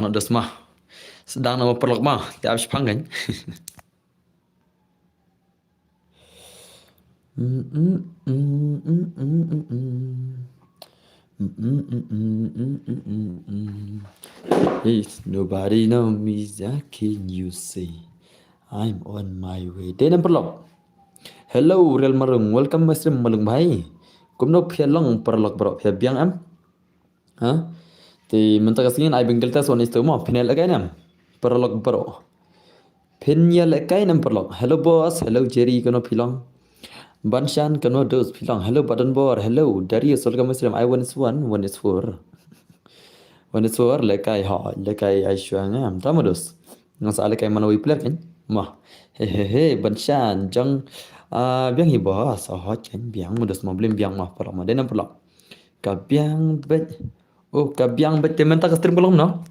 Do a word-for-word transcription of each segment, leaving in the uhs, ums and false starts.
Ngan dos ma. Sdang na ma paralok ma. Te ap shipang kan. Hey, nobody know me, Zaki, you say I'm on my way. Dei nam paralok. Hello, Real Marung. Welcome, Muslim Malung bhai. Kumno phi long paralok baroh, phi biang em? Ha? Te mynta ka sngi ai ba ngi guilt test wan isto mo, phin ïalehkai ne em? Paralok baroh. Phin ïalehkai ne em paralok? Hello boss, hello Jerry, kano phi long? Banshan, kano dos phi long? Hello Badanbor, hello Darius, welcome Muslim. Ai wan is wan, wan is four. Wan is four, lehkai ha, lehkai ai shuwa ngam. Tama dos. Ngan sa lehkai man wi player kan? Ma. He he he, Banshan, jong, ah, biang hi boss. Oh, kan biang, ma dos ma blim biang ma paralok ma. Dei nam paralok. Ka biang beit. Oh, ka biang beit te mynta ka stream ka long no.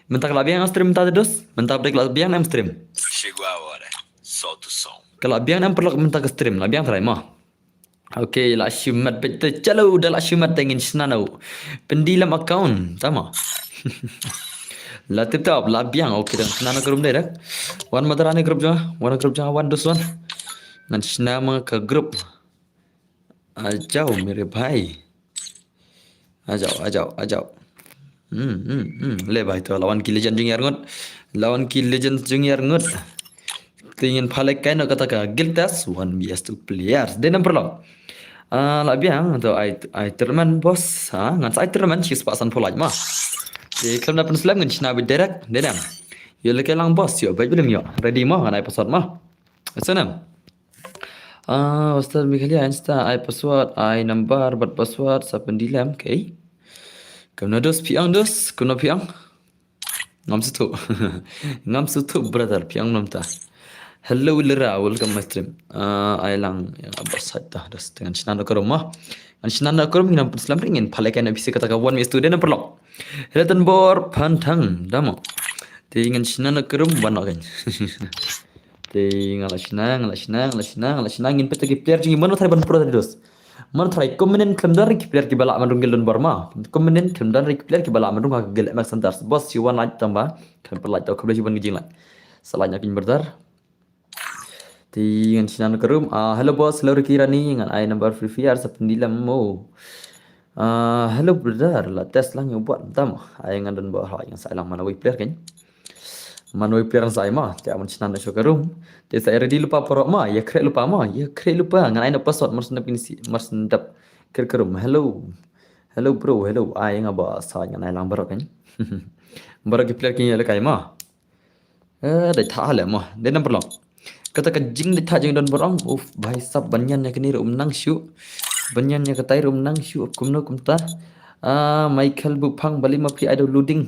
Mynta ka la biang stream mynta te dos. Mynta beit ka la biang em stream. Chegou a hora. Solta o som. Ka la biang em paralok mynta ka stream. La biang trai ma. Okay, la shimet beit te chalo da la shimet te ngin shna no. Pyndilem account. Tama. La tip top, la biang. Okay, dang shna no ka room direct. Wan madara ne group jong. Wan group jong wan dos wan. Ngan shna ma ka group. Ajao mere bhai. Ajao, ajao, ajao. Hmm, hmm, hmm. Le bhai to lawan ki legend jong ïar ngut. Lawan ki legend jong ïar ngut. Te ngin phalehkai no kata ka guild test one vs two players. Dei nam paralok. Ah, la biang to ai, ai tournament boss. Ha, ngan sa ai tournament shi spah san phew lait ma. Te khlem da pynslem ngan shna beit direct. Dei nam. Ïoh lehkai lang boss, ïoh beit blim ïoh. Ready ma, ngan ai password ma. Sa nam. Ah, Ustaz Mikhalia Insta, ai password, ai number, bad password, sa pyndilem, okay. Kumno dos phi ong dos, kumno phi ong? Ngam sngewthuh. Ngam sngewthuh brother, phi ong mynta. Hello Lera, welcome my stream. Ah, ai lang, ïa, bas sait ta, dos, ngan shna no ka room ma. Ngan shna no ka room, ngin pynslem ring, ngin phalehkai na phi shi kata ka one vs two, dei nam paralok. Hello Tanbor, Phanthang, damo. Te ngan shna no ka room, wan no kan. Te nga la shna, nga la shna, nga la shna, nga la shna, ngin peit ki player jong ngi mano tharai ban pro tharai dos. Mano tharai kumne khlem don ki player kiba lah ban rung guild don bor ma. Kumne khlem don ki player kiba lah ban rung ha ka guild M X Hunters. Boss shi wan lait tang ba. Khlem pynlait tau khublei shibun ki jinglait. Sa lait na kin brother. Te ngan shna no ka room. Ah, hello boss, hello Ricky Rani, ngan ai number Free Fire sa pyndilem mo. Ah, hello brother, la test lang ïa u bot tam. Ai ngan don bot ha ngan sa ai lang man wi player kan. Man wi player sa ai ma, te aman shna na shu ka room. Te sa ai ready lypa paralok ma, ïa khreh lypa ma, ïa khreh lypa. Ngan ai na password mar syn dap kine shi, mar syn dap khreh ka room. Hello. Hello bro, hello. Ai nga ba sa ngan ai lang baroh kan. Baroh ki player ki ïa lehkai ma. Eh, dei tha le mo. Dei nam paralok. Kata ka jingdei tha jingdon bor ong. Uf, bhai sab ban ñian ïa kane ruh um nang shuh. Ban ñian ïa katai ruh um nang shuh. Kumno kumta. Ah, Michael Buphang bali ma phi ai da loading.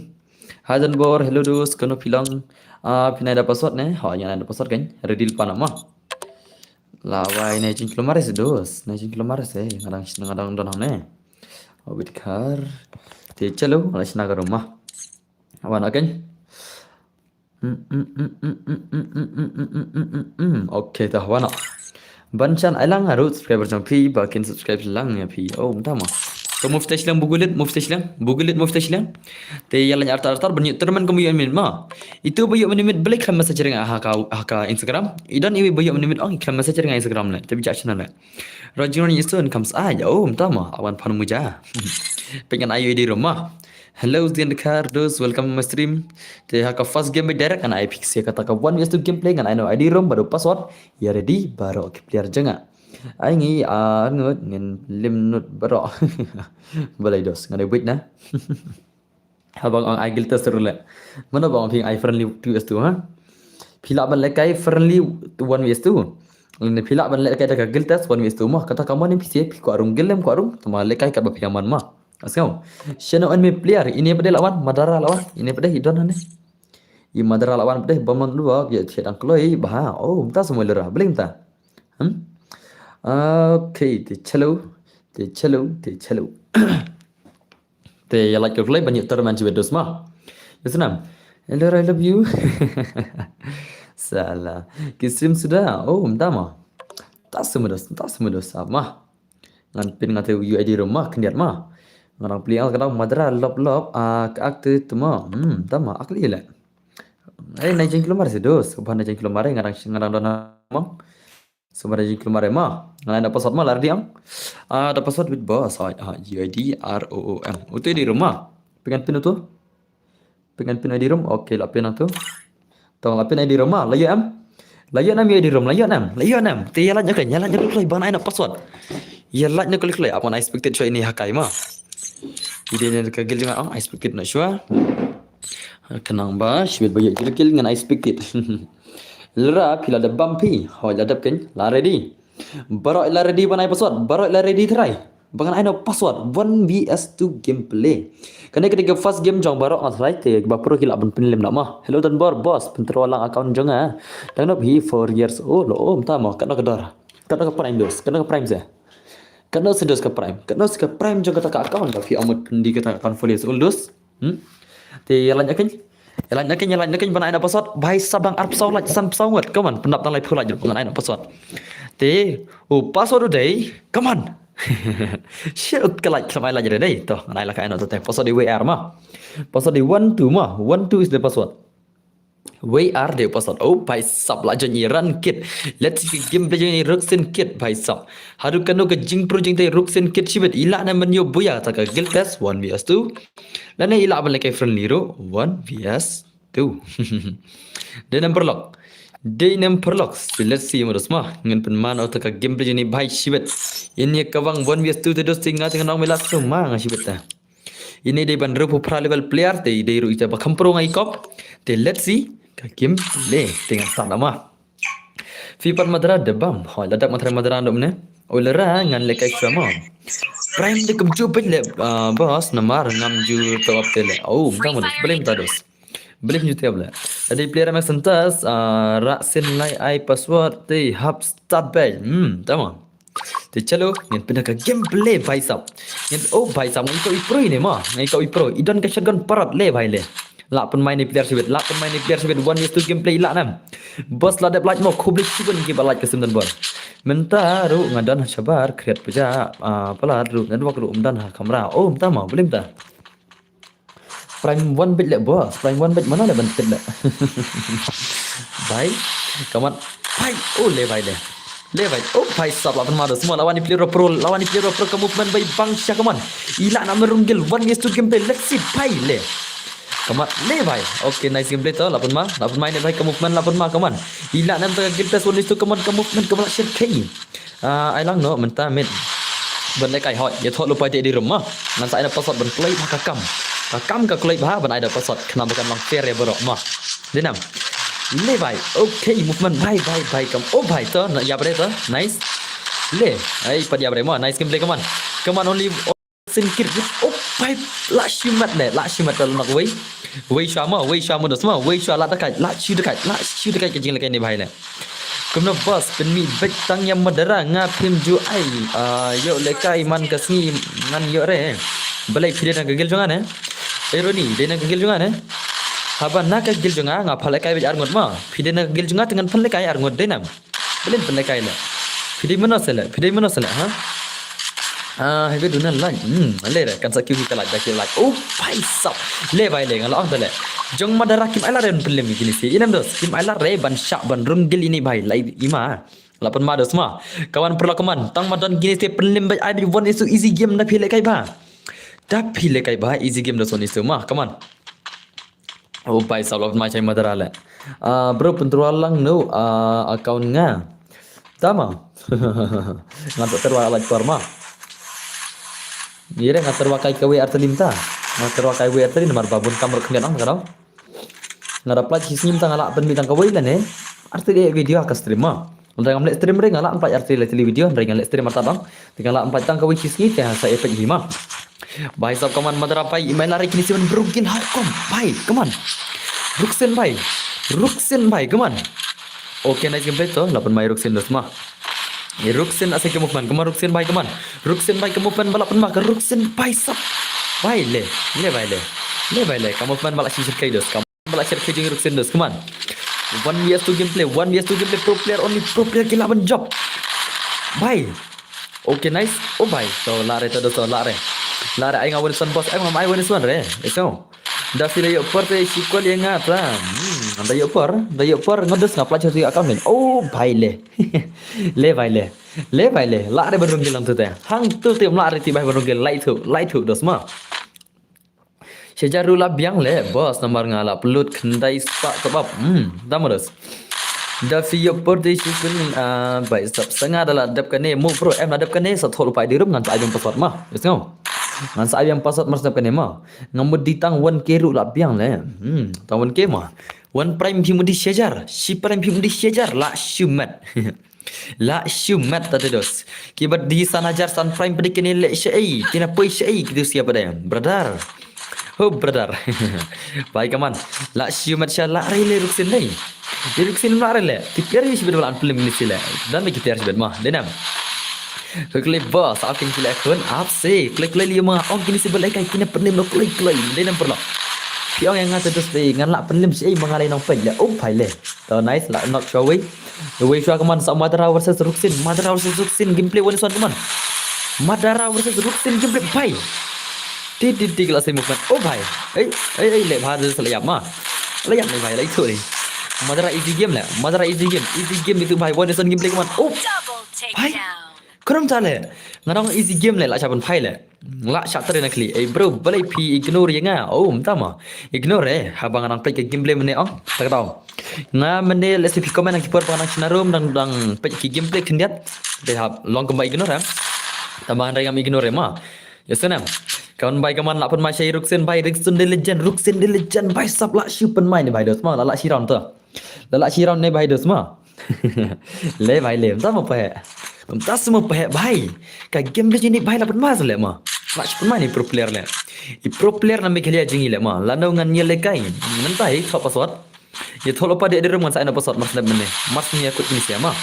Hajan bor, hello dos, kano phi long. Ah, phi nai da password ne? Ha, ïa nai da password kan. Ready lypa na ma. Lawai nai jingklumar se dos. Nai jingklumar se. Ngadang, ngadang don hangne. Wait kar. Te chalo, ngadang shna ka room ma. Wan again. Mm, mm, mm. Okay, ta wan. Ban chan ai lang harut subscriber jong phi ba kin subscribe lang ïa phi. Oh, mynta ma. Ko move stage lang bugulit, move stage lang, bugulit move stage lang. Te ïa lang artar artar ban ïoh termen ko ïoh minit ma. Itu ba ïoh minit balik khlem message ring ha ka, ha ka Instagram. I don iwi ba ïoh minit ong khlem message ring ha Instagram le. Te bijak channel le. Rajin ïa stone comes ai. Oh, mynta ma. Awan phan muja. Pengen ayu di rumah. Hello Zian Cardos, welcome my stream. Te ha ka first game direct ngan ai phi shi kata ka one vs two gameplay ngan ai no I D room baroh password. Ïa ready baroh ki player jong nga. Ai ngi ar ngut ngin lim nut baroh. Balai dos ngan ai wait na. Haba ong ai guild test ruh le. Mano ba ong phi ai friendly two vs two ha? Phi lah ban lehkai friendly one vs two. Lane phi lah ban lehkai da ka guild test one vs two ma. Kata ka mon phi shi phi kwah rung guild lem kwah rung. Tama lehkai kat ba phi man ma. Asngaw. Shano an me player. Ine pdei lawan. Madara lawan. Ine pdei i don ane. I Madara lawan pdei ba man dua. Ïa thied ang kloi. Ba ha. Oh, mynta semua lera. Bling ta. Hmm? Okay. Te chalo. Te chalo. Te chalo. Te ïa like ka kloi ban ïoh termen chi bedos ma. Ïa snam. Hello, I love you. Salah. Ki stream suda. Oh, mynta ma. Ta semedos, ta semedos ma. Ngan pin nga te U I D room ma, khyndiat ma. Nga dang plie, nga dang Madara lop lop, ah, ka ak te tuma. Hmm, tama, ak li le. Eh, na jing kilomar si dos. Ba na jing kilomar, nga dang, nga dang don mo. Sumar ji klumar ma. Ngan ai da password ma la ready ang. Ah, da password with boss. Ah, ah, U I D R O O M. Utu I D room ma. Pyngan pin utu. Pyngan pin I D room. Okay, la pin utu. Tong la pin I D room ma. La ïoh em. La ïoh em U I D room. La ïoh em. La ïoh em. Te ïa lait na ka, ïa lait na ka kloi ban ai na password. Ïa lait na ka kloi. Apa na expected shuwa ini ha kai ma. Ide ne ka gil jong nga ong expected na shuwa. Khnang ba shibit ba ïoh jingkil ngan expected. Lra phi la dep bam phi. Hoi la dep kein la ready. Baroh la ready ban ai password. Baroh la ready try. Ba ngan ai na password one V S two gameplay. Kane ka dei ka first game jong baroh nga try te ba pro ki lah ban pynlem na ma. Hello Don Bor boss, pyntroi lang account jong nga. Dang nop hi four years old. Oh, mta ma katno ka dor. Katno ka prime dos. Katno ka prime se. Katno se dos ka prime. Katno se ka prime jong kata ka account. Ba phi ong mut pyndi kata ka account four years old dos. Hmm? Te ïa lait na kein. Ïa lait na kein, ïa lait na kein ban ai na password. Bhai sab dang arphew saw lait, sanphew saw ngut. Come on, pyndap tang laiphew lait ruh ban ai na password. Te u password u dei. Come on. Shit, ka lait khlem ai lait re dei. To, ngan ai la ka ai na to te. Password dei W R ma. Password dei one two ma. One two is the password. W R dei u password. Oh, bhai sab la jong i ran kit. Let's see ka gameplay jong i Ruxin kit, bhai sab. Haduh kano ka jingpro jingtei Ruxin kit shibit. I lah ne ban ïoh buya ta ka guild test one V S two. Lane i lah ban lehkai friendly ruh one V S two. Dei number lock. Dei number lock. So let's see mo dos ma. Ngan pynman o ta ka gameplay jong i bhai shibit. Ini ka wang one V S two te dos te nga te ngan ong me la suma nga shibit ta. Ini dei ban ruh phra level player te dei ruh ita ba kham pro ngai kop. Te let's see ka gameplay te ngan start ma. Phi pat Madara da bam. Hoi la dak Madara Madara dom ne. Oi la ra ngan lehkai shuwa ma. Prime de kumjuh bej le, ah, boss namar ngam ju tawap te le. Oh, mta mo dos. Blim ta dos. Blim ju te le. Tadi player mak sentas, ah, Ruxin lai ai password te hap start bej. Hmm, tama. Te chalo, ngin pynda ka gameplay bhai sab. Ngin, oh bhai sab, ngan ïa ka i pro ne ma. Ngan ïa ka i pro. I don ka shotgun parot le bhai le. Lah pynmai ne player shibit, lah pynmai ne player shibit. One is two gameplay lah nam. Boss la dep lait mo, khublei shibun ki ba lait ka sim don bor. Mynta ruh nga don ha shabar, kriat puja, ah, palat ruh network ruh um don ha kamra. Oh, mynta ma, blim ta. Prime one bit le boss, prime one bit mana le ban tit le. Bhai, kamat, bhai, oh le bhai le. Le bhai, oh bhai sab la pynma dos mo, la wan i player pro, la wan i player pro ka movement bhai bang sha kaman. I lah na merung gil, one is two gameplay, let's see bhai le. Kamat le bhai. Okay, nice gameplay to, la pynma, la pynma ne bhai ka movement la pynma kaman. I lah na ta gil test one is two kaman ka movement kaman la shit kai. Ah, ai lang no, mynta mid. Ban lehkai hoi, ïa thoh lupa dei di room ma. Ngan sa ai na password ban kloi bha ka kam. Ka kam ka kloi bha ban ai da password. Khnang ba kan long fair ïa baroh ma. Dei nam. Le bhai. Okay, movement bhai, bhai, bhai kam. Oh bhai to, na ïa bre to. Nice. Le. Ai pat ïa bre ma. Nice gameplay kaman. Kaman only Ruxin kit. Oh bhai. La shimat ne, la shimat kalau nak wei. Wei shuwa ma, wei shuwa ma dos ma, wei shuwa la dakai, la shu dakai, la shu dakai ka jinglehkai ne bhai ne. Kumno boss, pynmih beit tang ïa Madara nga phim ju ai, ah, ïoh lehkai man ka sngi ngan ïoh re. Balei phi dei na ka guild jong nga ne? Eh Ronnie, dei na ka guild jong nga ne? Haba na ka guild jong nga, nga pha lehkai beit ar ngut ma. Phi dei na ka guild jong nga te ngan pynlehkai ar ngut dei nam. Balei pynlehkai le. Phi dei mano se le, phi dei mano se le, ha? Ah, hebe duna lait. Hmm, le re, kan sa kiew ki ka lait, da ki lait. Oh, bhai sab. Le bhai le, nga la ong ta le. Jong Madara kim ai lad re ban pynlem kine se. Inem dos, kim ai lad re ban shah ban rung gil ini bhai. Lai ima. La pynma dos ma. Kawan pyrla kaman. Tang ma don kine se pynlem bhai ai bhai one is two easy game na phi lehkai bha. Da phi lehkai bha easy game dos one is two ma. Kaman. Oh, bhai sab la pynma chai Madara le. Ah, bro, pyntroi lang no, ah, account nga. Tama. Nga tak terwa lait por ma. Ire nga terwa kai kawei artylli mynta. Nga terwa kai wei artylli namar ba bun kam ruk khyndiat ang ka dong. Nga da pynlait shi sngi mynta nga lah pynmih tang kawei lane artylli video ha ka stream ma. Hynrei ngam leh stream re nga lah pynlait artylli artylli video hynrei nga leh stream artat dong. Te nga lah pynlait tang kawei shi sngi te sa epek hi ma. Bhai sab kaman Madara bhai, i mai lari kine seven bro gin how come bhai, kaman. Ruxin bhai. Ruxin bhai, kaman. Okay, nice gameplay to, la pynmai Ruxin dos ma. Ye Ruxin ase ka movement, kaman Ruxin bhai, kaman. Ruxin bhai ka movement ba la pynma ka Ruxin bhai sab. Bhai le, le bhai le. Le bhai le, ka movement ba la shisir kai dos, ka ba la shisir kai jong Ruxin dos, kaman. One V S two gameplay, one V S two gameplay, pro player only, pro player ki lah ban jop. Bhai. Okay, nice. Oh bhai, to lah re, to dos, to lah re. La re ai nga one is one boss, ai ngam ai one is one re. Eso. Da phi la ïoh por te shi call ïa nga ta. Hmm, da ïoh por, da ïoh por nga dus nga pla choti account men. Oh bhai le. Le bhai le. Le bhai le. La re ban rung gil lang tu te. Hang tu te la re ti bhai ban rung gil lai tu, lai tu dos ma. Shajar ruh la biang le boss namar nga la pynlut khyndai spah kebab. Hmm, da ma dos. Da phi ïoh por te shi call ah bai sap sa nga da la dep kane mo bro em la dep kane sa thol pai di rum ngan sa ai biang password ma. Yes no. Ngan sa ai biang password mar sa dep kane ma. Nga mut di tang one K ruh la biang le. Hmm, tang one K ma. One prime phi mut di shajar, shi prime phi mut di shajar la shimet. La shimet ta te dos. Ki bat di san hajar san prime pdi kine le shaei, kine poi shaei ki tu sia pada brother. Oh brother. Bai kaman. La shimet sha la re le ruksin dei. Di ruksin la re le. Ki player shi bad la an film ni sile. Dan ki player shi bad ma. Denam. Quickly boss, akin kile khun apse. Klik klik lima ong kini si belai kai kini penim lo klik klik. Denam perlo. Ki ong yang ngata dus dei ngan la penim si ei mangalai nong pek le. Oh pai le. To nice la knock shwa wei. Wei shwa kaman sa Madara versus Ruksin. Madara versus Ruksin gameplay one is one kaman. Madara versus Ruksin gameplay bai. Ti ti ti la sai movement. Oh bai. Ei ei ei le bha sa la yap ma. La yap le bai la itu le. Madara easy game le. Madara easy game. Easy game itu bai one is one gameplay kaman. Oh. Bai. Krum ta le. Ngarong easy game le la chapan pai le. La shat tare na kli. Eh bro, balai phi ignore ïa nga. Oh, mynta ma. Ignore eh. Haba nga nang peit ka gameplay mynne ong. Ta ka tau. Nga mynne lehse phi comment nang ki por ba nga nang shna room dang dang peit ki gameplay khyndiat. Te hap long kumba ignore eh. Tama hynrei ngam ignore eh ma. Ya senam. Kawan bai kaman la pynmai shai Ruksin bai Ruksin the legend Ruksin the legend bai sap la shu pynmai ne bai dos ma la la shi round to. La la shi round ne bai dos ma. Le bai le mynta ma phe. Mynta sma phe bai. Ka game de jini bai la pynmai sa le ma. La shu pynmai ni pro player le. I pro player na Meghalaya jingi le ma. La no ngan nyel le kai. Mynta hi top password. Ye thol pa de de rum ngan sa na password mas ne mene. Mas ni aku ni sia ma.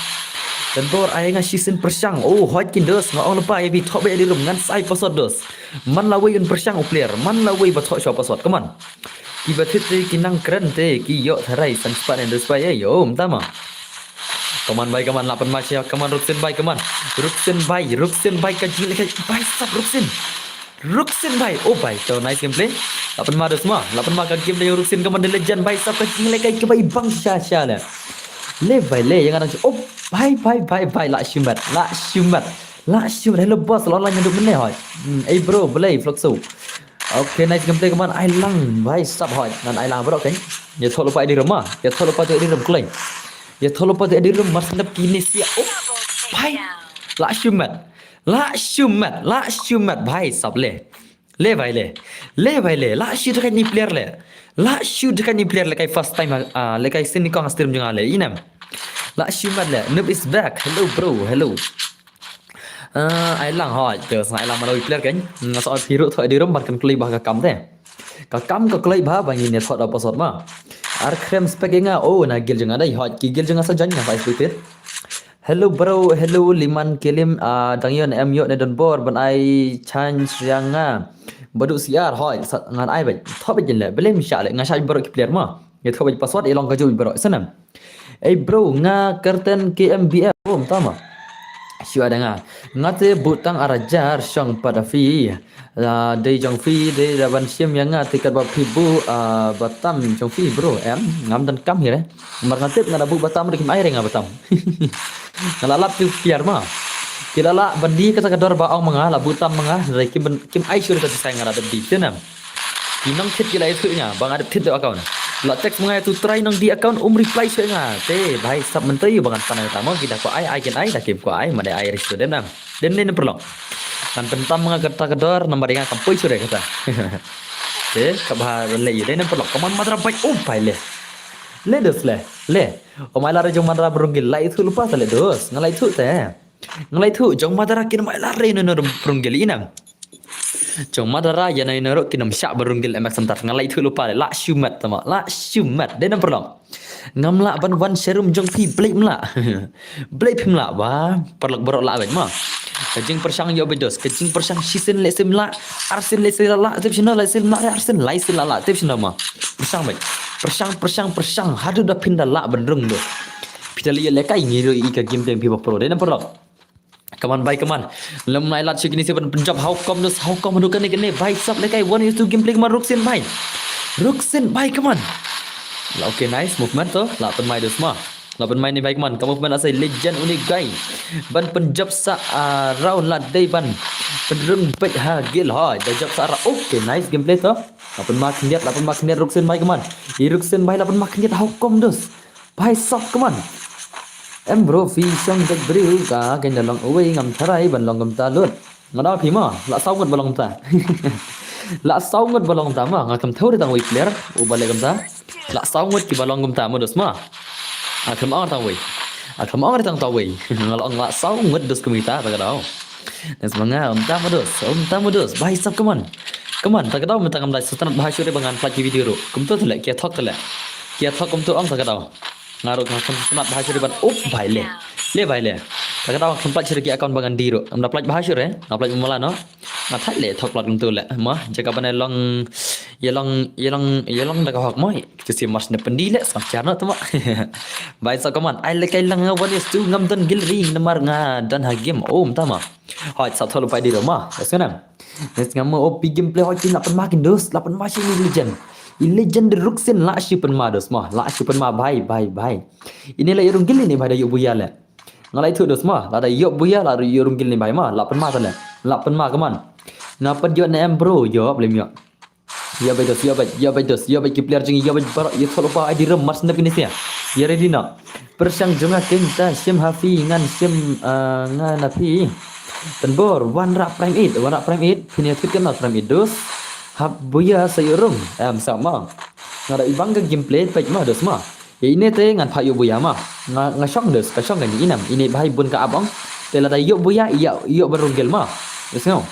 Dan bor ai nga shi sin pershang. Oh hot kin dos nga ong lepa ye bi top de de rum ngan sa password dos. Man la wei un pershang u player. Man la wei ba thok shwa password. Come on. Ki ba thit te ki nang kren te ki ïoh tharai san spah ne dos spah ïa ïoh mynta ma. Kaman bai kaman la pynmai shia kaman Ruksin bai kaman. Ruksin bai Ruksin bai ka jing le kai bai sap Ruksin. Ruksin bai oh bai to nice gameplay. La pynmai dos ma la pynmai ka game de Ruksin kaman de legend bai sap ka jing le kai ka bai bang sha sha le. Le bai le yang ada oh bai bai bai bai la shimat la shimat. La shimat hello boss la online ndu mene hoi. Ei bro belai flok so. Okay nice gameplay kaman ai lang bai sap hoi ngan ai lang bro kan. Ya tholo pa di rum ma ya tholo pa di rum kleng. Ya tholo pa di rum mar sendap kini sia. Oh bai. La shimat. La shimat la shimat bai sap le. Le bai le. Le bai le la shi dekat ni player le. La shi dekat ni player le kai first time ah le kai sin ni kong stream jong le inam. La shimat le noob is back hello bro hello. Ah, ai lang hoi, te sa ai lang mano player kan. Nga sa phi ruh thoi di rum bar kan kloi bah ka kam te. Ka kam ka kloi bah ba ngi ne thot apa sot ma. Ar krem spek nga oh na gil jong nga dai hoi ki gil jong nga sa jan nga sa expected. Hello bro, hello Liman Kilim ah dang yon em yok ne don bor ban ai chance yang nga. Badu siar hoi sa ngan ai bai. Thot bai jin le, belem sha le nga sha bro ki player ma. Ngi thok bad password i long ka jui bro. Sanam. Ei bro nga kerten K M B F. Oh, tama. Shu ada nga. Nga te butang arajar shong pada fi. La dei jong fi dei da ban shim ya nga te kat ba fi bu ah, batam jong fi bro em ngam dan kam hire. Mar nga tip nga da bu batam ri kim ai re nga batam. Nga la lap tu piar ma. Ki la la bandi kata ka dor ba ong ma nga la butam ma nga dei kim kim ai shu ta sai nga da di tenam. Ki nang thit ki la ïathuh ïa nga ba nga dep thit da account. La text ma nga ïa tu try nang di account um reply shuh ïa nga. Te bhai sap mynta ïa ba ngan pan ïa ta mo ki da ko ai ai kin ai da kim ko ai ma dei ai ri student am. Den ne pyrlok. Ngan pyntam ma nga kata ka dor nambar ïa nga kam poi shuh dei kata. Te ka bha le ïa dei ne pyrlok kaman madra bai oh bai le. Le dos le le. Om ai la re jong madra brung gil lai thu lupa ta le dos ngan lai thu te. Ngan lai thu jong madra kin mai la re no no brung gil inam. Jong madara ya nai nero kinam sha barung gil emek santar ngalai thu lupa la shumat tama la shumat de nam perlong. Ngam la ban wan serum jong phi blei mla. Blei phi mla ba perlok borok la bej ma. Ka jing pershang yo bedos ka jing pershang shisen le sim la arsin le sim la tip shino le sim la arsin lai sim la la tip shino ma. Pershang bej pershang pershang pershang hadu da pinda la ban rung do. Pita le lekai ngi ro i ka game deng phi ba pro de nam perlok. Come on bhai, come on. Lem nai lad shu kini siban pynjop, how come this, how come do kane kane bhai sap lekai one is two gameplay, come on Ruksin bhai. Ruksin bhai, come on. La, okay, nice movement to, la pynmai dus ma. La pynmai ni bhai, come on, ka movement asai legend uni guy. Ban pynjop sa, ah, round la dei ban pynrung peit ha gil hoi, da jop sa ra, okay, nice gameplay to. La pynma khyndiat, la pynma khyndiat Ruksin bhai, come on. I Ruksin bhai la pynma khyndiat, how come dus. Bhai sap, come on. Em bro, phi shong dek briew ka, kein da long uwei, ngam tharai ban long kumta lut. Nga da phi ma, la saw ngut ba long kumta. La saw ngut ba long kumta ma, nga kam thew ri tang wei player u ba leh kumta. La saw ngut ki ba long kumta ma dus ma. A kam ong tang wei. A kam ong ri tang ta wei. Nga la ong la saw ngut dus kumta, ta ka daw. Nes ma nga, um ta ma dus, um ta ma dus. Bhai sap, come on. Come on, ta ka daw mynta ngam da sngewtynnat bha shuh re ba ngan pynlait ki video ruh. Kumto te leh, ki thok te leh. Ki thok kumto ong ta ka daw. Nga ruh nga sngewtynnat bha shuh re ban, up bhai le. Le bhai le. Ta ka daw nga pynlait shuh re ki account ba ngan die ruh. Ngam da pynlait bha shuh re, nga pynlait mala no. Nga thait le thok pynlait kumto le. Ma, jaka ban long, ïa long, ïa long, ïa long da ka hok mo. Ki si mas ne pyndi le, sngap jar no to ma. Bhai sap, come on. Ai lekai lang nga one is two, ngam don gil ri namar nga don ha game. Oh, mynta ma. Hoi, sa thol pai di ruh ma. Yes, kan? Yes, ngam mo, oh, pi gameplay hoi, kin la pynma kin dus, la pynma shi ni legend. I legend de Ruksin la shi pynma dus ma, la shi pynma bhai, bhai, bhai. Ini la ïa rung gil ini bhai da ïoh buya le. Nga la ithuh dus ma, la da ïoh buya, la ïoh rung gil ini bhai ma, la pynma ta le. La pynma, come on. Nga pat ïoh ne em bro, ïoh, blem ïoh. Ïa bai dos, ïa bai, ïa bai dos, ïa bai ki player jong ngi, ïa bai baroh, ïa thol pa ai di rem, mar snem kine sia. Ïa ready na. Pyrshang jong nga keng ta, shim ha phi, ngan shim, ah, ngan ha phi. Tynbor, wanrah Prime eight, wanrah Prime eight, phin ïa thut kan na Prime eight dos. Hap buya sa ïoh rung, em sa ma. Nga da ibang ka gameplay, peit ma dos ma. Ïa ine te ngan pha ïoh buya ma. Nga, nga shong dos, ka shong kan ïa inam, ine bhai bun ka abang. Te la da ïoh buya, ïa, ïoh ba rung gil ma. Dos ngau.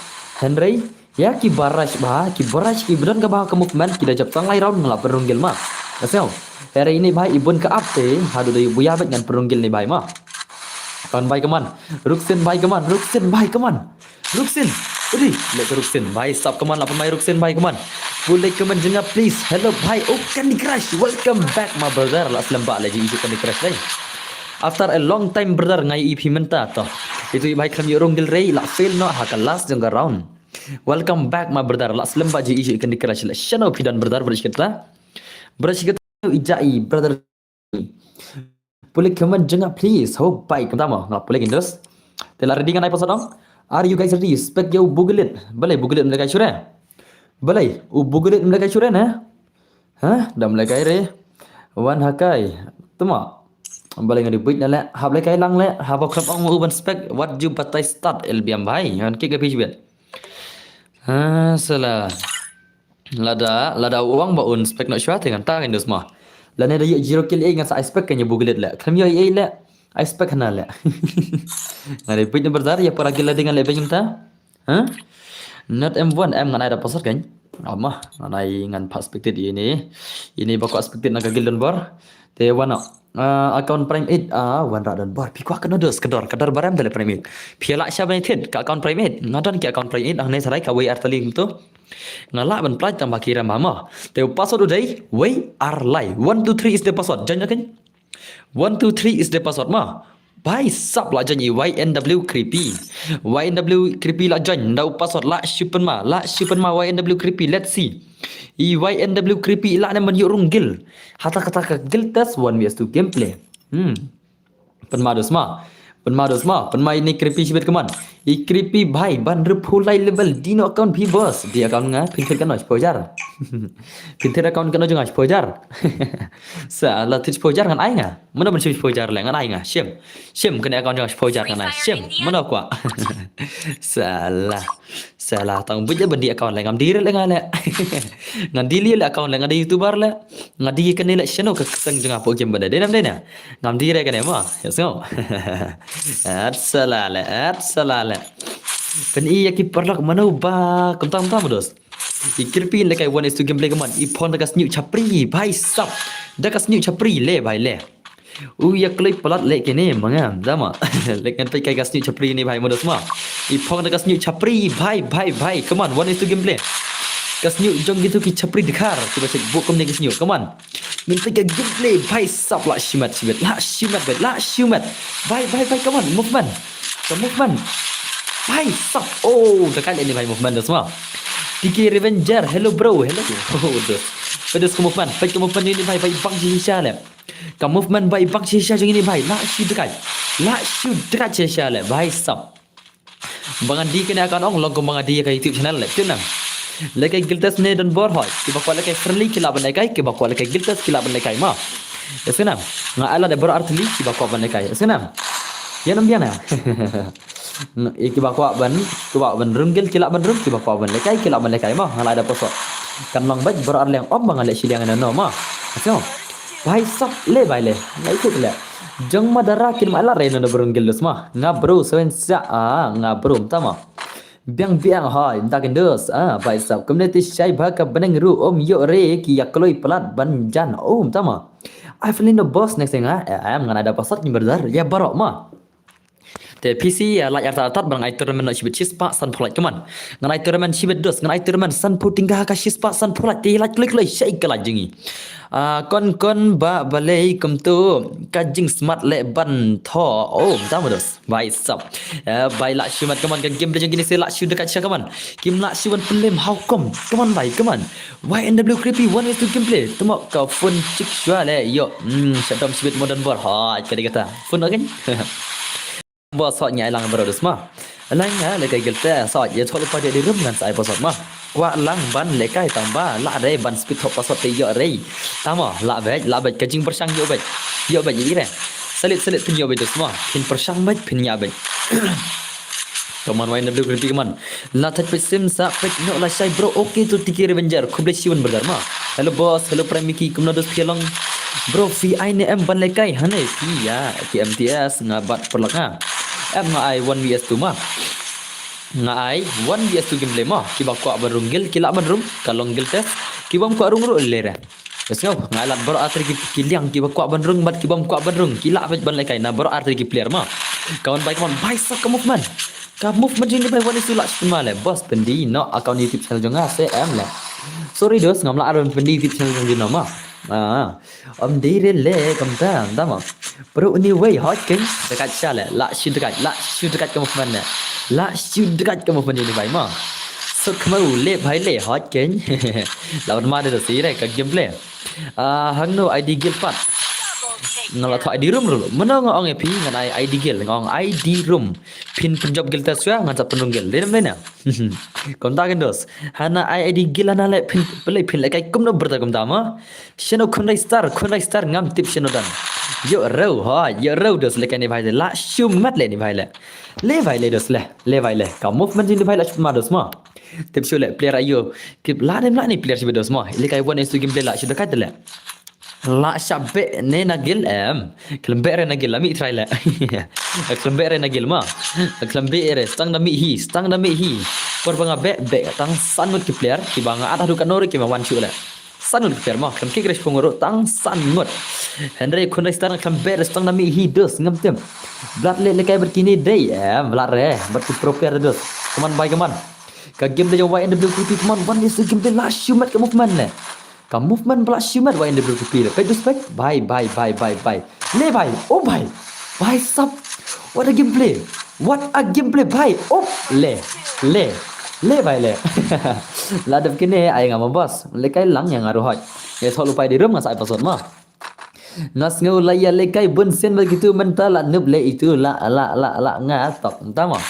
Hynrei, ïa ki ba rush bha, ki ba rush ki ba don ka bha ka movement, ki da jop tang lai round nga la pynrung gil ma. Ka sngewbha. Hynrei ini bha i bun ka ap te, haduh da ïoh buya bad ngan pynrung gil ni bhai ma. Come on bhai, come on. Ruksin bhai, come on. Ruksin bhai, come on. Ruksin. Udi, leh ka Ruksin. Bhai sap, come on, la pynmai Ruksin bhai, come on. Pule comment jong nga please. Hello bhai. Oh, Candy Crush. Welcome back my brother. La slem ba le ji issue Candy Crush dei. After a long time brother, nga ïohi phi mynta to. Itu i bhai khlem ïoh rung gil re, la fail noh ha ka last jong ka round. Welcome back my brother. La slem ba ji issue Candy Crush le. Shano phi don brother, brother kita. Brother kita i ja i brother. Pule comment jong nga please. Ho bhai, kynta mo nga pule interest. Te la ready ngan ai password ong. Are you guys ready? Spek ïa u Bugilit. Balei Bugilit ym lehkai shuh re? Balei u Bugilit ym lehkai shuh re ne? Ha? Da ym lehkai re. Wan ha kai. Tuma. Balei nga dei buit na le. Hap lehkai lang le. Haba khlem ong u ban spek, wat ju batai start L B M bhai. Ngan kick ka phi shibit. Ha, sala. Lada, lada u ong ba un spek noh shuwa te ngan ta ngan dus ma. Lane da ïoh zero kill ei ngan sa ai spek kan ïa Bugilit le. Khlem ïoh ei le. Ai spek hana le. Nga dei buit na brother, ïa para gil la dei ngan leh beng mynta. Ha? Not M one, em ngan ai da password kan. Ama, ngan ai ngan pha spectate ini. Ini ba ko spectate na ka gil don bor. Te wan, ah, account Prime eight, ah, wanrah don bor. Phi kwah kano dos, ka dor, ka dor barem da le Prime eight. Phi la sha ban thied ka account Prime eight. Nga don ki account Prime eight, hangne sarai ka wei ar tali kumto. Nga lah ban pynlait tang ba ki rem ma. Te u password u dei, wei ar lai. One, two, three is the password. Join na kan? One, two, three is the password ma. Bhai sap la join i Y N W Creepy. Y N W Creepy la join. Da u password la shu pynma. La shu pynma Y N W Creepy. Let's see. I Y N W Creepy la ne man ïoh rung gil. Hata kata ka gil test one V S two gameplay. Hmm. Pynma dos ma. Pynma dos ma. Pynma ini Creepy shibit keman. I Creepy bhai ban rep pulai level dino account phi boss. Di account nga phin thied kano shiphew hajar. Phin thied account kano jong nga shiphew hajar. Sa la thied shiphew hajar ngan ai nga. Mano ban shim shiphew hajar le ngan ai nga. Shim. Shim kane account jong nga shiphew hajar ngan ai. Shim. Mano kwah. Sa la. Sa la tang buit le ban die account le ngam die re le nga le. Ngan die le account le nga die YouTuber le. Nga die kane le shano ka kyrteng jong nga hapoh game ba dei. Dei nam dei na. Ngam die re kane ma. Ya sngew. At sa la le, at sa la le. Pyni ïa ki paralok mano ba kumta kumta ma dos. I Creepy lehkai one is two gameplay keman. I phong da ka snieh chapri bhai sap. Da ka snieh chapri le bhai le. U ïa kloi palat leh kine ma nga da ma. Leh ngan peit kai ka snieh chapri ni bhai ma dos ma. I phong da ka snieh chapri bhai bhai bhai. Keman one is two gameplay. Ka snieh jong kitu ki chapri dkhar. Kiba sek buk kumne ki snieh. Keman. Ngin peit ka gameplay bhai sap la shimet shibit. La shimet bhai. La shimet. Bhai bhai bhai, keman. Movement. Ka movement. Bhai sab. Oh, da kai le ni bhai movement dos ma. T K Revenger, hello bro, hello. Oh, dos. Peit dos ka movement, peit ka movement ni bhai, bha i bang shisha le. Ka movement bha i bang shisha jong ni bhai. La shu da kai. La shu da kai shisha le bhai sab. Ba nga die kane ka ong long kum ba nga die ka YouTube channel le. Tip nang. Lehkai guilt test ne don bor hoi. Kiba kwah lehkai friendly ki lah ban lehkai, kiba kwah lehkai guilt test ki lah ban lehkai ma. Ïa sngewbha. Nga ai lad baroh artylli kiba kwah ban lehkai. Ïa sngewbha. Ïa nam biang na. Ïa kiba kwah ban, kiba kwah ban rung guilt ki lah ban rung, kiba kwah ban lehkai ki lah ban lehkai ma. Nga la ai da post. Kan long beit baroh arliang, ym ba nga leh shiliang na no ma. Ïa sngewbha. Bhai sab le bhai le. Ngai kut le. Jong ma dara kin ma la re no bro guilt dos ma. Nga bro seven sa a nga bro mynta ma. Biang biang hoi mynta kin dos. Ah, bhai sab community shai bha ka bneng ruh ym ïoh re ki ïa kloi palat ban jan. Oh, mynta ma. I feel in the boss next thing ah. Em ngan ai da post ni brother. Ïa baroh ma. Te P C ïa lait artat artat ba ngan ai tournament noh shibit shispah sanphew lait kumne. Ngan ai tournament shibit dos, ngan ai tournament sanphew tyngka ha ka shispah sanphew lait te lait kloi kloi shai ka lait jong ngi. Ah, kon kon ba balei kumto ka jingsmat leh ban tho. Oh, mynta ma dos. Bhai sab. Eh, bhai la shu mat kumne ka game jong kine se la shu da kai sha kumne. Kim la shu ban pynlem how come. Kumne bhai kumne. Y N W Creepy one is to gameplay. Temo ka phone chik shwa le ïoh. Hmm, shadom shibit modern bor. Ha, ka dei kata. Phone again. Bos hot ngi ai lang bro dus ma. Lang ha lehkai guilt test hot ïa thok lypa de di rum ngan sa ai bos hot ma. Kwah lang ban lehkai tang ba la re ban speed thok bos hot te ïoh re. Tamo la bej la bej ka jingpyrshang ïoh bej. Ïoh bej ïa re. Salit salit phin ïoh bej dus ma. Phin pyrshang bej phin ïa bej. Kaman wai na duk riti kaman. La thait peit sim sa peit noh la shai bro. Okay to T K Revenger. Khublei shibun brother ma. Hello boss, hello Prime Mickey, kumno dos phi long? Bro, phi ai ne em ban lehkai hane phi ïa ki M T S nga bat paralok nga. Em nga ai one V S two ma. Nga ai one V S two gameplay ma. Kiba kwah ban rung guild ki lah ban rung, ka long guild test. Kibym kwah rung ruh leh re. Bas nga nga ai lad baroh artylli ki, ki liang kiba kwah ban rung bad kibym kwah ban rung ki lah beit ban lehkai na baroh artylli ki player ma. Kawan bai kawan bai sa ka movement. Ka movement jong ni bai wan isu lah shu pynma le. Bos pyndi noh account YouTube channel jong nga se em le. Sorry dos ngam lah ar ban pyndi YouTube channel jong ni noh ma. Ah. Ym dei re le kumta ynda ma. Pero anyway hot keiñ. Dakaid sha le lah shu dakaid lah shu dakaid ka movement ne. Lah shu dakaid ka movement jong ni bai ma. So kmau le bhai le hot keiñ. Lah ban ma de dos ire ka gameplay. Ah, hangno I D guild pat. Nga la thoh I D room ruh. Mano nga ong ïa phi ngan ai I D guild, nga ong I D room. Phin pynjop guild ta shuwa ngan sa pynrung guild. Dei nam dei na. Kumta kan dos. Hana ai I D guild hana le phin pynleh phin lehkai kumno berta kumta ma. Shano khun rai star, khun rai star ngam tip shano dan. Ïoh rew ha, ïoh rew dos lehkai ni bhai le. La shu mat le ni bhai le. Le bhai le dos le, le bhai le. Ka movement ni bhai la shu ma dos ma. Tip shu le player ayo. Kip la dem la ni player shu dos ma. Lehkai one is to gameplay la shu dakaid le. La shah beh ne na guild em. Khlem beh re na guild la mih try le. Khlem beh re na guild ma. Khlem beh re stang da mih hi, stang da mih hi. Por ba nga beh beh tang san ngut ki player kiba nga at haduh katno ruh kiba wan shuh le. San ngut ki player ma khlem kick re shiphew ngut ruh tang san ngut. Hynrei khun rai star khlem beh re stang da mih hi dos ngam tip. Blood le lehkai bad kine dei em blood re bad ki pro player dos. Kaman bai kaman. Ka game da jong Y N W P P kaman wan is game da la shu mat ka movement le. Ka movement ba la shu mat Y N W P P le. Peit dos peit. Bhai bhai bhai bhai bhai. Le bhai. Oh bhai. Bhai sab. What a gameplay. What a gameplay bhai. Oh le. Le. Le bhai le. La dep kine ai nga ma boss. Lehkai lang ïa nga ruh hoi. Ïa thok lypa de room nga sa ai password ma. Nga sngew la ïa lehkai bun sien bad kitu mynta la nup le itu la la la la nga tok mynta ma.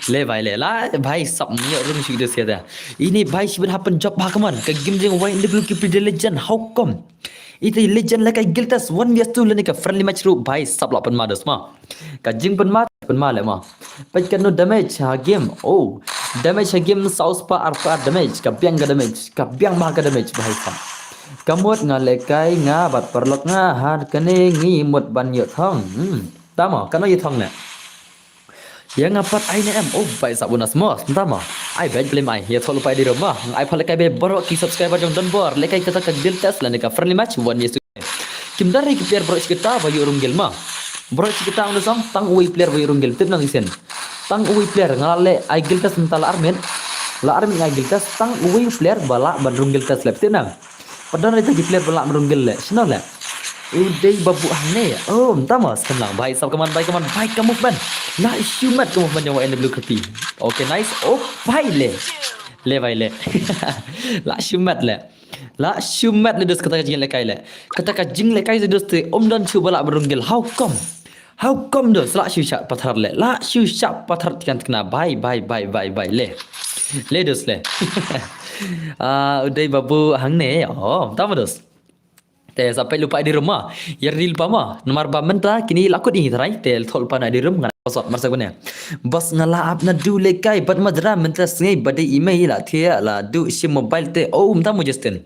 Le bhai le la bhai sap mio rung shu de sia da. Ini bhai shibit happen job ba kaman ka game jong Y N W P P de legend how come? Ite legend lehkai guild test one v two lane ka friendly match ruh bhai sap la pynma dos ma. Ka jingpynma pynma le ma. Peit katno damage ha game. Oh. Damage ha game saw spah ar spah damage. Ka biang ka damage. Ka biang bha ka damage bhai sap. Ka mut nga lehkai nga bad paralok nga ha kane ngi mut ban ïoh thong. Hmm. Tamo katno ïoh thong ne. Ïa nga pat ai ne em. Oh bhai sap unas mos. Tamo. Ai bad blame ai. Ïa thok lypa de room ma. Nga ai pat lehkai bad baroh ki subscriber jong Don Bor. Lehkai kata ka guild test lane ka friendly match one v two. Kim dei ki player baroh shi katta ba ïoh rung guild ma. Baroh shi katta ong da song tang uwei player ba ïoh rung guild tip nang isen. Tang uwei player nga la leh ai guild test mynta la ar minit. La ar minit nga ai guild test tang uwei player ba lah ban rung guild test leh tip nang. Pat don re ta ki player ba lah ban rung guild leh. Shano leh. U dei ba buh hangne. Oh, mynta mo skhem lang. Bhai sap, come on, bhai, come on, bhai, ka movement. La shu met ka movement jong u N W K P. Okay, nice. Oh, bhai le. Le bhai le. La shu met le. La shu met le dos kata ka jinglehkai le. Kata ka jinglehkai dos te ym don shuh ba lah ban rung gel. How come? How come dos? La shu shah pathar le. La shu shah pathar tikan tikna. Bhai, bhai, bhai, bhai, bhai le. Le dos le. Ah, u dei ba buh hangne. Oh, mynta mo dos. Te sa peit lypa ïa i dei rum ma. Ïa i dei lypa ma. Namar ba mynta kine la kut ïa i trai. Te thoh lypa na i dei rum ngan password mar sa kune. Bos nga la ap naduh lehkai bad Madara mynta sngi ba dei i mei la thiah la duh shim mobile te. Oh, mynta mo Justin.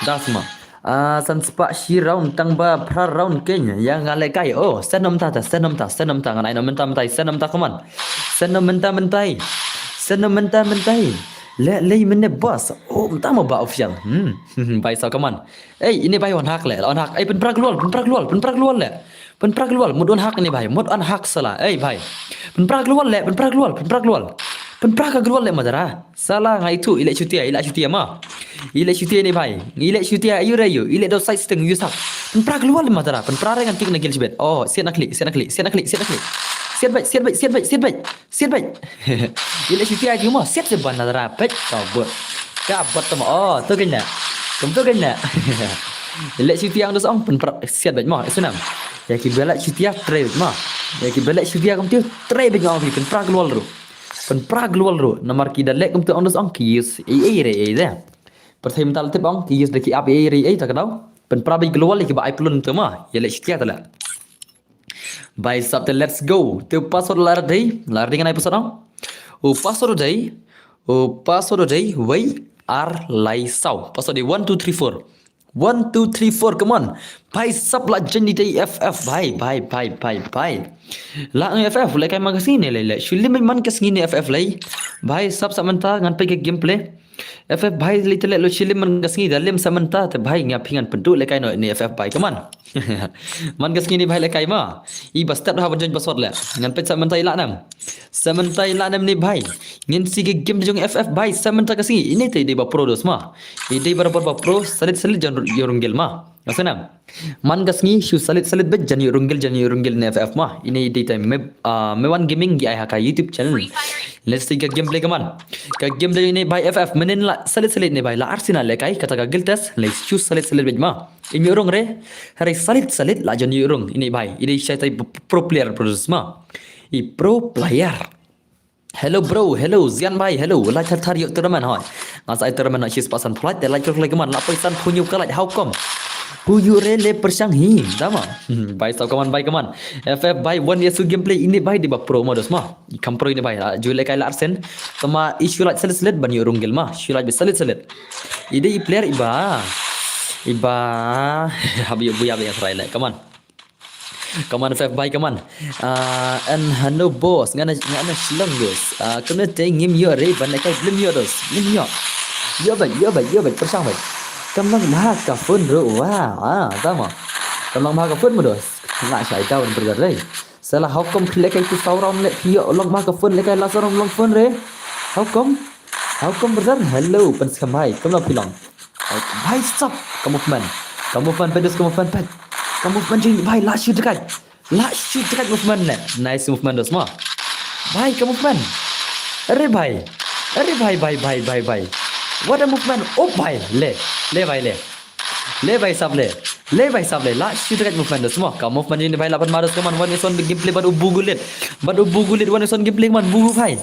Das ma. Ah, san spah shi round tang ba phra round keiñ. Ïa nga lehkai. Oh, send noh mynta ta, send noh mynta, send noh mynta. Ngan ai noh mynta mynta, send noh mynta, come on. Send noh mynta mynta. Send noh mynta mynta. Le, lei mynne bos. Oh, mynta mo ba official. Hmm. Bhai sap, come on. Ei, ine bhai wan hak le, wan hak. Ei, pynpra glwal, pynpra glwal, pynpra glwal le. Pynpra glwal, mut wan hak ine bhai, mut wan hak sala. Ei bhai. Pynpra glwal le, pynpra glwal, pynpra glwal. Pynpra ka glwal le Madara. Sala nga ithuh, i leh shutia, i leh shutia ma. I leh shutia ine bhai. I leh shutia, ayu re ayu, i leh dau side sting, yu sak. Pynpra glwal le Madara, pynpra re ngan tik na gil shibet. Oh, siat na klik, siat na klik, siat na klik, siat na klik. Siat bait, siat bait, siat bait, siat bait. Siat bait. I leh shutia ju ma, siat se ban Madara peit ka bot. Ka bot tama. Oh, tu kena. Kum tu kena. I leh shutia ang dos ong pynpra siat bait ma, isnam. Ïa ki ba leh shutia trei bait ma. Ïa ki ba leh shutia kum tu trei bait ma, pynpra glwal ruh. Pynpra glwal ruh. Namar ki da leh kum tu ang dos ong ki use. Ei, ei, re, ei, de. Pyrthei mynta la tip ong ki use da ki app ei, ei, ei, ta ka dau. Pynpra bait glwal ïa ki ba ai plun tu ma. Ïa leh shutia ta leh. Bhai sap te let's go. Te u password la dei, la dei ngan ai password ong. U password u dei, u password u dei, wei ar lai saw. Password dei one two three four. One two three four, come on. Bhai sap la jen ni dei F F, bhai, bhai, bhai, bhai, bhai. La ngi F F, lehkai man ka sngi ne lei le. Shu lim man ka sngi ne F F lei. Bhai sap sa mynta ngan peit ka gameplay. F F bhai lei te le lo shu lim man ka sngi da lim sa mynta te bhai nga phi ngan pynduh lehkai noh ne F F bhai, come on. Man ka sngi ne bhai lehkai ma. I ba step ha ban join password le. Ngan peit sa mynta i la nam. Sa mynta i la nam ne bhai. Ngin si ka game jong F F bhai sa mynta ka sngi. Ine te i dei ba pro dos ma. I dei barabor ba pro salit salit jan ïa rung gel ma. Nga snam. Man ka sngi shu salit salit beit jan ïa rung gel jan ïa rung gel ne F F ma. Ine i dei te me, ah, Mewan Gaming ngi ai ha ka YouTube channel. Let's see ka gameplay, come on. Ka game da ine bhai F F mynnin la salit salit ne bhai la arsina lehkai kata ka guild test le shu salit salit beit ma. I ïa rung re, hare salit salit la jan ïa rung ine bhai. I dei shai tai pro player pro dos ma. I pro player. Hello bro, hello Zian bhai, hello. Like thar thar ïa tournament hoi. Nga sa ai tournament na shi spah san phew like, te like klik man la poi san phew hynñiew ka like, how come? Hu ïa re le pyrshang hi, dama. Hmm, bhai sap, come on bhai, come on. F F bhai, one versus gameplay ine bhai dei ba pro ma dos ma. I kham pro ine bhai, la ju lehkai la arsen. Tama i shu like salit salit ban ïa rung gel ma. Shu like beit salit salit. I dei i player i ba. I ba. Hab ïa buya beit ngan try le, come on. Come on F F bhai, come on. Ah, and hano boss, nga na, nga na Shillong dos. Ah, kumne te ngim ïoh re ban lehkai, blim ïoh dos. Ngim ïoh. Ïoh beit, ïoh beit, ïoh beit, pyrshang beit. Kam long bha ka phone ruh, wa. Ah, tama. Kam long bha ka phone mo dos. Nga shai down brother re. Sala how come phi lehkai tu saw round le phi ïoh long bha ka phone lehkai la saw round long phone re. How come? How come brother? Hello, pynskhem bhai. Kam long phi long. Bhai sap, ka movement. Ka movement peit dos, ka movement peit. Ka movement jong bhai la shu dkai. La shu dkai movement ne. Nice movement dos ma. Bhai ka movement. Are bhai. Are bhai, bhai, bhai, bhai, bhai. What a movement. Oh bhai, le. Le bhai le. Le bhai sap le. Le bhai sap le. La shu dkai movement dos ma. Ka movement jong bhai la ban ma dos, ka man one versus one gameplay bad u Bugu lit. Bad u Bugu lit one versus one gameplay man Bugu bhai.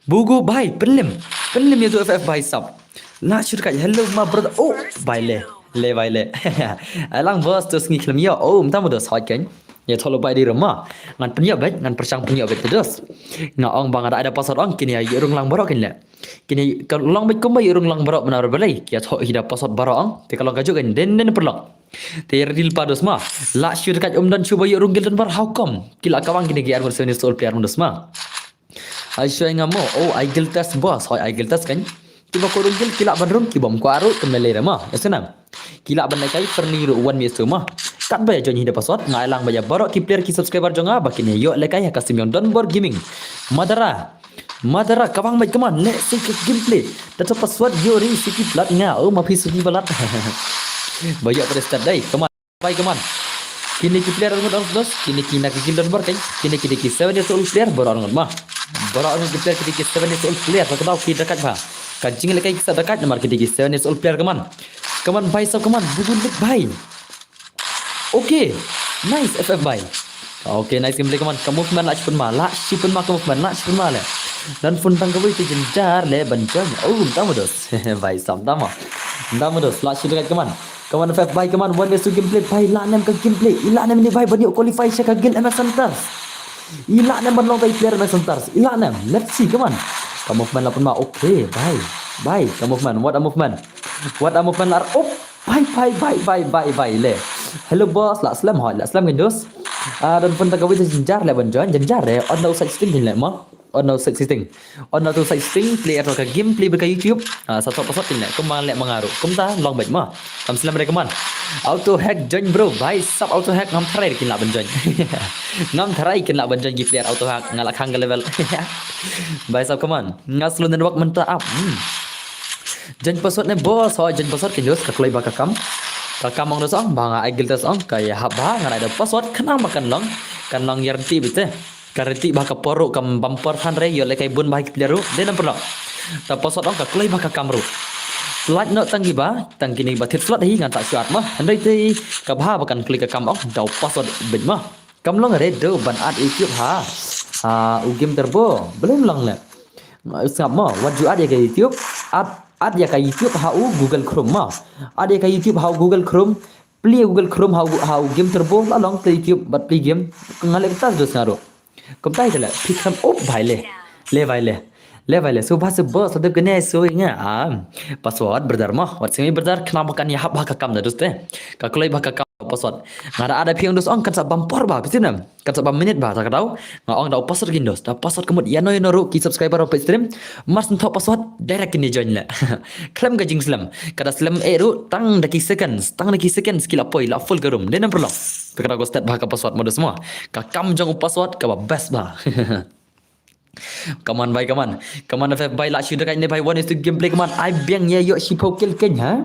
Bugu bhai, pynlim. Pynlim ïa tu F F bhai sap. La shu dkai, hello my brother. Oh, bhai le. Le bhai le. Alang boss, dos ngi khlem ïoh. Oh, mynta mo dos hot kan. Ïa tholo bhai dei rum ma. Ngan pynïoh beit, ngan pyrshang pynïoh beit te dos. Nga ong ba nga da ai da password ong kine ïa rung lang baroh kine le. Kine ka long beit kumba ïa rung lang baroh bynta balei. Ïa thoh hi da password baroh ong. Te ka long kajuh kan den den pyrlok. Te ïa ril pa dos ma. La shu dkai um don shu ba ïa rung gel don bar, how come? Ki la kawang kine ki ar mo seven years old player mo dos ma. Ai shuwa nga mo, oh, ai guild test boss, hoi ai guild test kan. Kiba ko rung guild ki lah ban rung, kiba ym ko aru kum lei re ma. Ïa snam. Ki lah ban lehkai friendly ruh one v two ma. Katba ïa join hi da password, nga ai lang ba ïa baroh ki player ki subscriber jong nga ba kin ïa ïoh lehkai ha ka stream jong Donbor Gaming. Madara. Madara, kawang beit, come on, let's see ka gameplay. Da ta password ïoh ri suki plat nga, oh ma phi suki balat. Ba ïoh pada start dei, come on. Bhai, come on. Kine ki player arngut arngut dos, kine ki na ki guild don bor kein, kine ki dei ki seven years old player bor arngut ma. Bor arngut ki player ki dei ki seven years old player, ka daw ki dakat ba. Ka jingleh kai ki sa dakat namar ki dei ki seven years old player kaman. Kaman bhai sab kaman, bugun lik bhai. Okay. Nice F F bhai. Okay, nice gameplay kaman. Ka movement lah shu pynma, lah shu pynma ka movement, lah shu pynma le. Dan phone tang kawei te jynjar le ban join. Oh, tama dos. Bhai sab tama. Tama dos, lah shu dakat kaman. Kaman F F bhai kaman, one versus two gameplay bhai, lah nem ka gameplay. I lah nem ni bhai ban ïoh qualify sha ka guild M S Hunters. I lah nem ban long tai player M S Hunters. I lah nem. Let's see kaman. Ka movement lah pynma. Okay, bhai. Bhai, ka movement. What a movement. What a movement lah. Up. Bhai, bhai, bhai, bhai, bhai, bhai, le. Hello boss, lah slem hoi, lah slem kein dos. Ah, dan phone tang kawei te jynjar le ban join, jynjar le. On na u side sting kein le ma. On na u side sting. On na u side sting, play at ka game, play bad ka YouTube. Ah, sa top password kein le. Kumba le ma nga ruh. Kumta long bad ma. Kam slem re kaman. Auto hack join bro, bhai sab auto hack ngam tharai kein lah ban join. Ngam tharai kein lah ban join ki player auto hack, nga lah khang ka level. Bhai sab kaman. Nga slow network mynta ap. Hmm. Join password ne boss, ho join password kein dos, ka kloi ba ka kam. Ka kam ong dos ong, ba nga ai guild test ong, ka ïa hap ba, ngan ai da password, khnang ba kan long, kan long ïa rynti beit te. Ka rynti ba ka por ruh, kam bam por than re, ïoh lehkai bun ba ha ki player ruh, dei nam pyrlok. Da password ong, ka kloi ba ka kam ruh. Pyllait noh tang ki ba, tang kine ba thied slot hi, ngan sa shuat ma, hynrei te, ka bha ba kan kloi ka kam ong, da u password beit ma. Kam long re do ban add YouTube ha. Ha u Game Turbo. Balei ym long le. Sngap mo, wat ju add ïa ka YouTube. Add, add ïa ka YouTube ha u Google Chrome mo. Add ïa ka YouTube ha u Google Chrome. Plie Google Chrome ha u, ha u Game Turbo. La long plie YouTube bad plie game. Nga leh kumta dos nga ruh. Kumta hi te le. Phi khlem up bhai le. Le bhai le. Le bhai le. So bha se boss, la dep kane so nga. Ah. Password brother mo. Wat sngap brother, khnang ba kan ïa hap ha ka kam da dos te. Ka kloi ba ka kam password. Nga da ada phi ong dos ong kan sa bam por ba, phi sngap ne em? Kan sa bam minit ba, ta ka daw. Nga ong da u password kein dos. Da password ka mut ïano ïano ruh ki subscriber ba peit stream. Mar shu thoh password, direct kin ïa join le. Khlem ka jingslem. Ka da slem eh ruh, tang da ki seconds. Tang da ki seconds ki la poi, la full ka room. Dei nam pyrlok. Te ka daw ko step ba ka password mo dos mo. Ka kam jong u password, kaba best ba. Kaman bhai kaman. Kaman F F bhai lah shu dakat ne bhai one is to gameplay kaman. Ai biang ïa ïoh shiphew kill kein ha.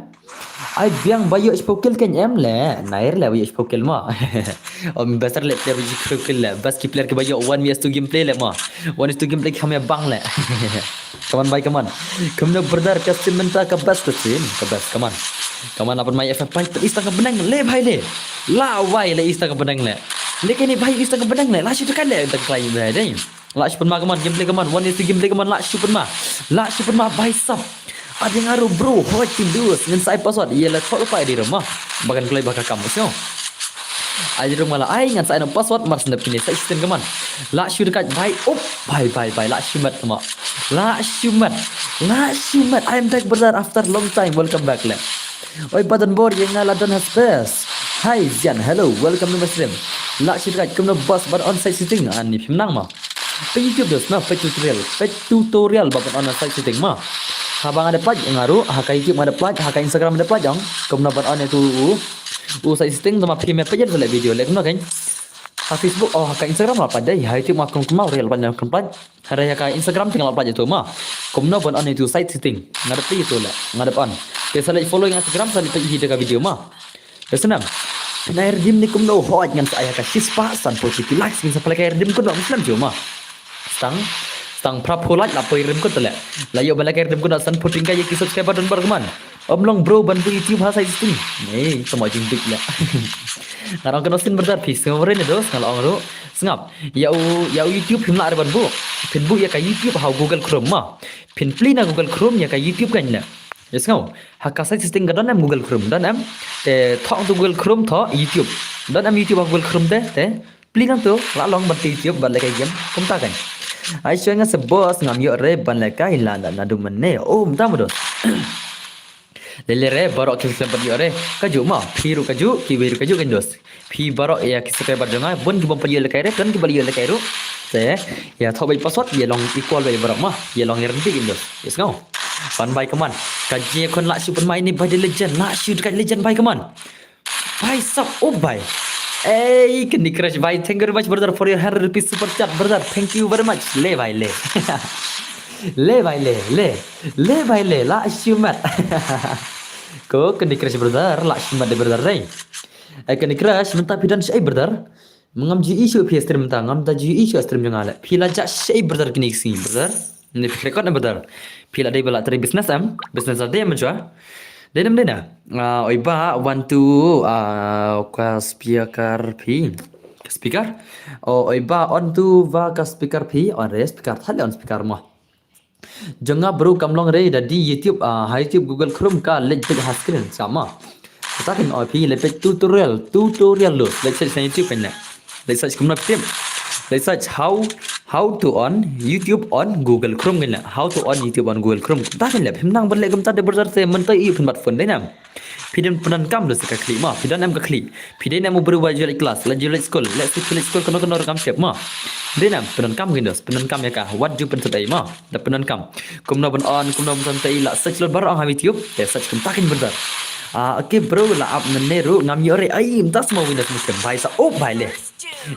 Ai biang ba ïoh shiphew kill kein em le. Nair le ba ïoh shiphew kill ma. Om best le player ba ïoh shiphew kill le. Best ki player ki ba ïoh one is to gameplay le ma. One is to gameplay ki kham ïa bang le. Kaman bhai kaman. Kumno brother ka sim mynta ka best ka sim. Ka best kaman. Kaman apan mai F F bhai peit ista ka bneng le bhai le. La wai le ista ka bneng le. Le kane bhai ista ka bneng le. Lah shu dakat le dakat bhai dei. Lah shu pynma kaman, gameplay kaman, one is to gameplay kaman, lah shu pynma. Lah shu pynma, bhai sab. Adi nga ruh bro, hoi team duos, ngin sa ai password, ïa la thok pa di rama. Ba kan kloi ba ka kam, so. Ai di rama la ai, ngan sa ai na password, mar sendap kini, sa isten kaman. Lah shu dakat, bhai, up, bhai, bhai, bhai, lah shu mat kaman. Lah shu mat, lah shu mat, I'm back brother after long time, welcome back le. Oi, Badan Bor, ïa nga la don ha space. Hi, Zian, hello, welcome to my stream. Lah shu dakat, kumno boss, ban on site sitting, ani phim nang ma. Peit YouTube dos na, peit tutorial, peit tutorial ba ban on site setting ma. Haba nga da peit nga ruh, ha ka YouTube nga da peit, ha ka Instagram da peit jong. Kumno ban on ïa tu u, u site setting, tama phi me peit ïa le video le kumno kein. Ha Facebook, oh ha ka Instagram la peit dei, ha YouTube nga kum kumno real ban kum peit. Hare ha ka Instagram ting la peit ïa tu ma. Kumno ban on ïa tu site setting. Nga da peit ïa tu le, nga da on. Te sa leit follow ïa Instagram, sa leit peit ïa ka video ma. Ka snam. Pynai redeem ni kumno hoi ngan sa ai ha ka shispah sanphew ki likes ngan sa pynlehkai redeem kumno, snam ju ma. Stang, stang phraphew like la poi redeem kumno le. La ïoh ban lehkai redeem kumno sanphew tyngka ïa ki subscriber don bor kaman. Ym long bro ban buh YouTube ha site setting. Ei, tama jingbieit le. Nga ong kano sien brother phi sngewbha ne dos nga la ong ruh. Sngap. Ïa u, ïa u YouTube phim lah re ban buh. Phin buh ïa ka YouTube ha u Google Chrome ma. Phin plie na Google Chrome ïa ka YouTube kein le. Ïa sngew. Ha ka site setting ka don em Google Chrome, don em. Te thoh tu Google Chrome thoh YouTube. Don em YouTube ha Google Chrome te, te. Plie nangtu, la long ban plie YouTube ban lehkai game. Kumta kein. Ai shuwa nga sa boss ngam ïoh re ban lehkai la na, naduh mynne. Oh, mynta ma dos. Lele re, baroh ki slem ban ïoh re. Kajuh ma, phi ruh kajuh, kiwei ruh kajuh kein dos. Phi baroh ïa ki subscriber jong nga, bun ki bym pat ïoh lehkai re, don ki ba la ïoh lehkai ruh. Te, ïa thoh beit password, ïa long equal beit baroh ma, ïa long ïa rynti kein dos. Ïa sngew. Pan bhai kaman. Ka jingïakhun lah shu pynmai ni bhai dei legend, lah shu dakat legend bhai kaman. Bhai sab, oh bhai. Ei, Candy Crush bhai, thank you very much brother for your hundred rupees super chat brother. Thank you very much. Le bhai le. Le bhai le, le. Le bhai le, lah shu mat. Ko Candy Crush brother, lah shu mat de brother dei. Eh, Candy Crush, mynta phi don shaei, brother? Ngam ju ïohi shuh phi stream mynta, ngam da ju ïohi shuh stream jong nga leh. Phi la jah shaei, brother, kine ki sngi, brother? Ne phi record ne, brother? Phi la dei ba la trei business em? Business la dei em mynta? Dei ne em, dei ne? Ah, oi ba, one, two, ah, ka speaker phi. Ka speaker? Oh, oi ba, on two, ba ka speaker phi. On re speaker, thale on speaker mo. Jong nga bro kam long re, da dei YouTube, ah, ha YouTube Google Chrome ka leit peit ha screen sama. Kata kan oi phi leit peit tutorial, tutorial lo. Leit search ha YouTube kan leh. Leit search kumno phi tip. Leit search how, how to on YouTube on Google Chrome kan leh. How to on YouTube on Google Chrome. Kata kan leh. Phim nang ban leh kumta de, brother, te mynta ïoh phin bat phone, dei ne em? Phi don pyndonkam da sa ka khlieh mo. Phi don em ka khlieh? Phi dei ne em u briew ba ju leit class, la ju leit school, leit school, leit school, kano kano ruh kam tip mo. Dei ne em pyndonkam, kyndoh pyndonkam ïa ka. Wat ju pyntip ei mo. Da pyndonkam. Kumno ban on, kumno ban on, te i la search lut baroh ha YouTube. Te search kumta kan, brother. Ah, okay bro, la ap mynne ruh ngam ïoh re. Ai, mynta sma witness mukim. Bhai sa, oh bhai le.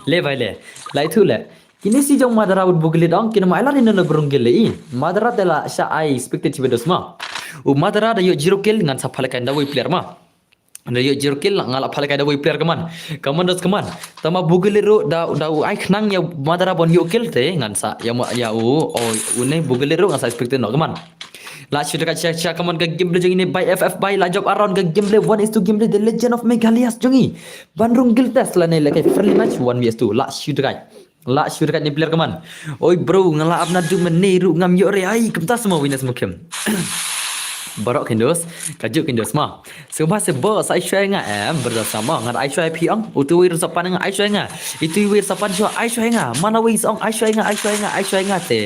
Le bhai le. Lai thu le. Kine shi jong Madara bad Bugilit ong, kine ma ai lad ïa ngi na ba rung gil le i. Madara te la shah ai expected shibit dos ma. U Madara da ïoh zero kill, ngan sa pha lehkai da wei player ma. Da ïoh zero kill, nga la pha lehkai da wei player kman. Kman dos kman. Tangba Bugilit ruh da, da u ai khnang ïa Madara ban ïoh kill te, ngan sa ïa ma, ïa u, o, une Bugilit ruh ngan sa expected noh kman. La shu da ka sha sha kman ka gameplay jong ine bhai, F F bhai, la jop around ka gameplay, one is two gameplay, The Legend of Meghalaya jong i. Ban rung gil test lane lehkai friendly match, one V S two. La shu da ka. La shu da ka ne player kman. Oi bro, nga la ap naduh mynne ruh ngam ïoh re. Ai, kumta sma witness mukim. Baroh kyndoh, kajuh kyndoh ma. Sngewbha seh ba sa ai shuwa ïa nga em, brother sama. Nga da ai shuwa ïa phi ong. Utu wei ruh sa pan nga ai shuwa ïa nga. Itu wei ruh sa pan shuwa ai shuwa ïa nga. Mana wei sa ong ai shuwa ïa nga, ai shuwa ïa nga, ai shuwa ïa nga te.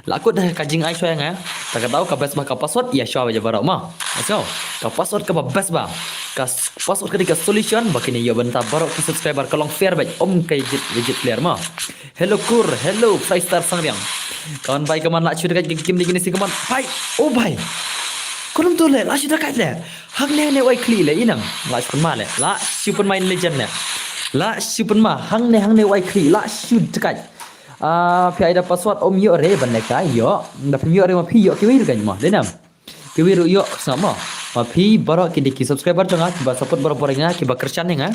La kut da ka jing ai shuwa ïa nga. Ta ka daw ka best ba ka password ïa shuwa ba ja baroh ma. Let's go. Ka password kaba best ba. Ka s-, password ka dei ka solution ba kine ïoh bynta baroh ki subscriber, ka long fair beit, ym ka ijit ijit player ma. Hello Kur, hello Five Star Sangriang. Kaman bhai, kaman la shu da ka game ni kine shi kaman. Bhai, oh bhai. Kumno to le, la shu da ka le. Hangne hangne wai khlieh le i nang. La shu pynma le. La shu pynma in Legend le. La shu pynma hangne hangne wai khlieh. La shu da ka. Ah, phi ai da password, ym ïoh re ban lehkai ïoh. Da phim ïoh re ma phi ïoh kiwei ruh kan ma. Dei ne em? Kiwei ruh ïoh, sngap ma. Ma phi baroh ki dei ki subscriber jong nga, kiba support barabor ïa nga, kiba kyrshan ïa nga.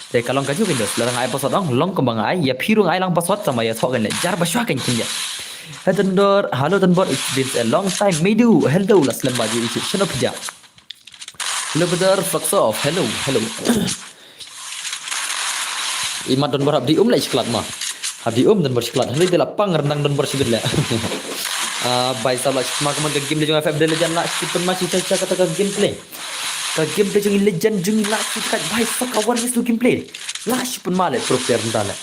Te ka long kajuh kyndoh, lada nga ai password ong, long kumba nga ai, ïa phi ruh nga ai lang password, tangba ïathoh kan leh jar ba shuwa kan khyndiat. Hey Donbor, hello Donbor, it's been a long time. Meidu, hello, la slem ba ju ïa, shano phi jah? Hello brother, fucks off, hello, hello. Imat Donbor hap dih um leh shiklat ma. Hap dih um Donbor shiklat. Hynrei te la pang rendang Donbor shibit leh. Ah, bhai sab, la shu pynma kman ka game jong F F The Legend, la shu pynma shisha shisha kata ka gameplay. Ka gameplay jong i Legend jong i, la shu kat bhai sab, ka one v two gameplay. La shu pynma le pro player mynta le.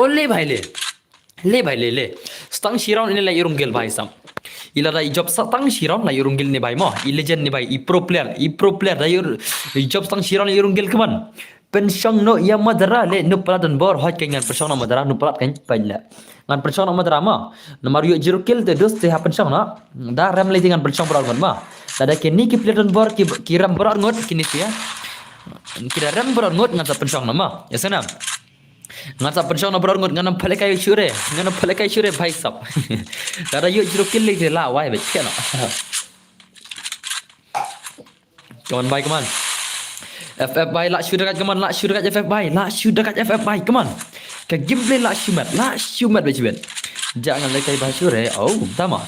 Ole bhai le. Le bhai le le. Stang shi round ine la ïa rung gel bhai sab. I la da i jop stang shi round la ïa rung gel ne bhai mo. I Legend ne bhai, i pro player, i pro player da ïa, i jop stang shi round la ïa rung gel kman. Pynshong noh ïa Madara le, nup palat Donbor, hooid kan ngan pynshong noh Madara, nup palat kan pynleh. Ngan pynshong noh Madara ma. Namar ïoh zero kill te dos te hap pynshong noh. Da rem lei te ngan pynshong baroh arngut ma. Lada kine ki player Donbor ki, ki rem baroh arngut kine phi ïa. Ki da rem baroh arngut ngan sa pynshong noh ma. Ïa sana. Ngan sa pynshong noh baroh arngut, ngan ym pynlehkai shuh re. Ngan ym pynlehkai shuh re bhai sab. Lada ïoh zero kill lei te la wai beit phi noh. Come on bhai, come on. F F bhai, la shu da ka, come on, la shu da ka F F bhai, la shu da ka F F bhai, come on. Ka gameplay la shu met, la shu met beit shibit. Jah ngan lehkai bha shuh re. Oh, tama.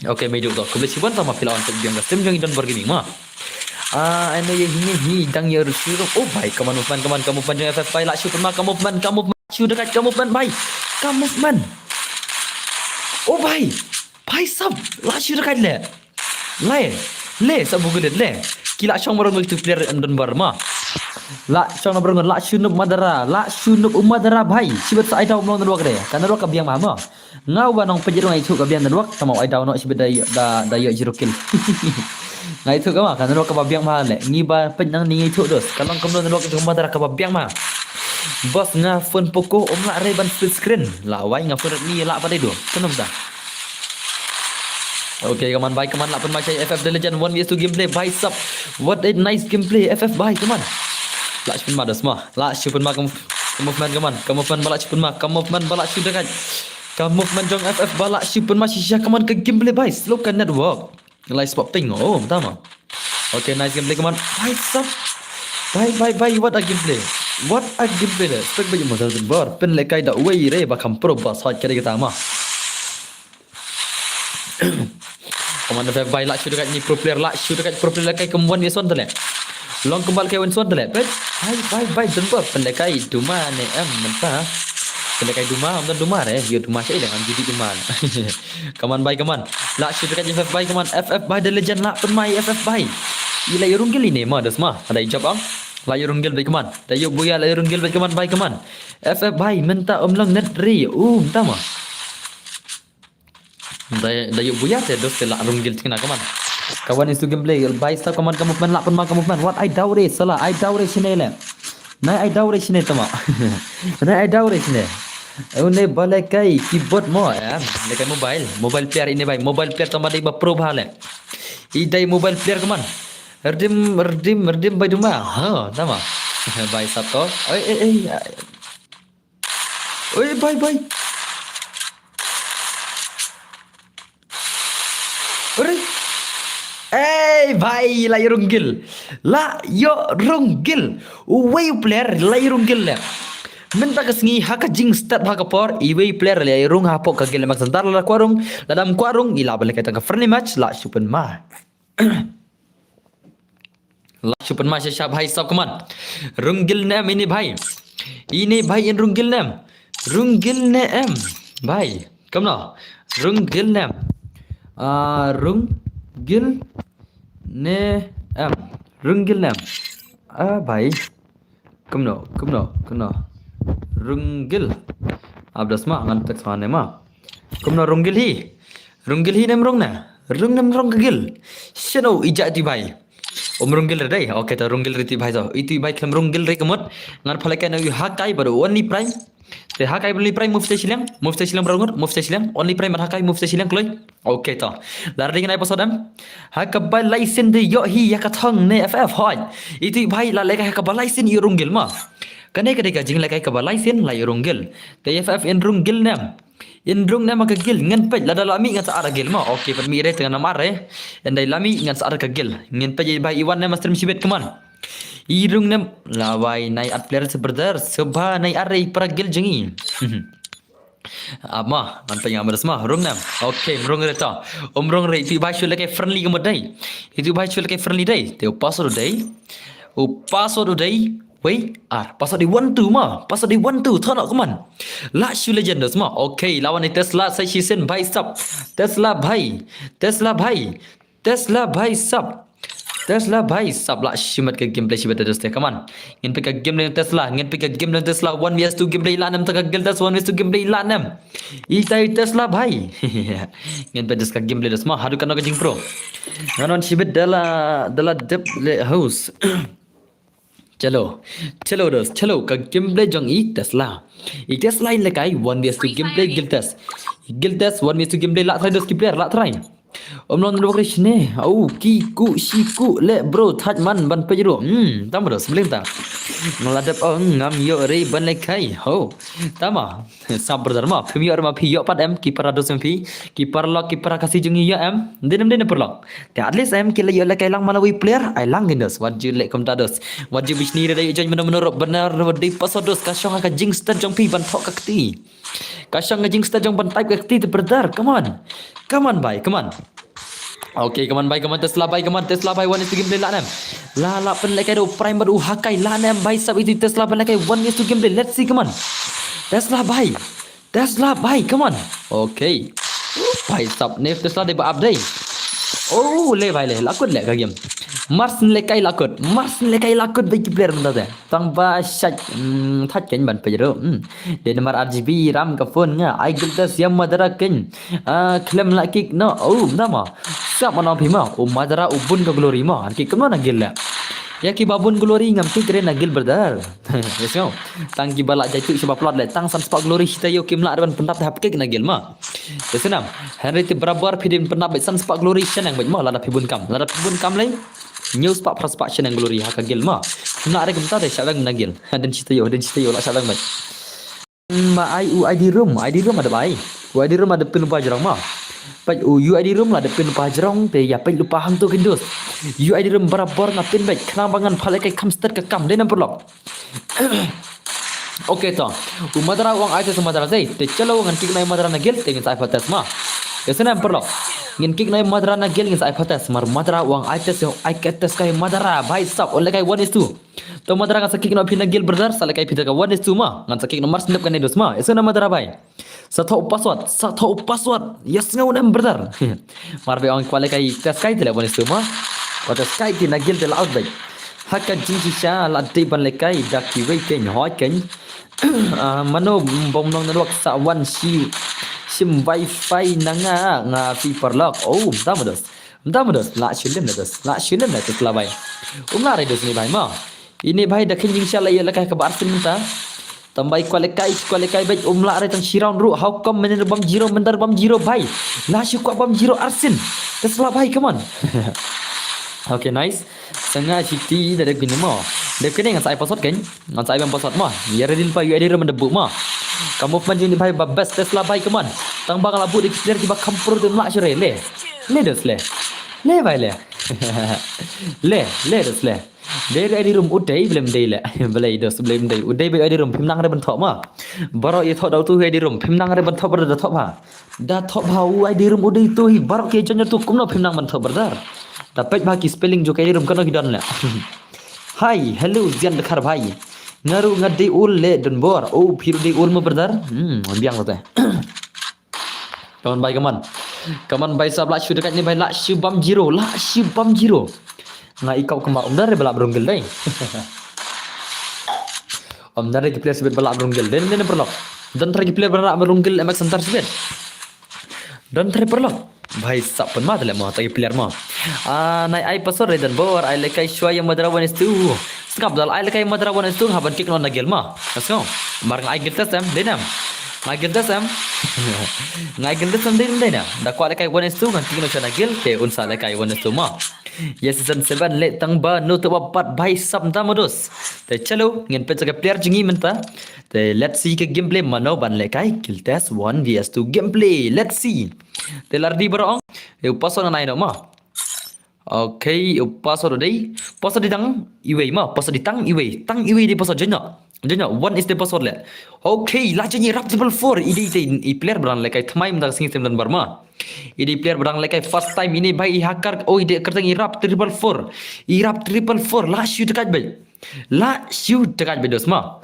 Okay, Meidu to. Khublei shibun tama phi la wan peit biang ka stream jong i Donbor Gaming ma. Ah, I know you hear me, he dang ïa shu. Oh bhai, come on movement, come on, come movement jong F F bhai, la shu pynma, come movement, come movement, shu da ka, come movement bhai. Come movement. Oh bhai. Bhai sab, la shu da ka le. Lai, le, sa Bugilit le. Ki la shong baroh ngut tu player Donbor ma. La shong baroh ngut, la shu nup Madara, la shu nup u Madara bhai. Shibit sa ai daw ym long network re. Ka network ka biang ma ma. Nga uba nongpeit ruh nga ithuh ka biang network, tangba ai daw noh shibit da, da, da ïoh zero kill. Nga ithuh ka ma, ka network kaba biang ma le. Ngi ba peit nangne ngi ithuh dos. Ka long kumno network jong Madara kaba biang ma. Boss nga phone Poco ym lah re ban split screen. La wai nga phone Redmi lah pat dei do. Kumno da. Okay, come on bhai, come on, la pynma shai F F The Legend one v two gameplay, bhai sab. What a nice gameplay, F F bhai, come on. La shu pynma dos ma, la shu pynma ka mov-, ka movement, come on, ka movement ba la shu pynma, ka movement ba la shu da ka. Ka movement jong F F ba la shu pynma shisha, come on, ka gameplay bhai, slow ka network. Lai spot ping, oh, tama. Okay, nice gameplay, come on. Bhai sab. Bhai, bhai, bhai, what a gameplay. What a gameplay de. Spek bhai mo sa bor. Pynlehkai da wei re ba kham pro ba soi kare kita ma. Come on, bhai, bhai, lah shu dekat ni pro player, lah shu dekat pro player lehkai kum wan wi son tele. Long kembal kai wan son tele. Bhai, bhai, bhai, bhai, don bor. Pynlehkai duma ne em mynta. Pynlehkai duma, em don duma re. Yo duma sha ida ngam jidi duma. Come on, bhai, come on. Lah shu dekat F F bhai, come on. F F bhai, the legend lah pynmai F F bhai. Ila ïa rung gil ine ma, das ma. Ada ijab am. Lah ïa rung gil bhai, come on. Da ïa buya lah ïa rung gil bhai, come on, bhai, come on. F F bhai, mynta um long net re. Um, tama. Da, da ïa buya te dos te lah rung gil tingna, come on. Kawan isu gameplay, bhai, stop, come on, come on, lah pynma, come on. What I daw re, sala, I daw re shine le. Nai I daw re shine tama. Nai I daw re shine. Une ba lehkai keyboard mo, eh, lehkai mobile, mobile player ine bhai, mobile player tama dei ba pro bha le. I dei mobile player, come on. Redim, redim, redim bhai duma. Ha, tama. Bhai sab to. Oi, eh, eh. Oi, bhai, bhai. Ore. Ei, bhai, la ïa rung gil. La ïa rung gil. Uwei u player, la ïa rung gil le. Mynta ka sngi ha ka jingstad ha ka por, iwei u player la ïa rung hapoh ka gil mak santar la kwah rung, la dam kwah rung, i la ba lehkai tang ka friendly match, la shu pynma. La shu pynma sha sha bhai sab, come on. Rung gil ne em ine bhai. Ine bhai in rung gil ne em. Rung gil ne em. Bhai. Kumno. Rung gil ne em. Ah, rung gil ne em. Rung gil ne em. Ah, bhai. Kumno, kumno, kumno. Rung gil. Abdas ma, ngan text ma ne ma. Kumno rung gil hi. Rung gil hi ne em rung ne. Rung ne em rung ka gil. Shano i jait i bhai. Um rung gil re dei. Okay, to rung gil re ti bhai to. Itu i bhai khlem rung gil re ka mut. Ngan phalek kai na u Hakai bad u Only Prime. Te Hakai bad Only Prime move te shiliang. Move te shiliang bad u ngut. Move te shiliang. Only Prime bad Hakai move te shiliang kloi. Okay to. Lar ding nai pasod em. Ha kaba laisin de ïoh hi ïa ka thong ne F F hoi. Itu i bhai la lehkai ha kaba laisin ïoh rung gil ma. Kane ka dei ka jinglehkai kaba laisin la ïoh rung gil. Te F F in rung gil ne em. In rung ne em ka gil, ngin peit lada la mih ngan sa ar ka gil ma. Okay, pat mih re te ngan ar re. Ynda la mih ngan sa ar ka gil. Ngin peit ïa i bhai Iwan ne em ha stream shibit, come on. I rung ne em la wai nai ar player sa brother, sngewbha nai ar re para gil jong i. Ama, ngan peit nga ma das ma, rung ne em. Okay, rung re ta. Um rung re, itu i bhai shu lehkai friendly ka mut dei. Itu i bhai shu lehkai friendly dei. Te u password u dei. U password u dei. Wei, ar. Password i one two ma. Password i one two. Thon ok man. La shu legend das ma. Okay, la wan i Tesla sa shisien bhai sab. Tesla bhai. Tesla bhai. Tesla bhai sab. Tesla bhai sab, la shimet ka gameplay shibet da dos te, come on. Ngin peit ka gameplay Tesla, ngin peit ka gameplay Tesla, one vs two gameplay la ne em ta ka gil Tesla, one vs two gameplay la ne em. Itai Tesla bhai. Ngin peit dos ka gameplay dos ma, haduh kano ka jingpro. Ngan wan shibet da la, da la dep le house. Chalo. Chalo dos. Chalo ka gameplay jong i Tesla. I Tesla in lehkai one vs two gameplay gil Tesla. Gil Tesla one vs two gameplay la try dos ki player la try. Om long dok rishne. Au ki ku shi ku le bro thaj man ban pejro. Hmm, tam dos bling ta. Ngala dep ong ngam ïoh re ban lehkai. Ho. Tama. Sab brother ma, phim ïoh re ma phi ïoh pat em ki para dos em phi, ki para lok, ki para Khasi jong ngi ïoh em. Din em din para lok. Te at least em ki la ïoh lehkai lang ma la wei player, ai lang gin dos. Wat ju leh kumta dos. Wat ju bishni re dei join mano mano rop benar dei paso dos ka shong ka jingstad jong phi ban thok ka kti. Ka shong ka jingstad jong ban type ka kti te brother. Come on. Come on bhai, come on. Okay, come on bhai, come on Tesla bhai, come on Tesla bhai, one vs two gameplay la ne em. La la pynlehkai da u Prime bad u Hakai la ne em bhai sab itu Tesla pynlehkai one vs two gameplay. Let's see, come on. Tesla bhai. Tesla bhai, come on. Okay. Uh, bhai sab ne Tesla dei ba ap dei. Oh, le bhai le, la kut le ka game. Mars lehkai la kut, Mars lehkai la kut bhai ki player mynta te. Tang ba shait, mm, thaj kein ban pejro. Mm. Dei namar R G B RAM ka phone nga. Ai gil Tesla ïa Madara kein. Ah, khlem la kick no. Oh, nama. Sab ma nong phi ma. U Madara u bun ka glory ma. An kick kumno na gil le. Ïa ki ba bun glory ngam kick re na gil brother. Yes no. Tang ki ba la jai tu shu ba plot le. Tang san spah glory shi taïew kim lah re ban pyndap te hap kick na gil ma. Yes nam. Henry te barabar phi dei ban pyndap bad san spah glory shaneng bad ma lada phi bun kam. Lada phi bun kam le. Hynñiew spah phra spah shaneng glory ha ka gil ma. Kim lah re kumta te shah weng na gil. Hadien shi taïew, hadien shi taïew lah shah weng bad. Ma ai u I D room, I D room ada bai. U I D room ada pynba jrong ma. Peit u U I D room la da pyn pa jrong te ïa peit lypa hangto kin dos. U I D room barabor nga pyn beit khnang ba ngan phah lehkai kham stet ka kam dei nam paralok. Okay to. U Madara u ong ai test u Madara dei. Te chalo ngan kick noh u Madara na guild te ngin sa ai phah test ma. Ïa sngewbha paralok. Ngin kick noh u Madara na guild ngin sa ai phah test. Mar Madara u ong ai test ai ka test kai Madara bhai sab. Ong lehkai one is two. To Madara ngan sa kick noh phi na guild brother, sa lehkai phi da ka one is two ma. Ngan sa kick noh mar sngewbha kane dos ma. Ïa sngewbha Madara bhai. Sa thoh u password, sa thoh u password. Ïa sngew ne em brother. Mar ba ong kwah lehkai test kai te leh one is two ma. Kwah test kai te na guild te la out beit. Ha ka jingshisha la dei ban lehkai da kiwei kein hoi kein. Ah, mano bym long network sa wan shi shim wifi na nga nga phi paralok. Oh, mynta ma dos. Mynta ma dos. La shu lem na dos. La shu lem na dos la bai. Um la re dos ni bai ma. Ini bai da khin jingshisha la ïa lehkai kaba arsien mynta. Tang bai kwah lehkai, kwah lehkai beit um lah re tang shi round ruh. How come mynta bam zero, mynta bam zero bai. Lah shu kwah bam zero arsien. Test la bai, come on. Okay, nice. Sanga siti da dep kini mo. Dep kini ngan sa ai password kan. Ngan sa ai bam password mo. Ïa ready lypa U I D room da bu mo. Ka movement jong ini bai ba best, test la bai, come on. Tang ba nga la bu da ki player kiba kham pro te ym lah shuh re le. Le dos le. Le bai le. Le, le dos le. Dei re U I D room u dei, blem dei le. Blei dos, blem dei. U dei ba U I D room phim nang re ban thoh ma. Baroh ïa thoh da utu U I D room phim nang re ban thoh ba da thoh ba. Da thoh ba U I D room u dei tu hi baroh ki jon tu kumno phim nang ban thoh brother. Da peit ba ki spelling jong ka U I D room kano ki don le. Hi, hello, Zian Dkhar bhai. Nga ruh nga dei u le don bor. Oh, phi ruh dei u mo brother. Hmm, biang te. Come on bai, come on. Come on bai sab, lah shu da kait ni bai, lah shu bam zero, lah shu bam zero. Nga i kop kama um dare ba lah brunggil dei. Um dare ki player sibit ba lah brunggil dei, dei paralok. Don tre ki player ba lah brunggil M X Center sibit. Don tre paralok. Bai sab pynma te leh mo, ta ki player mo. Ah, nai ai password re don bor, ai lehkai shuwa ïa Madara one is two. Sngap dal ai lehkai Madara one is two, nga ban kick noh na guild mo. Let's go. Mar nga ai guild test em, dei nam. Nga ai guild test em. Nga ai guild test em, dei nam, dei nam. Da kwah lehkai one is two, ngan kick noh shuwa na guild, te un sa lehkai one is two mo. Ïa season seven leh tang ba no te ba pat bai sab mynta mo dos. Te chalo, ngin peit sa ka player jong ngi mynta. Te let's see ka gameplay mano ban lehkai guild test one V S two gameplay. Let's see. Te la ready baroh ong. Ïa u password ngan ai noh mo. Okay, u password dei. Password dei tang iwei mo, password dei tang iwei. Tang iwei dei password, join noh. Join noh, one is the password leh. Okay, la join ïa Rap triple four. I dei te i player ba dang lehkai thymmai mynta ka sngi, tem don bar mo. I dei player ba dang lehkai first time, ini bai i hacker, oh i dei kyrteng i Rap triple four. I Rap triple four, lah shu da kait bai. Lah shu da kait bai dos mo.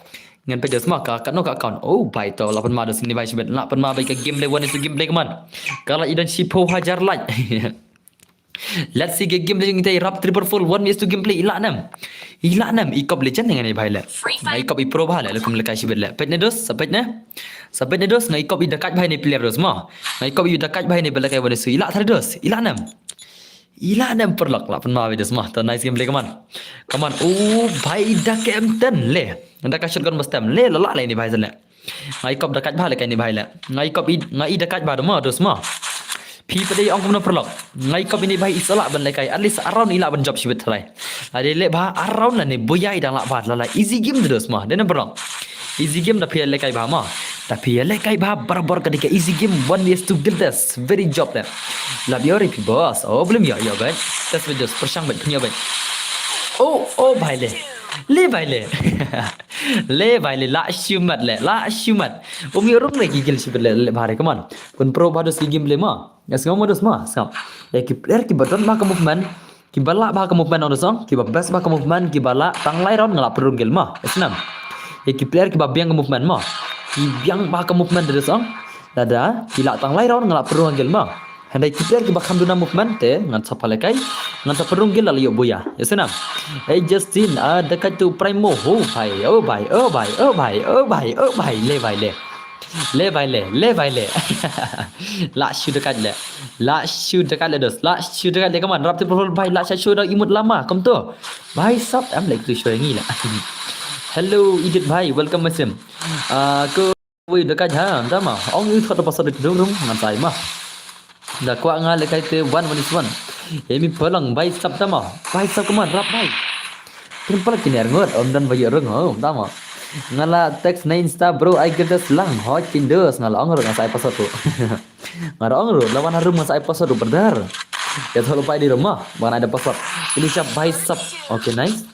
Ngan peit dos mo, ka katno ka account. Oh bai to, lah pynma dos ini bai shibit. Lah pynma bai ka gameplay, one is two gameplay, come on. Ka lah i don shiphew hajar like. Let's see ka gameplay jong i te i Rap triple four one V S two gameplay, i lah nam. I lah nam, i kop legend ngan i bai leh. Nga i kop i pro ba leh, leh kum lehkai shibit leh. Peit ne dos, sa peit ne. Sa peit ne dos, nga i kop i da kait bai ne player dos mo. Nga i kop i da kait bai ne ba lehkai one is two, i lah thar dos, i lah nam. I lah nam paralok, lah pynma bai dos mo. To nice gameplay, come on. Come on, oh bai da K M ten leh. Da ka shotgun ba stem leh, la lah leh ini bai sa leh. Nga i kop da kait ba lehkai ini bai leh. Nga i kop i, nga i da kait ba da mo dos mo. Phi pat dei ong kumno paralok. Nga i kop ini bai i sa lah ban lehkai. At least around i lah ban jop shibit tharai. Lada leh ba around lane buya i dang lah ba lala easy game dos mo. Dei nam paralok. Easy game da phi lehkai ba mo. Da phi lehkai ba barabor ka dei ka easy game, one V S two guild test. Very job leh. Lap ïa ri phi boss. Oh, blem ïa, ïa bai. Test bai dos, pyrshang bai, pynïa bai. Oh, oh bai leh. Leh bai leh. Leh bai leh, lah shu mat leh, lah shu mat. Um ïoh rung leh ki guild shibit leh, leh bha re, come on. Pun pro ba dos ki gameplay mo. Ïa sngap mo dos mo, sngap. Ïa ki player kiba don ba ka movement, kiba lah ba ka movement ong dos ong, kiba best ba ka movement, kiba lah tang lai round nga lah pynrung guild mo. Ïa snam. Ïa ki player kiba biang ka movement mo. Ki biang ba ka movement dos ong. Lada ki lah tang lai round nga lah pynrung guild mo. Hynrei ki player kiba kham duna movement te ngan sa pha lehkai, ngan sa pynrung guild la ïoh buya. Ïa snam. Hey Justin, ah, da kait tu Primo, oh bai, oh bai, oh bai, oh bai, oh bai, oh bai, leh bai leh. Leh bai leh, leh bai leh. Lah shu da kait leh. Lah shu da kait leh dos. Lah shu da kait leh, come on. Rap triple four bai, lah shu da imut lama kumto. Bai sap em leh tu shu ngi leh. Hello Edith bai, welcome masim. Ah, ko Wei da kait ha, da ma. Ong ïa thot da password da dum rum ngan sa ai ma. Da kwah nga lehkai te one, one is one. Emi pelang bai sap da ma. Bai sap, come on, rap bai. Pun pala kini ar ngot, om dan bai rung ho, da ma. Nga la text na Insta bro, ai guild test lang. Hoi kin dos, nga la ong rung ngan sa ai password tu. Nga da ong ruh, la wan harum ngan sa ai password ruh brother. Ïa, to lo pai di ruh ma, ban ai da password. Ini sha bhai sap. Okay, nice.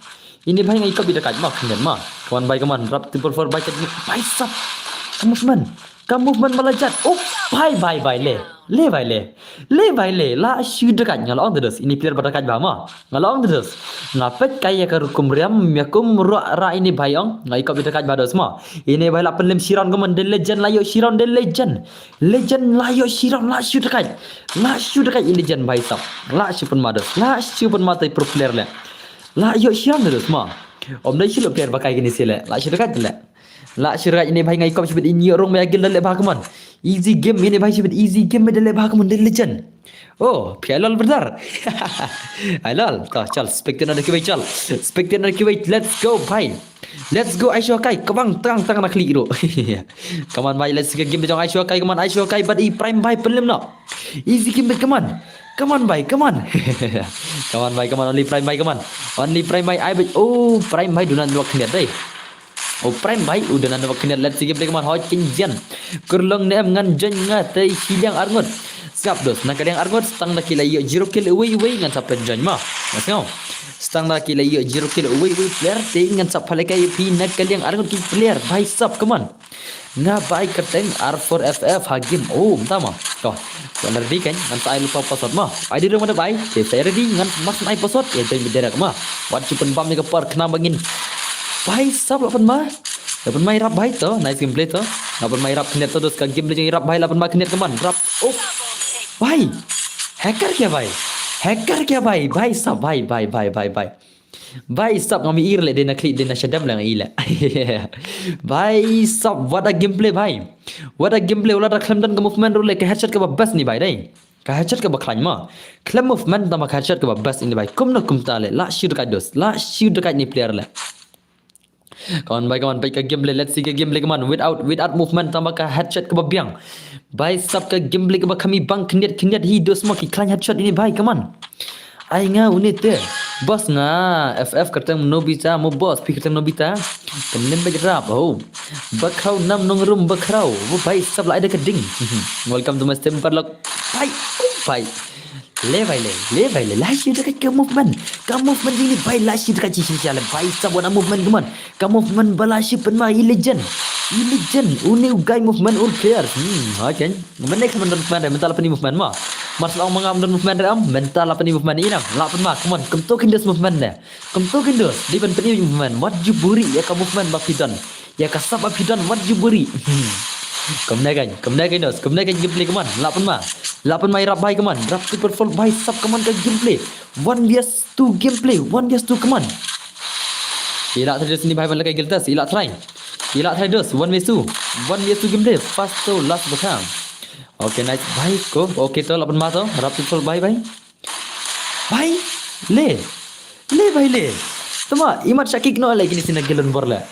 Ini bhai nga ïa kop ïa da kait ma, khyndiat ma. Come on bhai, come on, rap triple four bhai, kat bhai sap. Ka movement. Ka movement ba la jat. Oh, bhai, bhai, bhai, le. Le bhai le. Le bhai le. La shu da kait, nga la ong te dos. Ini player ba da kait bha ma. Nga la ong te dos. Nga peit kai ïa ka rukom riam, ïa kum ruh ra ini bhai ong. Nga ïa kop ïa da kait bha dos ma. Ini bhai la pynlem shi round, come on, the legend la ïoh shi round, the legend. Legend la ïoh shi round, la shu da kait. La shu da kait i legend bhai sap. La shu pynma dos. La shu pynma te pro player le. La ïoh shi round dos ma. Ym dei shi lo player ba kai kini si le. La shu da kait le. La shu da kait ini bhai, nga ïa kop shibit, ini ïoh rung ba ïa gil da le bha, come on. Easy game ini bhai shibit, easy game da le bha, come on, the legend. Oh, phi ai lol brother. Ai lol. To, chal, spectate na da kiwei, chal. Spectate na da kiwei. Let's go bhai. Let's go, ai shu kai, ka bang tang tang na klik ruh. Come on bhai, let's go, game jong ai shu kai, come on, ai shu kai, bad i Prime bhai pynlem noh. Easy game bad, come on. Come on bhai, come on. Come on bhai, come on, only Prime bhai, come on. Only Prime bhai, ai bhai, oh, Prime bhai, duna dua khyndiat dei. Oh, Prime bhai, u duna dua khyndiat, let's go, game bad, come on, hoi kin jan. Kurlong ne em ngan join nga te shi liang arngut. Sngap dos, na ka liang arngut, stang da ki la ïoh zero kill uwei uwei ngan sa pynjoin ma. Nga sngew. Stang da ki la ïoh zero kill uwei uwei player, te ngan sa pynlehkai ïa phi na ka liang arngut ki player, bhai sap, come on. Nga bai kyrteng R four F F ha game. Oh, mynta ma. To. Ko ready kan, ngan sa ai lypa password ma. Ai di ruh ma da bai. Te sa ready ngan mar shu ai password, ïa join direct ma. Wat shu pynbam ïa ka por khnang ba ngin. Bhai sap, la pynma. La pynma i rap bhai to, nice gameplay to. La pynma i rap khyndiat to dos, ka game le jong i rap bhai, la pynma khyndiat, come on, rap. Oh. Bhai. Hacker kya bhai? Hacker kya bhai? Bhai sap, bhai, bhai, bhai, bhai, bhai. Bhai sap, ngam i ir le, dei na klik, dei na shadam le nga i le. Bhai sap, what a gameplay bhai. What a gameplay, u la da khlem don ka movement ruh le, ka headshot kaba best ni bhai dei. Ka headshot kaba khlaiñ ma. Khlem movement tang ba ka headshot kaba best ni bhai. Kumno kumta le, la shu da kait dos, la shu da kait ni player le. Come on bhai, come on, bhai, ka gameplay, let's see ka gameplay, come on. Without, without movement, tang ba ka headshot kaba biang. Bhai sap, ka gameplay kaba kham i bang khyndiat khyndiat hi dos ma, ki khlaiñ headshot ini bhai, come on. Ai nga une te. Boss nga, F F kyrteng Nobita, mo boss, phi kyrteng Nobita. Pynlem bad rap, oh. Bakhraw nam nongrum bakhraw. Oh, bhai sap, la ai da ka ding. Welcome to my stream, paralok. Bhai, oh, bhai. Le bhai le, le bhai le, la shu da kait ka movement. Ka movement jong ini bhai, la shu da kait shisha le bhai sap, what a movement, come on. Ka movement ba la shu pynma i legend. I legend, une u guy movement ur player. Hmm, okay. Mynne ka movement re, mynta la pynma movement ma. Mar shu ong ma nga ym don movement re em, mynta la pynma movement i nang. La pynma, come on, kumto kin dos movement ne. Kumto kin dos, dei ban pynma movement. Wat ju buri ïa ka movement ba phi don. Ïa ka sap ba phi don, wat ju buri. Hmm. Kumne kan, kumne kan dos, kumne kan gameplay, come on. La pynma. La pynma i rap bhai, come on. Rap triple four bhai sap, come on, ka gameplay. One versus two gameplay, one versus two, come on. I la try dos ini bhai, ban lehkai guild test, i la try. I la try dos, one versus two. One versus two gameplay, first to last ba kha. Okay, nice bhai ko. Okay to, la pynma to, rap triple four bhai bhai. Bhai, le. Le bhai le. Tama, imat sha kick noh le kini sina gilon bor le.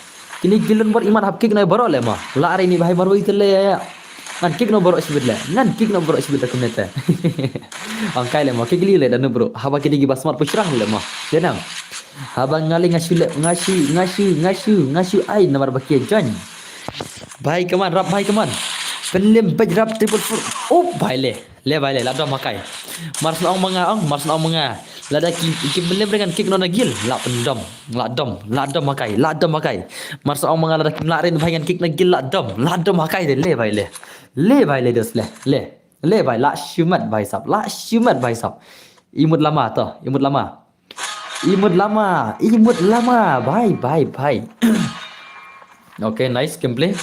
Kini gilon bor imat hap kick noh baroh le ma. La are ini bhai marwei te le. Ngan kick noh baroh shibit le. Ngan kick noh baroh shibit le kumne te. Ong kai le ma, kick li le da nu bro. Haba kini ki ba smart pu shrang le ma. Denam. Haba ngali nga shu le, nga shu, nga shu, nga shu, nga shu ai namar ba ki join. Bhai, come on, rap bhai, come on. Pynlem bad rap triple four. Oh, bhai le. Le bhai le, la dom ha kai. Mar shu ong ma nga ong, mar shu ong ma nga. Lada ki, ki pynlem re ngan kick noh na guild. La pyndom, la dom, la dom ha kai, la dom ha kai. Mar shu ong ma nga lada kim lah re bhai ngan kick na guild, la dom, la dom ha kai de, le bhai le. Le bhai le dos le, le. Le bhai, la shimet bhai sap, la shimet bhai sap. Imut lama to, imut lama. Imut lama, imut lama, bhai, bhai, bhai. Okay, nice gameplay.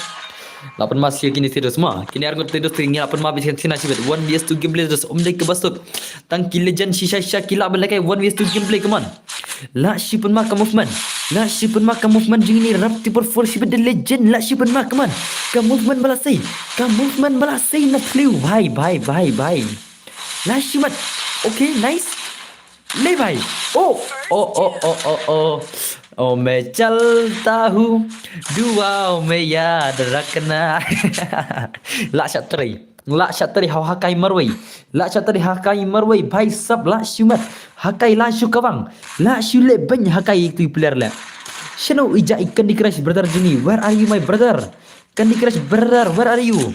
La pynma sha kini te dos ma. Kini arngut te dos te ngi la pynma bit kan tina shibit. One versus two gameplay dos, um dei kaba suk. Tang ki legend shisha shisha ki lah ban lehkai one versus two gameplay, come on. La shu pynma ka movement. La shu pynma ka movement jong ini rap triple four shibit, the legend. La shu pynma, come on. Ka movement ba la sei. Ka movement ba la sei na thliew. Bhai, bhai, bhai, bhai. La shimet. Okay, nice. Le bhai. Oh, oh, oh, oh, oh, oh. Oh, main chalta hoon, duaon mein yaad rakhna. La sha trei. La sha trei ha kai marwei. La sha trei ha kai marwei. Bhai sab la shu mat. Ha kai la shu kawang. La shu leh beiñ ha kai itu i player le. Shano i ja i Candy Crush brother jong ngi. Where are you, my brother? Candy Crush brother, where are you?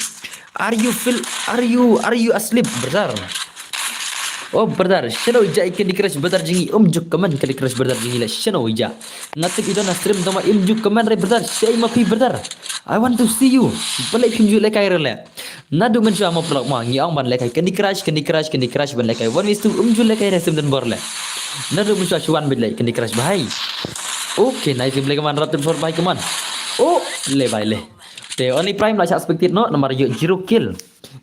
Are you feel, are you, are you asleep, brother? Oh brother, shano ïa i Candy Crush brother jong ngi? Um ju comment Candy Crush brother jong ngi la, shano ïa? Nga tip i don ha stream tang ma im ju comment re brother, shei ma phi brother. I want to see you. Balei phim ju lehkai re le? Naduh mynshuwa mo paralok mo ngi ong ban lehkai Candy Crush, Candy Crush, Candy Crush ban lehkai one v two, um ju lehkai re sim don bor le. Naduh mynshuwa shu wan beit leh Candy Crush bhai. Okay, nice gameplay kaman, rap tip sor bhai kaman. Oh, le bhai le. Te Only Prime la shah spectate noh, namar ïoh zero kill.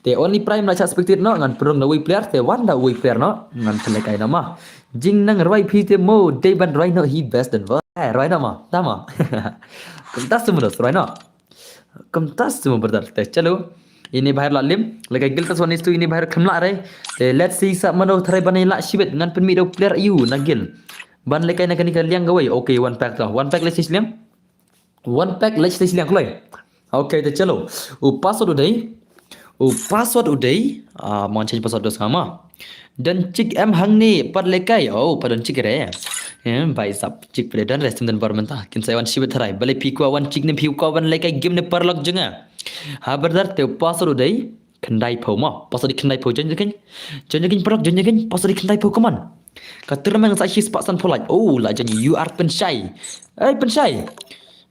Te Only Prime la shah spectate noh, ngan pynrung na uwei player, te wan da uwei player noh, ngan pynlehkai noh ma. Jingnang rwai phi te mo, dei ban rwai noh hi best don bor. Eh, rwai noh ma, da ma. Kumta sum dos, rwai noh. Kumta sum brother, te chalo. Ine bhai la lim, lehkai Guild Wars one v two ine bhai khlem lah re. Te let's see sa mano tharai ban lah shibit, ngan pynmih da u player ïa u na guild. Ban lehkai na kane ka liang kawei. Okay, one pack to. One pack leh shi liang. One pack leh shi liang kloi. Okay, te chalo. U password u dei. U password u dei. Ah, mon change password dos nga ma. Don chick em hangne pat lehkai. Oh, pat don chick re. Em, bhai sab chick pat don re sim don bor mynta. Kin sa wan shibit tharai. Balei phi kwah wan chick ne phi kwah wan lehkai game ne paralok jong nga? Ha brother, te u password u dei. Khyndai phew mo. Password dei khyndai phew, join again. Join again paralok, join again. Password dei khyndai phew, come on. Ka tournament sa shi spah san phew lait. Oh, la join, you are Pynshai. Hey Pynshai.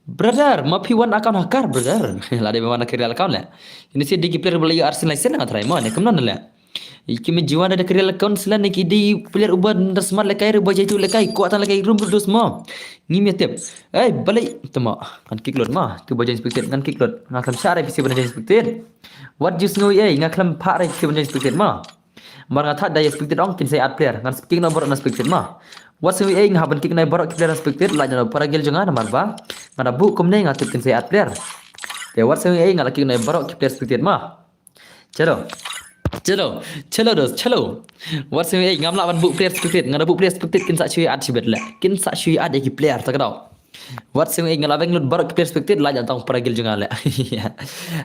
Brother, ma phi wan account hacker brother. La dei wan ka real account le. Ini si dei ki player ba la ïoh arsien license nga tharai mo ne kumno ne le. Ki me jiwan da ka real account sila ne ki dei player uba da smat lehkai re uba jaitu lehkai, kwah tang lehkai room dos mo. Ngim ïa tip. Hey, balei tama. Ngan kick load ma. Tu ba join spectate, ngan kick load. Nga khlem shah re phi si ban join spectate. Wat ju sngew ei, nga khlem phah re phi si ban join spectate ma. Mar nga thad da ïa spectate ong kin sa ïa add player. Ngan kick noh baroh na spectate ma. Wat sngew ei, nga hap ban kick noh baroh ki player na spectate, lait noh para guild jong nga namar ba nga da buh kumne nga tip kin sa ïa add player. Te wat sngew ei, nga la kick noh baroh ki player spectate ma. Chalo. Chalo. Chalo dos, chalo. Wat sngew ei, ngam lah ban buh player spectate, nga da buh player spectate kin sa shu ïa add shibit le. Kin sa shu ïa add ïa ki player ta ka daw. Wat sngew ei, nga la beng lut baroh ki player spectate, lait noh tang para guild jong nga le.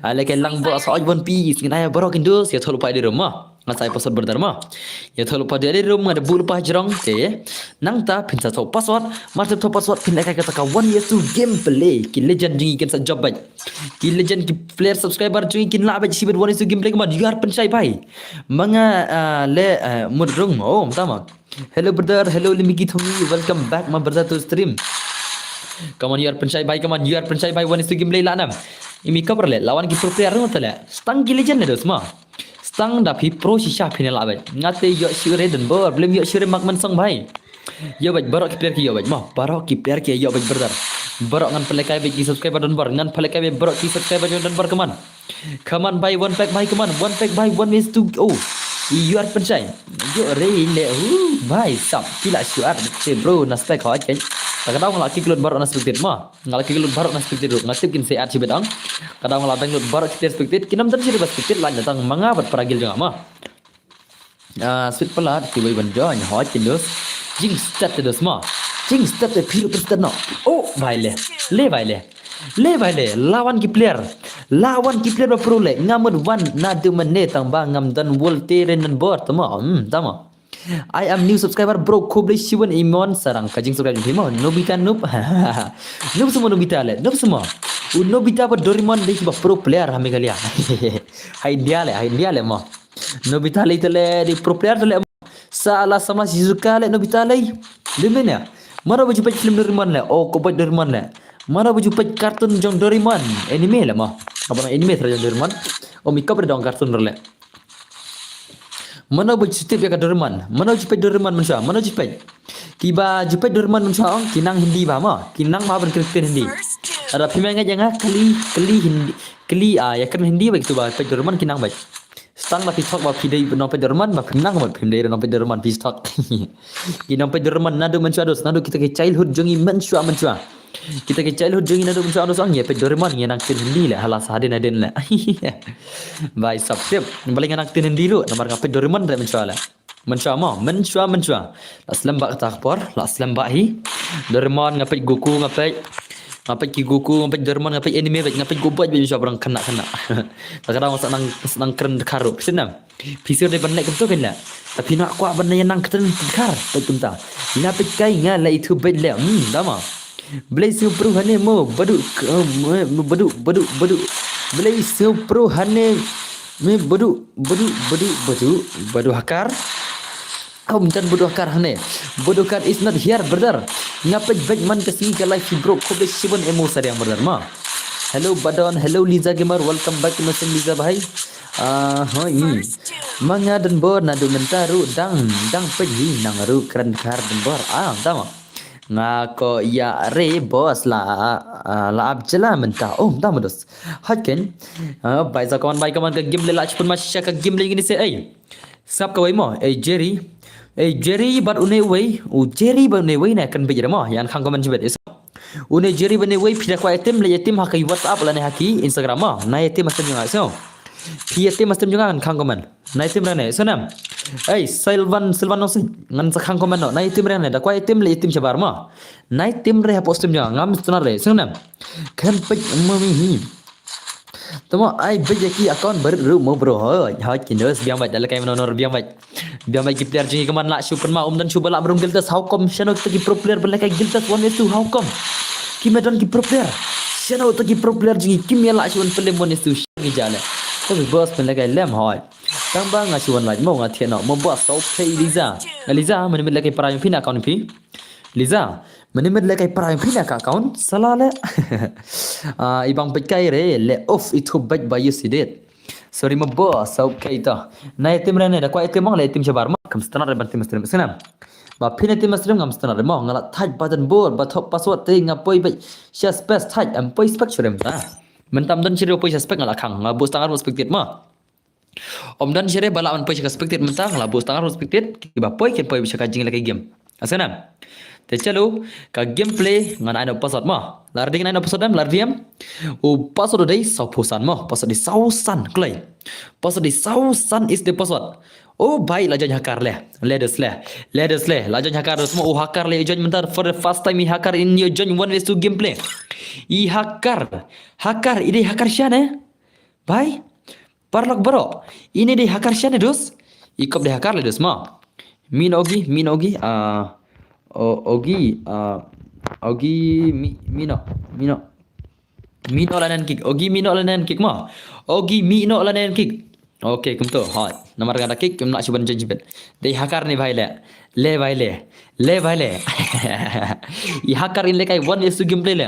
Ale kai lang baroh sa oj One Piece, ngin ai baroh kin dos, ïathuh lypa ïa dei room ma. Nga sa ai password brother ma. Ïathuh lypa ïa dei room, nga da buh lypa jrong te. Nangta phin sa thoh password, mar thoh password phin lehkai kata ka one v two gameplay. Ki legend jong ngi kin sa jop beit. Ki legend, ki player subscriber jong ngi kin lah beit shibit one v two gameplay kumne, you are Pynshai bhai. Ma nga, ah, le, ah, mut rung ma, oh, mynta ma. Hello brother, hello Limiki Thongi, welcome back my brother to stream. Come on, you are Pynshai bhai, come on, you are Pynshai bhai, one v two gameplay la nam. Imi cover le, la wan ki pro player ruh te le. Stang ki legend le dos ma. Stang da phi pro shisha phin lah beit. Nga te ïoh shuh re don bor, blem ïoh shuh re Marksman Song bhai. Ïoh beit, baroh ki player ki ïoh beit ma, baroh ki player ki ïoh beit brother. Baroh ngan pynlehkai beit ki subscriber don bor, ngan pynlehkai beit baroh ki subscriber don bor, come on. Come on bhai, one pack bhai, come on, one pack bhai, one v two. Oh, you are Pynshai. Ïoh re le, uh, bhai sab, phi la shu add te bro na spec hoi kan. Ta ka daw nga la kick lut baroh na spectate ma. Nga la kick lut baroh na spectate ruh, nga tip kin sa ïa add shibit ang. Ka daw nga la beng lut baroh ki player spectate, kin ym don shi re ba spectate, lait noh tang ma nga bad para guild jong nga ma. Ah, Sweet Palat, ki wei ban join, hoi kin dos. Jingstad te dos ma. Jingstad te phi ruh pynstad noh. Oh, bhai le. Le bhai le. Le bhai le. La wan ki player. La wan ki player ba pro le. Nga mut wan naduh mynne tang ba ngam don wol te re nan bor tama. Hmm, tama. I am new subscriber bro, khublei shibun i mon sarang ka jingsubscribe jong phi mo. Nobita Noob. Noob semo Nobita le. Noob semo. U Nobita bad Doraemon dei kiba pro player ha Meghalaya. Ha India le, ha India le mo. Nobita lei te le dei pro player te le. Sa la samla Shizuka le Nobita lei. Dei mynne. Mano ba ju peit film Doraemon le. Oh, ko peit Doraemon le. Mano ba ju peit cartoon jong Doraemon. Anime le mo. Apa nama anime trai jong Doraemon? Oh, mi kop re dong cartoon le. Mano ba ju tip ïa ka Doraemon? Mano ju peit Doraemon mynshuwa? Mano ju peit? Kiba ju peit Doraemon mynshuwa ong ki nang Hindi ba mo. Ki nang ba ban kren Hindi. Ada phi ma ngeit ïa nga kali, kali Hindi. Kali, ah, ïa kren Hindi ba kitu ba peit Doraemon ki nang ba. Stang la phi thok ba phi dei nongpeit Doraemon, ba phi nang ba phim dei nongpeit Doraemon phi thok. Ki nongpeit Doraemon naduh mynshuwa dos, naduh kita ki childhood jong ngi mynshuwa mynshuwa. Kita ki childhood jong ngi naduh mynshuwa dos ong ïa peit Doraemon ïa nang ktien Hindi le, hala sa hadien hadien le. Bhai sab tip, balei nga nang ktien Hindi ruh, namar nga peit Doraemon re mynshuwa le. Mynshuwa mo, mynshuwa, mynshuwa. La slem bha kata ka por, la slem bha hi. Doraemon nga peit, Goku nga peit. Nga peit ki Goku, nga peit Doraemon, nga peit anime beit, nga peit Goku beit, beit mynshuwa ba dang khynnah khynnah. Ta ka daw nga sa nang, sa nang kren Dkhar ruh. Phi sngewthuh? Phi sngewthuh ban leh kumto kein leh. Ta phi nang kwah ban ïa nang kren Dkhar beit kumta. La peit kai nga la ithuh beit leh. Hmm, tama. Blei sngewpruh hangne mo, badu, eh, badu, badu, badu. Blei sngewpruh hangne. Me Badu, Badu, Badu, Badu, Badu Hakar. Om dan Badu Hakar hane. Badu Hakar is not here, brother. Nga peit beit man ka sngi ka live hi bro. Khublei shibun emo sariang brother ma. Hello Badon, hello Liza Gamer, welcome back to my stream Liza bhai. Ah, hoi. Ma nga Donbor naduh mynta ruh dang, dang peit hi nang ruh kren khar Donbor. Ah, tama. Nga ko ya re boss la, ah, la ap jela mynta. Oh, tama dos. Hot ken. Ah, bai sa kawan, bai kawan ka game le la chipun ma sha ka game le ngini se ei. Sap ka wei mo, ei Jerry. Ei Jerry bad une wei, u Jerry bad une wei na kan bejra mo, yan khang kaman jibet. Is une Jerry bad une wei phi da kwah item le item ha ka WhatsApp lane ha ki Instagram mo. Na item astem jong nga so. Phi item astem jong nga kan khang kaman. Na item rane so nam. Ei Silvan, Silvan no se. Ngan sa khang kaman no. Na item rane da kwah item le item shabar mo. Na item re ha postem jong nga ngam snar re so nam. Kan pej mo mi hi. Tamo ai bej ya ki account barit ruh mo bro. Hoi, hoi ki nurse biang bait da la kai mano nor biang bait. Biang bait ki player jong i kaman la shu pynma um dan shu ba la mrung Guildas how come shano ta ki pro player ba la kai Guildas one is two how come. Ki me don ki pro player. Shano ta ki pro player jong i kim ya la shu wan pelem one is two shu ngi jale. Tapi boss pyn la kai lem hoi. Tang ba nga shu wan laj mo nga thiah no mo boss tau pay Liza. Liza mane me la kai para jong phi na account phi. Liza mane me la kai para jong phi na ka account sala le. Ah, i bang pej kai re le off i thup bej ba you see it. Sorry mo boss, okay to. Na item re ne da kwah item mong le item shabar mo. Kam stana re ban item stream sngam. Ba phin item stream ngam stana re mo. Nga la thaj button board ba thop password te nga poi bej sha space thaj am poi spec shurem ta. Mentam don shirem poi sha spec nga la khang. Nga bus tangar mo spectate mo. Om dan shirem ba la man poi sha spectate mentam nga la bus tangar mo spectate. Ki ba poi ken poi sha ka jing le ka game. Asenam. Te chalo ka gameplay ngan ai no password mo. Lar ding ai no password dam lar diam. U password dei saw phew san mo. Password dei saw san klei. Password dei saw san is the password. Oh bai la join hacker le. Ledes le. Ledes le. La join hacker le semua u hacker le join mentar for the first time i hacker in you join one vs two gameplay. I hacker. Hacker i dei hacker shan eh. Bai. Parlok bro. Ini dei hacker shan eh dos. I kop dei hacker le dos mo. Min ogi, min ogi, ah, o-, ogi, ah, ogi, mi, mino, mino. Mino la nen kick, ogi mino la nen kick mo. Ogi mino la nen kick. Okay, kumto, hoi. Namar nga da kick, kim nak shuban judgment. Dei hacker ni bhai le. Le bhai le. Le bhai le. I hacker in le kai one vs two gameplay le.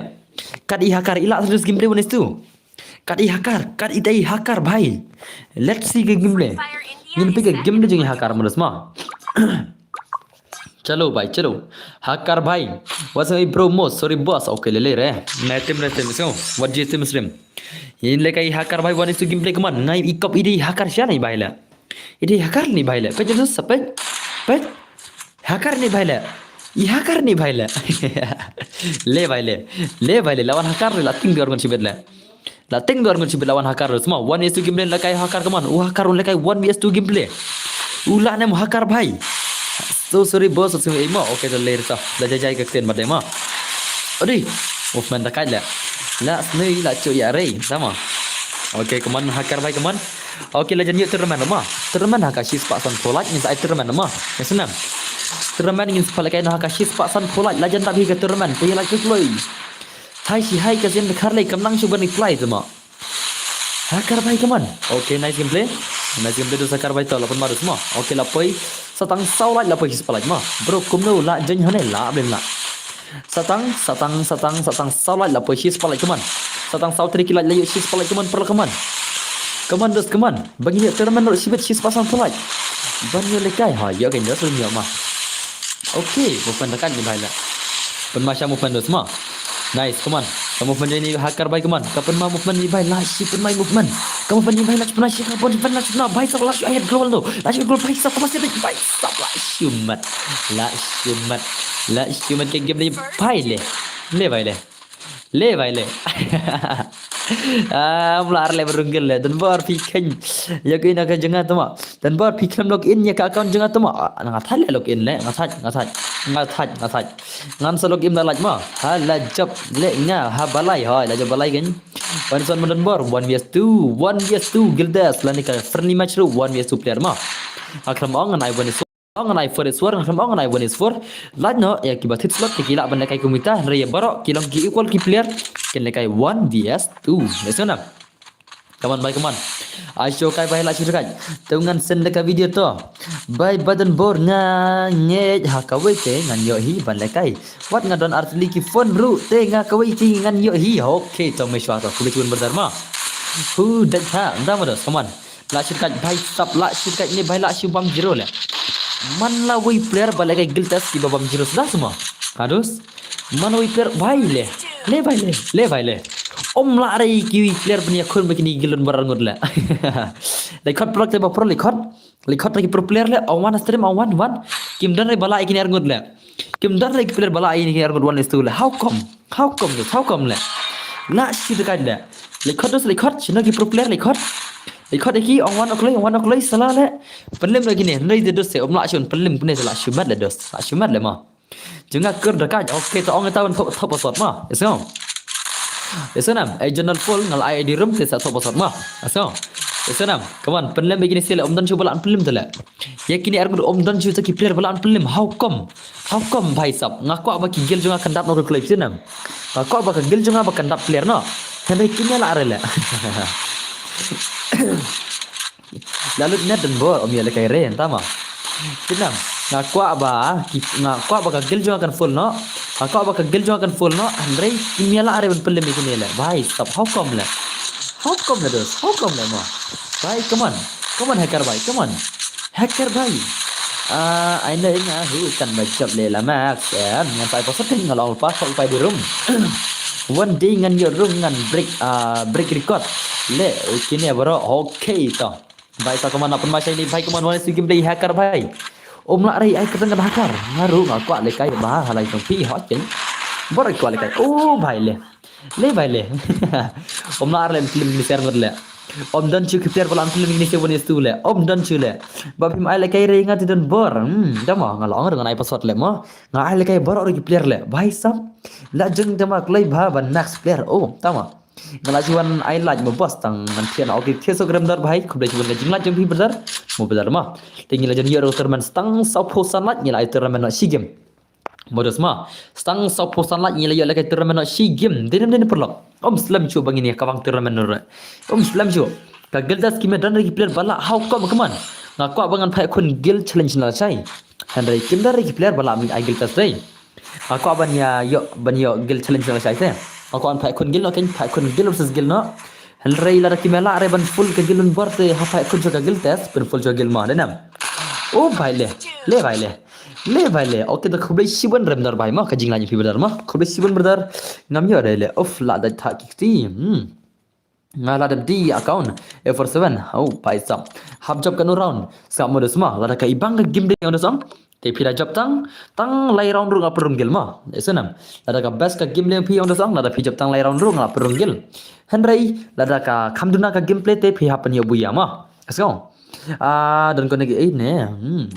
Kat i hacker, i la serious gameplay one vs two. Kat i hacker, kat i dei hacker bhai. Let's see ka gameplay. Ngin pik ka gameplay jong i hacker mo dos mo. Chalo bhai, chalo. Hacker bhai. What's up bro mo? Sorry boss. Okay, le le re. Na team re team so. What do you team stream? In le kai hacker bhai one is to gameplay kaman. Ngai i kop i dei hacker shan i bhai le. I dei hacker ni bhai le. Pej dos sa pej. Pej. Hacker ni bhai le. I hacker ni bhai le. Le bhai le. Le bhai le. Lawan hacker le la ting dor ngan shibet le. La ting dor ngan shibet lawan hacker le. Semua one is to gameplay le kai hacker kaman. U hacker un le kai one vs two gameplay. U la nem hacker bhai. So sorry boss, so sorry mo. Okay, to le ta. La jajai ka ktien ma dei mo. Odi. Movement da kai le. La snei la chu ya rei. Sama. Okay, kaman hacker bhai kaman. Okay, la jan yu tournament ma. Tournament ha ka shi spah san phew lak ngin sa ai tournament ma. Ya senam. Tournament ngin sa phalak ai na ha ka shi spah san phew lak la jan da bi ka tournament. Te la ka kloi. Hai shi hai ka sin khar lai kam nang shu ban reply tu ma. Hacker bhai kaman. Okay, nice gameplay. Nice gameplay dos hacker bhai to la pun ma dos ma. Okay, la poi. Satang saw lak la poi shi spah lak ma. Bro, kumno la jan hane la blem la. Satang, satang, satang, satang saw lak la poi shi spah lak kaman. Satang saw tri ki lak la yu shi spah lak kaman per kaman. Kaman dos kaman. Bang yu tournament ro shibet shi spah san phew lak. Ban yu le kai ha yu kai dos yu ma. Okay, movement da kan ni bhai la. Pun ma sha movement dos ma. Nice, kaman. Ka movement ni hacker bhai kaman. Ka pun ma movement ni bhai la shi pun ma movement. Ka movement ni bhai la shi pun ma shi ka pun ma la shi pun ma bhai sa la shi ayat global do. La shi global bhai sa kuma shi bhai sa la shi mat. La shi mat. La shi mat ke game ni bhai le. Le bhai le. Le bhai le. Ah, mlar le berunggel le. Dan bor phi khen. Ya ke ina ka jengah tu ma. Dan bor phi khlem log in ya ka account jong nga tu ma. Ah, nga thait le log in le, nga thait, nga thait. Nga thait, nga thait. Ngan sa log in la laj ma. Ha la jop le nga ha balai ha la jop balai kan. One son ma dan bor, one vs two, one vs two Guildas la ni ka friendly match ru one vs two player ma. Ha khlem ong ngan ai one vs two, ong ngan ai four vs four, ha khlem ong ngan ai one vs four. Laj no ya ki ba thit slot ki la ban le kai kumita, re ya baro ki long ki equal ki player. Ken le kai one vs two. Yes na. Kaman bhai kaman. Ai shu kai bai lah shu kai. Te ngan send ka video to. Bai ba don bor nga ngeit ha kawei te ngan ïoh hi ban lehkai. Wat nga don artylli ki phone ruh te nga kawei te ngan ïoh hi. Okay to me shwa to. Khublei shibun brother ma. Hu dai tha. Nda ma dos, come on. Lah shu kai bai sap lah shu kai ne bai lah shu bam zero le. Man la wei player ba lehkai guild test ki ba bam zero suda sma. Ha dos. Man wei player bai le. Le bai le. Le bai le. Om lah rei ki wei player ban ïakhun ba kini guild don bor ar ngut le. Lehkhot product te ba pro lehkhot. Lehkhot rei ki pro player le. Ong wan stream ong wan wan. Kim don rei ba lah kini ar ngut le. Kim don rei ki player ba lah kini ar ngut one is two le. How come? How come dos? How come le? Lah shu kai le. Lehkhot dos lehkhot. Shino ki pro player lehkhot. Lehkhot ki ong wan oklei ong wan oklei sala le. Pynlem lagi ne. Nai de dos se om lah shu pynlem pune sala shu mat le dos. Lah shu mat le ma. Jong nga kur da kai. Okay to ong ta wan thok thok pasot ma. Eso. Eso nam. Ai general full ngal ai di room te sa thok pasot ma. Eso. Eso nam. Come on pynlem begini sila om don shu ba lah pynlem te le. Ïa kini ar ngut om don shu ta ki player ba lah pynlem. How come? How come bai sap? Nga kwah ba ki guild jong nga kan dap no kloi phi nam. Nga kwah ba ka guild jong nga ba kan dap player no. Hynrei kini lah rei le. Lalu net don bor om ïa lehkai rei enta ma. Phi nam. Nga kwah ba ki nga kwah ba ka guild jong nga kan full no. Nga kwah ba ka guild jong nga kan full no. Hynrei kini lah rei ban pynlem kini le. Bai sap how come le? How come le dos? How come le ma? Bai come on. Come on hacker bai. Come on. Hacker bai. Ah, ai na ina hu kan ba jop le la max. Em, ngan sai pasot kan ngal ol pas ol pai di room. One day ngan ïoh room ngan break ah break record. Le, okay ne bro. Okay to. Bai sa kaman na pynmai shai ni bai kaman wan su game dei hacker bai. Om lah rei ai kyrteng kan hacker. Nga ruh nga kwah lehkai ba halai tong pi hot ken. Bor kwah lehkai. Oh bai le. Le bai le. Om lah rei film ni ser ngut le. Om don chu ki player ba lah film ni se wan stu le. Om don chu le. Ba phim ai lehkai rei nga ti don bor. Hmm, da ma nga long ngan ai password le ma. Nga ai lehkai bor ri ki player le. Bai sap. La jeng da ma kloi ba ban next player. Oh, ta ma. Nga la chuan ai like mo boss tang ngan thian. Okay, thian so grem dar bai. Khublei chuan ka jing like jong phi brother. Mo brother ma. Te ngi la jan ïa ro termen stang sawphew san like ngi la ai termen no shi game. Mo dos ma. Stang sawphew san like ngi la ïa lehkai termen no shi game. Dinem dinem perlok. Om slem chu ba ngin ïa kawang termen no re. Om slem chu. Ka guild test ki me don ri ki player ba lah how come kaman. Nga kwah ba ngan phai khun guild challenge na la chai. Hynrei kim don ri ki player ba lah mi ai guild test dei. Nga kwah ban ïa ïoh ban ïoh guild challenge na la chai te. Nga kwah ban phai khun guild no ken phai khun guild versus guild no. Hynrei lada ki me lah rei ban full ka guild un bor te ha phai khun ka guild test pyn full ka guild ma de nam. Oh bai le. Le bai le. Le bai le. Okay da khublei shibun rem dar bai ma ka jing la ni phi brother ma. Khublei shibun brother. Ngam ïoh dei le. Of la da tha ki kti. Hmm. Nga la dep di account A four seven. Oh, bai sam. Hap jop ka no round. Sa mo dos ma. Lada ka ibang ka game dei ong dos ong. Te phi da jop tang tang lai round ruh nga pyrung guild ma. Eso nam. Lada ka best ka game dei phi ong dos ong. Lada phi jop tang lai round ruh nga pyrung guild. Hynrei lada ka kham duna ka gameplay te phi hap pynïoh buya ma. Let's go. Ah, don connect eh ne. Hmm.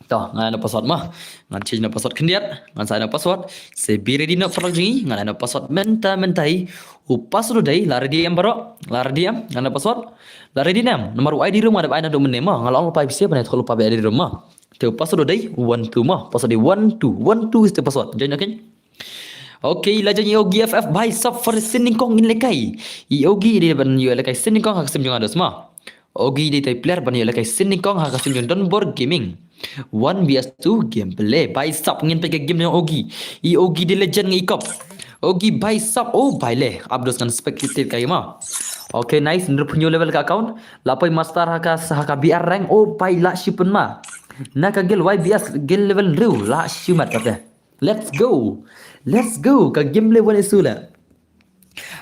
To, ngan ai na password ma. Ngan change na password khyndiat. Ngan sa ai na password. Se be ready na paralok jong ngi. Ngan ai na password mynta mynta hi. U password u dei la ready em baroh. La ready em. Ngan ai na password. La ready nem. Namar u I D room nga dep ai naduh mynne ma. Nga la ong lypa phi sha ban ai thok lypa ba I D room ma. Te u password u dei one two ma. Password dei one two. One two is the password. Join again. Okay, la jong i Ogi F F bai sap for sending kong in lehkai. I Ogi dei ban ïoh lehkai sending kong ha ka sim jong nga dos ma. Ogi dei tai player ban ïoh lehkai sending kong ha ka sim jong Donbor Gaming. One versus two gameplay. Bai sap ngin peit ka game jong Ogi. I Ogi dei legend ngi kop. Ogi bai sap oh bai le. Abdos ngan spectate kai ma. Okay, nice. Nrupnyo level ka account. La poi master ha ka ha ka B R rank. Oh bai la shipun ma. Na ka guild Y B S guild level hynriew la shimat kate. Let's go. Let's go. Ka game le wan isu le.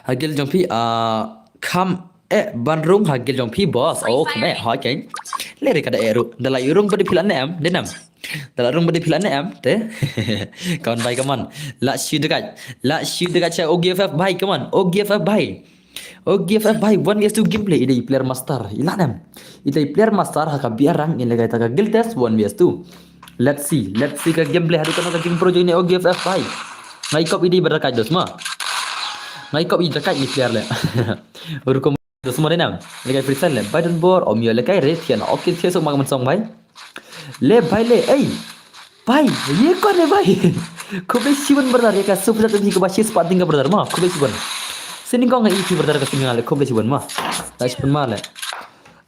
Ha guild jong phi ah kham eh ban rung ha guild jong phi boss. Oh kham eh ha keng. Le re ka da eh ru. Da la ïa rung ba de phi la ne em. De nam. Da la rung ba de phi la ne em. Te. Kawan bai kaman. La shi dekat. La shi dekat cha O G F F bai kaman. O G F F bai. O G F F bai one versus two gameplay. Idei player master. Ila nem. Idei player master ha ka B R rank in lehkai ta ka guild test one versus two. Let's see. Let's see ka gameplay haduh kano ka jingpro jong ine O G F F bai. Ngai kop idei ba da kai dos ma. Ngai kop idei da kai ni player le. Rukom dos ma de nam. Lehkai freestyle le. Bai Donbor om ïoh lehkai re thian. Okay thian sok ma ka man song bai. Le bai le ei. Bai, ye ko ne bai. Khublei shibun brother ïa ka super chat hi ka ba shi spot ding ka brother ma. Khublei shibun. Sending kong ngai i phi brother ka sending le khublei shibun ma. Lait shipun ma le.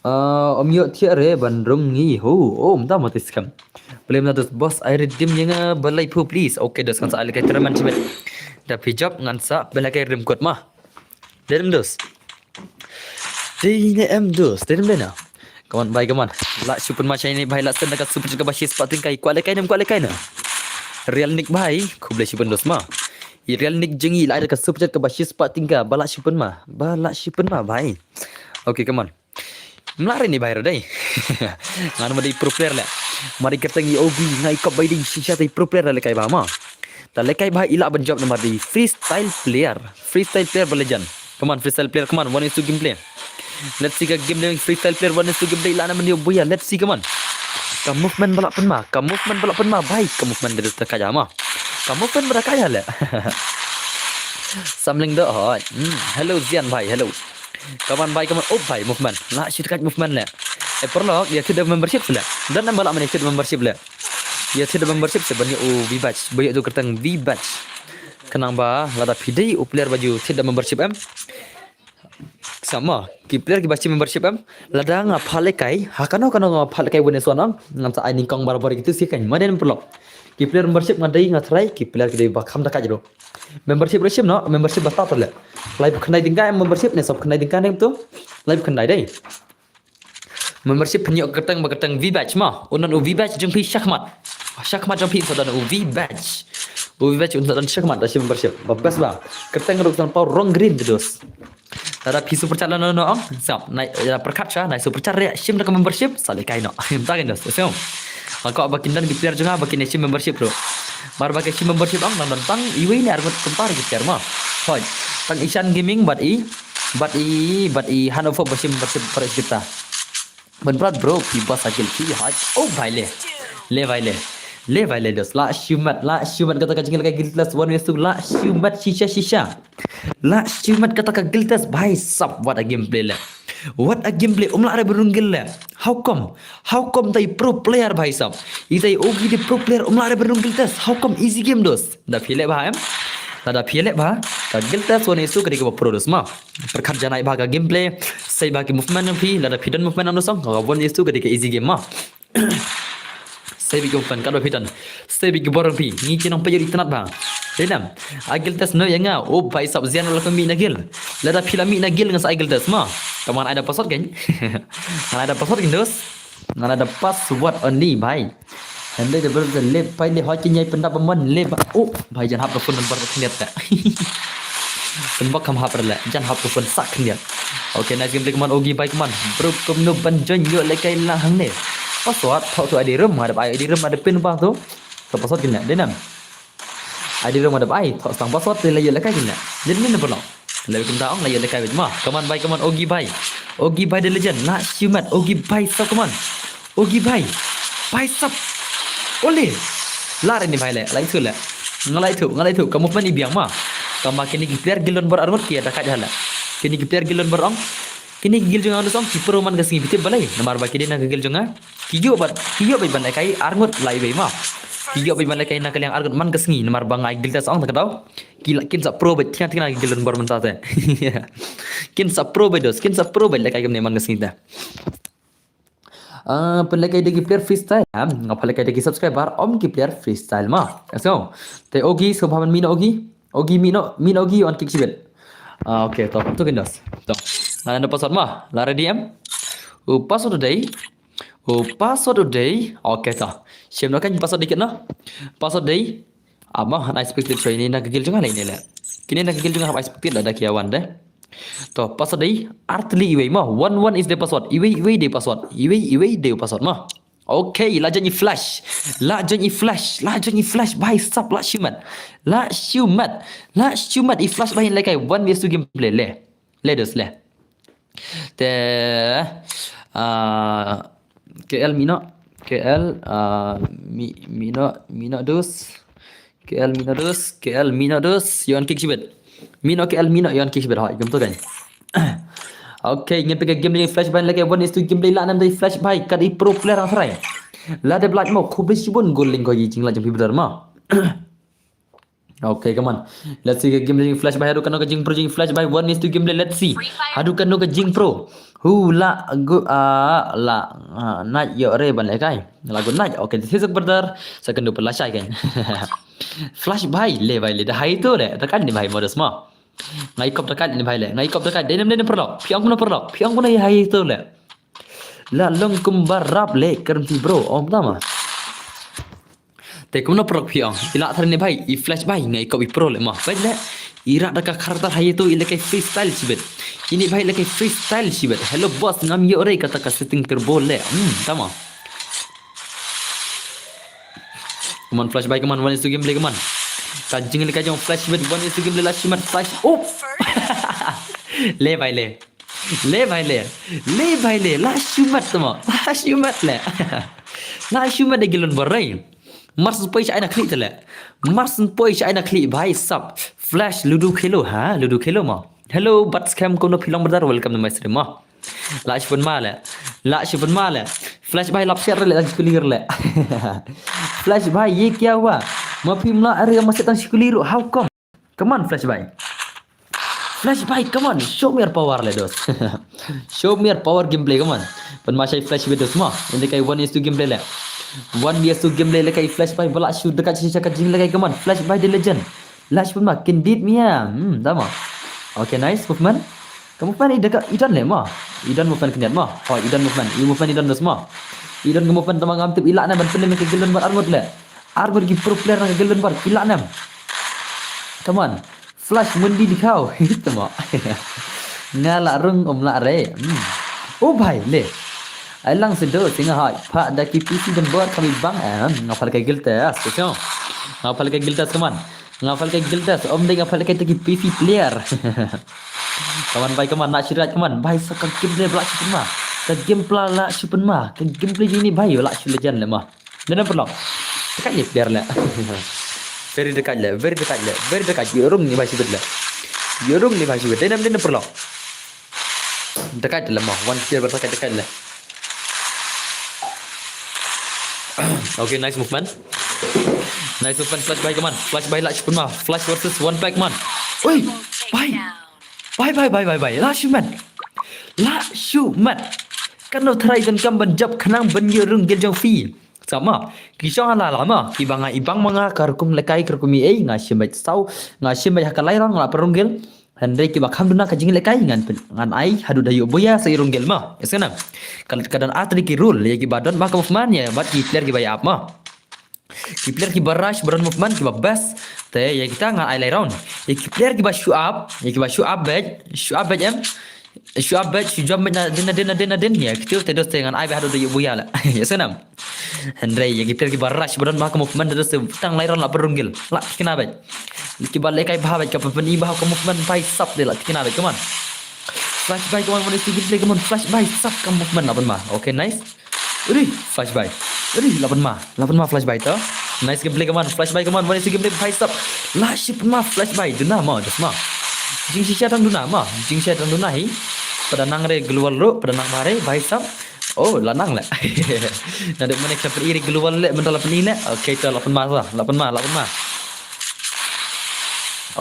Ah, om yo thiah re ban rung ngi ho. Oh, mta mati skam. Blem na dos boss, I redeem yang, ah, balai pu, please. Okay, dos kan sa alika terman chibet. Da pijap ngan sa belaka redeem code ma. Derim dos. Dei ne em dos, derim dena. Come on, bhai, come on. Lait shipun ma shai ni, bhai, lait sen da ka super chat kaba shispah tyngka, kwah lehkai nem, kwah lehkai na. Real Nick, bhai, khublei shibun dos ma. I Real Nick jong ngi lait da ka super chat kaba shispah tyngka, ba lait shipun ma, ba lait shipun ma, bhai. Okay, come on. Mla re ni, bhai, re dei. Ngan ma dei pro player le. Ma dei kyrteng i Ogi, ngai kop bai dei shisha dei pro player lehkai ba ma. Ta lehkai ba i lah ban jop namar dei freestyle player. Freestyle player ba legend. Come on, freestyle player, come on, one is two gameplay. Let's see ka game dei freestyle player, one is two gameplay, lah na menu buya, let's see, come on. Ka movement ba lah pynma, ka movement ba lah pynma, bhai, ka movement dei ta kaja ma. Ka movement ba da kaja le. Samling do hoi. Hmm, hello Zian bhai, hello. Come on bhai, come on. Oh bhai, movement. Lah shit kaj movement le. Eh, paralok, ya thied da membership le. Dan namba lah mane thied da membership le. Ya thied da membership se ban ïoh u V-Badge. Ba ïoh tu kyrteng V-Badge. Khnang ba lada phi dei u player ba ju thied da membership em. Sama, ki player kiba shi membership em. Lada nga phah lehkai, ha kano kano nga phah lehkai win is one ang. Ngan sa ai nyngkong barabor ïa kitu shi kan. Ma dei paralok. Ki player membership nga dei nga try, ki player ki dei ba kham da kaj ruh. Membership ruh shim noh, membership ba tad le. Laiphew khyndai tyngka em membership ne, sawphew khyndai tyngka ne em tu. Laiphew khyndai dei. Membership pynïoh kyrteng ba kyrteng V-Badge ma. Un don u V-Badge jong phi shakhmat. Shakhmat jong phi un sa don u V-Badge. U V-Badge un sa don shakhmat da shi membership. Ba best ba. Kyrteng ruh san paw rong green te dos. Lada phi super chat lano no ong. Sap, nai, lada pyrkhat sha, nai super chat re, shim da ka membership, sa lehkai noh. Mynta kan dos, sep. Nga kwah ba kin don ki player jong nga ba kin ïa shim membership ruh. Mar ba ki shim membership ong, nang don tang iwei ne arngut kumta ki player ma. Hoi. Tang Ishan Gaming bad i, bad i, bad i Hanover ba shim membership para kita. Ban brat bro, phi ba sa guild phi hoi. Oh bhai le. Le bhai le. Le bhai le dos. Lah shimet, lah shimet kata ka jingle ka guild class one way two, lah shimet shisha shisha. Lah shimet kata ka guild test, bhai sab, what a gameplay le. What a gameplay, um lah re ba rung guild le. How come? How come tai pro player, bhai sab? Itai Ogi dei pro player, um lah re ba rung guild test. How come? Easy game dos. Da phi leh bha em? Da da phi leh bha. Ka guild test one way two ka dei kaba pro dos ma. Pyrkhat janai bha ka gameplay. Sei bha ki movement jong phi, lada phi don movement ang dos ong. Ka one way two ka dei ka easy game ma. Sei bha ki movement, katba phi don. Sei bha ki bor jong phi. Ngi ki nongpeit ïoh itynnad bha. Dei nam. Ai guild test noh ïa nga. Oh bhai sab, Zian, la ka mih na guild. Lada phi la mih na guild ngan sa ai guild test ma. Ka man ai da password kan. Ngan ai da password kan dos. Ngan ai da password only bhai. Hynrei da ber da lep bhai, le hoi ki ñiai pyndap ba mon le ba. Oh bhai, jan hap ka phone number khyndiat ta. Pynbok kham hap re le, jan hap ka phone sak khyndiat. Okay, nice game, come on, Ogi bhai, come on. Bro, kumno ban join ïoh lehkai la hangne. Password, thoh tu I D room, nga dep ai I D room, nga dep pin ba tu. Ka password kine, dei nam. I D room nga dep ai, thoh tang password te la ïoh lehkai kine. Dei nam, dei nam pynlong. Leh kumta ong la ïoh lehkai wei ma. Come on bhai, come on, Ogi bhai. Ogi bhai the legend, lah shimet, Ogi bhai sab, come on. Ogi bhai. Bhai sab. Ole. Lah re ni bhai le, lah ithuh le. Nga lah ithuh, nga lah ithuh, ka movement i biang ma. Tang ba kine ki player guild don bor arngut ki ïa da kaj ha le. Kine ki player guild don bor ong. Kine ki guild jong nga dos ong ki pro man ka sngi, phi tip balei? Namar ba ki dei na ka guild jong nga. Ki ïoh bad, ki ïoh bad ban lehkai arngut lai wei ma. Ki ïoh bad ban lehkai na ka liang arngut man ka sngi, namar ba nga ai guild test ong ta ka daw. Ki la, kin sa pro bad, thiang thiang na ki guild don bor mynta te. Kin sa pro bad dos, kin sa pro bad lehkai kumne man ka sngi te. Ah, pynlehkai da ki player freestyle. Ah, nga pynlehkai da ki subscriber, ym ki player freestyle ma. So, te Ogi, so bha ban mih noh Ogi. Ogi mih noh, mih noh Ogi, wan kick shibit. Ah, okay, to, to kin dos. To. Nga la da password ma, la ready em? U password u dei. U password u dei. Okay, to. Shim noh kan password dikit noh. Password dei. Ap ma, hap expected, so ine na ka guild jong nga le ine le. Kine na ka guild jong nga hap expected, lada ki ïa wan de. To, password dei, ar tylli iwei ma. One one is the password. Iwei, iwei dei password. Iwei, iwei dei password ma. Okay, la join i flash. La join i flash. La join i flash. Bhai sab, lah shimet. Lah shimet. Lah shimet i flash bhai, lehkai one versus two gameplay le. Le dos le. Te, ah, K L mih noh, K L, ah, mih, mih noh, mih noh dos, K L mih noh dos, K L mih noh dos, ïoh kick shibit. Mih noh K L, mih noh, ïoh kick shibit, hoi, kumto kan. Okay, ngin peit ka game ni flash bhai, lehkai one is two gameplay, lah nam dei flash bhai, ka dei pro player ang try. La dep lait mo, khublei shibun, goal link ko i jingla jong phi brother ma. Okay, come on. Let's see ka game jing Flash Bhai, haduh kano ka jing pro jing Flash Bhai, one is to game play. Let's see. Haduh kano ka jing pro. Hu la gu a la na yo re ban le kai. La gu na. Okay, this is a brother. Second duper la shai kai. Flash Bhai le bhai le da hai to le. Da kan ni bhai modus ma. Ngai kop da kan ni bhai le. Ngai kop da kan. Denem denem perlok. Piang kuna perlok. Piang kuna hai to le. La long kumba rap le kerem ti bro. Om tama. Te kumno prok phi ong. Ila thar ne bhai, i Flash Bhai ngai kop i pro le ma. Bhai le. Ira da ka khartar hai to ila kai freestyle shibet. Ini bhai ila kai freestyle shibet. Hello boss, ngam yo re kata ka setting turbo le. Hmm, tama. Come on Flash Bhai, come on, one is to game play, come on. Ka jing le ka jong Flash Bhai, one is to game play, last shot Flash. Oh. Le bhai le. Le bhai le. Le bhai le. La shumat tama. La shumat le. La shumat de gilon borai. Mars poi cha aina klik tele. Mars poi cha aina klik bhai sap. Flash Ludo khelo ha. Ludo khelo ma. Hello, but scam kono phi long brother. Welcome to my stream ma. La shupun ma le. La shupun ma le. Flash Bhai lap share le, la shukuli le. Flash Bhai, ye kya hua? Ma phi mla are ma setan shukuli ru. How come? Come on, Flash Bhai. Flash Bhai, come on. Show me your power le dos. Show me your power gameplay, come on. Pan ma shai Flash Bhai dos ma. Ini kai one is two gameplay le. One is two gameplay le kai Flash Bhai. Bala shoot dekat sisa ka jing le kai, come on. Flash Bhai the legend. Lash pun ma. Kendit mia. Hmm, tama. Okay, nice movement. Ka movement i dekat i don le ma. I don movement kendiat ma. Oh, i don movement. I movement i don dos ma. I don ka movement tama ngam tip ila na ban pynlem ka gildon bar armut le. Armut ki pro player na ka gildon bar ila nem. Come on. Flash mundi di kau. Tama. Nga la rung um la re. Hmm. Oh bhai le. Ai lang sedo singa hai. Pha da ki P C dan bor kami bang em. Nga phal ka giltas. Nga phal ka giltas, come on. Nga phal ka giltas, om dei nga phal ka tiki P C player. Kaman bhai, kaman nak shirat kaman. Bhai sa ka game play bla shupun ma. Ka game play la shupun ma. Ka game play jini bhai la shu legend le ma. Dena perlu. Dekat ni player le. Very dekat le, very dekat le, very dekat. Yorung ni bhai shibit le. Yorung ni bhai shibit. Dena dena perlu. Dekat le ma. One player dekat dekat le. Okay, nice movement. Nice movement, Flash Bhai, come on. Flash Bhai la shupun ma. Flash versus one pack man. Oi, bhai. Bhai, bhai, bhai, bhai, bhai. La shumat. La shumat. Kan no try dan kam ban jap khnang ban yorung gel jong phi. Sama. Ki shong la la ma. Ki banga i bang manga ka rukum lekai ka rukum i ei nga shimet sau. Nga shimet ha ka lai rong la perunggil. Hynrei kiba kham duna ka jinglekai ngan pyn, ngan ai haduh da ïoh buya sa i runggel ma. Ïa sngewna. Ka, ka don ar tylli ki rule ïa kiba don ma ka movement ïa bad ki player kiba ïa ap ma. Ki player kiba rush ba don movement kiba best. Te ïa kita ngan ai lai round. Ïa ki player kiba shu ap, ïa kiba shu ap bad, shu ap bad em. Shu ap bad, shu jump bad na din na din na din na din ïa kita te dos te ngan ai bad haduh da ïoh buya la. Ïa sngewna. Hynrei ïa ki player kiba rush ba don ma ka movement da se tang lai round la perunggil. La thikna bad. Kiba lekai bha bad ka pynpyni bha ka movement bhai sap de la thikna bad. Come on. Flash Bhai, come on, one is to gameplay, come on. Flash Bhai sap ka movement la pynma. Okay, nice. Uri, Flash Bhai. Uri, la pynma. La pynma Flash Bhai to. Nice gameplay, come on. Flash Bhai, come on, one is to gameplay bhai sap. La shi pynma Flash Bhai. Duna ma, just ma. Jingshisha tang duna ma. Jingshisha tang duna hi. Pada nang re global ro, pada nang ma re bhai sap. Oh, la nang le. Naduh mane ka pyniri global le, mynta la pyni le. Okay, to la pynma sa, la pynma, la pynma.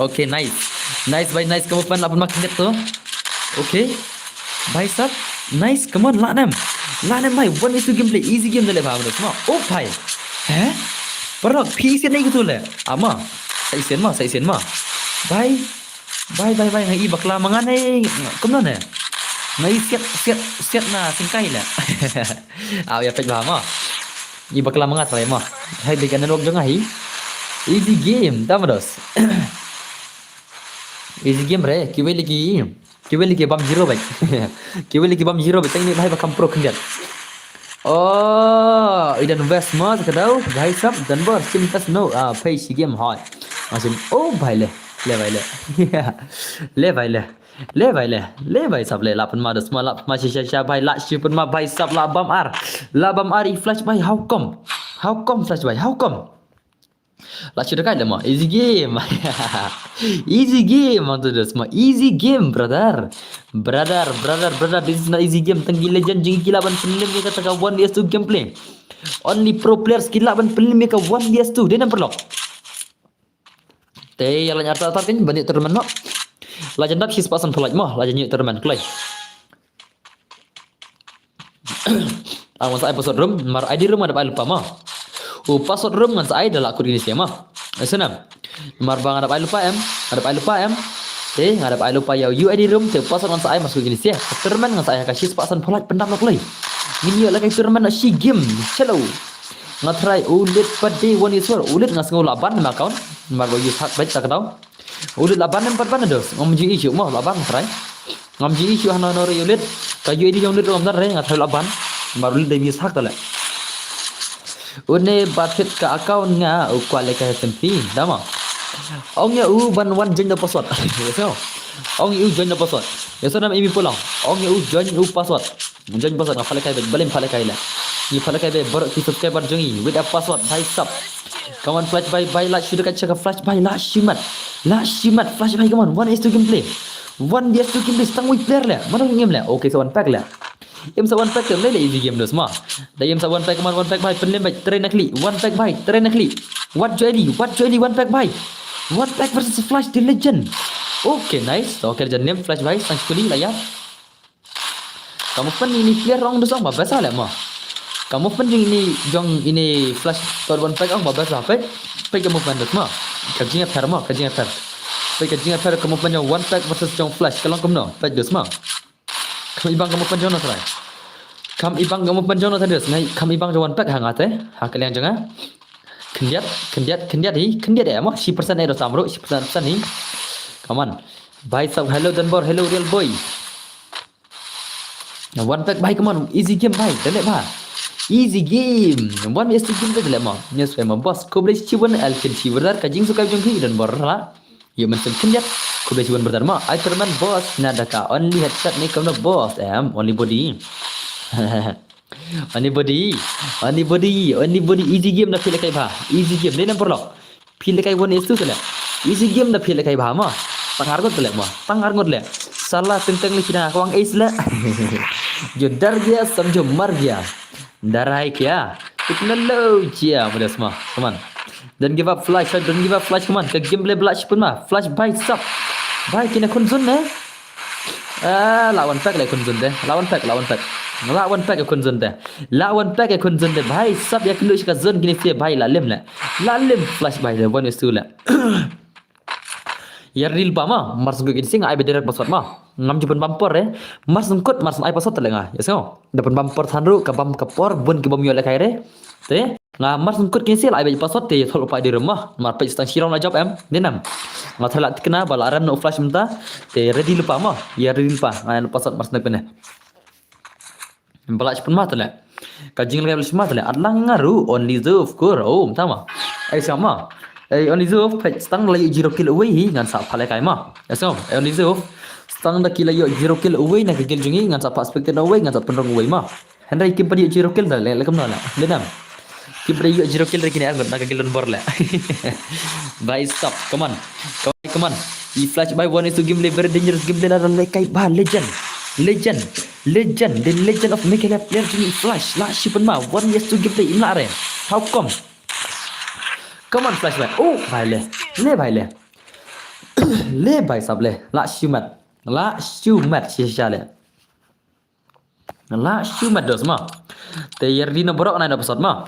Okay, nice. Nice bhai, nice ka movement la pynma khyndiat to. Okay. Bhai sap, nice, come on, la nem. La nem bhai, one is to gameplay, easy game de le bhai, come on. Oh bhai. He? Parok, phi isen nei gitu le. Ama. Sa isen ma, sa isen ma. Bhai. Bhai, bhai, bhai, nga i bakla ma ngan ei. Kumno ne? Nga i siat, siat, siat na singkai le. Aw, ïa peit bha ma. I bakla ma nga trai ma. Hai dei ka network jong nga hi. Easy game, tama dos. Easy game re, kiwei lagi. Kiwei lagi bam zero bhai. Kiwei lagi bam zero bhai, tang ni bhai ba kam pro khyndiat. Oh, i don west ma ka dau, bhai sap, don bor, sim tas no, ah, pei shi game hoi. Masim, oh, bhai le, le bhai le. Le bhai le. Le bhai le, le bhai sap le, la pynma dos ma, la pynma shisha sha bhai, la shi pynma bhai sap, la bam ar. La bam ar i Flash Bhai, how come? How come Flash Bhai, how come? La shi dekat le ma, easy game. Easy game, ma tu dos ma, easy game, brother. Brother, brother, brother, this is not easy game. Tang ki legend jingkila ban pynlem ïa kata ka one versus two gameplay. Only pro players kila ban pynlem ïa ka one versus two. Dei nambar lok. Te ïa la nyar ta tar kan ban ïa tournament noh. La jan dap shi spah san phew lak mo, la jan ïa tournament kloi. Ang wan sa ai password room, mar I D room nga dap ai lypa mo. U password room ngan sa ai da la kut ini sia mo. Ese nam. Mar ba nga dap ai lypa em, nga dap ai lypa em. Te nga dap ai lypa ïa u I D room, te password ngan sa ai mar kut ini sia. Tournament ngan sa ai ka shi spah san phew lak pyndam lak lei. Ngin ïa la kai tournament na shi game. Chalo. Nga try u lit pat de wan isor, u lit nga sngew la ban ma account. Mar ba use hack bait ta ka dau. U lit la ban em pat ban dos. Ngam ju issue mo la ban try. Ngam ju issue hana no re u lit. Ka U I D jong lit ngam dan re nga try la ban. Mar u lit de use hack ta le. Une ba thit ka account nga u kwah leh ka S M P. Dama. Ong ïa u ban wan join the password. So. Ong ïa u join the password. Ya so nam imi pulang. Ong ïa u join u password. Join password nga pha leh kai bad balim pha leh kai le. Ngi pha leh kai bad baroh ki subscriber jong ngi with a password bhai sab. Come on flash bhai bhai la shu da ka cha ka flash bhai la shu mat. La shu mat flash bhai come on one is two gameplay. One V S two gameplay stang wei player le. Mano ngim le. Okay so one pack le. Im sa one pack le le easy game dos ma. Da im sa one pack man one pack bhai pynlem bhai train nakli one pack bhai train nakli. What joy di what joy di one pack bhai. One pack versus flash the legend. Okay nice. Okay jan lem flash bhai sang sekali la ya. Ka movement ini player ong dos ong ba best le mo. Ka movement jong ini jong ini flash third one pack ong ba best pek. Pek ka movement dos mo. Ka jingïapher mo ka jingïapher. Pek ka jingïapher ka movement jong one pack versus jong flash ka long kumno pek dos mo. Kam ibang ka movement jong no try. Kam ibang ka movement jong no try dos ngai kam ibang jong one pack ha nga te ha ka liang jong nga. Khyndiat khyndiat khyndiat hi khyndiat eh mo shi percent eh dos amru shi percent percent hi. Come on. Bhai sab hello Danbor hello real boy. One pack bhai come on easy game bhai dale bha. Easy game. One is two game dale mo. Yes bhai mo boss. Khublei shibun Alkin Shibradar ka jingsukai jong ki Danbor la. Yu men sen khyndiat. Khublei shibun brother mo. Iperman boss na daka only headshot ni kamno boss em only body. Only body. Only body. Only body easy game na phi leh kai bha. Easy game ni nam porlok. Phi leh kai one is two tele. Easy game na phi leh kai bha mo. Tang arngut tele mo. Tang arngut le. Sala teng teng le kina kwang ace le. Jo dar gya sam jo mar gya. Darai kya. Technology ya mudah semua. Come on. Don't give up flash, don't give up flash come on. Ka gameplay bla shipun ma. Flash bhai sab. Bhai kina khun zun ne. Ah, la one pack le khun zun de. La one pack, la one pack. La one pack khun zun de. La one pack khun zun de. Bhai sab ya kynduh shi ka zun kini sia bhai la lem le. La lem flash bhai le one is two le. Ïa ril pa ma, mar sngkut ki sing ai ba direct password ma. Ngam ju pynbam por eh. Mar sngkut mar sngkut ai password tele nga. Ya so. Da pynbam por than ruh ka bam ka por bun ki bam ïoh le kai re. Te nga mar sngkut ki sing ai ba password te thol pa di rumah. Mar pa stang shirong la job em. Dinam. Nga thala tikna ba la ram no flash mynta. Te ready lypa ma. Ïa ready lypa. Nga password mar sngkut ne. Bala shpun ma tele. Ka jinglei bala shpun ma tele. Atlang nga ruh only Zuf kur. Oh, tama. Ai sama. Ai only Zuf phet stang la yu zero kill away hi ngan sa phale kai ma. Ai sama. Ai only Zuf stang da kila yu zero kill away na ka kill jungi ngan sa pa spectate away ngan sa pynrong away ma. Henry kim padi yu zero kill da le le kam na la. Denam. Kim padi yu zero kill re kini arngut na ka kill don bor le. Bye stop. Come on. Come on. Come on. I flash by one is to gameplay very dangerous gameplay la le kai ba legend. Legend. Legend, the legend of Meghalaya player jong i flash la shipun ma one yes two gameplay im la re. How come? Come on flash bhai. Oh bhai le. Le bhai le. Le bhai sab le. La shimat. La shimat shisha le. La shimat dos ma. Te ïa ready na borok na na password ma.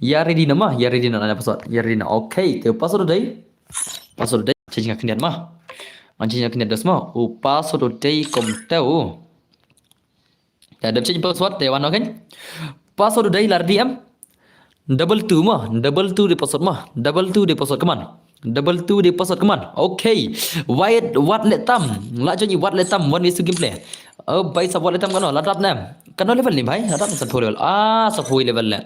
Ïa ready na ma, ïa ready na na password. Ïa ready na. Okay, te password dei. Password dei. Change nga khyndiat ma. Ngan change nga khyndiat dos ma. U password dei kom teu. Ya dep change password te wan oken. Password dei lar D M. Double two ma, double two de password ma. Double two de password come on. Double two de password come on. Okay. Wait, wat le tam. La jani wat le tam. One is to gameplay. Oh, bhai sab wat le tam kano. La dap nem. Kano level ni bhai. La dap san phew level. Ah, san phew level le.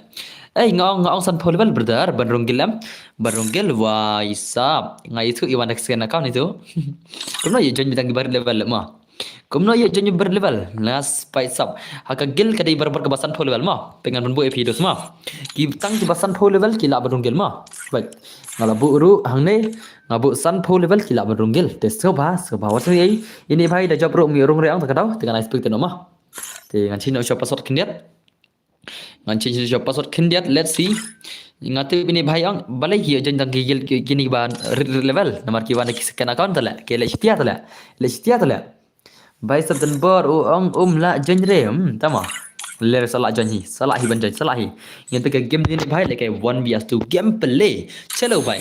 Eh, nga ong nga ong san phew level brother. Ban rung gil em. Ban rung gil wai sab. Nga itu iwan next account itu. Kumno ye join bidang bar level le ma. Kumno ïa jong bar level. Nas pai sap. Ha ka guild ka dei barbar ka ba san phew level ma. Pengan ban bu A P dos ma. Ki tang ki ba san phew level ki la ba rung guild ma. Baik. Nga la bu ru hangne nga bu san phew level ki la ba rung guild. Te sngewbha sngewbha wat sngewbha. Ini bhai da job ru mi rung re ang ta ka daw te kan expect no ma. Te ngan chin no shop password khyndiat. Ngan change the password khyndiat. Let's see. Nga tip ine bhai ong, balei ki ïoh join tang ki guild ki, kine ba rit, rit level. Namar ki wan da ki second account tale. Ki leh shitia tale. Leh shitia tale. Bhai sap don bor u ong um lah join re. Hmm, tama. Leh sa lah join hi. Sa lah hi ban join. Sa lah hi. Ngin peit ka game ne bhai leh ka one versus two gameplay. Chalo bhai.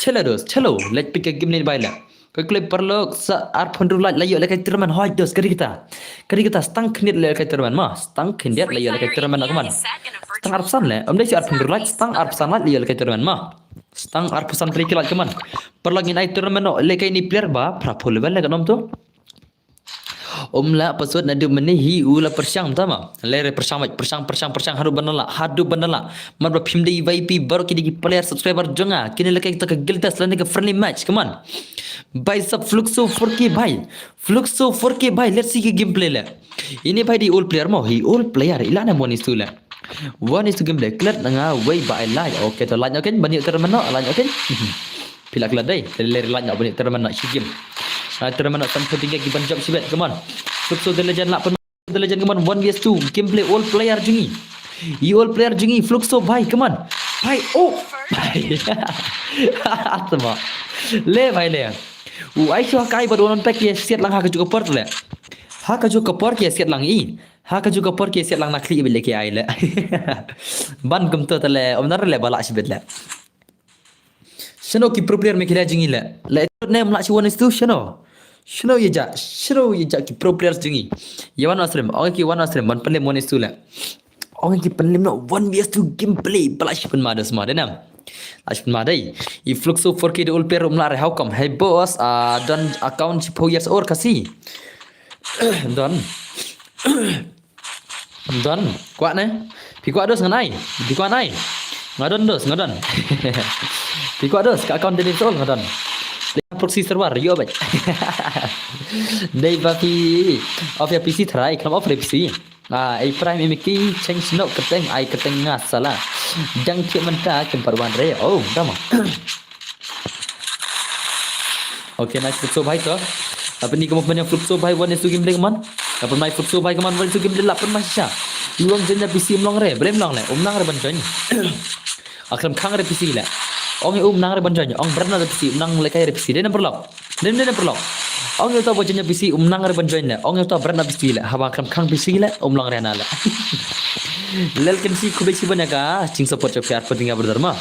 Chalo dos. Chalo. Leh peit ka game ne bhai leh. Ka klep paralok sa arphew hynriew lait la ïoh leh ka tournament hoi dos ka dei kita. Ka dei kita stang khyndiat leh ka tournament ma. Stang khyndiat la ïoh leh ka tournament na ka man. Stang arphew san leh. Ym dei shi arphew hynriew lait, stang arphew san lait la ïoh leh ka tournament ma. Stang arphew san tri ki lait ka man. Paralok ngin ai tournament noh leh ka ini player ba phra phew level leh ka nom tu. Um lah password naduh mynne hi u la pyrshang tama. Leh re pyrshang bad pyrshang pyrshang pyrshang haduh ban da lah, haduh ban da lah. Mat ba phim dei V I P baroh ki dei ki player subscriber jong nga. Kine leh ka guild test lane ka friendly match, come on. Bhai sap Fluxo four K bhai. Fluxo four K bhai, let's see ki gameplay leh. Ine bhai dei old player mo, hi old player, i lah ne one is two leh. One is two gameplay, klet na nga wei ba ai like. Okay, to like noh kein, ban ïoh tournament noh, like noh kein. Phi lah klet dei, te leh like noh ban ïoh tournament noh shi game. Ah, tournament noh san phew tyngka ki ban jop shibit, come on. Fluxo the legend lah pyn, the legend, come on, one versus two gameplay, old player jong ngi. I old player jong ngi, Fluxo bhai, come on. Bhai, oh. Bhai. Tama. Leh bhai leh. U ai shu ha ka ai bad u non pack ïa siat lang ha kajuh ka por leh. Ha kajuh ka por ïa siat lang i. Ha kajuh ka por ïa siat lang na khlieh bad leh ki ai leh. Ban kumto tale, ym nar leh ba lah shibit leh. Shano ki pro player me ki leh jong ngi leh. Leh ne ym lah shi one is two shano. Shano ïa ja, shano ïa ja ki pro players jong ngi. Ïa wan Asrem, ong ki wan Asrem, ban pynlem one is two leh. Ong ki pynlem noh one versus two gameplay, ba lah shi pynma da sma da nam. Lah shi pynma dei. I Fluxo four K the old player um lah re, how come? Hey boss, ah, don account shiphew years old kasi. Don. Don, kwah ne? Phi kwah dos ngan ai. Phi kwah ngan ai. Nga don dos, nga don. Phi kwah dos, ka account Dennis Ol nga don. Proxy server, ïoh bad. Dei ba phi off ïa P C tharai, khlem off re P C. Ah, ai prime M K, change no kyrteng, ai kyrteng nga sala. Dang thiah mynta, kim pat wan re. Oh, dama. Okay, nice Fluxo bhai to. Apa ni kamu punya Fluxo bhai, one is two gameplay kaman. Apa mai Fluxo bhai kaman, one is two gameplay lah pun masih sha. Luang join da P C um long re, balei um long leh, um nang re ban join. Akhlem khang re P C leh. Ong um nang re ban join, ong bret na da P C, um nang leh kai re P C, dei number lock. Dei, dei number lock. Ong ïa to ba join da P C, um nang re ban join leh. Ong ïa to bret na P C leh, haba khlem khang P C leh, um long re na leh. Lel kan si khublei shibun ïa ka jingsupport jong phi arphew tyngka brother ma.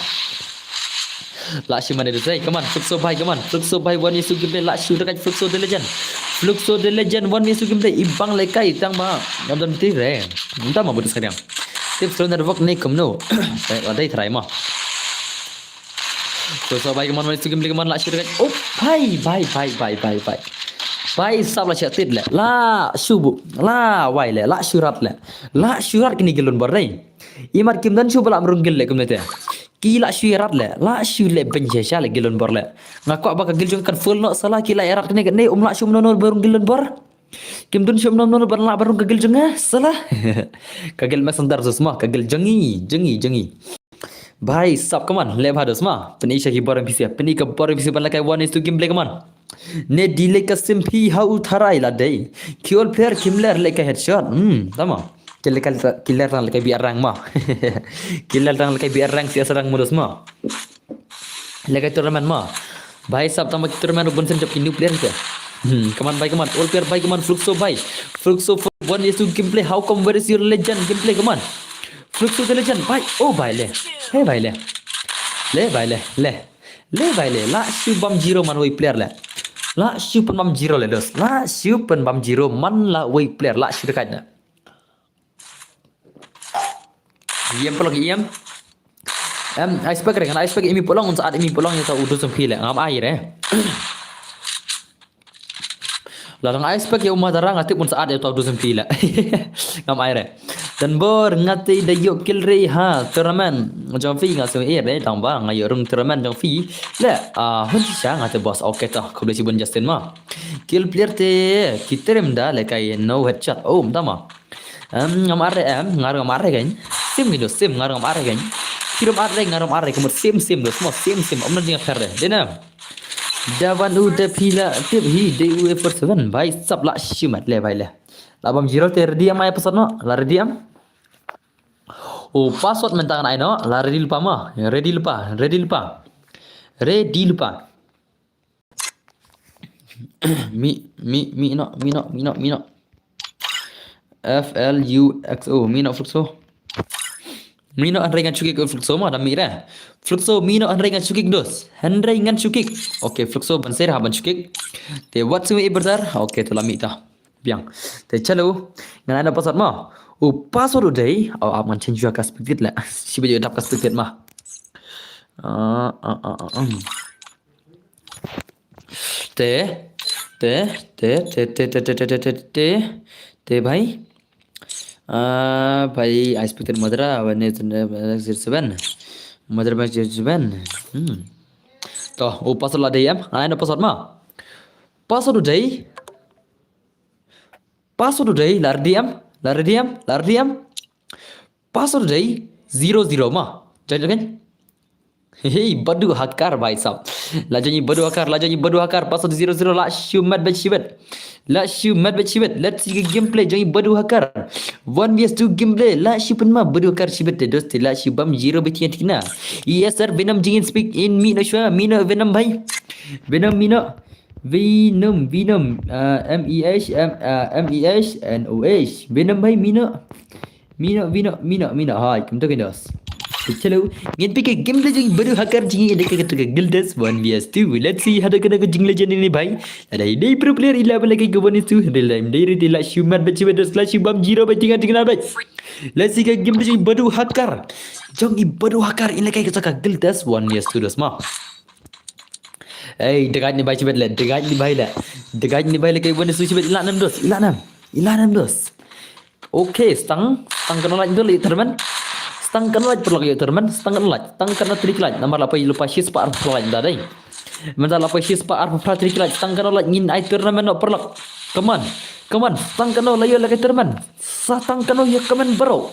Lah shu mane dusai, come on, Fluxo bhai, come on, Fluxo bhai, one is two gameplay, lah shu dekat Fluxo the legend. Fluxo the legend, one is two gameplay, ibang lekai, tang ba, ngam don ti re. Entah ma buat sekarang. Tip slow network ni kumno. Baik, ada try ma. Fluxo bhai, come on, one is two gameplay, come on, lah shu dekat. Oh, bhai, bhai, bhai. Bhai sap lah shu tit leh. Lah shu bu. Lah wai leh, lah shu rat leh. Lah shu rat kini gilun bor dei. Imat kim don shu ba lah mrung gil leh kumne te. Ki lah shu ïarat leh, lah shu leh beiñ sha sha leh gilun bor leh. Nga kwah ba ka gil jong kan full noh sala ki lah ïarat kane kane um lah shu mnono ba rung gilun bor. Kim dun shu mnono ba lah ba rung ka gil jong nga sala. Ka gil messenger sus ma, ka gil jong ngi, jong ngi, jong ngi. Bhai sap kaman, leh bha dos ma. Pyni sha ki bor N P C, pyni ka bor N P C ban leh kai one is two gameplay kaman. Ne delay ka sim phi ha u tharai la dei. Ki old player kim ler leh kai headshot. Hmm, tama. Ki ler tang leh kai B R rank ma. Ki ler tang leh kai B R rank C S rank modus ma. Leh kai tournament ma. Bhai sap tang ba ki tournament ruh bun sien jop ki new player te. Hmm, kaman bhai kaman. Old player bhai kaman Fluxo bhai. Fluxo one is two gameplay. How come where is your legend gameplay kaman? Fluxo the legend bhai. Oh bhai leh. Hey bhai leh. Leh bhai leh. Leh. Leh bhai leh, lah shu bam zero man wei player leh. Lah shu pynbam zero leh dos. Lah shu pynbam zero man la wei player, lah shu dekat na. Iem pelong iem. Em, ice pack re, ngan ice pack imi pelong, un saat imi pelong ïa ta u dus phi leh. Ngam ai re. La dang ice pack ïa u Madara nga tip un saat ïa ta u dus phi leh. Ngam ai re. Tang bor nga te da ïoh kill re ha tournament jong phi nga sngewsih re tang ba nga ïoh rung tournament jong phi leh, ah, hun shisha nga te boss. Okay to, khublei shibun Justin ma. Kill player te ki trem da leh kai no headshot. Oh, mta ma. Em, ngam ar re em, nga ruh ngam ar re kan. Sim ngi dos, sim nga ruh ngam ar re kan. Phi ruh ngam ar re, nga ruh ngam ar re, ka mut sim sim dos ma, sim sim. Ym na jingïapher re. Dei na. Da wan u da phi la tip hi dei u A four seven. Bhai sap lah shu mat leh bhai leh. La bam zero te ready am ai pasat no? La ready am? U password mynta ngan ai noh, la ready lypa mo. Ready lypa, ready lypa. Ready lypa. Mi, mi, mi noh, mi noh, mi noh, mi noh. F L U X O, mi noh Fluxo. Mi noh hynrei ngan shu kick Fluxo mo, da mi re. Fluxo, mi noh hynrei ngan shu kick dos. Hynrei ngan shu kick. Okay, Fluxo ban ser ha ban shu kick. Te wat shu i bersar. Okay, te la mi ta. Biang. Te chalo. Ngan ai da password mo. U password u dei. Oh, ap ngan change ka spectate la. Shi ba ju dap ka spectate mo. Ah, ah, ah, ah, ah. Te, te, te, te, te, te, te, te, te, te, bhai. Ah, bhai, I expected Madra, one eight zero seven. Madra by zero seven. Hmm. To, u password la dei em. Ai na password mo. Password u dei. Password u dei, la ready em, la ready em, la ready em. Password u dei, zero zero mo. Join again. Hey, badu hacker bhai sab. La join badu hacker, la join badu hacker, password zero zero, la shu mat bet shibet. La shu mat bet shibet. Let's see the gameplay, join badu hacker. One versus two gameplay, la shu pynma badu hacker shibet te dos te, la shu bam zero bet tian tikna. Yes sir, Venom jingin speak in mi no shwa, mi no Venom bhai. Venom mi no. Venom, Venom, uh, M E H, M, uh, M E H N O H. Venom bhai, mi no. Mi no, mi no, mi no, mi no. Hai, kumto ke dos. Chalo, ngin pike gameplay jong badu hacker jingin dei ka guild test one versus two. Let's see hada kana ka jing legend ini bhai. Ada ini pro player ila bala ka one is two. Real time dei real la shu mat bet shibet dos la shu bam zero bet tian tikna bhai. Let's see ka gameplay jong badu hacker. Jong i badu hacker ila ka guild test one versus two dos mo. Ei, degaj ni bhai shibet le, degaj ni bhai le. Degaj ni bhai le kai one is two shibet, ila nam dos, ila nam. Ila nam dos. Okay, stang, stang kano laj dol i termen. Stang kano laj perlok i termen, stang kano laj, stang kano trik laj. Namar la pai lupa shispah arphew laj da dei. Mynta la pai shispah arphew trik laj, stang kano laj ngin ai tournament no perlok. Come on. Come on, stang kano la yo la kai tournament. Sa stang kano ya kamen bro.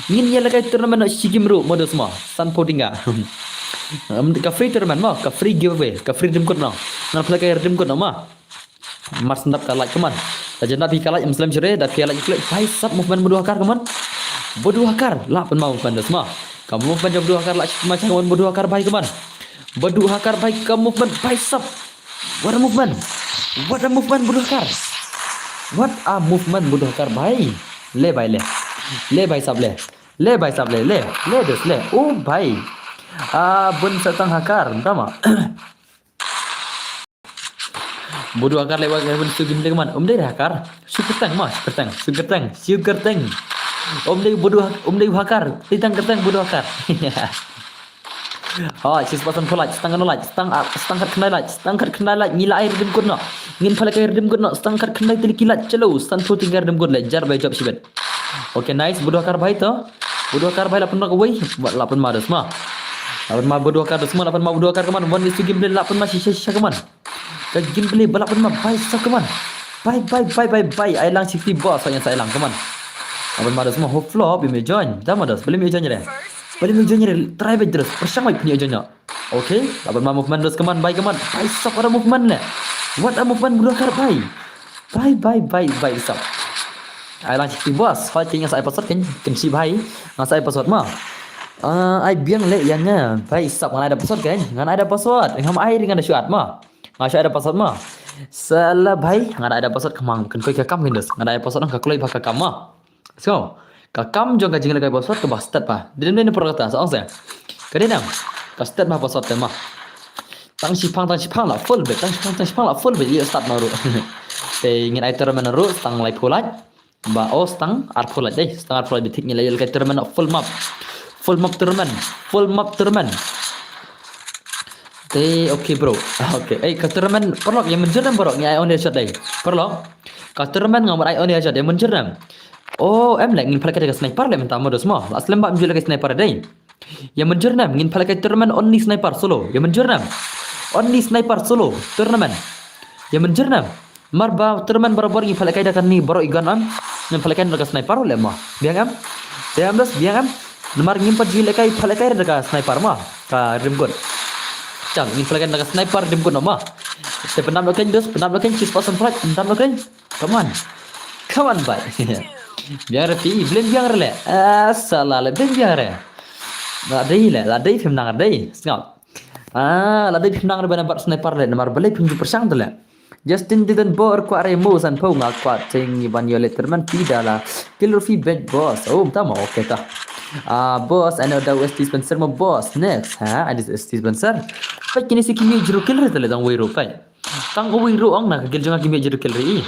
Ngin ïa lehkai tournament noh shi game ruh, mo dos mo. Sanphew tyngka. Em, ka free tournament mo, ka free giveaway, ka free redeem code noh. Ngan pynlehkai redeem code noh mo. Mar shen dap ka like, come on. Da jan dap hi ka like, em slem shere, dap hi ka like, klik, bhai sab movement badu hacker, come on. Badu hacker, lah pynma movement dos mo. Ka movement jong badu hacker lah shi pynma, come on, badu hacker bhai, come on. Badu hacker bhai, ka movement bhai sab. What a movement. What a movement badu hacker. What a movement badu hacker bhai. Le bhai le. Le bhai sab le. Le bhai sab le. Le. Le dos le. Oh bhai. Ah, bun sa tang hacker. Tama. Badu hacker le bhai bun su gim le man. Um dei hacker. Sugar tang ma. Sugar tang. Sugar tang. Sugar tang. Um dei badu hak-, um dei hacker. Titang kertang badu hacker. Ha, shispah sanphew laj, stang kano laj, stang, ah, stang khatkhyndai laj, stang khatkhyndai laj, ngi la ai redeem code noh. Ngin pynlehkai redeem code noh, stang khatkhyndai tylli ki laj, chalo, sanphew tyngka redeem code le, jar bhai job shibet. Okay, nice, badu hacker bhai to. Badu hacker bhai lah pynma kawei, lah pynma dos mo. Lah pynma badu hacker dos mo, lah pynma badu hacker, come on, one is two gameplay, lah pynma shisha shisha, come on. Ka gameplay ba lah pynma bhai sab, come on. Bhai, bhai, bhai, bhai, bhai. Ai lang sixty boss, ai lang, come on. Lah pynma dos mo, ho flop, ym ïa join. Tama dos, balei ym ïa join re. Balei ym ïa join re, try bhai dos, pyrshang bhai pynïa join noh. Okay, lah pynma movement dos, come on, bhai, come on. Bhai sab, what a movement le. What a movement badu hacker bhai. Bhai, bhai, bhai, bhai sab. Ai lang sixty boss, hoi ting nga sa ai password kan, kan shi bhai. Nga sa ai password mo. Ah, ai biang le ïa nga. Bhai sab, ngan ai da password kan. Ngan ai da password. Ngam ai ri ngan da shuat mo. Nga shu ai da password mo. Sala bhai, nga da ai da password khamang, kan koi ka kam kan dos. Nga da ai password ka kloi bha ka kam mo. Let's go. Ka kam jong ka jinglehkai password kaba start bha. Dei dei ne por kata sa ong se. Ka dei nang. Ka start bha password te mo. Tang shipang, tang shipang lah full bet. Tang shipang, tang shipang lah full bet. Ïa start mo ruh. Te ngin ai tournament ruh, stang laiphew laj. Ba, oh, stang arphew laj dei. Stang arphew laj bitik ngi la ïa lehkai tournament full map. Full map tournament. Full map tournament. Te, okay bro. Okay. Eh, ka tournament paralok ïa mynjur ne em bro, ngi ai on headshot dei. Paralok. Ka tournament nga mut ai on headshot ïa mynjur ne em. Oh, em leh ngin pynlehkai da ka sniper leh mynta mo dos mo. La slem ba ym ju lehkai sniper dei. Ïa mynjur ne em, ngin pynlehkai tournament only sniper solo. Ïa mynjur ne em. Only sniper solo tournament. Ïa mynjur ne em. Mar ba tournament barabor ngin pynlehkai da kane baroh i gun em. Ngin pynlehkai da ka sniper leh mo. Biang em. Biang em dos, biang em. Namar ngim pat ju lehkai pynlehkai da ka sniper mo. Ka redeem code. Chang, ngin pynlehkai da ka sniper redeem code mo. Te pyndam noh kein dos, pyndam noh kein, shispah sanphew laj, pyndam noh kein. Come on. Come on, bhai. Biang re phi, blem biang re le. Ah, sala le, blem biang re. La dei le, la dei phim nang re dei. Sngap. Ah, la dei phim nang re ban bat sniper le, namar balei phim ju pyrshang te le. Justin didn't bore kwah re mo san pho nga kwah ting ban ïoh letterman phi da la. Kill Rufi bad boss. Oh, tama, okay ta. Ah, boss, I know the West Spencer mo boss. Next, ha, I just Spencer. Peit kine si ki mih jru kill re te le tang wei ru peit. Tang wei ru ong na ka kill jong nga ki mih jru kill re i.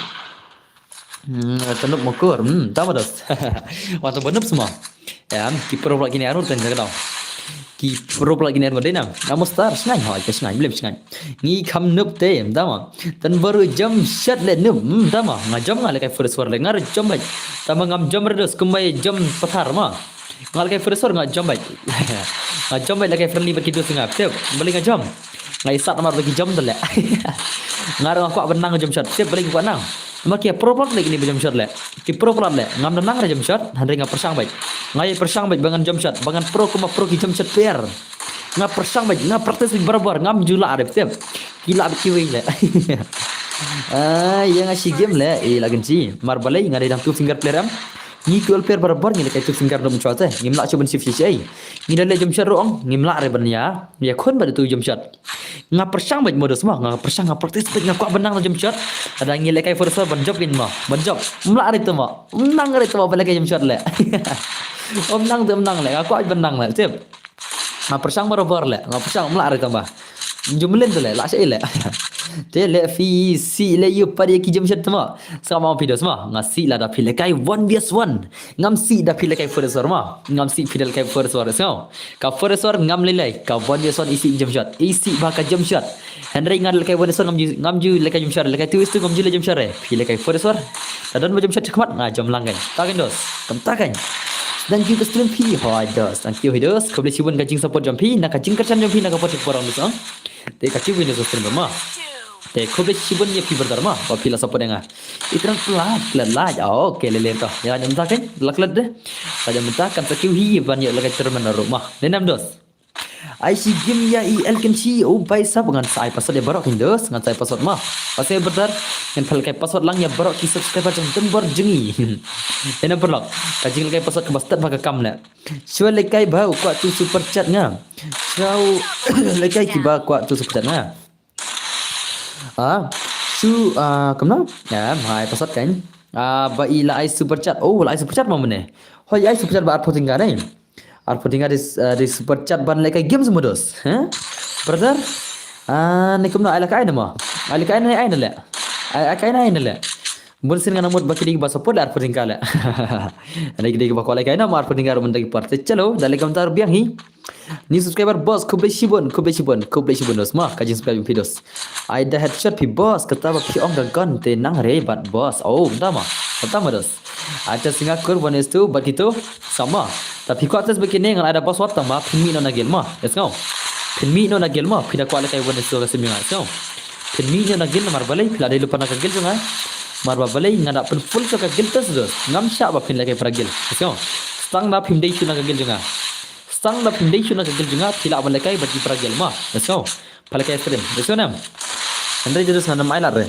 Hmm, tanuk mokur. Hmm, tama dos. Wan to banuk semua. Ya, ki pro pula kini arur tan jaga dong. Ki pro pula kini arur dei nam. Namo star sngai hoi ke sngai blem sngai. Ngi kham nup te, tama. Tan baru jam shot le nup. Hmm, tama. Nga jam nga le kai first war le ngar jam bai. Tama ngam jam redos kumbai jam pathar ma. Nga le kai first war nga jam bai. Nga jam bai le kai friendly bad ki dos nga. Tep, bali nga jam. Nga isat namar bagi jam te le. Nga rang kwah benang jam shot. Tep, bali kwah nang. Namar ki pro plat le kini ba jam shot le. Ki pro plat le. Ngam da nang re jam shot. Hynrei nga pyrshang bai. Nga ïa pyrshang bai ba ngan jam shot. Ba ngan pro kuma pro ki jam shot player. Nga pyrshang bai. Nga practice bai barabar. Ngam ju lah re tep. Ki lah bai ki wei le. Ah, ïa nga shi game le. Eh, la ganchi. Mar balei nga dei dang two finger player am. Ngi ki ol player barabar ngi le kai two finger dom chwa te. Ngim lah shu ban shift shift ei. Ngi da le jam shot ruh ong. Ngim lah re ban ïa. Ïa khun ba tu jam shot. Nga pyrshang bad modus ma, nga pyrshang nga practice bad nga kwah benang la jam shot. Ada ngi le kai first war ban jop kin ma, ban jop. Mla rit ma, mnang rit ma bad le kai jam shot le. Om nang te mnang le, nga kwah benang le, tip. Nga pyrshang barobar le, nga pyrshang mla rit ma. Jumlin te le, la sha le. Te le fi si le yu pad ïa ki jam shot ma. Sama phi dos ma, nga si la da phi le kai one vs one. Ngam si da phi le kai first war ma. Ngam si phi le kai first war so. Ka first war ngam lei lei ka one vs one isi jam shot. Isi ba ka jam shot. Hynrei nga le kai one vs one ngam ju ngam ju le kai jam shot le kai two vs two ngam ju le jam shot re. Phi le kai first war. Ta don ba jam shot chakmat nga jam lang kai. Ta kan dos. Kam ta kan. Thank you ka stream phi. Hoi dos. Thank you hi dos. Khublei shibun ka jing support jam phi na ka jing kerchan jam phi na ka pot porong dos. Te ka ki win dos stream ma. Te khublei shibun ïa phi brother ma. Ba phi la support ïa nga. Itran plat plat laj. Oh, okay le le to. Ïa jam ta kan. Lak lad de. Ka jam ta kan sa kiu hi ban ïa la ka chairman na ru ma. Nenam dos. Ai shi gim ïa i el kan shi u bai sap ngan sa ai password ïa barok kin dos ngan sa ai password ma. Pasal brother ngan phal kai password lang ïa barok ki subscriber jong tembor jong i. Ena berlok ka jing kai password ka ba start ba ka kam ne. Shwa le kai ba u kwah tu super chat nga. Shwa le kai ki ba kwah tu super chat nga. Ah, shu ah kumno? Ya, mai password kan. Ah, ba i la ai super chat. Oh, la ai super chat ma mene. Hoi ai super chat ba arphew tyngka ne. Arphew tyngka di, ah, di super chat ban le kai game semua dos. Heh? Brother? Ah, ni kumno ai la kai nama? Ai la kai na ai na le. Ai ai kai na ai na le. Bun sin ngana mut ba ki ding ba support le arphew tyngka le. Ani ki ding ba kwah le kai nama arphew tyngka rumun dagi par. Te chalo, da le kam tar biang hi. Ni subscriber boss, khublei shibun, khublei shibun, khublei shibun dos ma, ka jing subscribe phi dos. Ai da headshot phi boss, kata ba phi ong ka gun te nang re bad boss. Oh, da ma, kata ma dos. Acha singa kur one is two, bad kitu, sama. Ta phi kwah test ba kine ngan ai da password tang ma, phin mih no na gel ma, yes ngau. Phin mih no na gel ma, phi da kwah le kai one is two ka sim nga, yes ngau. Phin mih no na gel mar balei, phi la dei lupa na ka gel jong nga. Mar ba balei, nga da pyn full ka gel test dos. Ngam shah ba phin le kai para gel, yes ngau. Stang da phim dei shu na ka gel jong nga. Stang da phim dei shu na ka gel jong nga phi lah ban le kai bad ki para gel ma. Let's go. Pha le kai stream. Let's go nam. Hynrei jadus nga nam ai lad re.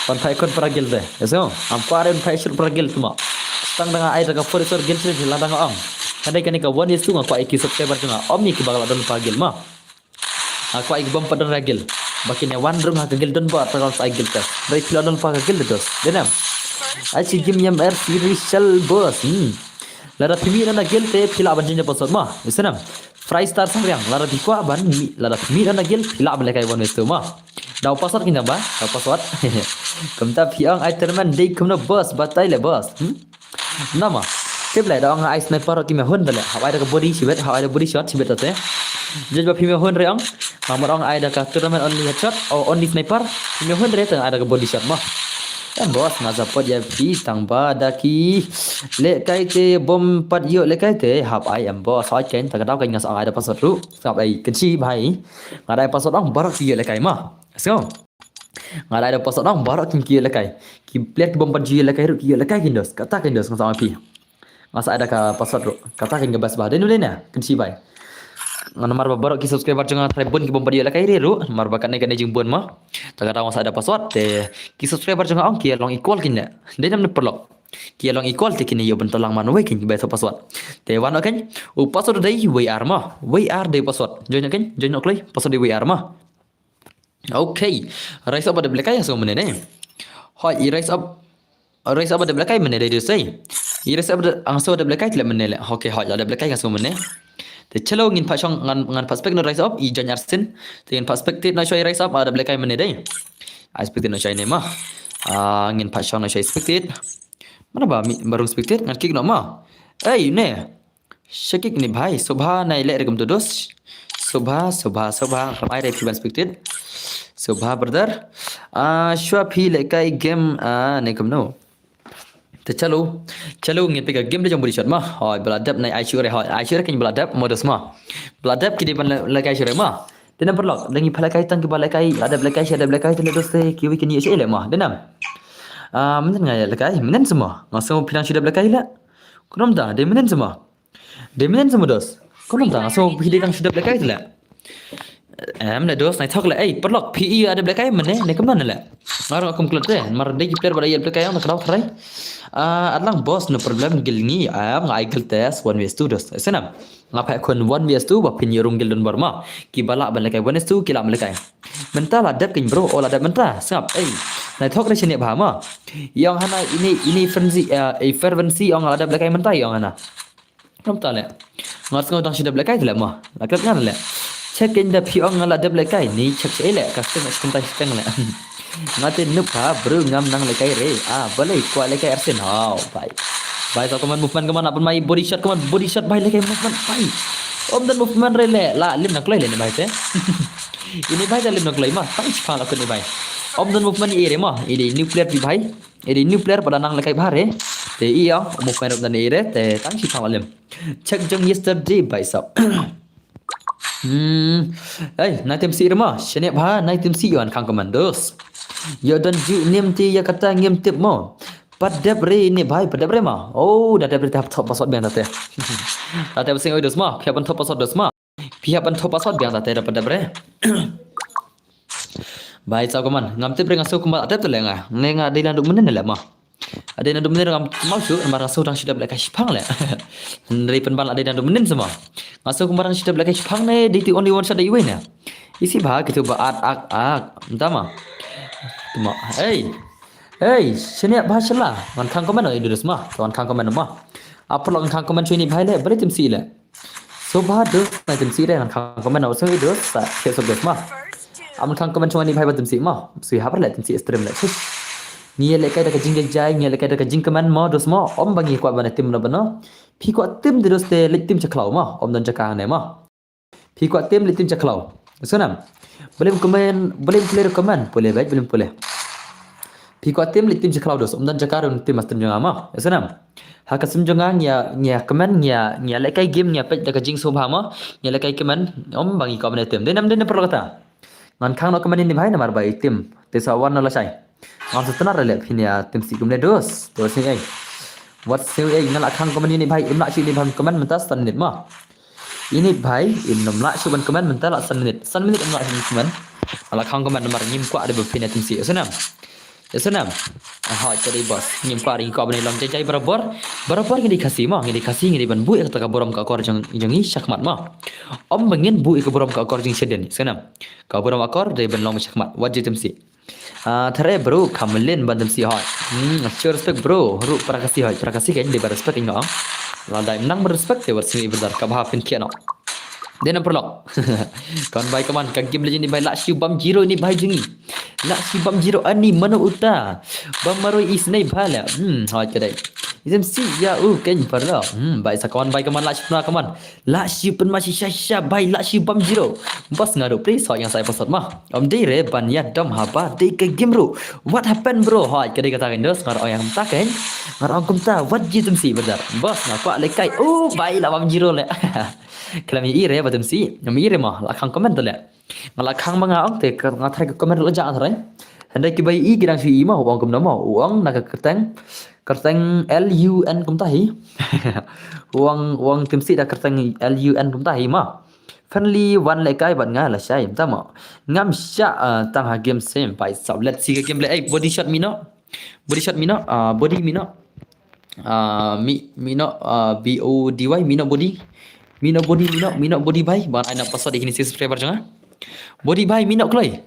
Ban phai kon para gel re. Let's go. Am kwah re ban phai shur para gel tuma. Stang da nga ai da ka four star gel stream la da nga ong. Hynrei kane ka one is two nga kwah ïa ki subscriber jong nga. Om ïa ki ba la don para gel ma. Nga kwah ïa ki bym pat don para gel. Ba kine wan rung ha ka gel don ba ta ka sa ai gel test. Hynrei phi la don para gel dos. Dei nam. Ai shi gim ïa mer siri shal boss. Hmm. Lada phi mih na gel te phi lah ban jin password ma. Isnam. Fry star sang riang. Lada phi kwah ban mih, lada phi mih na gel phi lah ban le kai one is two ma. Dau password kin ba. Dau password. Kumta phi ong ai terman dei kumno boss, batai le boss. Hmm? Nama. Tip le dau ong ai sniper ki me hun bale. Hawai da ka body shibet, hawai da body shot shibet tate. Jadi ba phi me hun re ong. Mamar ong ai da ka tournament only headshot, oh only sniper. Phi me hun re te ai da ka body shot ma. Em boss nga support ïa phi tang ba da ki le kai te bom pat ïoh le kai te hap ai em boss hoi ken ta ka dau kai nga sa ai da password ru sap ai ken chi bai nga da ai password ong barok ki ïoh le kai ma. So nga da ai da password ong barok kin ki ïoh le kai ki player ki bom pat ïoh le kai ru ki ïoh le kai kin dos kata kin dos nga sa ai phi. Nga sa ai da ka password ru kata kin ka best ba dei nu dei na ken chi bai. Nga namar ba barok ki subscriber jong nga trai bun ki bom pat ïoh le kai re ru namar ba kane kane jing bun ma. Ta ka dau nga sa ai da password te ki subscriber jong nga ong ki long equal kin ne. Dei nam ne perlok. Ki long equal te kine ïoh bynta lang man wei kein ki bai thoh password. Te wan noh kein, u password dei wei ar mo. Wei ar dei password. Join noh kein, join noh kloi, password dei wei ar mo. Okay. Rise up ba dep lekai nga sngew mynne ne. Hoi, i rise up. Rise up ba dep lekai mynne dei dus ei. I rise up ba dep, nga sngew dep lekai te leh mynne leh. Okay, hoi, la dep lekai nga sngew mynne. Te chalo ngin pat shong ngan, ngan pat spectate noh rise up, i join arsien. Te ngin pat spectate noh shuwa i rise up, ah, dep lekai mynne dei. Ah, spectate noh shuwa ine mo. Ah, ngin pat shong noh shuwa i spectate. Mano ba mi, ba rung spectate, ngan kick noh mo. Ei, ne. Sha kick ne bhai, sngewbha nai leh re kumto dos. Sngewbha, sngewbha, sngewbha, kam ai re phi ban spectate. Sngewbha brother. Ah, shuwa phi lekai game, ah, ne kumno. Te chalo, chalo ngin peit ka game da jong Body Shot mo. Hoi, ba la dep nai ai shuh re, hoi, ai shuh re kein ba la dep, mo dos mo. Ba la dep ki dei ban le-, lekai shuh re mo. Te nam paralok, da ngi pha lekai tang ki ba lekai, la dep lekai, sha dep lekai, te leh dos te, kiwei kin ïoh sha leh mo. Te nam. Ah, mynnin nga ïa lekai, mynnin sa mo. Nga sngew phi dang shu dep lekai leh. Kumno mynta, dei mynnin sa mo. Dei mynnin sa mo dos. Kumno mynta, nga sngew phi dei dang shu dep lekai te leh. Em, leh dos, nai thok leh, ei, paralok, phi i a dep lekai mynne, ne kumno ne leh. Nga ruh nga kum klet te, mar dei ki player ba da ïa dep lekai ong, na kdaw tharai. Ah, at lang boss, no problem, gil ngi, em, nga ai gil test, one vs two dos. Snam. Nga phai khun one vs two, ba phin ïoh rung gil don bor mo. Ki ba lah ban lekai one vs two, ki lah ban lekai. Mynta la dep kein bro, o la dep mynta, sngap, ei. Nai thok re shane bha mo. Ïong hana ine, ine frenzy, eh, ei fervency, ong la dep lekai mynta, ïong hana. Ngam ta leh. Nga sngew dang shu dep lekai te leh mo. La klet ngan leh. Check in da phi ong nga la dep lekai. Ni check sha leh. Ka stem sha kynta sha leh. Nga te nup ha bro ngam nang lekai re. Ah, balei kwah lekai arsien. Hau, bai. Bai, sa kaman movement kaman, apa mai body shot kaman, body shot bai lekai movement bai. Om dan movement re leh. La lim na kloi leh ni bai te. Ini bai da lim na kloi mo. Tang sha la kuni bai. Om dan movement i re mo. Ini nuclear pi bai. Eri nuclear pada nang lekai bha re. Te ïa, mu pen rup dan ere, te tang shi pang alim. Check jong yesterday bai sap. Hmm. Ei, nai tim si rema, shane bha, nai tim si ïa wan khang commandos. Ïa don ju nim ti ïa kata ngim tip mo. Pat dep re ni bai, pat dep re ma. Oh, da dep re te hap thop password biang tate. Tate basing oi dos ma, phi hap ban thop password dos ma. Phi hap ban thop password biang tate da pat dep re. Bai sa kaman, ngam tip re nga so kumba tep tele nga. Nge nga dei na duk menen le ma. Adei na duk menen ngam mau su, mar nga so dang shidap le ka shipang le. Nri pen ban adei na duk menen sama. Nga so kumba dang shidap le ka shipang ne, dei ti only one shot dei iwei ne. Isi ba kitu ba at ak ak. Entama. Tuma. Hey. Hey, shane ba shala. Ngan khang comment oi dus ma. Ngan khang comment ma. Apa lo ngan khang comment shu ini bhai le, bale tim si le. So ba dus, na tim si re ngan khang comment oi so dus, sa ke so dus ma. Am khang comment shu ini bhai ba tim si ma. Sui habar le tim si stream le. Shush. Ngi le kai da ka jing jai, ngi le kai da ka jing comment ma dus ma. Om ba ngi kwah ba na tim na ba no. Phi kwah tim de dus te le tim cha khlaw ma. Om don cha ka ne ma. Phi kwah tim le tim cha khlaw. Sunam. Boleh komen, boleh clear komen, boleh baik, boleh boleh. Phi kwah tim le tim cha khlaw dos. Um dan cha ka run tim mas tim jong nga ma. Sunam. Ha ka sim jong nga ngia, ngia komen, ngia, ngia le kai game, ngia pet da ka jing so bha ma. Ngia le kai komen, om ba ngi komen tim. Denam den perlu kata. Ngan khang no komen ini bhai namar ba i tim. Te sa wan no la shai. Ngam sa tnar le phin ïa tim si kumne dos. Dos ni ai. Wat siew ai nga la khang comment ini bhai, im la shi ini bhai comment mynta san minit ma. Ini bhai, im nym la shu ban comment mynta la san minit. San minit im la shu ban comment. Nga la khang comment namar ngim kwah de ba phin ïa tim si. Sunam. Sunam. Aha, jadi bos. Ngim kwah ring ko ban long jai jai barabor. Barabor ngi dei Khasi ma, ngi dei Khasi ngi dei ban buh ïa kata ka burom ka akor jong, jong ngi shakmat ma. Om ba ngin buh ïa ka burom ka akor jong shadien. Sunam. Ka burom akor dei ban long shakmat. Wat ji tim si. Ah, thare bro, kham lin ban tim si hoi. Hmm, show respect bro, ru para Khasi hoi, para Khasi kan dei ban respect ing no. La dai nang ban respect te wat sini berdar ka bha pin kia no. Dei na perlok. Kawan bai kaman ka game legend ni bai la shu bam zero ni bai jong ngi. La shu bam zero ani mano uta. Bam maroi is nei bha la. Hmm, hoi ka dei. Tim si ya u kan perlok. Hmm, bai sa kawan bai kaman la shu na kaman. La shi pynma shi sha sha bai la shi bam zero. Bas nga ruh please hoi yang sai password ma. Om dei re ban ïa dom haba dei ka game ruh. What happened bro? Hoi ka dei kata kan dos ngar ong yang ta kan. Ngar ong kumta what ji tim si brother. Bas nga kwah le kai. Oh bai la bam zero le. Klam i re ba tim si. Ngam i re ma la khang comment le. Nga la khang ma nga ong te nga thrai ka comment la ja thrai. Hynrei ki bai i ki dang shu i ma u ong kumno ma u ong na ka kyrteng, kyrteng L U N kumta hi. U ong, u ong tim si da kyrteng L U N kumta hi ma. Friendly wan le kai bad nga la shai mynta ma. Ngam sha, ah, tang ha game same bai sab let's see ka game le ei body shot mino. Body shot mino, ah, body mino. Ah, mi, mi no, ah, B O D Y, mi no body. Mi no body, mi no, mi no body bhai. Ban ai na password ïa kine ki subscriber jong nga. Body bhai, mi no kloi.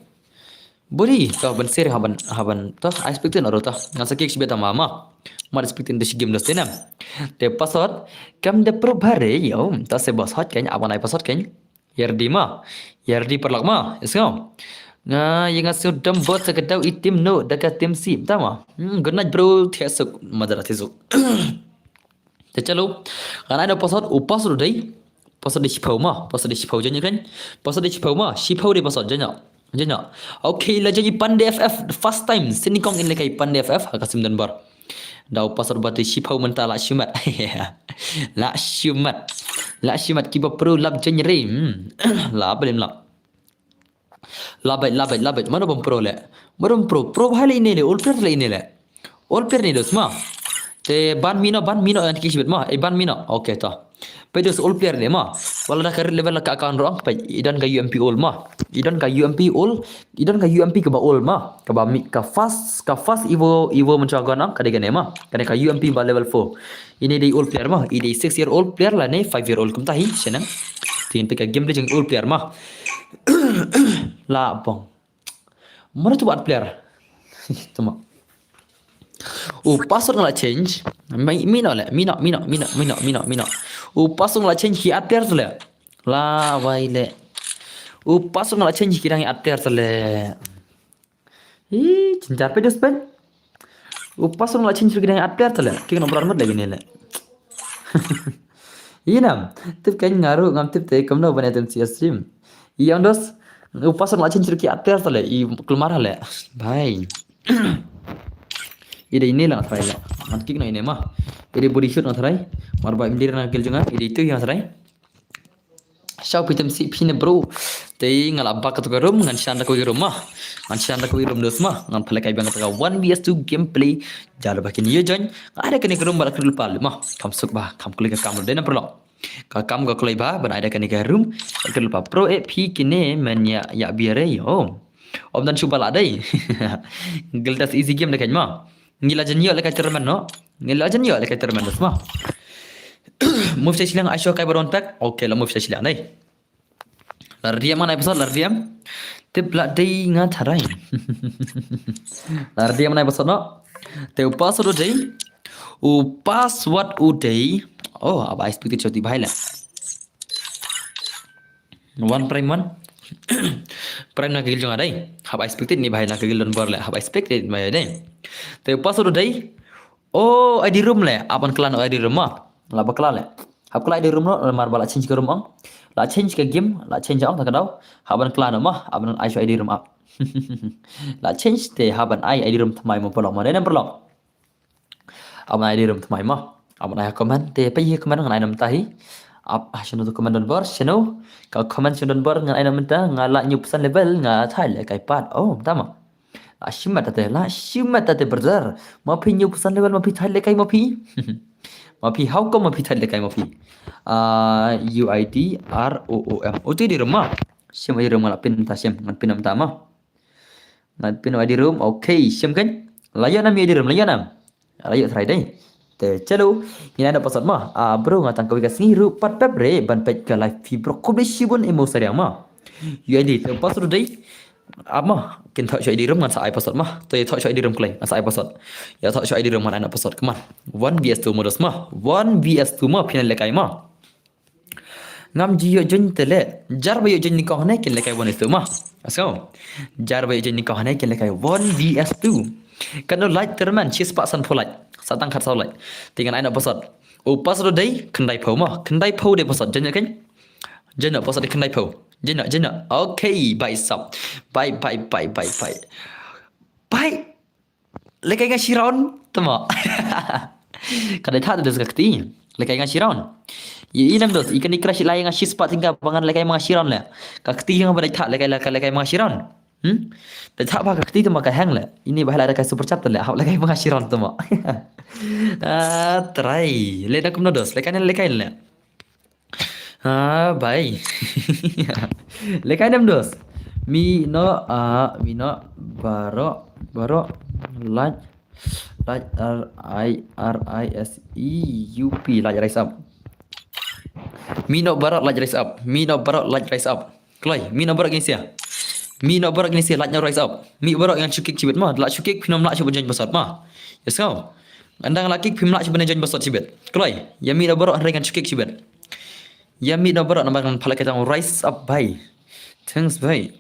Body, to ban share ha ban, ha ban, to, I expect to aro to. Ngan sa kick shibit tama ma. Ma expect to shi game dos tenam. Te password, kam da pro bare yo. To se boss hot kan, aban ai password kan. Yardi ma. Yardi parlok ma. Isngo. Nga, ïa nga sngewdom bot sa ka daw i team no, da ka team si. Tama. Hmm, good night bro. Thiasuk, madara thiasuk. Te chalo. Ngan ai da password, u password dei. Password dei shiphew ma, password dei shiphew janya kan. Password dei shiphew ma, shiphew dei password janya. Janya. Okay, la janya Pande F F first time. Sini kong in lekai Pande F F, ha ka sim Don Bor. Da u password ba dei shiphew mynta la shimet. La shimet. La shimet kiba pro lap janya re. Hmm. La balim la. Labai, labai, labai. Mano bym pro le. Mano bym pro. Pro bha le ine le. All player le ine le. All player ne dos ma. Te ban mino, ban mino ngan kick shibit ma. Eh, ban mino. Okay to. Peit dos all player ne ma. Wat la da ka red level la ka account ruh ang. Peit i don ka U M P all ma. I don ka U M P all. I don ka U M P kaba all ma. Kaba mi, ka first, ka first Evo, Evo mynta gon ang. Ka dei kane ma. Kane ka U M P ba level four. Ine dei all player ma. I dei six year old player lane five year old kumta hi. Shanang. Te ngin peit ka game dei jong all player ma. La bong. Mano tu buat player? Tama. U password nga la change. Mi, mino le, mino, mino. U password nga la change ki at player tu le. La wai le. U password nga la change ki dang at player tu le. Ih, jinjar pe dos pen. U password nga la change ki dang at player tu le. Ki kena berat mat lagi ni le. Inam, tip kan ngaru ngam tip te kumno ban atem si stream. Ïa dos, u password nga la change ki at player tu le. I kulmar le. Bhai. I dei ine la try le. Ngan kick no ine ma. I dei body shot nga try. Mar ba im dir na gel jong nga. I dei tu ïa try. Shaw pitem si pine bro. Te nga la bak tu ka room, ngan shan da kawei room ma. Ngan shan da kawei room dos ma. Ngan pale kai bang ka one V S two gameplay. Jalo ba kin ïa join. Nga ai da kane ka room ba la kri pal ma. Kam suk ba, kam kuli ka kam dei na perlo. Ka kam ka kuli ba, ban ai da kane ka room. Kri pa pro e pi kine men ya ya biare yo. Om dan shu ba la dei. Gildas easy game da kan ma. Ngi la jan ïoh le kai tournament no. Ngi la jan ïoh le kai tournament dos ma. Move sha shiliang ai sho kai baron tak. Okay, la move sha shiliang dei. La riam mana episode la riam. Tip la dei nga tharai. La riam mana episode no. Te u password u dei. U password u dei. Oh, aba expected shoti bhai la. One prime one. Prime na ka guild jong nga dei. Haba expected ni bhai na ka guild Don Bor le. Haba expected bhai dei. Te u password u dei. Oh, I D room le. Aban klan I D room ma. La ba klan le. Hab klan I D room no, mar ba la change ka room ang. La change ka game, la change ang ta ka daw. Haban klan ma, aban ai shu I D room up. La change te haban ai I D room tmai mo perlo ma. Dei na perlo. Aban ai I D room tmai ma. Aban ai comment te pa hi comment ngan ai nam tahi. Ap ah shano tu comment Don Bor, shano. Ka comment shano Don Bor ngan ai nam ta, nga la new percent level, nga thai le kai pat. Oh, tama. La shimet tate, la shimet tate brother. Ma phi new percent level, ma phi thai le kai ma phi. Ma phi how come ma phi thai le kai ma phi. Ah, U I D R O O M. Oh, tu I D room ma. Shem I D room ma la pin ta shem, ngan pin nam ta ma. Ngan pin I D room, okay, shem kan. La ïoh nam I D room, la ïoh nam. La ïoh try dei. Te chalo, ngin ai da password ma. Ah, bro, nga tang kawei ka sngi ruh pat pep re ban peit ka live feed bro. Khublei shibun emo sariang ma. U I D te password dei. Ap ma, kin thoh shu I D room ngan sa ai password ma. To ïa thoh shu I D room klei, ngan sa ai password. Ïa thoh shu I D room ngan ai na password. Come on. One V S two ma dos ma. One V S two ma, phin lekai ma. Ngam ju ïoh join te le. Jar ba ïoh join nyngkong ne kin lekai one V S two ma. Let's go. Jar ba ïoh join nyngkong ne kin lekai one V S two. Kano like terman, shi spah san phew like. Sa tang khat saw like. Te ngan ai na password. U password dei, khyndai phew ma. Khyndai phew dei password. Join kan? Join password dei khyndai phew. Join, join. Okay, bye sap. Bye, bye, bye, bye, bye. Bye. Lekai nga shi round, tama. Ka dei thah dos ka kti. Lekai nga shi round. Ïa i nam dos, i kane crush lai nga shi spah tyngka ba ngan lekai ma nga shi round le. Ka kti nga ba dei thah lekai, lekai, lekai ma nga shi round. Hmm? Dei thah ba ka kti tama ka hang le. Ini ba la lekai super chat le. Hap lekai ma nga shi round tama. Ah, try. Le da kumno dos. Lekai ne lekai le. Ah, bye. Lekai nam dos. Mi no, ah, mi no, baro, baro, like. Like R I R I S E U P, like rise up. Mih noh baroh, like rise up. Mih noh baroh, like rise up. Kloi, mih noh baroh ki nongshare. Mih noh baroh ki nongshare, like noh rise up. Mih baroh, ngan shu kick shibit mo. Lah shu kick, phim lah shu ban join bad sot mo. Ïa sngew. Ynda nga lah kick, phim lah shu ban join bad sot shibit. Kloi, ïa mih noh baroh, hynrei ngan shu kick shibit. Ïa mih noh baroh, namar ngan phah lehkai tang rise up bhai. Thanks bhai.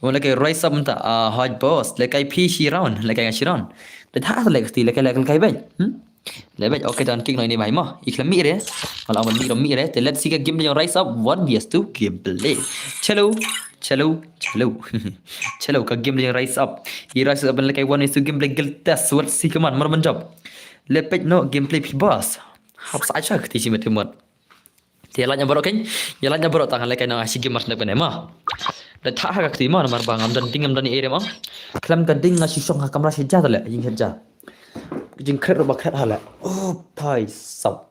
Wan lehkai rise up mynta, ah, hot boss. Lehkai phi shi round, lehkai nga shi round. Te tha lehkai, lehkai, lehkai bhai. Hmm? Lehkai bhai, okay, tang kick noh ine bhai mo. I khlem mih re. Wala wan mih, mih re. Te let's see ka gameplay jong rise up, one versus two gameplay. Chalo, chalo, chalo. Chalo, ka gameplay jong rise up. I rise up lehkai one versus two gameplay, guild test, let's see, come on, mar ban jop. Lehkai noh gameplay phi boss. Hap sa acha kti shi met mot. Te ïa like noh baroh kein, ïa like noh baroh tang lehkai nang shi game mar snem kane mo. Da tha ha ka kti mo, namar ba ngam don ding, ngam don area mo. Khlem ka ding nga shu shong ha kamra shi ja tale, ïing het ja. Jingkret ruh ba kret hale. Oh, bhai sab.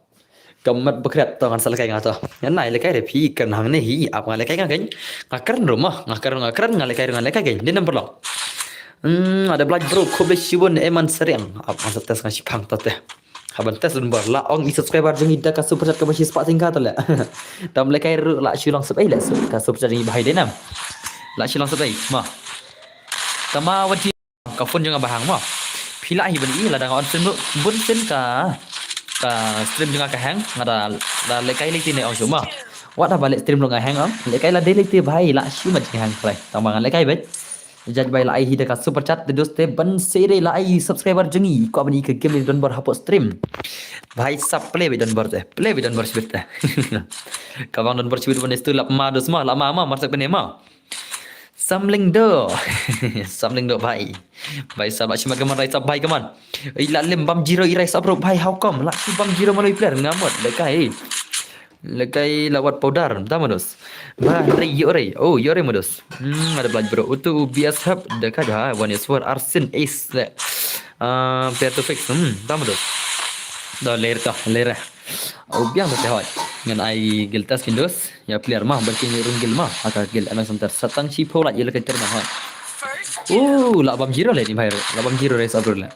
Ka mat ba kret to ngan sa lehkai nga to. Ngan nai lehkai re phi kan hangne hi, ap nga lehkai nga kein. Nga kren ruh mo, nga kren, nga kren, nga lehkai ruh nga lehkai kein. Dei number long. Hmm, ada Blaj bro, khublei shibun, eh man seriang. Ap nga sa test nga shi phang to te. Haba test donbor, la ong i subscriber jong i da ka super chat kaba shispah tyngka tale. Tam lehkai ruh la shu long sep ei le, ka super chat jong i bahai dei nam. La shu long sep ei, mo. Tama wat hi ka phone jong nga bahang mo. Phi lah hi ban i, lada nga on stream ruh, bun sien ka, ka stream jong nga ka hang, nga da, da lehkai lehkai ne ong shu mo. Wat haba leh stream ruh nga hang ong, lehkai la dei lehkai bhai, la shu mat jingkhang khlai. Tama nga lehkai bhai. Judge by la ai hi da ka super chat, te dos te ban sere la ai subscriber jong i, ko ban i ka game donbor hapoh stream. Bhai sab play beit donbor te, play beit donbor shibit te. Ka bang donbor shibit ban stu lap ma dos ma, lap ma ma, mar sab kane ma. Samling do. Samling do bhai. Bhai sab la shimat kaman, rai sab bhai kaman. I la lim bam zero i rai sab ruh bhai, how come? La shi bam zero maloi player ngamut, lehkai. Lehkai la wat powder, da mados. Ba, rei, yo rei. Oh, yo rei mados. Hmm, ada Blaj bro. Utu U B S hap, da ka da, one is for Arsin Ace le. Ah, player to fix. Hmm, da mados. Da ler to, ler. Oh, biang da hot. Ngan ai guild test kin dos. Ïa player ma, ban kin rung guild ma. Aka guild M S Center. Satang shi pho la, ïa lehkai ter ma hot. Oh, la bam zero le ni bhai. La bam zero rai sab ruh le.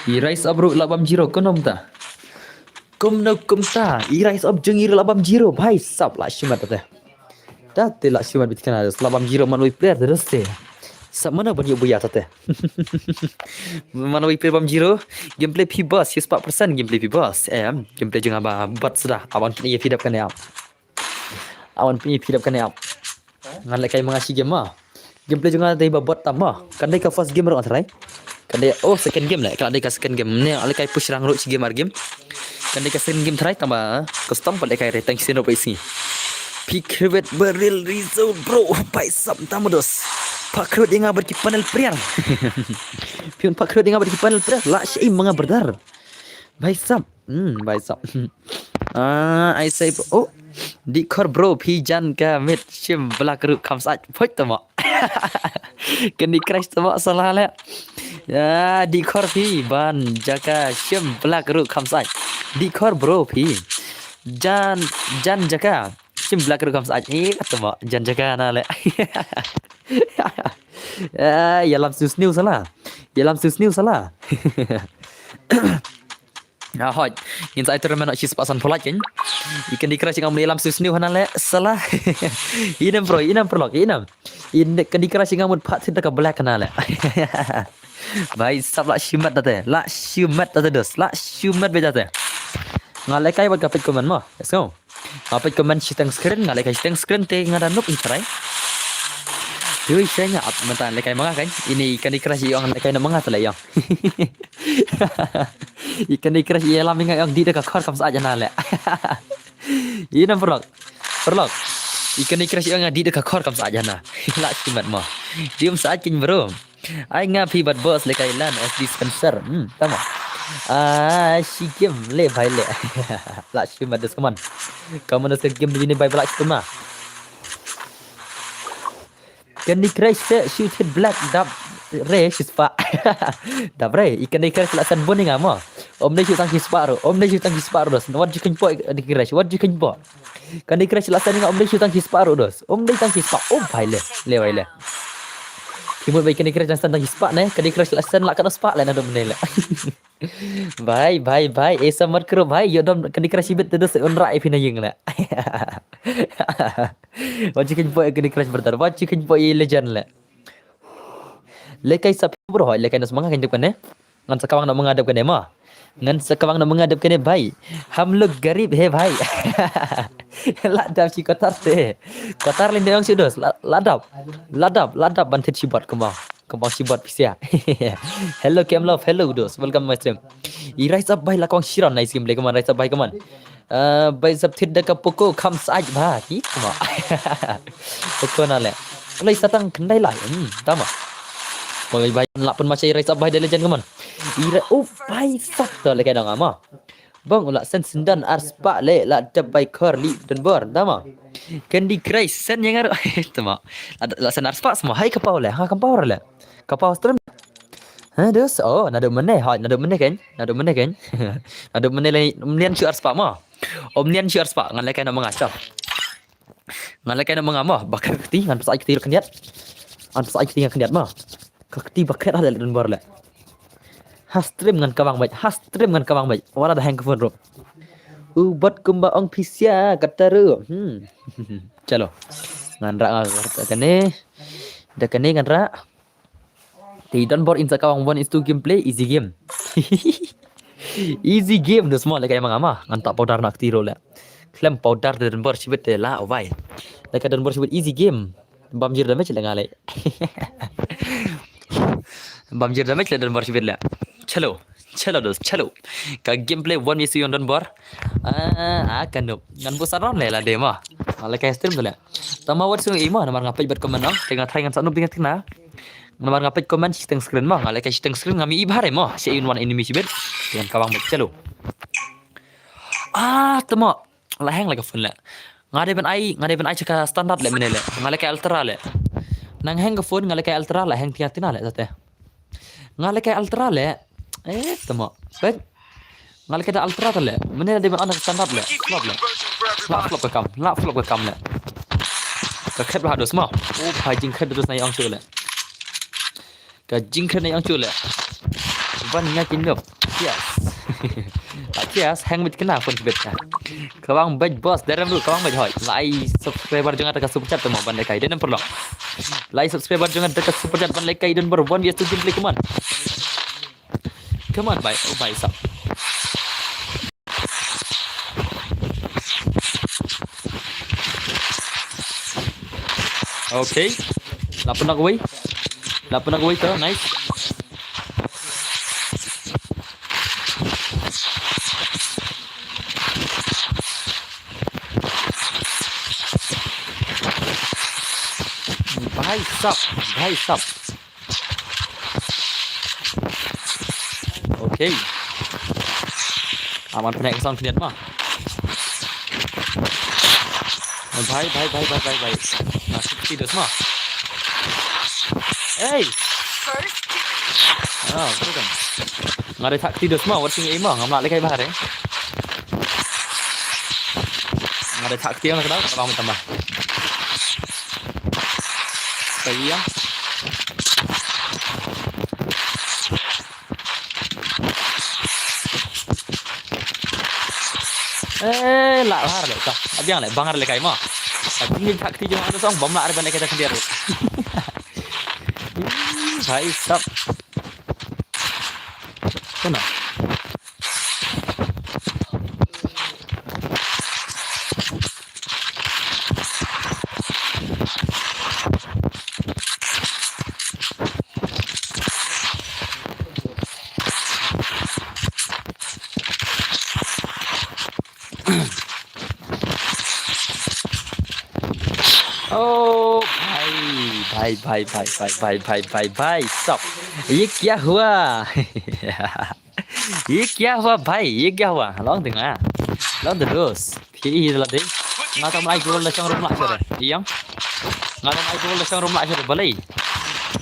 I rise up ruh la bam zero, kumno kumta. Kumno kumta. I rise up jong i ruh la bam zero. Bhai sab la shimat te. Da te la shimat bit kana la bam zero man wei player te. Sa mano ban ïoh buya te. Man wei player bam zero. Gameplay phi boss, shispah percent gameplay phi boss. Em, gameplay jong nga ba bat suda. Aban pyn-i phi dap kane ap. Aban pyn-i phi dap kane ap. Ngan lehkai ma nga shi game ma. Gameplay jong nga dei ba bot tam ma. Kan dei ka first game ruh nga try. Kan dei, oh, second game le. Kan dei ka second game. Ne lehkai push rang ruh shi game ar game. Kan dei ka second game try tang ba custom pat lehkai re tang sien ruh ba isngi. Phi create ba real result bro. Bhai sab tang mados. Pha create ïa nga bad ki panel prayer. Phi un pha create ïa nga bad ki panel prayer. La shi ma nga brother. Bhai sab. Hmm, bhai sab. Ah, ai sai, oh. Dih khor bro, phi jan ka miet shim black ruh kham sait. Phoit tama. Candy Crush tama salah le. Ya, dih khor phi ban jaka shim black ruh kham sait. Dih khor bro phi. Jan, jan jaka shim black ruh kham sait. Eh, tama jan jaka na le. Ah, ïalam sniew sniew salah. Ïalam sniew sniew salah. Ah, hoi. Ngin sa ai tournament shispah san phew lak kein. I Candy Crush ngam ïalam sniew sniew hana le salah. Inem bro, inem bro, inem. I Candy Crush ngam mut pat thit da ka black hana le. Bhai sab la shimat da te. La shimat da te dos. La shimat beit da te. Nga lehkai bad ka peit comment mo. Let's go. Nga peit comment shiteng screen, nga lehkai shiteng screen te nga da nuk hi trai. Dui shenya ap mynta lehkai ma nga kan. Ine i Candy Crush i ong lehkai na ma nga tale i ong. I Candy Crush i lam i nga i ong dih da ka khor kham sait jana le. Ine paralok. Paralok. I Candy Crush i ong dih da ka khor kham sait jana. La shimat mo. Dih um sait kein bro. Ai nga phi bad boss lehkai lan S D Spencer. Hmm, tama. Ah, shi game le bhai le. La shimat dos kaman. Kaman dos ka game bini bhai ba la shi ma. Candy Crush te shoot hit black dap re shispah. Dap re, i Candy Crush la san bun nga mo. Om dei shoot tang shispah ruh. Om dei shoot tang shispah ruh dos. Wat ju kein po Candy Crush. Wat ju kein po. Candy Crush la san nga om dei shoot tang shispah ruh dos. Om dei tang shispah. Oh bhai le. Le bhai le. Ki mut ba Candy Crush dang sdang hi spah ne, Candy Crush la sdang la katno spah leh naduh mynne leh. Bhai, bhai, bhai, eh, sa mat krup bhai, ïoh don Candy Crush shibit te da sa un rah ïa phi na ïing leh. Wat shu kheiñ poi Candy Crush brother, wat shu kheiñ poi Legend leh. Lehkai sa phi bro, hooid lehkai na sma nga kheiñ dep kane. Ngan sa kawang na ma nga dep kane mo. Ngan sa kawang na ma nga dep kane bhai. Hum log garib hai bhai. La dap shi Qatar te. Qatar lynti ong shu dos. La, la dap. La dap, la dap ban thied shibot kumba. Kumba shibot pisa. Hello Kem Love, hello dos. Welcome my stream. I Rise Up bhai la kawang shiron, nice gameplay, come on, Rise Up bhai, come on. Eh, bhai sap thied da ka Poco kham sait bha ki ma. Poco na leh. Kloi sa tang khyndai lai. Hmm, tama. Bhai bhai la pynmasa i Rise Up bhai da Legend, come on. I Rise, oh bhai sap to lehkai dang ama. Bang u la send syndon ar spah leh la dep bai khor lih donbor tama. Candy Crush send ïa nga ruh. Tama. La, la send ar spah sma hai ka paw leh. Ha ka paw leh. Ka paw stream. Ha, dos. Oh, naduh mynne, hooid, naduh mynne kan? Naduh mynne kan? Naduh mynne leh, ym lian shuh ar spah mo. Ym lian shuh ar spah, ngan lehkai na ma nga, chal. Ngan lehkai na ma nga mo, ba ka kti, ngan pynshai kti ruh khyndiat. Ngan pynshai kti nga khyndiat mo. Ka kti ba kret ha leh donbor leh. Ha stream ngan kawang beit, ha stream ngan kawang beit. Wat la da heng ka phone ruh. U bot kumba ong pisa kata ruh. Hmm. Chalo. Ngan rah nga kane. Da kane ngan rah. Te donbor in sa kawang one is two gameplay, easy game. Easy game, dos mo lehkai ma nga ma. Ngan tap powder na kti ruh leh. Khlem powder te donbor shibit te la, oh bhai. Lehkai donbor shibit easy game. Bam zero damage leh nga leh. Bam zero damage leh donbor shibit leh. Chalo. Chalo dos, chalo. Ka gameplay one v two ïong donbor. Ah, ah, ka noob. Ngan buh sa round leh lade mo. Nga lehkai stream to leh. Tang ma wat shu ïohi mo, namar nga peit bad comment nong. Te nga try ngan sa noob ding teng na. Namar nga peit comment shiteng screen mo, nga lehkai shiteng screen ngam ïohi bha re mo. Shu ïohi one enemy shibit. Te ngan kawang beit, chalo. Ah, tama. La heng leh ka phone leh. Nga dei ban ai, nga dei ban ai sha ka standard leh mynne leh. Nga lehkai ultra leh. Nang heng ka phone, nga lehkai ultra leh, heng tina tina leh sate. Nga lehkai ultra leh. Eh, tama. Peit. Nga lehkai da ultra te leh. Mynne la dei ban on ka standard leh. Flop leh. La flop ka kam. La flop ka kam leh. Ka khet bha dos mo. Oh, bhai jingkhet dos na ïa ong shu leh. Ka jingkren ïa ong chu leh. Ban nga kin nop. Yes. Yes, hang mit kena pun bit ka. Kawang bej boss, derem ruh kawang bej hoi. Lai subscriber jong nga da ka super chat mo ban lehkai. Derem perlu. Lai subscriber jong nga da ka super chat ban lehkai donbor one v two gameplay, come on. Come on, bhai. Oh, bhai sab. Okay. Lah pernah kawei. Lah pernah kawei tu, nice. Bhai sab, bhai sab. Okay. Aman pyneh ka sound khyndiat ma. Bhai, bhai, bhai, bhai, bhai, bhai. Nga sixty dos ma. Hey. Ah, tu kan. Nga dei thak ti dos ma, wat sing ei ma, ngam lah lehkai bha re. Nga dei thak ti ang ka dau, ka bang tamba. Ka ïa. Eh, lah har leh ka. Abiang leh, bang har lehkai ma. Ka jingim thak ti jong nga song, bam lah ar ban lehkai ta khyndiat. Bhai sab. Kena. Oh, bhai, bhai, bhai, sab. Ye kya hua? Ye kya hua, bhai? Ye kya hua? Long ding ah. Long ding dos. Phi hi la ding. Nga tam ai gol la shong rum la shore. Iyang. Nga tam ai gol la shong rum la shore balei.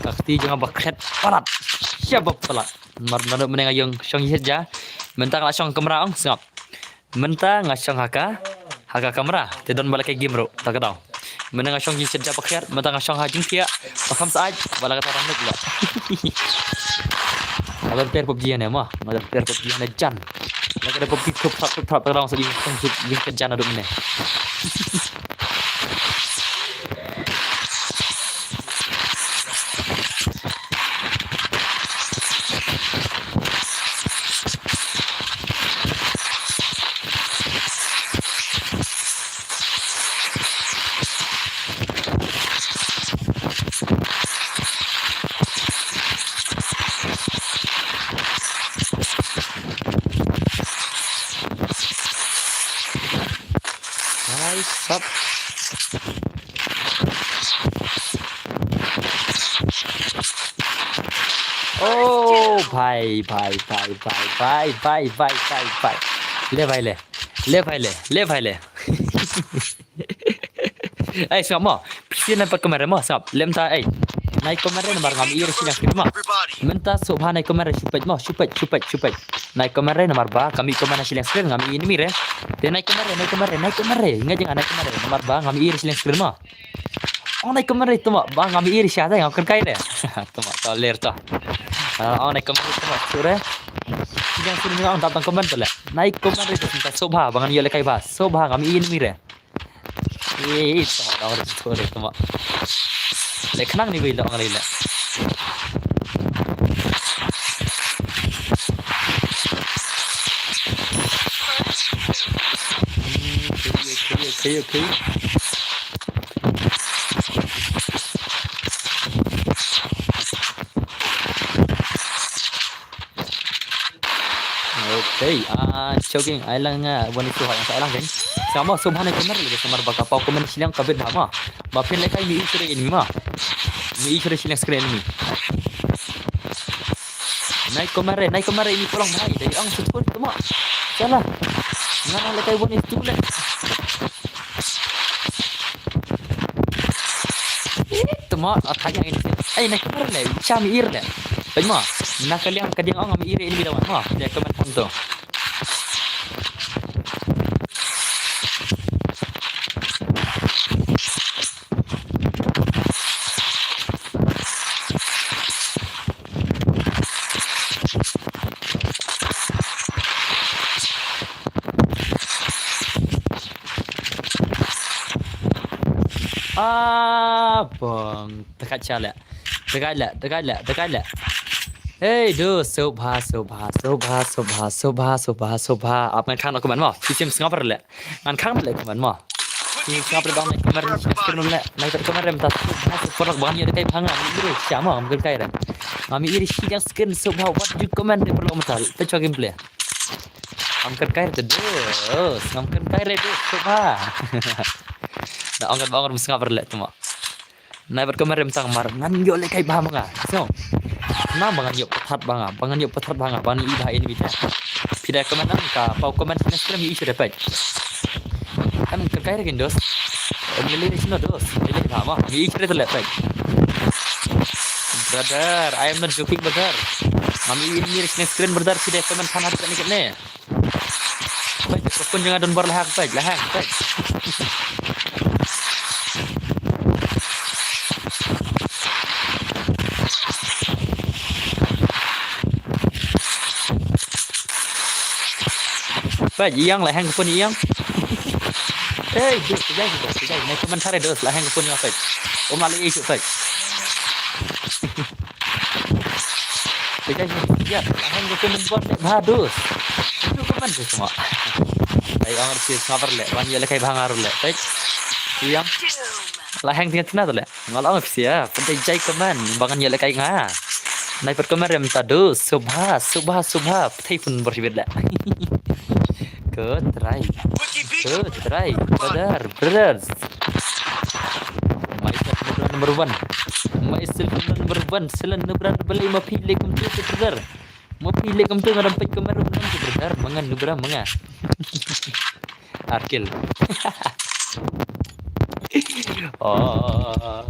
Ka kti jong nga ba kret palat. Shabab palat. Mar nanu meneng ayong shong yit ja. Mentang la shong kamra ong sngap. Mynta nga shong ha ka, ha ka kamra, te don ba lehkai game ruh, ta ka daw. Mynta nga shong jingshit ja bakhiat, mynta nga shong ha jingthiah, ba kham sait, ba la kata dang lut la. Nga don player PUBG ne mo, nga don player PUBG ne jan. La kata PUBG thup thup thup thup, ta long sa jingshit jingshit jan adum ne. Nice shot. Oh, bhai, bhai, bhai. Le bhai le. Le bhai le. Le bhai le. Ai, sngap mo. Phi nai pat comment re mo, sngap. Lem ta, ai. Nai comment re namar ngam i re shiliang screen mo. Mynta sngewbha nai comment re, shu peit mo, shu peit, shu peit, shu peit. Nai comment re namar ba kam i comment na shiliang screen, ngam i enemy re. Te nai comment re, nai comment re, nai comment re. Nga jing nai comment re namar ba ngam i re shiliang screen mo. Ong nai comment re, tuma ba ngam i re sha te, ngam kyrkai re. Tuma to ler to. Ah, ong nai comment re, tuma sure. Shiliang screen ong dap tang comment to le. Nai comment re to, mynta sngewbha ba ngan ïoh lehkai bha. Sngewbha ngam i enemy re. Ih, tama dang rit tu deh, tama. Leh khnang ni bai dang leh leh. Hmm, okay, okay, okay, okay. Okay, ah, jogging, ai lang, ah, wan itu hak yang sa lang kan. Sama subhan ai kamera lagi samar baka pau komen shiliang kabit bha ma. Ma phin lekai mi isre ini ma. Mi isre shiliang screen ini. Nai kamera, nai kamera ini pulang bhai. Dari ang setul tu ma. Salah. Ngana lekai wan itu le. Ih, tama, ah, kaya ini. Ai, nai kamera le, cham ir le. Bai ma, na kaliang kadiang ong am ir ini bidawan ma. Dia comment pun tu. Ah, bang. Dekat chalak. Dekat lak, dekat lak, dekat lak. Hey, du, subha, subha, subha, subha, subha, subha, subha. Ap ngan khang na comment mo. Ti sim sngap lak. Ngan khang lak comment mo. Ti sngap lak bang comment screen lak. Nai comment rem ta subha, subha lak bang ya dekai phang. Ngam iri sha mo, ngam kai rem. Ngam iri shi yang screen subha. What do you comment de perlu mental. Te chwa gameplay. Ngam kai re du. Ngam kai re du. Subha. Da ong kan bang sngap lak tu mo. Nai bad comment rem tang mar ngan ïoh lehkai bha ma nga. So. Na ba ngan ïoh pathat bha nga, ba ngan ïoh pathat bha nga, ba ngan ïoh bha ini bita. Phi da comment nang ka pau comment shiliang screen ïoh issue da peit. Kan ka kai re kin dos. Em lele re sino dos. Lele bha ma. Ïoh issue da peit. Brother, I am not joking brother. Ngam ïoh ini re shiliang screen brother, phi da comment than hat ni kat ne. Peit, ka phone jong nga don bor la hang, peit, la hang, peit. Peit, ïang, la hang ka phone ïang. Hey, dos, peit, dos, peit, nai comment thare dos, la hang ka phone ïang, peit. Om la ïa, peit. Pejai ni ya, la hang ko kum bor de bha dus. Itu ko man dus mo. Ai ang arsi sngap lak, ban ïa lehkai bha nga ruh lak. Pej. Ïang. La hang tina tina tu lak. Nga la ong phi sia, pejai ko man, ba ngan ïa lehkai nga. Nai pat ko man rem ta dus, subha, subha, subha. Pethei pun bor shibit lak. Good try. Good try, brother, brothers. Myself number one. Myself number one. Selen nubra balei ma phi leh kumtu ke brother. Ma phi leh kumtu nga dang peit kamera nang ke brother. Mangan nubra manga. Arkil. Oh.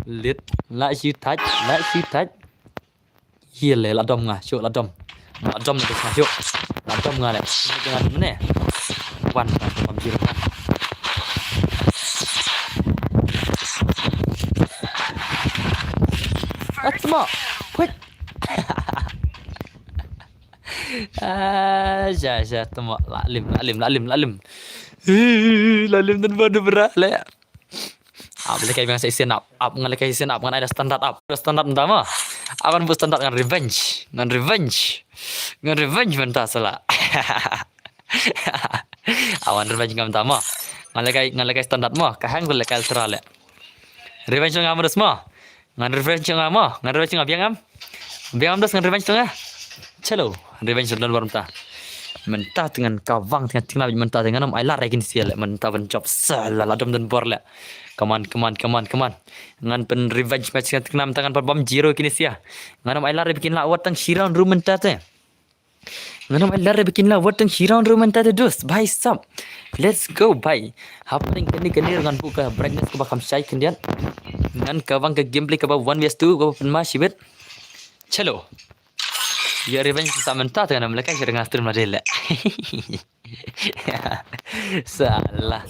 Lit. La shi thach. La shi thach. Hi le la dom nga, shu la dom. La dom le nga shu. La dom nga le. Ni nga ne. Wan ka dom jil wan. Mo. Phuit. Ah, sha, sha, tamo. La lim, la lim, la lim, la lim. Eh, la lim don bor nubra le. Ap lehkai biang sa shisien ap. Ap ngan lehkai shisien ap ngan ai da standard ap. Da standard mynta mo. Ap ngan buh standard ngan revenge. Ngan revenge. Ngan revenge mynta sala. Ap ngan revenge ngam ta mo. Ngan lehkai, ngan lehkai standard mo. Ka hang lehkai ultra le. Revenge ngam terus mo. Ngan revenge ngam mo. Ngan revenge ngam biang ngam. Biang ngam terus ngan revenge tu nga. Chalo. Revenge don bor mynta. Mynta te ngan kawang te ngan tynga mynta te ngan ym ai lad ïa kine sia le. Mynta ban jop sala la dom don bor le. Come on, come on, come on, come on. Ngan pyn revenge match ngan tynga mynta ngan pynbam zero kine sia. Ngan ym ai lad ïa ba kin lah wad tang shi round ruh mynta te. Ngan ym ai lad ïa ba kin lah wad tang shi round ruh mynta te dos. Bhai sab. Let's go bhai. Hapdeng kane kane ngan buh ka brightness kaba kham shai khyndiat. Ngan kawang ka gameplay kaba one versus two kaba pynma shibit. Chalo. Ïa revenge sa mynta te ngan ym lehkai sha nga stream la dei le. Sala.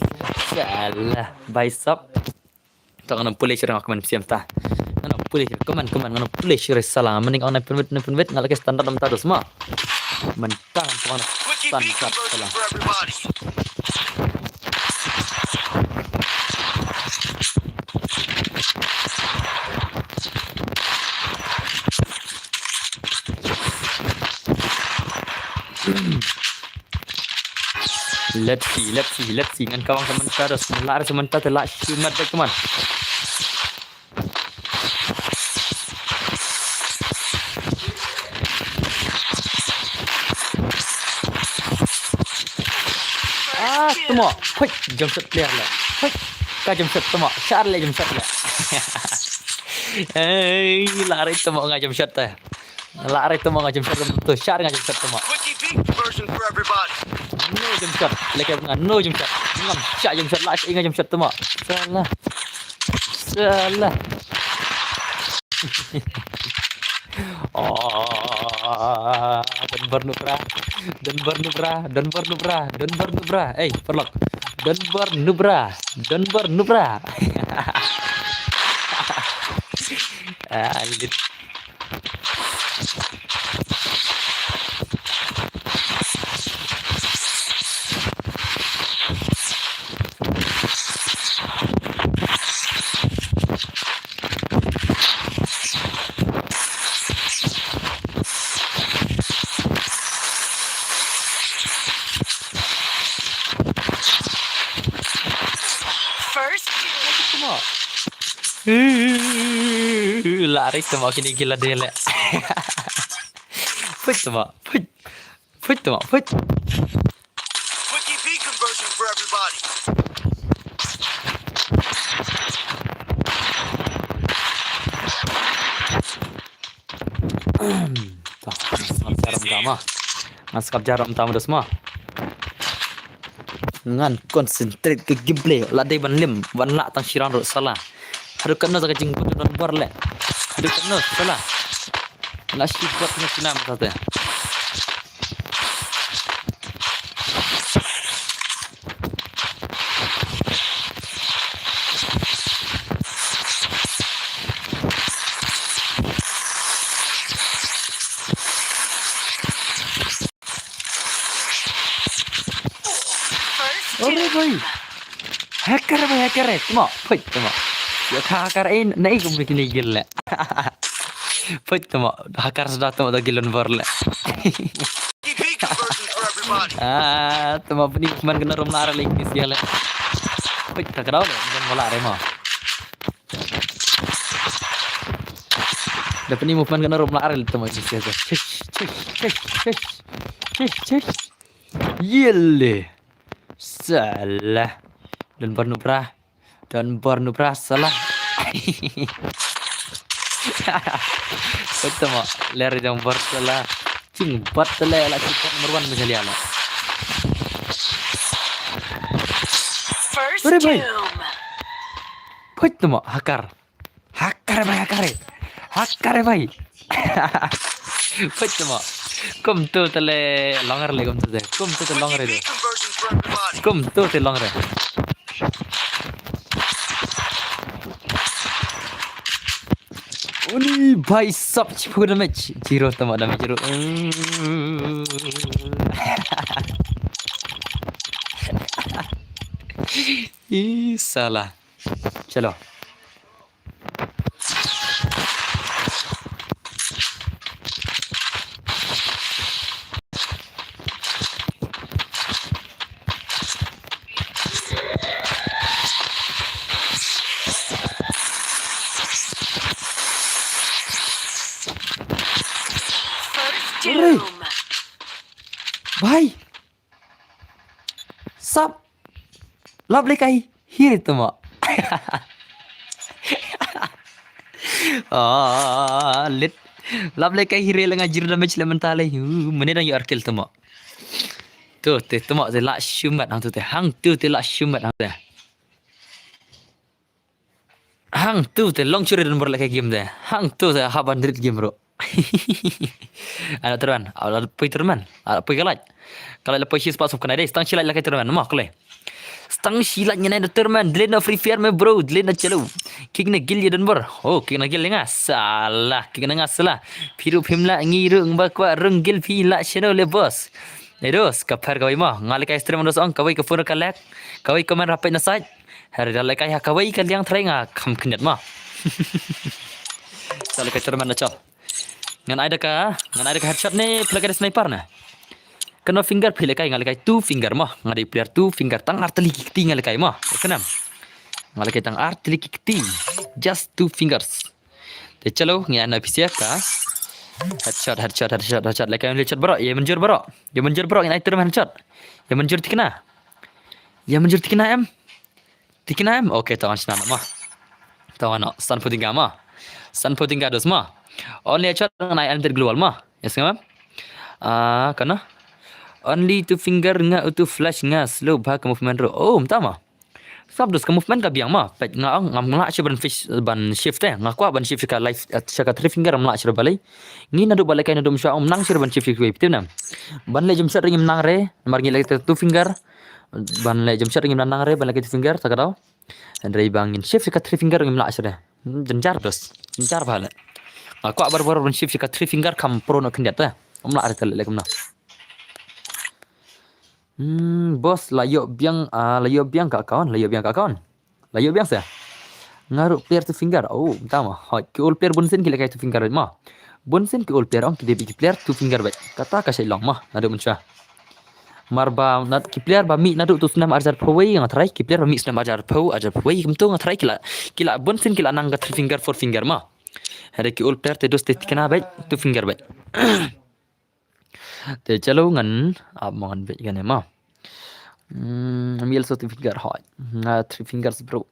Sala. Bhai sab. To ngan ym pule sha nga kmen psiam ta. Ngan ym pule sha, kmen, kmen, ngan ym pule sha sala. Mynta ngan ym pynwit, ym pynwit, ngan lehkai standard mynta dos mo. Mynta ngan kmen standard sala. Let's see, let's see, let's see. Ngan kawang sa mynta dos, ngan lah sa mynta te lah shimet bad kmen. Ah, tamo. Hoi, jump shot player le. Hoi. Ka jump shot tamo. Shar le jump shot le. Ei, lari tamo nga jump shot te. Lari tamo nga jump shot tamo. Shar nga jump shot tamo. Quickie peak version for everybody. No jump shot. Lehkai nga no jump shot. Ngam shah jump shot lah shah nga jump shot tamo. Sala. Sala. Oh, don bor nubra. Don bor nubra. Don bor nubra. Don bor nubra. Ei, paralok. Don bor nubra. Don bor nubra. Ah, lit. First kill. Lari tamo kine ki la dei le. Phuit tamo, phuit. Phuit tamo, phuit. Quickie V conversion for everybody. To, ngan sngap jarum tamo. Ngan sngap jarum tamo dos mo. Ngan concentrate ka gameplay. La dei ban lim, ban lah tang shi round ruh sala. Haduh katno sa ka jingbud don bor le. Haduh katno sala. Lah shi bor kine sina mynta te. First Ore kill. Bhai. Hacker bhai, hacker eh. Tamo, phuit tamo. Ïa ka hacker eh, na i kum kine gil le. Phuit tamo, hacker suda tamo da gilon bor le. Big conversion for everybody. Ah, tamo pynmih man kano rum lar le kine sia le. Phuit ka kadaw le, don bola re mo. Da pynmih man kano rum lar le tamo kine sia. Chish, chish, chish, chish. Chish, chish. Yele. Salah. Don bor nubra. Don bor nubra salah. Betul mo. Ler jong bor salah. Ching bot tele la ching bot number one mejalia la. First Ore bhai. Doom. Phuit tamo hakar. Hakar bhai, hakar. Hakar bhai. Phuit tamo. Kumtu tele longer le kumtu de. Kumtu te longer de. Kumtu te longer. Uni bhai sab, chipur damage. Zero tamo damage zero. Ih, salah. Chalo. First doom. Bhai. Sap. Lap le kai hire tamo. Ah, lit. Lap le kai hire la nga zero damage le mental le. Hu, mane dang ïoh ar kill tamo. Tu te tamo te la shumat hang tu te. Hang tu te la shumat hang te. Hang tu te long churi don bor le kai game te. Hang tu te haban rit game bro. Ana tournament, ala poi tournament, ala poi kalai. Kalai la poi shi spot sop kanai dei, stang shi lait la kai tournament, ma kalai. Stang shi lait ngan ai da tournament, dile na Free Fire me bro, dile na chalo. Kick na gil ya don bor. Oh, kick na gil nga. Salah, kick na nga salah. Phi ruh phim lah ngi ruh ngba kwah rung gil phi lah chano le boss. Edos, ka pher kawai ma. Nga le kai stream dos ong, kawai ka phone ka lag. Kawai ka man rapid na side. Her da le kai ha kawai ka liang trai nga kham knet ma. Chal le kai tournament na chal. Ngan ai da ka, ngan ai da ka headshot ne, phi la kai da sniper ne. Kano finger phi la kai nga la kai two finger ma, nga dei player two finger tang artylli ki kti nga la kai ma. Kenam. Nga la kai tang artylli ki kti. Just two fingers. Te chalo, ngi ana pisia ka. Headshot, headshot, headshot, headshot. La kai headshot bro, ye manjur bro. Ye manjur bro, ngi ai term headshot. Ye manjur tikna. Ye manjur tikna em. Tikna em? Okay, tawan shna ma. Tawan no, sanphew tyngka ma. Sanphew tyngka dos ma. Only a shot ngan ai unlimited global ma. Yes ngam? Ah, kana? Only two finger nga utu flash nga slow bha ka movement ro. Oh, mta ma. Sab dos ka movement ka biang ma. Pet nga ong ngam lah shi ban fish ban shift eh. Nga kwah ban shift ka life eh, sha ka three finger ngam lah shi balai. Ngi nadu balai kai nadu msha ong nang shi ban shift ki wei ptim na. Ban le jump shot ring nang re. Mar ngi lagi two finger. Ban le jump shot ngim nang re, ban le ka two finger ta ka daw. Hynrei ba ngin shift ka three finger ngim lah shuh de. Hmm, jynjar dos. Jynjar bha le. Nga kwah bar bar ban shift ka three finger kam pro no khyndiat te. Ngim lah re te le kumno. Hmm, boss la ïoh biang, ah, la ïoh biang ka account, la ïoh biang ka account. La ïoh biang sa. Nga ruh player two finger. Oh, mta ma. Hoi, ki ol player bun sien ki la kai two finger ma. Bun sien ki ol player ong ki dei ki player two finger bad. Kata ka shai long ma. Nadu mynta. Mar ba na, ki player ba mih nadu tu snem arjar pawai nga try, ki player ba mih snem arjar paw, arjar pawai kumtu nga try ki la, ki la bun sien ki la nang ka three finger, four finger ma. Hada ki ol player te dos te tikna bad, two finger bad. Te chalo ngan ap mo ngan bad kane ma. Hmm, miel so two finger hoi. Nga three fingers bro.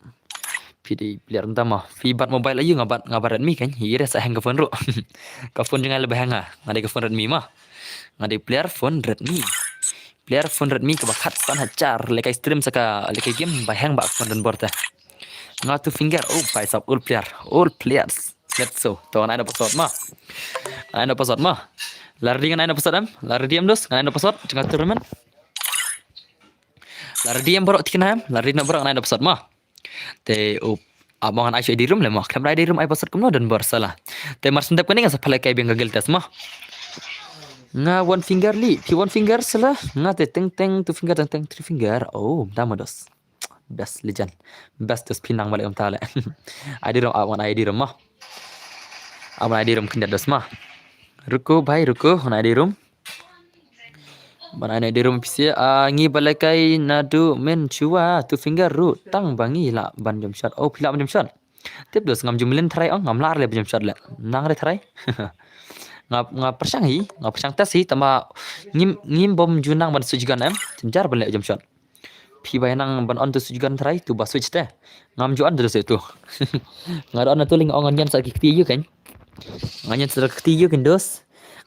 Phi dei player nta ma. Phi bat mobile ayu nga bat, nga bat Redmi kan. Hi re sa hang ka phone ro. Ka phone jngai le ba hang nga. Nga dei ka phone Redmi ma. Nga dei player phone Redmi. Player phone Redmi ka ba khat san hajar. Lekai stream sa ka lekai game ba hang ba phone don bor te. Nga two finger. Oh, pai sap all player. All players. Let's go. To ngan ai da password ma. Ngan ai da password ma. La ready ngan ai da password em. La ready em dos. Ngan ai da password. Jngai tournament. La ready em borok tikna em. La ready na borok ngan ai da password ma. Te up. Ap mo ngan ai shu I D room le mo. Khlem da I D room ai password kumno don bor salah. Te mar sendep kane ngan sa phalai kai biang ka guild test mo. Nga one finger li. Phi one finger salah. Nga te teng teng two finger teng teng three finger. Oh, mta ma dos. Best legend. Best dos phi nang balik kumta le. I D room ap mo ngan I D room mo. Ap mo ngan I D room khyndiat dos mo. Ruko bhai ruko ngan I D room. Ban ai na I D room pisa, ah, ngi ba lekai nadu men chua, two finger ruh tang ba ngi lah ban jump shot. Oh, phi lah ban jump shot. Tip dos ngam jumlin try ong, ngam lah re ban jump shot le. Nang re try. Nga, nga pyrshang hi, nga pyrshang test hi, tangba ngim, ngim bom ju nang ban switch gun em. Jynjar ban leh jump shot. Phi ba nang ban on tu switch gun try, tu ba switch te. Ngam ju on tu switch tu. Nga da on tu lei nga ong ngan ñion sa ki kti ïa u kan. Nga ñion sa ki kti ïa u kan dos.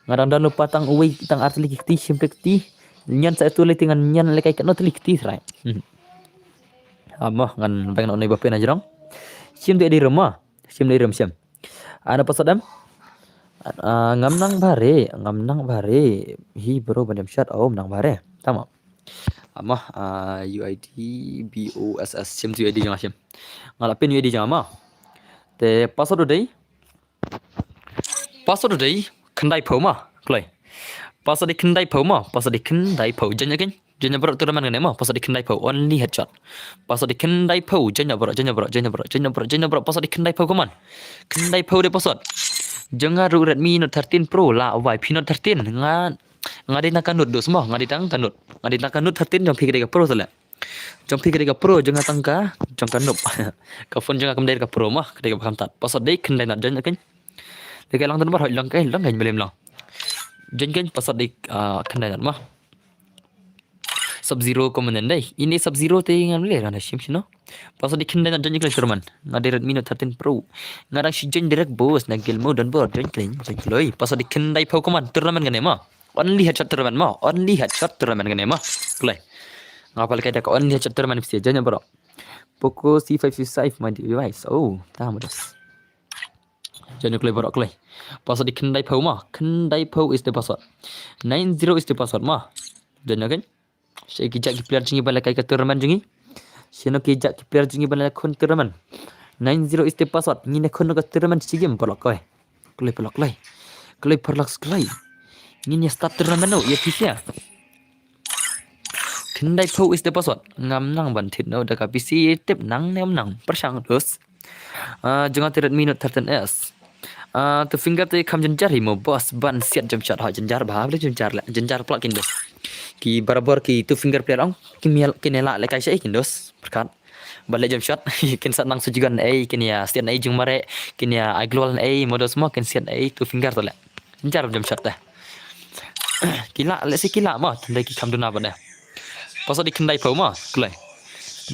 Nga dang don lypa tang uwei tang ar tylli ki kti shim tylli ki kti. Ñion sa tu lei te ngan ñion lei kai katno tylli ki kti try. Hmm. Amo ngan beng na u nei ba pynjrong. Shim de di rem ma. Shim de rem shim. Ana password em? Ah, ngam nang bare, ngam nang bare. Hi bro ban jump shot, oh, nang bare. Tama. Ama, ah, U I D B O S S, shim tu U I D jong nga shim. Nga la pin U I D jong nga ma. Te password u dei. Password dei khyndai phew mo, kloi. Password dei khyndai phew mo, password dei khyndai phew. Join again. Join baroh tournament kane mo, password dei khyndai phew, only headshot. Password dei khyndai phew, join baroh, join baroh, join baroh, join baroh, join baroh, password dei khyndai phew, come on. Khyndai phew dei password. Jong nga ruh Redmi Note thirteen Pro la wai phi Note thirteen. Nga, nga dei tang ka Note dos mo, nga dei tang ka Note. Nga dei tang ka Note thirteen, jong phi ka dei ka Pro tale. Jong phi ka dei ka Pro, jong nga tang ka, jong ka Note. Ka phone jong nga kam dei ka Pro mo, ka dei ka ba kham tad. Password dei khyndai Note, join again. Dei ka lang tan bar hoi lang kai, lang kai mlem lang. Join again, password dei, ah, khyndai Note mo. Sub Zero comment dei. Ine Sub Zero te ngan le rana shim shino. Password dei khyndai Note, join kloi tournament. Nga dei Redmi Note thirteen Pro. Nga dang shu join direct boss, na guild mo, don bor, join kloi, join kloi. Password dei khyndai phew, come on, tournament kane mo. Only headshot tournament mo. Only headshot tournament kane mo. Kloi. Nga pal kai da ka only headshot tournament phi join baroh. Poco C five C five my device. Oh, tang mo dos. Join kloi baroh kloi. Password dei khyndai phew mo. Khyndai phew is the password. Nine zero is the password mo. Join again. Shi ki jait ki player jong ngi ba la kai ka tournament jong ngi. Shino ki jait ki player jong ngi ba la khun tournament. Nine zero is the password. Ngi ne khun ka tournament SEA Games, paralok kloi. Kloi paralok kloi. Kloi paralok kloi. Ngin ïa start tournament no, ïa phi sia. Khyndai phew is the password. Ngam nang ban thied no da ka P C tip nang ne ym nang. Pyrshang dos. Ah, jong nga te Redmi Note thirteen S. Ah, tu finger te kham jynjar hi mo boss, ban siat jump shot, ha jynjar bha, bha jynjar le, jynjar plak kin dos. Ki barabor ki two finger player ong, ki mial, kin lah lehkai sha kin dos. Pyrkhat. Ban leh jump shot, kin sat nang sujugan ei, kin ïa siat ei jingmare, kin ïa ai glol ei, mo dos mo, kin siat ei two finger to le. Jynjar jump shot te. Ki lah, lehse ki lah mo, tang dei ki kham duna bad de. Password dei khyndai phew mo, kloi.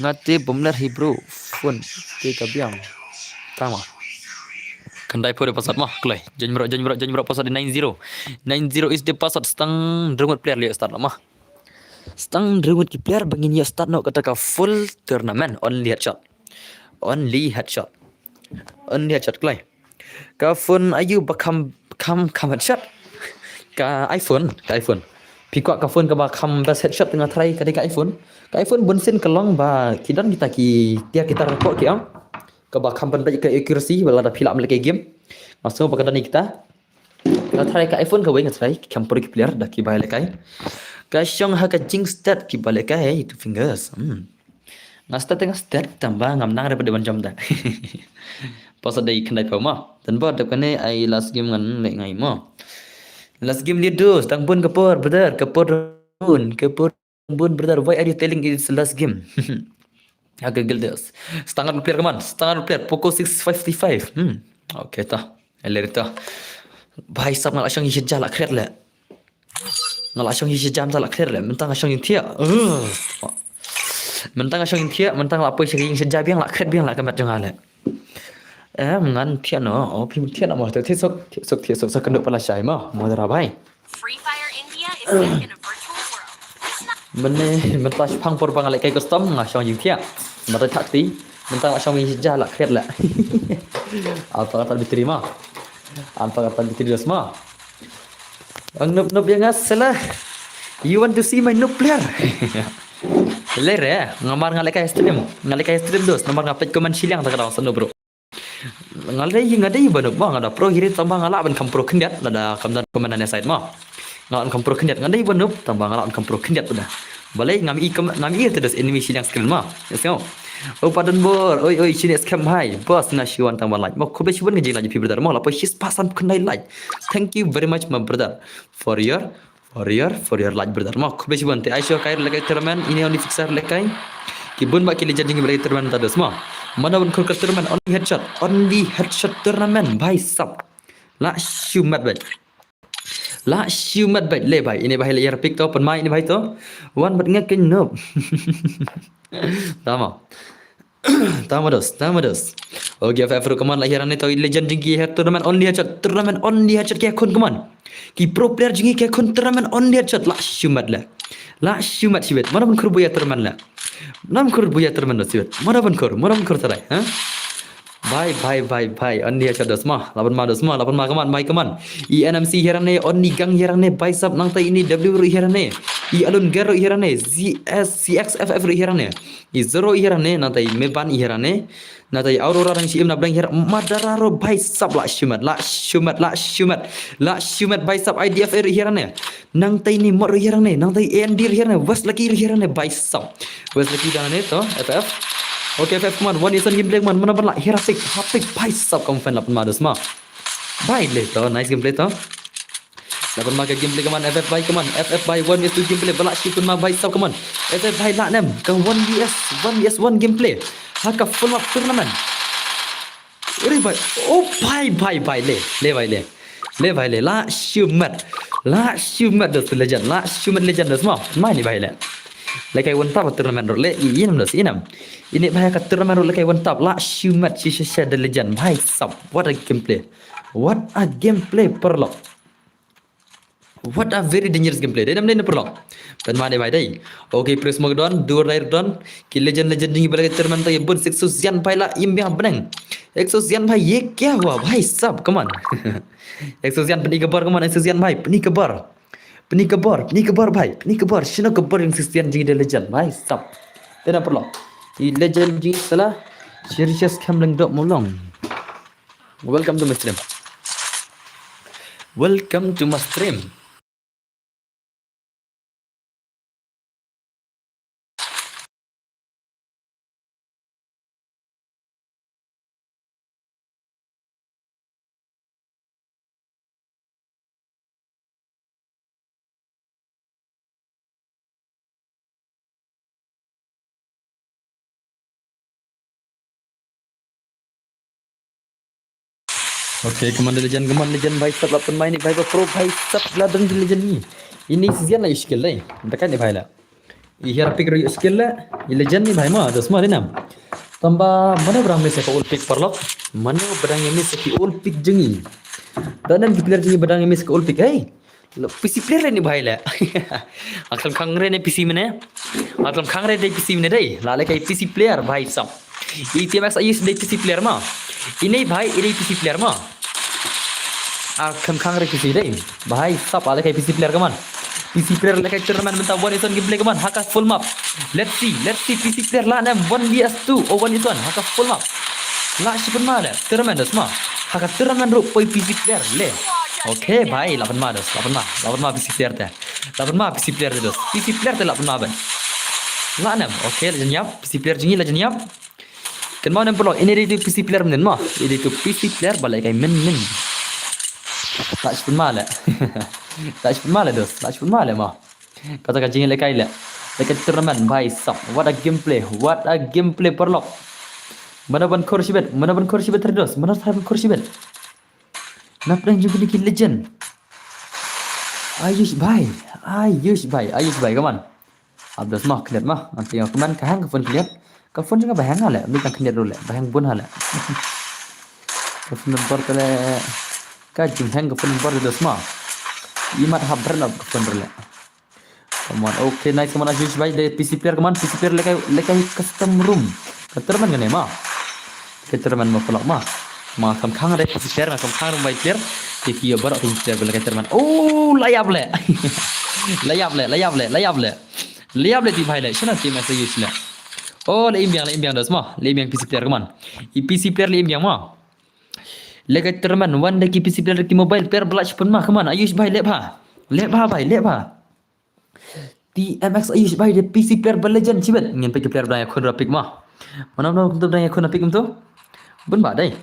Nga te bym ler hi bro, phone te ka biang. Tang mo. Khyndai phew dei password mo, kloi. Join baroh, join baroh, join baroh, password dei nine zero. Nine zero is the password, sa tang hynriew ngut player leh start mo. Sa tang hynriew ngut ki player ba ngin ïa start noh kata ka full tournament, only headshot. Only headshot. Only headshot kloi. Ka phone aïu ba kham, kham, kham headshot? Ka iPhone, ka iPhone. Phi kwah ka phone kaba kham best headshot, nga try ka dei ka iPhone. Ka iPhone bunsien ka long ba ki don kita ki tiar kita report ki ong. Kaba kham ban beit ka accuracy ba lada phi lah lehkai game. Nga sngew ba ka don kita. Nga try ka iPhone kawei, nga try kham pura ki player da kiba lehkai. Ka shong ha ka jingstad kiba lehkai two fingers. Hmm. Nga stad te nga stad tang ba ngam nang re ba dei ban jump da. Password dei khyndai phew mo. Tang ba dep kane ai last game ngan leh ngai mo. Last game leit dos, tang bun ka por brother, ka por bun, ka por bun brother, why are you telling it's last game? Okay, guild dos. Sa tang arphew player, come on, sa tang arphew player, Poco six five five. Hmm. Okay, to. Eler to. Bhai sab, nga la shong ïing sha ja la khret le. Nga la shong ïing sha ja mynta la khret le. Mynta nga shong ïing thiah. Ugh. Mynta nga shong ïing thiah, mynta nga la poi sha ïing sha ja biang la khret biang la ka met jong nga le. Em, ngan thiah noh. Oh, phim thiah noh mo. Thiah sok, thiah sok, thiah sok, sa kynduh pala shai mo. Mo dara bhai. Free Fire India is set in a virtual world. Mynne, mynta shipang por ba nga lehkai custom, nga shong ïing thiah. Mynta thak ti, mynta nga shong ïing sha ja la khret le. Alpa kata bitri mo. Alpa kata bitri dos mo. Ang noob noob ïa nga sela. You want to see my noob player? Lere, nga mar nga lehkai stream. Nga lehkai stream dos, namar nga peit comment shiliang ta ka dang sa noob bro. Nga dei, nga dei ba noob mo, nga da pro hi re tang ba nga lah ban kham pro khyndiat, lada kam don comment na ne side mo. Nga lah ban kham pro khyndiat, nga dei ba noob tang ba nga lah ban kham pro khyndiat ba da. Balei ngam i kam, ngam i te dos enemy shiliang screen mo. Yes, no. Oh, pardon bor, oi, oi, shini scam hai. Boss na shiwan tang ba like. Mo, khublei shibun ka jing like phi brother mo, la poi shispah san phew khyndai like. Thank you very much my brother for your For your, for your like brother. Mo, khublei shibun te ai shuwa kai lehkai tournament, ine only fixer lehkai. Ki bun ba ki legend jong ngi ba lehkai tournament ta dos mo. Mano ban khur ka tournament, only headshot, only headshot tournament, bhai sab. La shu mat bhai. La shu mat bhai, le bhai, ine bhai le ïa pick to, pynmai ine bhai to. Wan bad nga ken noob. Tama. Tama dos, tama dos. Okay, F F Ru, come on, la hiar ne to legend jong ki her tournament only headshot, tournament only headshot ki khun, come on. Ki pro player jong ki khun tournament only headshot, la shu mat le. La shu mat shibit. Mano ban khur buya tournament le. Mano ban khur buya tournament dos shibit. Mano ban khur, mano ban khur tarai, ha? Bhai, bhai, bhai, bhai. Only headshot dos mo. Laban ma dos mo, laban ma, come on, mai, come on. I N M C hiar ne, only gang hiar ne, bicep nang tai ini W Ru hiar ne. I Alun Ger ruh i hiar hangne, Z S C X F F ruh i hiar hangne. I Zero i hiar hangne, nangta i Meban i hiar hangne. Nangta i Aurora dang shu im na bneng i hiar, Madara ruh bhai sab lah shimet, lah shimet, lah shimet. Lah shimet bhai sab, I D F A ruh i hiar hangne. Nangta i Nimot ruh i hiar hangne, nangta i A N D ruh i hiar hangne, West Lucky ruh i hiar hangne bhai sab. West Lucky dang hangne to, F F. Okay, F F, come on, One Nation gameplay, come on, mano ban lah, hiar ha pick, ha pick bhai sab, kam fan lah pynma dos ma. Bhai leh to, nice gameplay to. Lah pynma ka gameplay, come on, F F bhai, come on, F F bhai, One V S two gameplay, ba lah shu pynma bhai sab, come on. F F bhai lah ne em, ka one V S, one V S one gameplay. Ha ka full map tournament. Uri bhai, oh bhai, bhai, bhai, leh, leh bhai leh. Leh bhai leh, lah shimet. Lah shimet dos Legend, lah shimet Legend dos ma. Mai ni bhai leh. Leh kai one tap tournament ruh leh, i inem dos, inem. Ini bhai ka tournament ruh leh kai one tap, lah shimet shi shi shi The Legend, bhai sab. What a gameplay. What a gameplay, paralok. What a very dangerous gameplay. Dei nam dei na paralok. Pynma dei bhai dei. Okay, Prince Magdon, Dur Dai Don. Ki Legend, Legend jong ngi ba la ka tournament te bun. Exo Zian bhai lah im biang ha bneng. Exo Zian bhai, ye kya hua bhai sab, come on. Exo Zian pyni ka bor, come on, Exo Zian bhai, pyni ka bor. Pyni ka bor, pyni ka bor bhai, pyni ka bor. Shano ka bor jong Exo Zian jong ngi The Legend bhai sab. Dei na paralok. I Legend jong ngi sala. Serious kam leng dok mulong. Welcome to my stream. Welcome to my stream. Okay, come on The Legend, come on Legend, bhai sab lah pynma ini, bhai ba pro, bhai sab lah don The Legend ni. Ini season lah i skill dei. Dekat ni bhai lah. I hiar pick ruh skill lah. I Legend ni bhai ma, dos ma dei nam. Tangba mano ba dang miss ka ul pick paralok. Mano ba dang miss ki ul pick jong ngi. Don ki player jong ngi ba dang miss ka ul pick. Hey. Lo P C player leh ni bhai leh. Aklam khang re ne P C mane. Aklam khang re dei P C mane dei. Lah leh kai P C player bhai sab. I T M X Ayush dei P C player ma. Ini bhai i dei P C player ma. Aklam khang re P C dei. Bhai sab, leh kai P C player, come on. P C player leh kai tournament mynta, One V S one gameplay, come on. Ha ka full map. Let's see, let's see P C player lah ne em, one V S two, oh, One V S one. Ha ka full map. Lah shi pynma leh. Tournament dos ma. Ha ka tournament ruh poi P C player leh. Okay bhai, lah pynma dos, lah pynma, lah pynma P C player te. Lah pynma P C player te dos. P C player te lah pynma ban. Lah ne em, okay, la jan ïap, P C player jong ngi la jan ïap. Kynmaw ne em paralok, ini dei tu P C player mynnin ma. Ini dei tu P C player ba leh kai mynnin. Lah shi pynma leh. Lah shi pynma leh dos, lah shi pynma leh ma. Kata ka jingïalehkai leh. Leh ka tournament bhai sab. What a gameplay. What a gameplay paralok. Mano ban khur shibit. Mano ban khur shibit trai dos. Mano trai ban khur shibit. Na pdeng jong kine ki Legend. Ayush bhai. Ayush bhai. Ayush bhai, come on. Abdos ma, khyndiat ma. Ngan pynïoh kumne ka hang ka phone khyndiat. Ka phone jong nga ba hang ha leh. Mih tang khyndiat ruh leh. Ba hang bun ha leh. Ka phone number te leh. Ka jinghang ka phone number te dos ma. Imat hap brand up ka phone ruh leh. Come on, okay, nice, come on, Ayush bhai, dei P C player, come on, P C player leh kai, leh kai custom room. Ka tournament kane ma. Ka tournament ma paralok ma. Ma kham khang dei P C player, ma kham khang room bhai player. Ki ki ïoh baroh P C player leh kai tournament. Oh, la ïap leh. La ïap leh, la ïap leh, la ïap leh. La ïap leh ti bhai leh, shano ti ma Ayush leh. Oh, la im biang, la im biang dos ma. La im biang P C player, come on. I P C player la im biang ma. Leh kai tournament, wan da ki P C player ki mobile player ba lah shi pynma, come on, Ayush bhai leh bha. Leh bha bhai, leh bha. T M X Ayush bhai dei P C player ba legend shibit. Ngin peit ki player ba dang ïakhun ra pick ma. Mano mano kumto ba dang ïakhun ra pick kumto. Bun ba dei.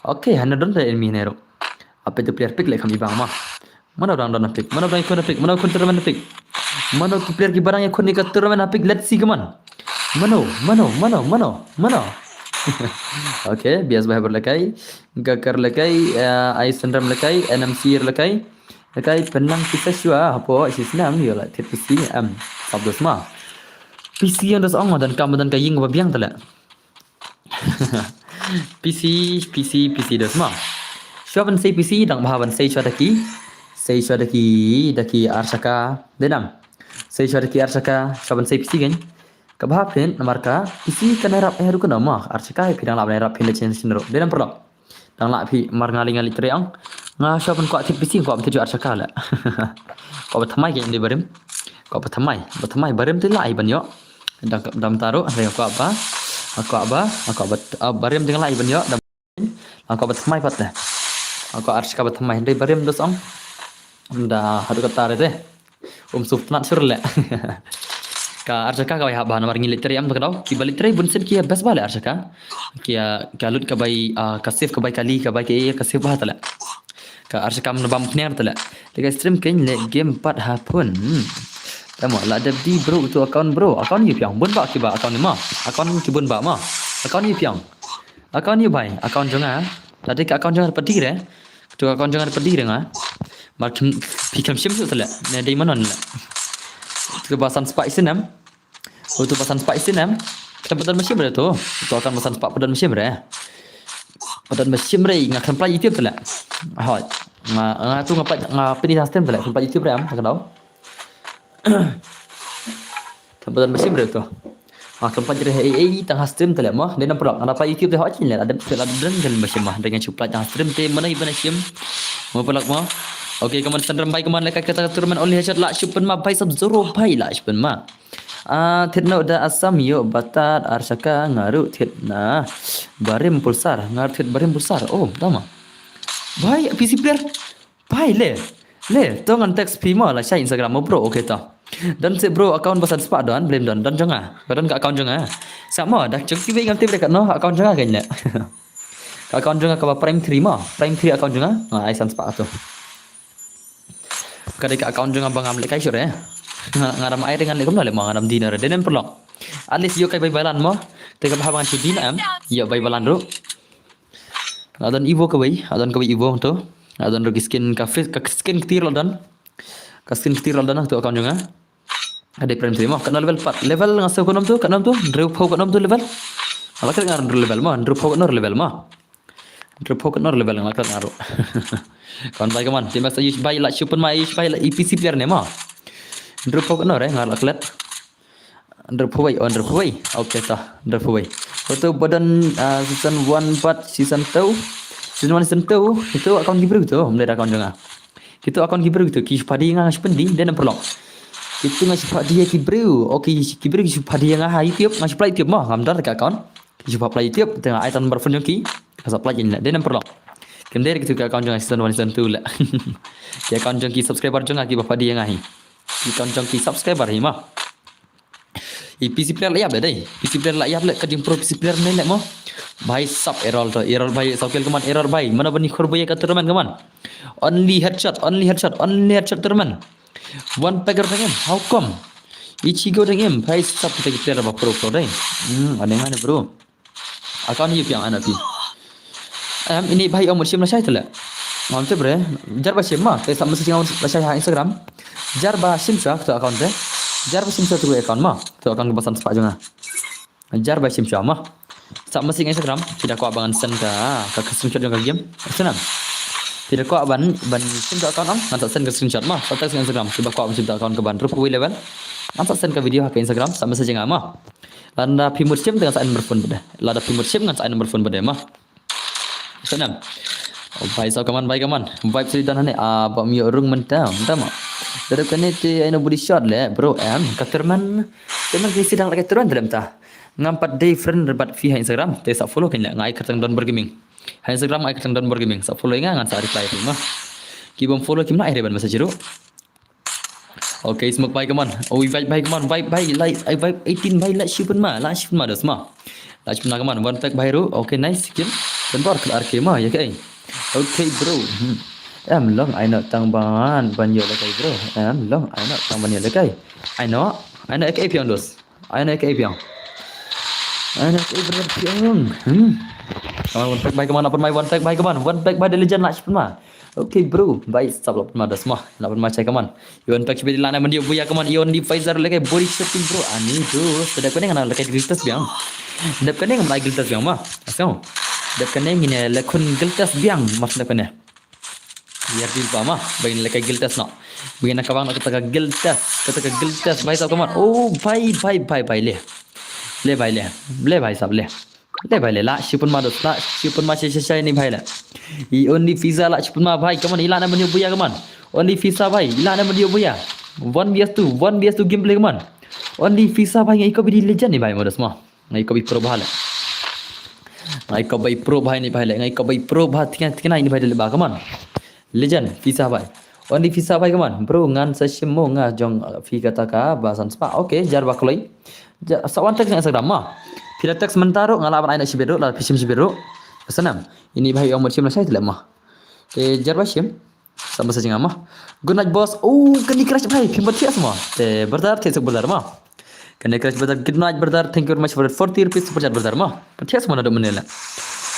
Okay, hana don da enemy ne ro. Apa tu player pick leh kami bang ma. Mano dang don pick. Mano dang ïakhun pick. Mano khun tournament pick. Mano ki player ki ba dang ïakhun ïa ka tournament pick. Let's see, come on. Mano, mano, mano, mano, mano. Okay, B S bhai bar leh kai. Gakar leh kai, eh, Ai Sendram leh kai, N M C leh kai. Leh kai Penang kita shwa, hapo, isi snam, ïoh lah, tip isi, em, sab dos ma. P C ïa dos ong, don kam don ka ïing ba biang te leh. P C, P C, P C dos ma. Shwa ban sei P C, dang bha ban sei shwa da ki. Sei shwa da ki, da ki ar shaka, dei nam. Sei shwa da ki ar shaka, shwa ban sei P C kan. Ka bha phin, namar ka, P C kan rap eh rukan ma, ar shaka, phi dang lap ne rap phin da chen sin ro. Dei nam paralok. Dang lah phi mar ngali ngali tre ang. Nga shwa ban kwah tip P C, kwah ban tip ju ar shaka leh. Kwah ban thamai ke indi barim. Kwah ba thymmai, ba thymmai, barim te lah i ban ïoh. Dang, dang taruh, hynrei kwah ba, kwah ba, kwah ba, ah, barim te lah i ban ïoh. Dang, kwah ba thymmai pat te. Kwah arshaka ba thymmai, hynrei barim dos ong. Da haduh kata re te. Um suf tnat sur le. Ka arshaka ka bai hap ba namar ngi leit trei em ta ka daw. Ki ba leit trei bun sien ki best ba le arshaka. Ki, ah, ka lut ka bai, ah, ka save ka bai kali, ka bai ka, ka save ba ta le. Ka arshaka na bam pner ta le. Te ka stream kein le game pat ha phone. Hmm. Tamo la dep di bro tu account bro. Account ïa piang bun ba ki ba account ni ma. Account ki bun ba ma. Account ïa piang. Account ïa bai. Account jong nga. Lada ka account jong nga pat di re. Tu account jong nga pat di re nga. Mar kim pi kam shim tu ta le. Ne dei manon le. Tu ba san spah sien em. Utu pasan spah isin em. Kita padan mashim re tu. Utu akan pasan spah padan mashim re. Padan mashim re nga kan play YouTube tele. Hoi. Nga nga tu nga play nga pini system tele. Kan play YouTube re em ta ka daw. Kan padan mashim re tu. Nga kan play re ei ei tang stream tele mo. Dei nam pulak nga play YouTube tele hoi chin le. Ada ada dan kan mashim mah. Dengan cuplai tang stream te mana iban shim. Mo pulak mo. Okay, kaman sandram bai kaman le ka kata turmen only headshot la shupen ma bai sub zero bai la shupen ma. Ah, thied noh da Assam ïoh batat arshaka nga ruh thied na barim pulsar, nga ruh thied barim pulsar. Oh, tama. Bai, P C player. Bai le. Le, to ngan text phi mo la shai Instagram mo bro. Okay to. Don se bro account ba san spah don, blame don, don jong nga. Ba don ka account jong nga. Sa mo, dak jong kiwei ngam tip de katno account jong nga kein le. Ka account jong nga kaba prime three mo, prime three account jong nga. Nga ai san spah to. Ka dei ka account jong nga ba ngam lehkai shuh re. Nga, nga dang ai re ngan leh kumno leh mo, nga dang diner re. Dei nem pulok. At least ïoh kai bai bailan mo. Te kaba haba ngan shu diner em. Ïoh bai bailan ruh. Nga don Evo kawei, nga don kawei Evo to. Nga don ruh ki skin ka face, ka skin ktir la don. Ka skin ktir la don to account jong nga. Ka dei prime three mo, katno level pat. Level nga shu katno to, katno to. Hynriewphew katno to level. Ala ka ngar level mo, hynriewphew katno level mo. Hynriewphew katno level nga la klet nga ruh. Kawan bai kaman. Team Master Yush bai la shupen ma Yush bai la E P C player ne ma. Hynriewphew katno re nga la klet. Hynriewphew wei, oh hynriewphew wei. Okay ta, hynriewphew wei. Foto badan, ah, season one pat season two. Season one season two. Itu account ki briew tu, mlai account jong nga. Kitu account ki briew kitu, ki shu padi nga nga shu pynti, dei nam pulok. Kitu nga shu padi ki briew. Okay, ki briew ki shu padi nga ha YouTube, nga shu play YouTube mo, ngam don ka account. Ki shu padi YouTube, te nga ai tang number phone jong ki. Ka sa play in dei nam pulok. Kim dei kitu ka account jong nga season one season two le. Ki account jong ki subscriber jong nga ki ba padi nga hi. Ki account jong ki subscriber hi mo. I P C player la ïap le dei. P C player la ïap le ka jingpro P C player ne le mo. Bhai sap error to, error bhai, sap kill kaman error bhai. Mana bani khor boy ka tournament kaman. Only headshot, only headshot, only headshot tournament. One pack dang em, how come? Ichigo dang em, bhai sap kita player ba pro pro dei. Hmm, aneh mane bro. Account ïa piang ana pi. Em, ini bhai ong mut shim la shai tele. Ngam tip re. Jar ba shim ma, te sap message ngam la shai ha Instagram. Jar ba shim sha tu account te. Jar ba shim sha tu account ma. Tu account ba san spah jong nga. Jar ba shim sha ma. Sap message Instagram. Phi da kwah ba ngan send ka, ka, ka screenshot jong ka game. Senam. Phi da kwah ban, ban shim tu account am. Ngan sa send ka screenshot ma. Sa text Instagram. Phi ba kwah ban shim tu account ka ban. Hynriewphew level. Ngan sa send ka video ha ka Instagram. Sap message nga ma. Lada phi mut shim te ngan sa ai number phone bad. Lada phi mut shim ngan sa ai number phone bad ma. Senam. Oh, bhai sap kaman bhai kaman. Vibe sri dan hane. Ah, bam ïoh rung mynta. Mynta ma. Dei kane te ai no body shot le bro em. Ka tournament. Tournament ki sidang lagi tournament dalam ta. Ngam pat dei friend bad phi ha Instagram. Te sa follow kein le nga ai kyrteng Don Bor Gaming. Ha Instagram nga ai kyrteng Don Bor Gaming. Sa follow nga ngan sa reply phi ma. Ki bym follow kim lah ai re ban message ruh. Okay, smoke bhai kaman. Oh, vibe bhai kaman. Vibe bhai, like, ai vibe eighteen bhai, like shupen ma, like shupen ma dos ma. Like shupen ma kaman. One pack bhai ruh. Okay, nice kill. Don Bor kal R K ma, ya kai. Okay bro. Hmm. Em long ai no tang ban ban ïoh lehkai bro. Em long ai no tang ban ïoh lehkai. Ai no, ai no ek ek piang dos. Ai no ek ek piang. Ai no ek ek piang. Hmm. Kaman one pack bhai kaman, apa mai one pack bhai kaman. One pack bhai the legend lah shupen ma. Okay bro, bhai sap lah pynma da sma, lah pynma chai kaman. Iwan pack shibit lah na mandi buya kaman, iwan di Pfizer lagi body shooting bro. Ani tu, sedap kane ngana lagi giltas biang. Sedap kane ngana giltas biang ma. Asal. Sedap kane ngine lekun giltas biang, mas sedap kane. Biar di pa ma, bagi lagi giltas no. Bagi nak kabang nak kata giltas, kata giltas, bhai sap kaman. Oh, bhai, bhai, bhai, bhai le. Le bhai le. Le bhai sap le. Le bhai le la, shipun ma dos la, shipun ma shai shai shai ni bhai le. I only visa la, shipun ma bhai, kaman ila na mandi buya kaman. Only visa bhai, ila na mandi buya. One V S two, one V S two gameplay, come on. Only Fisa bhai, nga ïohi ka bhi dei legend ne bhai, Modos mo. Nga ïohi ka bhi pro bha leh. Nga ïohi ka bhi pro bha ne bhai leh. Nga ïohi ka bhi pro bha thikna, thikna ne bhai leh bha, come on. Legend, Fisa bhai. Only Fisa bhai, come on. Bro, ngan sa shim mo nga jong, uh, phi kata kaba san spah. Okay, jar ba kloi. Ja, sa wan text Instagram mo. Phi la text mynta ruh, nga lah ban ai noh shibit ruh, lada phi shim shibit ruh. Sa nam. Ine bhai ong mut shim, lashai te leh mo. Te jar ba shim. Sa message nga mo. Good night boss. Oh, Candy Crush bhai, phim pat thiah mo. Te brother, thiah suk brother mo. Candy Crush brother, good night brother. Thank you very much for the forty rupees super chat brother mo. Pat thiah mo naduh mynne leh.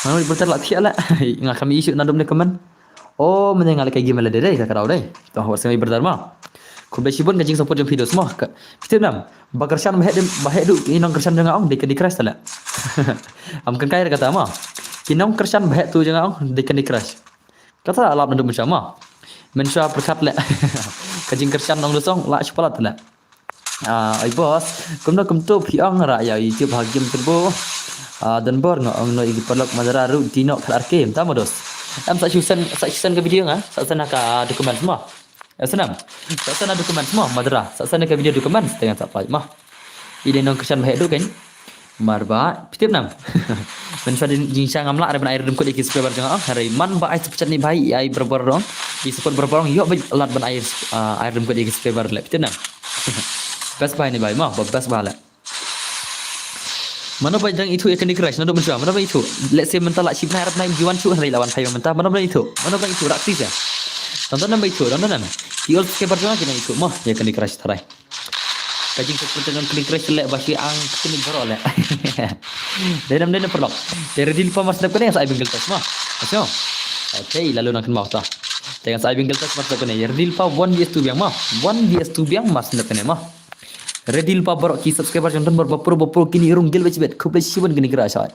Naduh mynne brother lah thiah leh. Nga kam ïohi shuh naduh mynne comment. Oh, mynne nga leh ka game leh dei dei ka kadaw dei. To, wat sngewbha brother mo. Khublei shibun ka jingsupport jong phi dos mo. Ka, phi tip nam. Ba kyrshan ba heh, ba heh duh i nongkyrshan jong nga ong dei Candy Crush leh. Am kan kai kata mo. Ki nongkyrshan ba heh tu jong nga ong dei Candy Crush. Kata la lap naduh mynshuwa mo. Mynshuwa pyrkhat leh. Ka jingkyrshan nong dusong lah shu palat leh. Ah, ai boss, kumno kumto phi ong ra ïa YouTube ha game turbo. Ah, don bor nga ong no igi paralok Madara ruh dino khat arke, mynta mo dos. Em sa shu send, sa shu send ka video nga, sa send ka document mo. Em sa nam. Sa send document mo, Madara. Sa send ka video document, tengah sa pait mo. I dei nongkyrshan ba heh duh kan. Mar ba, phi tip nam. Mynshuwa dei jingshisha ngam lah re ban ai rhythm kut ïa ki subscriber jong nga. Hynrei man ba ai super chat ne bhai, ai barabor dong. I support barabor dong, ïoh beit lad ban ai, ah, ai rhythm kut ïa ki subscriber leh. Phi tip nam. Best bhai ne bhai mo, ba best bha leh. Mano ba dang ithuh ïa Candy Crush, naduh mynshuwa, mano ba ithuh. Let's say mynta lah shi bnai arphew bnai ym ju wan shuh, hynrei lah wan phai mynta, mano ba ithuh. Mano ba ithuh, rak tis ïa. Don don nam ba ithuh, don don nam. Ki old subscriber jong nga ki nang ithuh mo, ïa Candy Crush tharai. Ka jingkyrpad jong Candy Crush leh ba shi ang ktien baroh leh. Dei nam dei nam paralok. Te ready lypa mar sdep kane ngan sa ai Bengal Test mo. Acho. Okay, la lum nang kynmaw ta. Te ngan sa ai Bengal Test mar sdep kane. Ready lypa one V S two biang mo. One V S two biang mar sdep kane mo. Ready lypa baroh ki subscriber jong don bor ba pro ba pro kine rung gil bad shibit. Khublei shibun Candy Crush ai.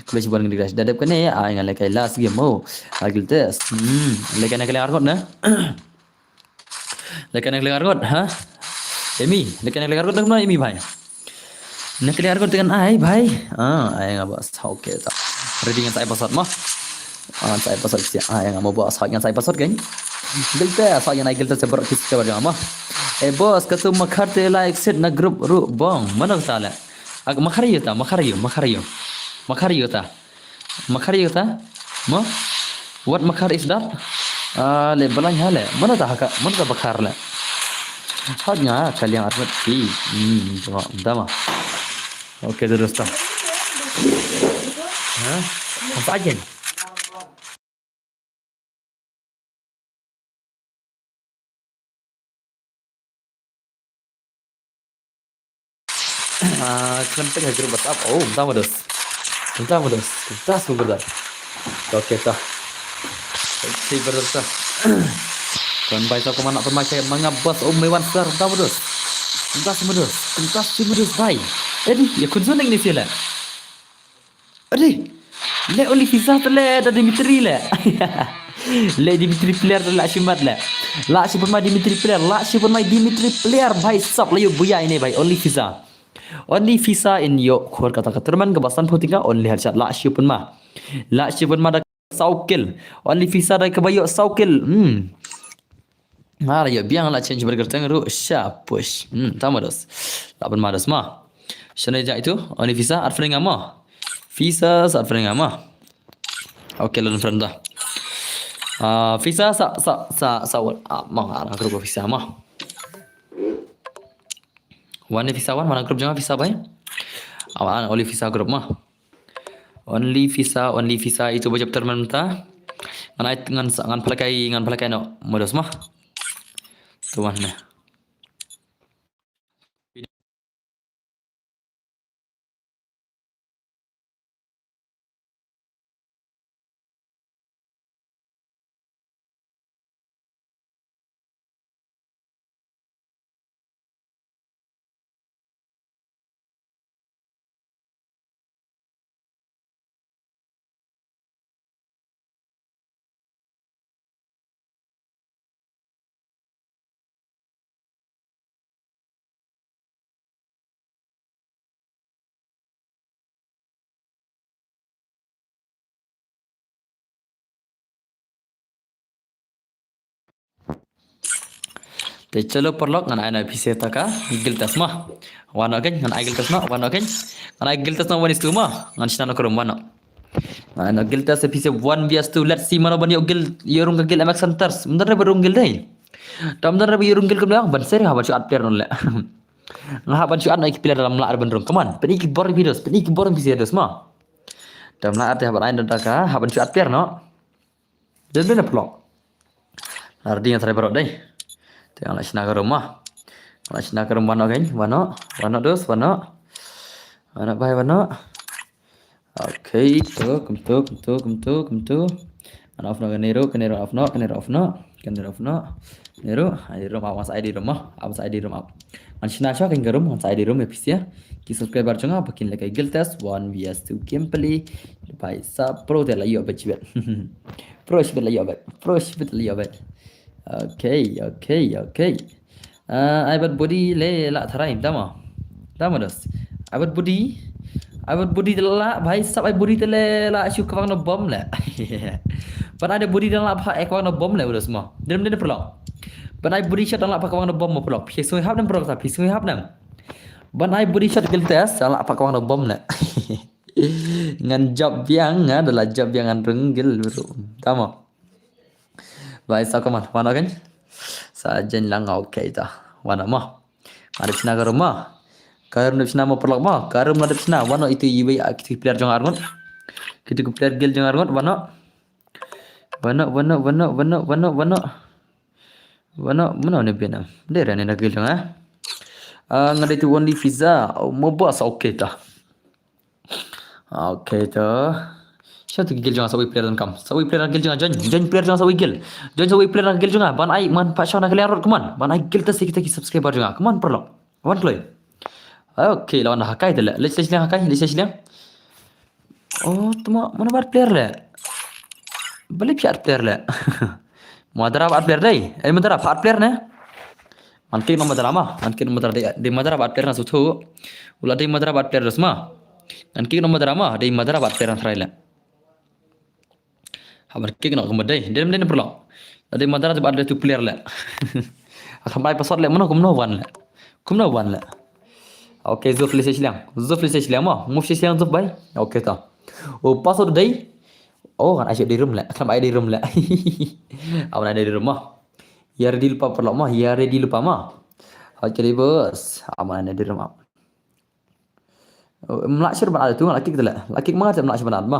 Khublei shibun Candy Crush. Da dep kane ai ngan leh kai last game mo. Ai Guild Test. Hmm. Leh kai na ka leng arngut na. Leh kai na ka leng arngut, ha? Emi, leh kai na ka leng arngut na kumno Emi bhai? Na ka leng arngut te ngan ai bhai. Ah, ai nga ba sa, okay ta. Ready ngan sa ai password mo. Ah, ngan sa ai password sia. Ai nga mo ba sa ngan sa ai password kan. Guild Test, sa ngan ai Guild Test sa baroh ki subscriber jong nga mo. Eh boss, katu makhar te like set na group ruh bong. Mano kata leh? Ak makhar ïa ta, makhar ïa, makhar ïa. Makhar ïa ta. Makhar ïa kata? Mo? What makhar is that? Ah, leh balai ha leh. Mano ta ha ka, mano ta bakhar leh. Hot nga ka liang armet ti. Hmm, tama, tama. Okay, terus ta. Ha? Apa aja? Ah, khlem peit ha group WhatsApp. Oh, mynta mo dos. Mynta mo dos. Mynta sngewbha. Okay, ta. Okay, brother, ta. Kan bai ta kumno pynmai ka manga bos, oh, me wan star, mynta mo dos. Mynta sngewbha dos. Mynta sngewbha dos, bai. Eh, di, ïa kun suning ni sila. Ade. Leh Only Fisa te leh da Dimitri leh. Leh Dimitri player te lah shimat leh. Lah shi pynmai Dimitri player, lah shi pynmai Dimitri player bhai sap la ïoh buya ine bhai Only Fisa. Only Fisa in ïoh khor kata ka tournament kaba sanphew tyngka only headshot lah shi pynmai. Lah shi pynmai da saw kill. Only Fisa da kaba ïoh saw kill. Hmm. Nga la ïoh biang la change burger teng ruh sha push. Hmm, ta mo dos. La ban ma dos ma. Shane ja itu, Only Fisa, add friend nga ma. Fisa, sa add friend nga ma. Okay, lon friend da. Ah, Fisa, sa, sa, sa, sa, ah, ma nga, nga group Fisa ma. Wan ni Fisa wan, mana group jong nga Fisa bai. Awan, Only Fisa group ma. Only Fisa, Only Fisa, itu ba jop termen mynta. Ngan ai, ngan sa, ngan palakai, ngan palakai no, mo dos ma. Tu wan ne. Te chalo paralok, ngan ai na phi sa kata ka guild test mo. Wan noh kein, ngan ai guild test noh, wan noh kein. Ngan ai guild test noh, one is two mo. Ngan shna noh ka room, wan noh. Ngan ai na guild test phi sa one v two. Let's see mano ban ïoh guild, ïoh rung ka guild M X Hunters. Ym don re ba rung guild dei. Te ym don re ba ïoh rung guild kumno, ban seri ha ban shu add player noh leh. Nga ha ban shu add noh ki player, ym lah re ban rung. Come on, pyni ki boring videos, pyni ki boring videos mo. Te ym lah re ha ban ai noh da ka, ha ban shu add player noh. Dei dei na paralok. Ready nga try baroh dei. Te nga la shna ka room mo. Nga la shna ka room, wan noh kein, wan noh. Wan noh dos, wan noh. Wan noh bhai, wan noh. Okay, to, kumto, kumto, kumto, kumto. Ngan off noh kane ruh, kane ruh off noh, kane ruh off noh, kane ruh off noh. Kane ruh, ai di room up, ngan sa ai di room mo. Ngan sa ai di room up. Ngan shna shuwa kein ka room, ngan sa ai di room ïa phi sa. Ki subscriber jong nga ba kin lehkai guild test one v two gameplay. Bhai sahab, pro te la ïoh bet shibit. Pro shibit la ïoh bet. Pro shibit la ïoh bet. Okay, okay, okay. Ah, ai bad body le la tharai, tama. Tama dos. Ai bad body. Ai bad body te la, bhai sahab, ai body te le la shu kwang noh bom le. Ban ai da body te la pha kwang noh bom le, dos mo. Dei ne em paralok? Ban ai body shot te la pha kwang noh bom mo paralok. Phi sngewhap ne em paralok, sa phi sngewhap ne em? Ban ai body shot guild test te la pha kwang noh bom le. Ngan jop biang, nga da la jop biang ngan rung guild bro. Tama. Bhai sahab, come on, wan noh kein. Sa jan lang, okay ta. Wan noh mo. Nga dep shna ka room mo. Ka room dep shna mo paralok mo. Ka room la dep shna. Wan noh, itu iwei, ah, kitu ki player jong nga arngut. Kitu ki player guild jong nga arngut, wan noh. Wan noh, wan noh, wan noh, wan noh, wan noh, wan noh. Wan noh, mano ne bina. Dei re ne na guild jong nga. Ah, nga dei tu only Fiza. Oh, mo boss, okay ta. Okay to. Sha tu guild jong nga, sa wei player donkam. Sa wei player guild jong nga, join, join player jong nga, sa wei guild. Join sa wei player guild jong nga. Ban ai man pat sha na ka liang rot, come on. Ban ai guild test ïa kita ki subscriber jong nga. Come on paralok. Wan kloi. Okay, la wan hakai te le. Leit leit liang hakai, leit leit liang. Oh, tama, mano ba add player le? Balei phi add player le? Madara ba add player dei. Eh, Madara ba add player ne? Ngan kick noh Madara mo. Ngan kick noh Madara dei, dei Madara ba add player nga sngewthuh. U la dei Madara ba add player dos mo. Ngan kick noh Madara mo, dei Madara ba add player nga tharai le. Hap ban kick noh kumba dei. Dei ne em paralok? La dei Madara ba add tu player le. Akham bai password le, mano kumno wan le. Kumno wan le. Okay, Zuf leit sha shiliang. Zuf leit sha shiliang mo. Move sha shiliang Zuf bhai. Okay to. Oh, password dei. Oh, ngan ai sha dei room le. Akham bai dei room le. Awan ai dei room mo. Ïa ready lypa paralok mo, ïa ready lypa mo. Okay dei bos. Aman ne dei room mo. Oh, mlak sir ban ad tu, mlak kick tele. Mlak kick ma nga mlak sir ban ad mo.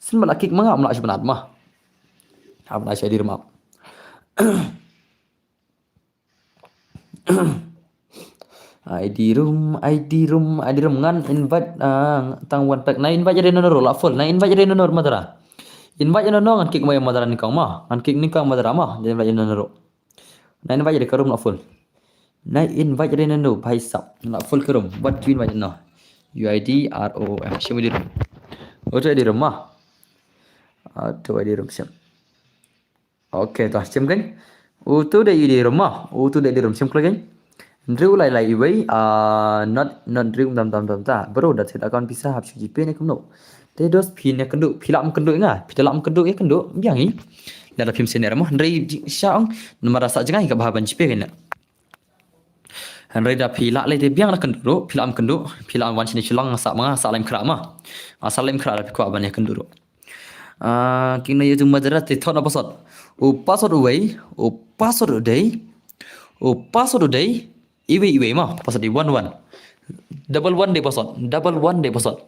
Sin mlak kick ma nga mlak sir ban ad mo. Aman ai sha dei room mo. Ai dei room, ai dei room, ai dei room ngan invite, ah, tang one pack. Na invite ïa dei no no ruh la full. Na invite ïa dei no no Madara. Invite ïa no no ngan kick mo ïa Madara nyngkong mo. Ngan kick nyngkong Madara mo. Dei invite ïa no no ruh. Na invite ïa dei ka room la full. Na invite ïa dei no no bhai sahab. La full ka room. What do you invite no? U I D R O O M. Shim ïa dei room. Uto ïa dei room mo. Uto ïa dei room shim. Okay, to shim kan. Uto dei ïa dei room mo. Uto dei ïa dei room shim kloi kan. Hynriew lai lai iwei, ah, not, not hynriew tam tam tam ta. Bro, da thied account pisa hap shu GPay ne kumno? Te dos phi ne kynduh, phi lah kynduh nga. Phi te lah kynduh ïa kynduh biang i. Lada phim senior mo, hynrei sha ong namar da sah jngai ka bha ban GPay kan. Hynrei da phi lah lei te biang da kynduh ruh, phi lah kynduh, phi lah wan shane shilong sah ma nga, sah lem khrah ma. Sah lem khrah da phi kwah ban ïa kynduh ruh. Ah, kino ïa tu Madara te thot na password. U password uwei, u password u dei. U password u dei. Iwei iwei mo, password dei one one. Double one dei password, double one dei password.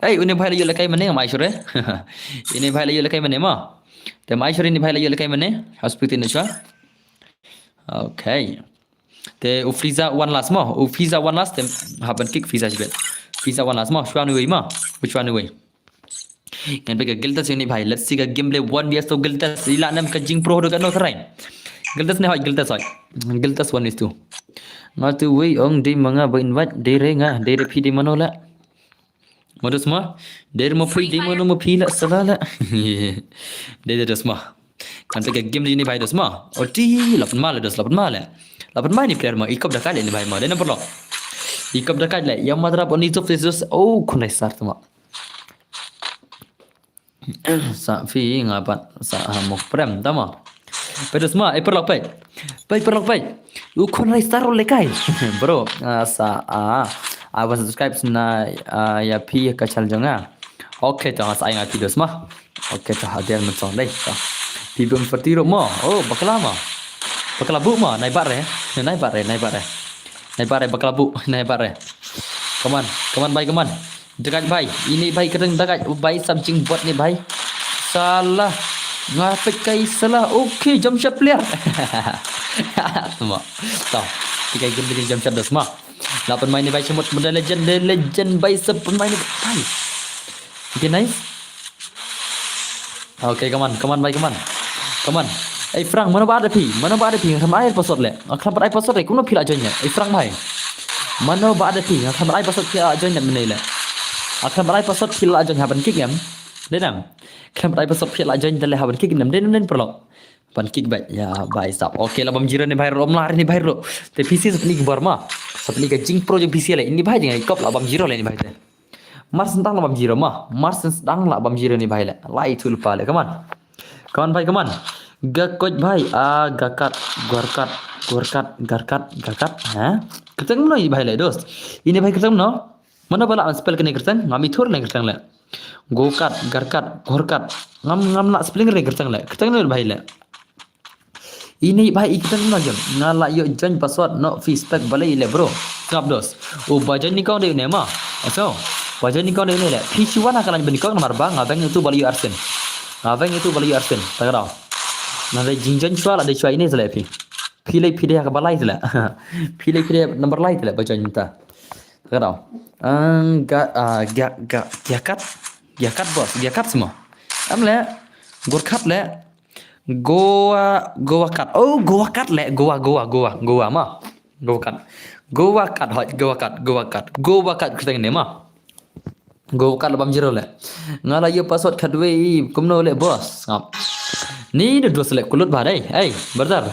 Ei, une bhai la ïoh lehkai mane, ngam ai shuh re. Une bhai la ïoh lehkai mane mo. Te ngam ai shuh re une bhai la ïoh lehkai mane. Hospital ne shuwa. Okay. Te u Frieza one last mo, u Frieza one last te hap ban kick Frieza shibit. Frieza one last mo, shuwa ne wei mo. Which one ne wei? Ngan peit ka guild test ïa une bhai. Let's see ka gameplay one v two guild test. I lah ne em ka jingpro haduh katno tharai. Guild test ne hoi, guild test hoi. Guild test one v two. Nga tu wei ong dei ma nga ba invite, dei re nga, dei re phi dei mano la. Modus ma, dei re ma phi dei mano ma phi la sala la. Dei dei dos ma. Ngan peit ka game ïa une bhai dos ma. Oti, la pynma le dos, la pynma le. La pynma ïa une player ma, i kop da kait le ïa une bhai ma. Dei number lock. I kop da kait le, ïa Madara ba ni top dos. Oh, khun dei sar tu ma. Sa phi nga pat sa ha mo prem tama. Peit dos ma, eh, paralok peit. Peit paralok peit. U khun rai star u lehkai. Bro, ah, sa, ah, ah, ban subscribe sna, ah, ïa phi ka channel jong nga. Okay, to sa ai nga phi dos ma. Okay, to hadir mynsong dei. To. Phi bym ferti ruh mo. Oh, bakla ma. Bakla buh ma, nai bat re. Nai bat re, nai bat re. Nai bat re, bakla buh, nai bat re. Come on, come on, bhai, come on. Dagaj bhai, ine bhai kyrteng dagaj bhai, sap jingbot ne bhai. Salah. Nga peit kai salah. Okay, jump shot player. Tama. Tau. Tiga game dia jump shot dos ma. Lapan main ni bhai, semut benda legend, legend bhai, sap pemain ni bhai. Okay, nice. Okay, come on, come on bhai, come on. Come on. Ei Frank, mano ba da phi? Mano ba da phi? Nga khlem ai password le. Nga khlem ai password le. Kumno phi la join le? Ei Frank bhai. Mano ba da phi? Nga khlem ai password phi la join le mynne le. Nga khlem ai password phi la join, ha ban kick em. Dei nam. Khlem ai password phi la join, te le ha ban kick em. Dei nam, dei nam paralok. Ban kick back. Ya, bhai sap. Okay, la bam zero ne bhai ruh. Mlar ne bhai ruh. Te P C sa pyni ki bor ma. Sa pyni ka jingpro jong P C le. Ini bhai jingkop la bam zero le ini bhai te. Mar sendang la bam zero ma. Mar sendang la bam zero ni bhai le. Lai thul pa le. Come on. Come on bhai, come on. Ga coach bhai. Ah, gakat, gorkat, gorkat, garkat, gakat. Ha? Kyrteng mano ini bhai le, dos? Ini bhai kyrteng mano? Mano ba lah spell kane kyrteng? Ngam ithur ne kyrteng le. Gokat, garkat, gorkat. Ngam, ngam lah spelling ne kyrteng le. Kyrteng ne bhai le. Ini bhai i kyrteng na jong. Nga lah ïoh join password, no fee spek balei le bro. Sngap dos. U ba join ni kong de ne ma. Aso. Ba join ni kong de ne le. Phi shu wan ha ka line ba ni kong namar ba nga beng itu ba la ïoh arsen. Nga beng itu ba la ïoh arsen. Ta ka daw. Na de jing join shuwa la de shuwa ini sele phi. Phi le phi de ha ka ba lai sele. Phi le phi de number lai sele ba join ta. Ta ka daw. Ang ga, ah, ga, ga, gakat. Gakat bos. Gakat semua. Am le. Gorkat le. Goa, Goa kat. Oh, Goa kat le. Goa, Goa, Goa, Goa ma. Goa kat. Goa kat hot, Goa kat, Goa kat. Goa kat kyrteng ne ma. Goa kat la bam zero le. Nga la ïoh password khatwei, kumno le bos. Ngap. Ni da dos le kulut ba dei. Hey, brother.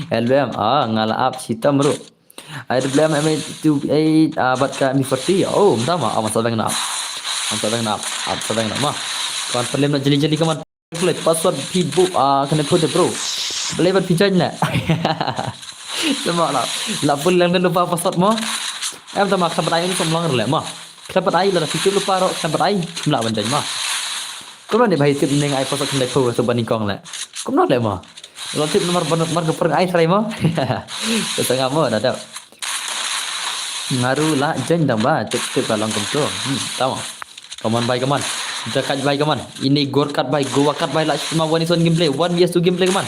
L B M, ah, nga la ap shitam ruh. Ai da blem M eight two eight, ah, bad ka M forty. Oh, mta ma, ah, masa beng na. Masa beng na, ah, masa beng na ma. Kan perlem na jeli jeli kaman. Play password phi bu, ah, kane photo bro. Play bad phi join le. Tama la. La pul lang lupa password mo. Em tama khlabat ai ni som lang le mo. Khlabat ai la phi lupa ro khlabat ai. Mla ban join mo. Kumno ne bhai tip ning ai password khlem pho so bani kong le. Kumno le mo. Lo tip nomor ban mar ka per ai try mo. Ka sanga mo da da. Ngaru la join dang ba tip tip ka long kumto. Hmm, tama. Come on bhai, come on. Jakat bhai, come on. Ini Gorkat bhai, Goa kat bhai, la shima one is one gameplay, one vs two gameplay, come on.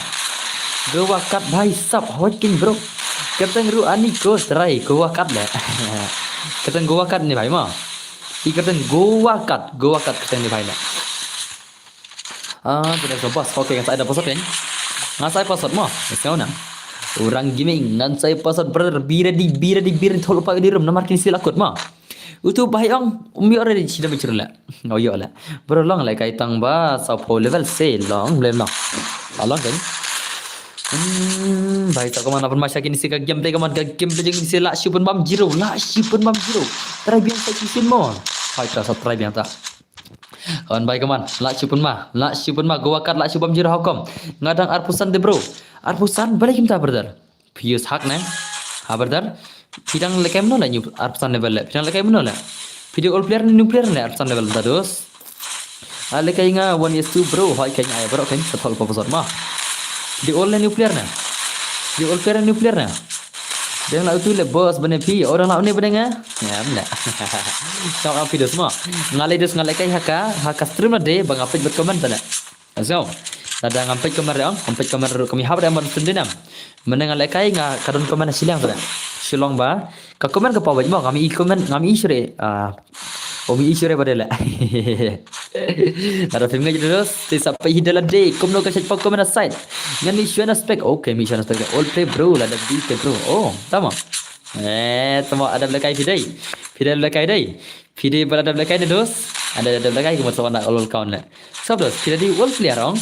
Goa kat bhai, sap hot king bro. Kyrteng ruh ani ko try, Goa kat le. Kyrteng Goa kat ni bhai ma. I kyrteng Goa kat, Goa kat kyrteng ni bhai le. Ah, tidak so bos. Okay, ngan sa ai da password kan. Ngan sa ai password mo. Let's go na. Orang gaming, ngan sa ai password brother. Be ready, be ready, be ready. Thol pa di room. Namar kini sila kot mo. Utu bhai ong, um ïoh ready sida bichur la. Ngo ïoh la. Bro long la kai tang ba sa pho level se long, blem long. Long kan. Hmm, bhai ta kaman apa masa kini sika gameplay kaman ka gameplay jeng sila shipun bam zero, la shipun bam zero. Try biang sa shipun mo. Hai ta sa try biang ta. Kawan bai kaman, la shipun ma, la shipun ma, Goa kat la shipun jir hukum. Ngadang arpusan de bro. Arpusan balik kita brother. Pius hak ne. Ha brother. Pidang lekai mano le nyu arpusan level le. Pidang lekai mano le. Pidang all player ne new player ne arpusan level ta dos. Ale kai nga one is two bro, hoi kai nga bro kai sa thol pa pasot ma. Pidang all ne new player ne. Pidang all player ne new player ne. Dang la utu le bos bane phi, orang la une bane nga. Ngam la. Tau api dos mo. Nga le dos nga le kai ha ka, ha ka stream la de ba nga peit bad comment ta le. So, lada ngam peit comment re ong, ngam peit comment re kami hap re amon stream de nam. Mane nga le kai nga ka don comment shiliang ta le. Shilong ba. Ka comment ka pawai mo, ngam i comment, ngam i shure. Ah, om i shure ba de le. Lada phim nga jadu dos, te sa peit hi de la de, kumno ka chat pa comment aside. Ngan mi shure na spec, okay, mi shure na spec. All play bro, lada bi te bro. Oh, tama. Eh, tama ada lekai pidai. Pidai lekai dai. Pidai bala ada lekai ne dos. Ada ada lekai kuma sawan all account le. Sab dos, pidai di all player ong.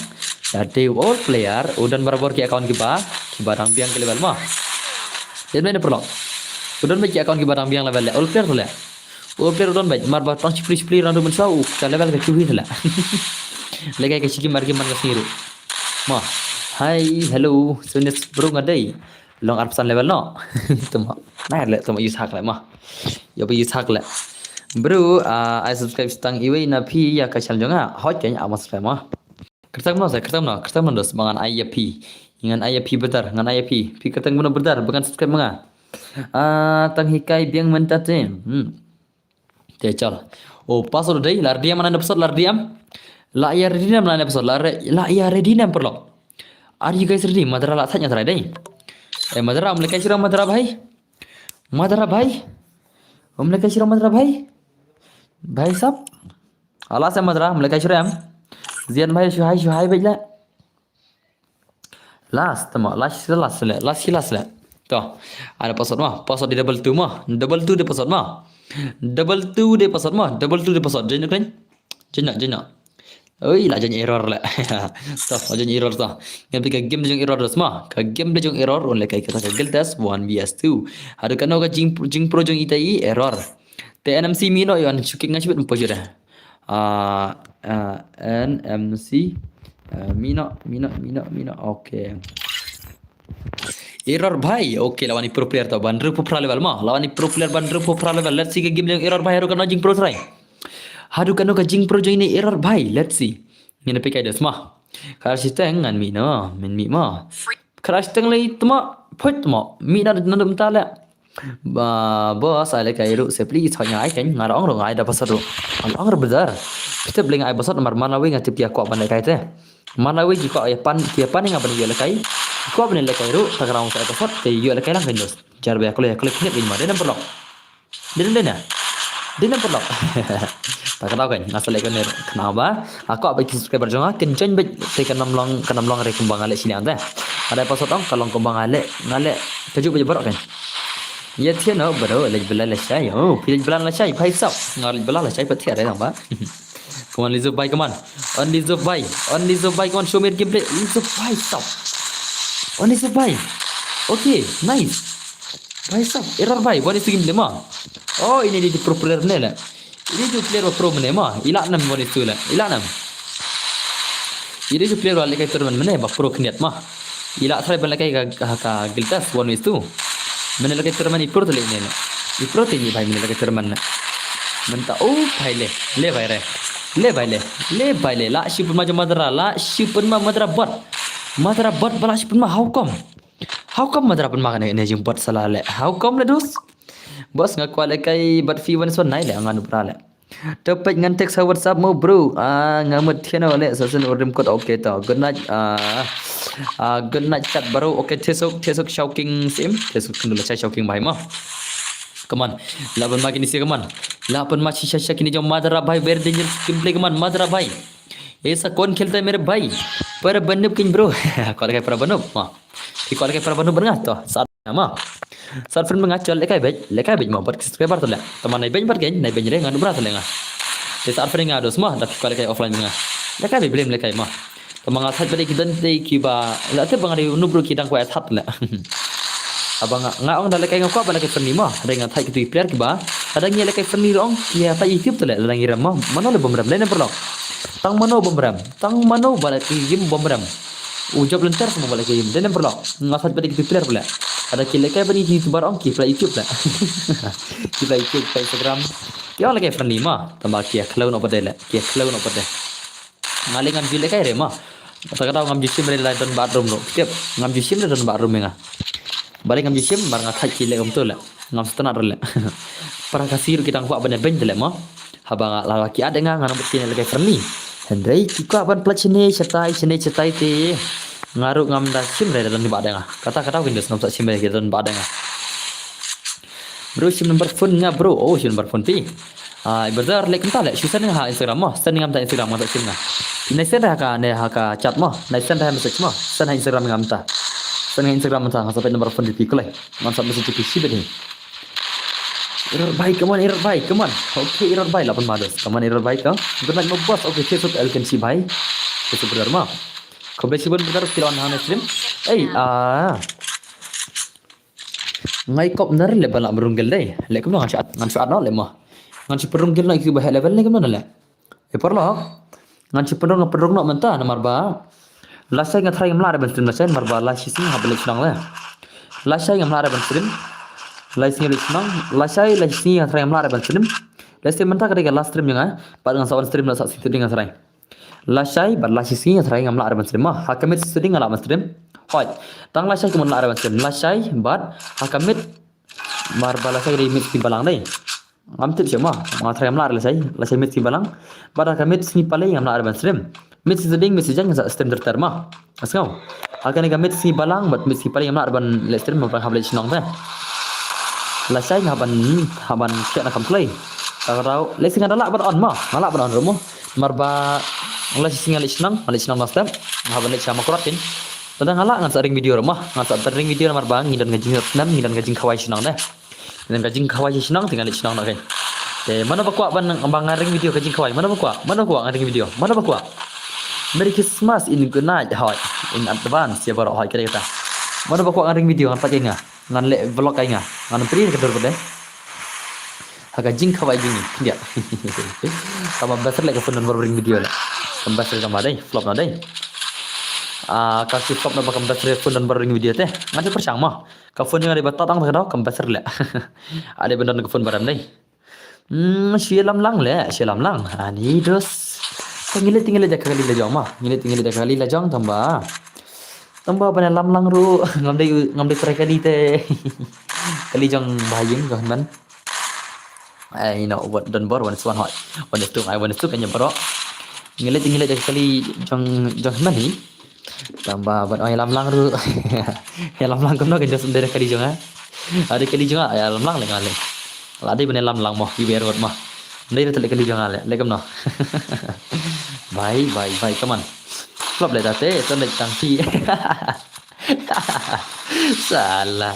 Dadi all player, udan barabor ki account ki ba, ki ba dang biang ki level ma. Dia main perlu. Udan ba ki account ki ba dang biang level le. All player tu le. All player udan ba, mar ba tang chipli chipli randu mensa, u ka level ka kiwi tu le. Lekai ka chiki mar ki man ka sini ru. Ma. Hi, hello. So ni bro nga dei long arphew san level noh. Tuma. Nah le tuma use hack le ma. Yo ba use hack le. Bro, ah, I subscribe stang iwei na phi ïa ka channel jong nga. Hoi keiñ ama subscribe ma. Kyrteng mano sa, kyrteng mano, kyrteng mano dos, ba ngan ai ïa phi. Ngan ai ïa phi brother, ngan ai ïa phi. Phi kyrteng mano brother, ba ngan subscribe ma nga. Ah, tang hikai biang mynta te. Hmm. Te chal. Oh, password dei, la redeem na password, la redeem. La ïa redeem na password, la re-, la ïa redeem paralok. Are you guys ready? Madra la thait nga trai dei. Eh, Madra, um lekai shuh Madra bhai. Madra bhai. Um lekai shuh Madra bhai. Bhai sab. Ala sa Madra, um lekai shuh em. Zian bhai shu hai, shu hai bhai la. Last, tama, last, last le, last, last le. To, ada password ma, password di double two ma, double two di password ma, double two di password ma, double two di password. Join kan? Join, join. Oi, la join error le. To, la join error to. Ngan pi ka game di jong error dos ma, ka game di jong error, un lekai kata ka guild test one V S two. Haduh kano ka jing, jing pro jong ita i error. Te N M C mi no yon, shuki ngan shibit mpo jure. Ah, ah, N M C, ah, mino, mino, mino, mino. Okay. Error bhai. Okay, la wan i pro player to. Ba hynriew phew phra level ma. La wan i pro player ba hynriew phew phra level. Let's see ka game jong error bhai. Haduh kano jing pro try. Haduh kano ka jing pro jong ine error bhai. Let's see. Ngin peit kai dos ma. Kar shiteng ngan mino, min mi ma. Kar shiteng lei tma, put tma. Mina na dum ta le. Ba, boss, ai lekai ruh se please, hoi ngai kan, nga ong ruh ngai da password ruh. Nga ong ruh brother. Kita beli ngai password namar man la wei nga tip ïa kwah ban lekai te. Man la wei ki kwah ïa pan, ki ïa pan nga ban ïa lekai. Kwah ban lekai ruh, ta ka rong sa password, te ïa lekai lang kan dos. Jar ba ïa kole, ïa kole kine ma, dei nam paralok. Dei nam, dei nam. Dei nam paralok. Ta ka daw kan, nga sa leh kan ne, kena ba. Aku apa ki subscriber jong nga, kin join beit, te kan nam long, kan nam long re kumba nga leh sini ante. Ada password ong, ka long kumba nga leh, nga leh, ka juk beit baroh kan. Ïa thiah noh bro, leit bela lashai. Oh, phi leit bela lashai, bhai sab. Nga leit bela lashai pat thiah re tang ba. Come on, Lizzo bhai, come on. On Lizzo bhai, on Lizzo bhai, come on, show me gameplay. Lizzo bhai, stop. On Lizzo bhai. Okay, nice. Bhai sab, error bhai, one is to gameplay ma. Oh, ini di pro player ne le. Ini di player ba pro mene ma. Ila nam one is to le. Ila nam. Ini di player ba lekai tournament mene ba pro khyndiat ma. Ila try ban lekai ka, ka, ka guild test one is to. Mene lekai tournament i pro te le ne le. I pro te ni bhai mene lekai tournament ne. Mynta oh bhai le. Le bhai re. Le bhai le. Le bhai le. La shi pynma jong Madra. La shi pynma Madra bot. Madra bot ba la shi pynma, how come? How come Madra pynma kane ne jing bot sala le? How come le dus? Boss nga kwah lekai bad phi wan son nai le ngan bra le. To peit ngan text ha WhatsApp mo bro. Ah, nga mut thiah noh le sa sien u rim kot, okay to. Good night. Ah, ah, good night chat bro. Okay, thiah suk, thiah suk shouting sim. Thiah suk kyndu la shai shouting bhai mo. Come on. La pynma kine si, come on. La pynma shisha shisha kine jong Madra bhai, very dangerous gameplay, come on Madra bhai. Aisa kaun khelta hai mere bhai? Para Banup keiñ bro. Kwah lekai para Banup ma. Phi kwah lekai para Banup bad nga to. Sat ma. Sat friend bad nga, chal lekai beit, lekai beit ma bad ki subscriber to le. Tama nai beiñ bad keiñ, nai beiñ re ngan bra to le nga. Te sat friend nga dos ma, da phi kwah lekai offline bad nga. Lekai beit, blem lekai ma. Tama nga thait bad ki don te kiba la te ba nga dei u nu bro ki dang kwah thait le. Haba nga, nga ong da lekai nga kwah ban lekai friendly ma. Hynrei nga thait kito ki player kiba lada ngi lekai friendly ruh ong ki ïa thait YouTube to le, lada ngi rem ma. Mano le bym rem, dei nam paralok. Tang mano bym rem. Tang mano ba lekai game bym rem. U jop lynter semua ba lekai game. Dei nam paralok. Nga thait bad kito ki player pule. Lada ki lekai ban ïa YouTuber ong ki pla YouTube le. Ki pla YouTube, pla Instagram. Ki ong lekai friendly ma. Tang ba ki ïa khlaw noh pat de le. Ki ïa khlaw noh pat de. Nga leh ngam ju lekai re ma. Sa ka daw ngam ju shim re la don bathroom ruh. Tip, ngam ju shim re don bathroom ïa nga. Balei ngam ju shim, mar nga thait ki leh kumto le. Ngam sngewtynnat re le. Para Khasi ruh ki dang kwah ban ïa beiñ te le ma. Haba nga la ki ad ïa nga, nga nang bad ki ne lekai friendly. Hynrei ki kwah ban pla shane shatai, shane shatai te. Nga ruh ngam da shim re la don ki ba ad ïa nga. Kata ka daw ki dus ngam sa shim re ki don ba ad ïa nga. Bro, shim number phone nga bro. Oh, shim number phone phi. Ah, brother, leh kumta le. Shu send nga ha Instagram mo. Send ngam ta Instagram nga ta shim nga. Nai send ha ka, ne ha ka chat mo. Nai send ha message mo. Send ha Instagram ngam ta. Send ha Instagram ngam ta. Nga sa peit number phone phi kulai. Ngam sa message phi shibit hi. Error bhai, come on, error bhai, come on. Okay, error bhai, la pynma dos. Come on, error bhai, come. Good night, mo boss. Okay, thiah suk el ken shi bhai. Thiah suk brother mo. Khublei shibun brother, phi la wan ha stream. Ei, ah. Ngai kop nar le ba la mrung gel dei. Le kumno ngan shu at, ngan shu at noh le mo. Ngan shu pynrung gel noh ki ba heh level le kumno le. E paralok. Ngan shu pynrung, pynrung noh mynta namar ba Lashai nga try ngam lah re ban stream lashai, namar ba la shisngi hap ban leit shnong re. Lashai ngam lah re ban stream. Lashai leit shnong. Lashai, lashai nga try ngam lah re ban stream. Lashai mynta ka dei ka last stream jong nga. Bad ngan sa on stream la sa shisngi nga try. Lashai bad la shisngi nga try ngam lah re ban stream ma. Ha ka miet shisngi nga lah ban stream. Hoi. Tang lashai kumno lah re ban stream. Lashai bad ha ka miet, namar ba lashai ka dei miet sngi balang dei. Ngam tip shuh ma, nga try ngam lah re lashai, lashai miet sngi balang. Bad ha ka miet sngi palei ngam lah re ban stream. Miet sngi sdang, miet sngi jaiñ nga sa stream ter ter ma. Nga sngew. Ha kane ka miet sngi balang bad miet sngi palei ngam lah re ban leit stream, namar ba nga hap leit shnong te. Lashai nga hap ban, hap ban thiah na kam klei. Ka daw, lashai nga da lah ban on ma, nga lah ban on ruh mo. Namar ba la shisngi nga leit shnong, nga leit shnong dang step. Nga hap ban leit sha Mawkyrwat kein. Tang da nga lah ngan sa ring video ruh ma, ngan sa ring video namar ba ngi don ka jingsngew, ngi don ka jingkhawai shnong te. Ngan ka jingkhawai sha shnong te ngan leit shnong noh kein. Te mano ba kwah ban, ban ngan ring video ka jingkhawai? Mano ba kwah? Mano ba kwah ngan ring video? Mano ba kwah? Merry Christmas in good night, hoi. In advance ïa baroh, hoi, kata kata. Mano ba kwah ngan ring video, ngan peit ïa nga. Ngan leh vlog ïa nga. Ngan pyrshah ka dur bad dei. Ha ka jingkhawai jong ngi, khyndiat. Tangba best leh ka phone don bor ring video leh. Kam best leh tangba dei, flop noh dei. Ah, ka shu flop noh ba kam best leh phone don bor ring video te. Ngan ju pyrshang mo. Ka phone jong nga dei ba tatang ta ka daw, kam best leh. Ade ban don ka phone baram dei. Hmm, shu ïalam lang leh, shu ïalam lang. Ani dos. Ka ngi leit, ngi leit da ka kali la jong ma. Ngi leit, ngi leit da ka kali la jong tangba. Tangba ban ïalam lang ruh, ngam dei, ngam dei trai kali te. Kali jong ba ïing jong man. Ai, you know, wat don bor, wan swan hoi. Wan stuk, ai, wan stuk kan ïa baroh. Ngi leit, ngi leit da ka kali jong, jong man hi. Tangba ban ong ïalam lang ruh. Ïalam lang kumno kan just ym dei da kali jong nga. Ade kali jong nga, ïalam lang leh nga leh. La dei ban ïalam lang mo, iwer ngut mo. Ym dei da kali jong nga leh, leh kumno. Bye, bye, bye, come on. Flop leh da te, to leh tang phi. Salah.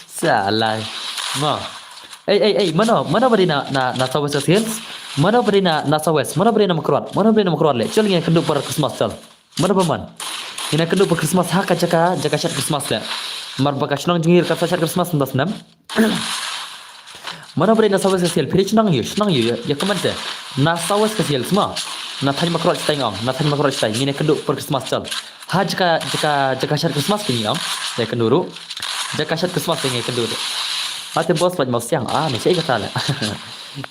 Salah. Mo. Ei, ei, ei, mano, mano ba dei na, na, na South West Khasi Hills? Mano ba dei na, na South West? Mano ba dei na Mawkyrwat? Mano ba dei na Mawkyrwat leh? Chol ngin kynduh por Christmas chol. Mano ba mon? Ngin kynduh por Christmas ha ka jaka, jaka shat Christmas leh. Namar ba ka shnong jong ngi ka shat Christmas mynta snem. Mano ba dei na South West Khasi Hills, phi dei shnong aiu, shnong aiu, ïa, ïa comment te. Na South West Khasi Hills mo. Na thaiñ Mawkyrwat shatai nga ong, na thaiñ Mawkyrwat shatai, ngin ïa kynduh por Christmas chol. Ha jaka, jaka, jaka shat Christmas te ngi ong, ïa kynduh ruh. Jaka shat Christmas te ngi ïa kynduh ruh. Hate boss lait mawsiang, ah, ne shaei kata leh.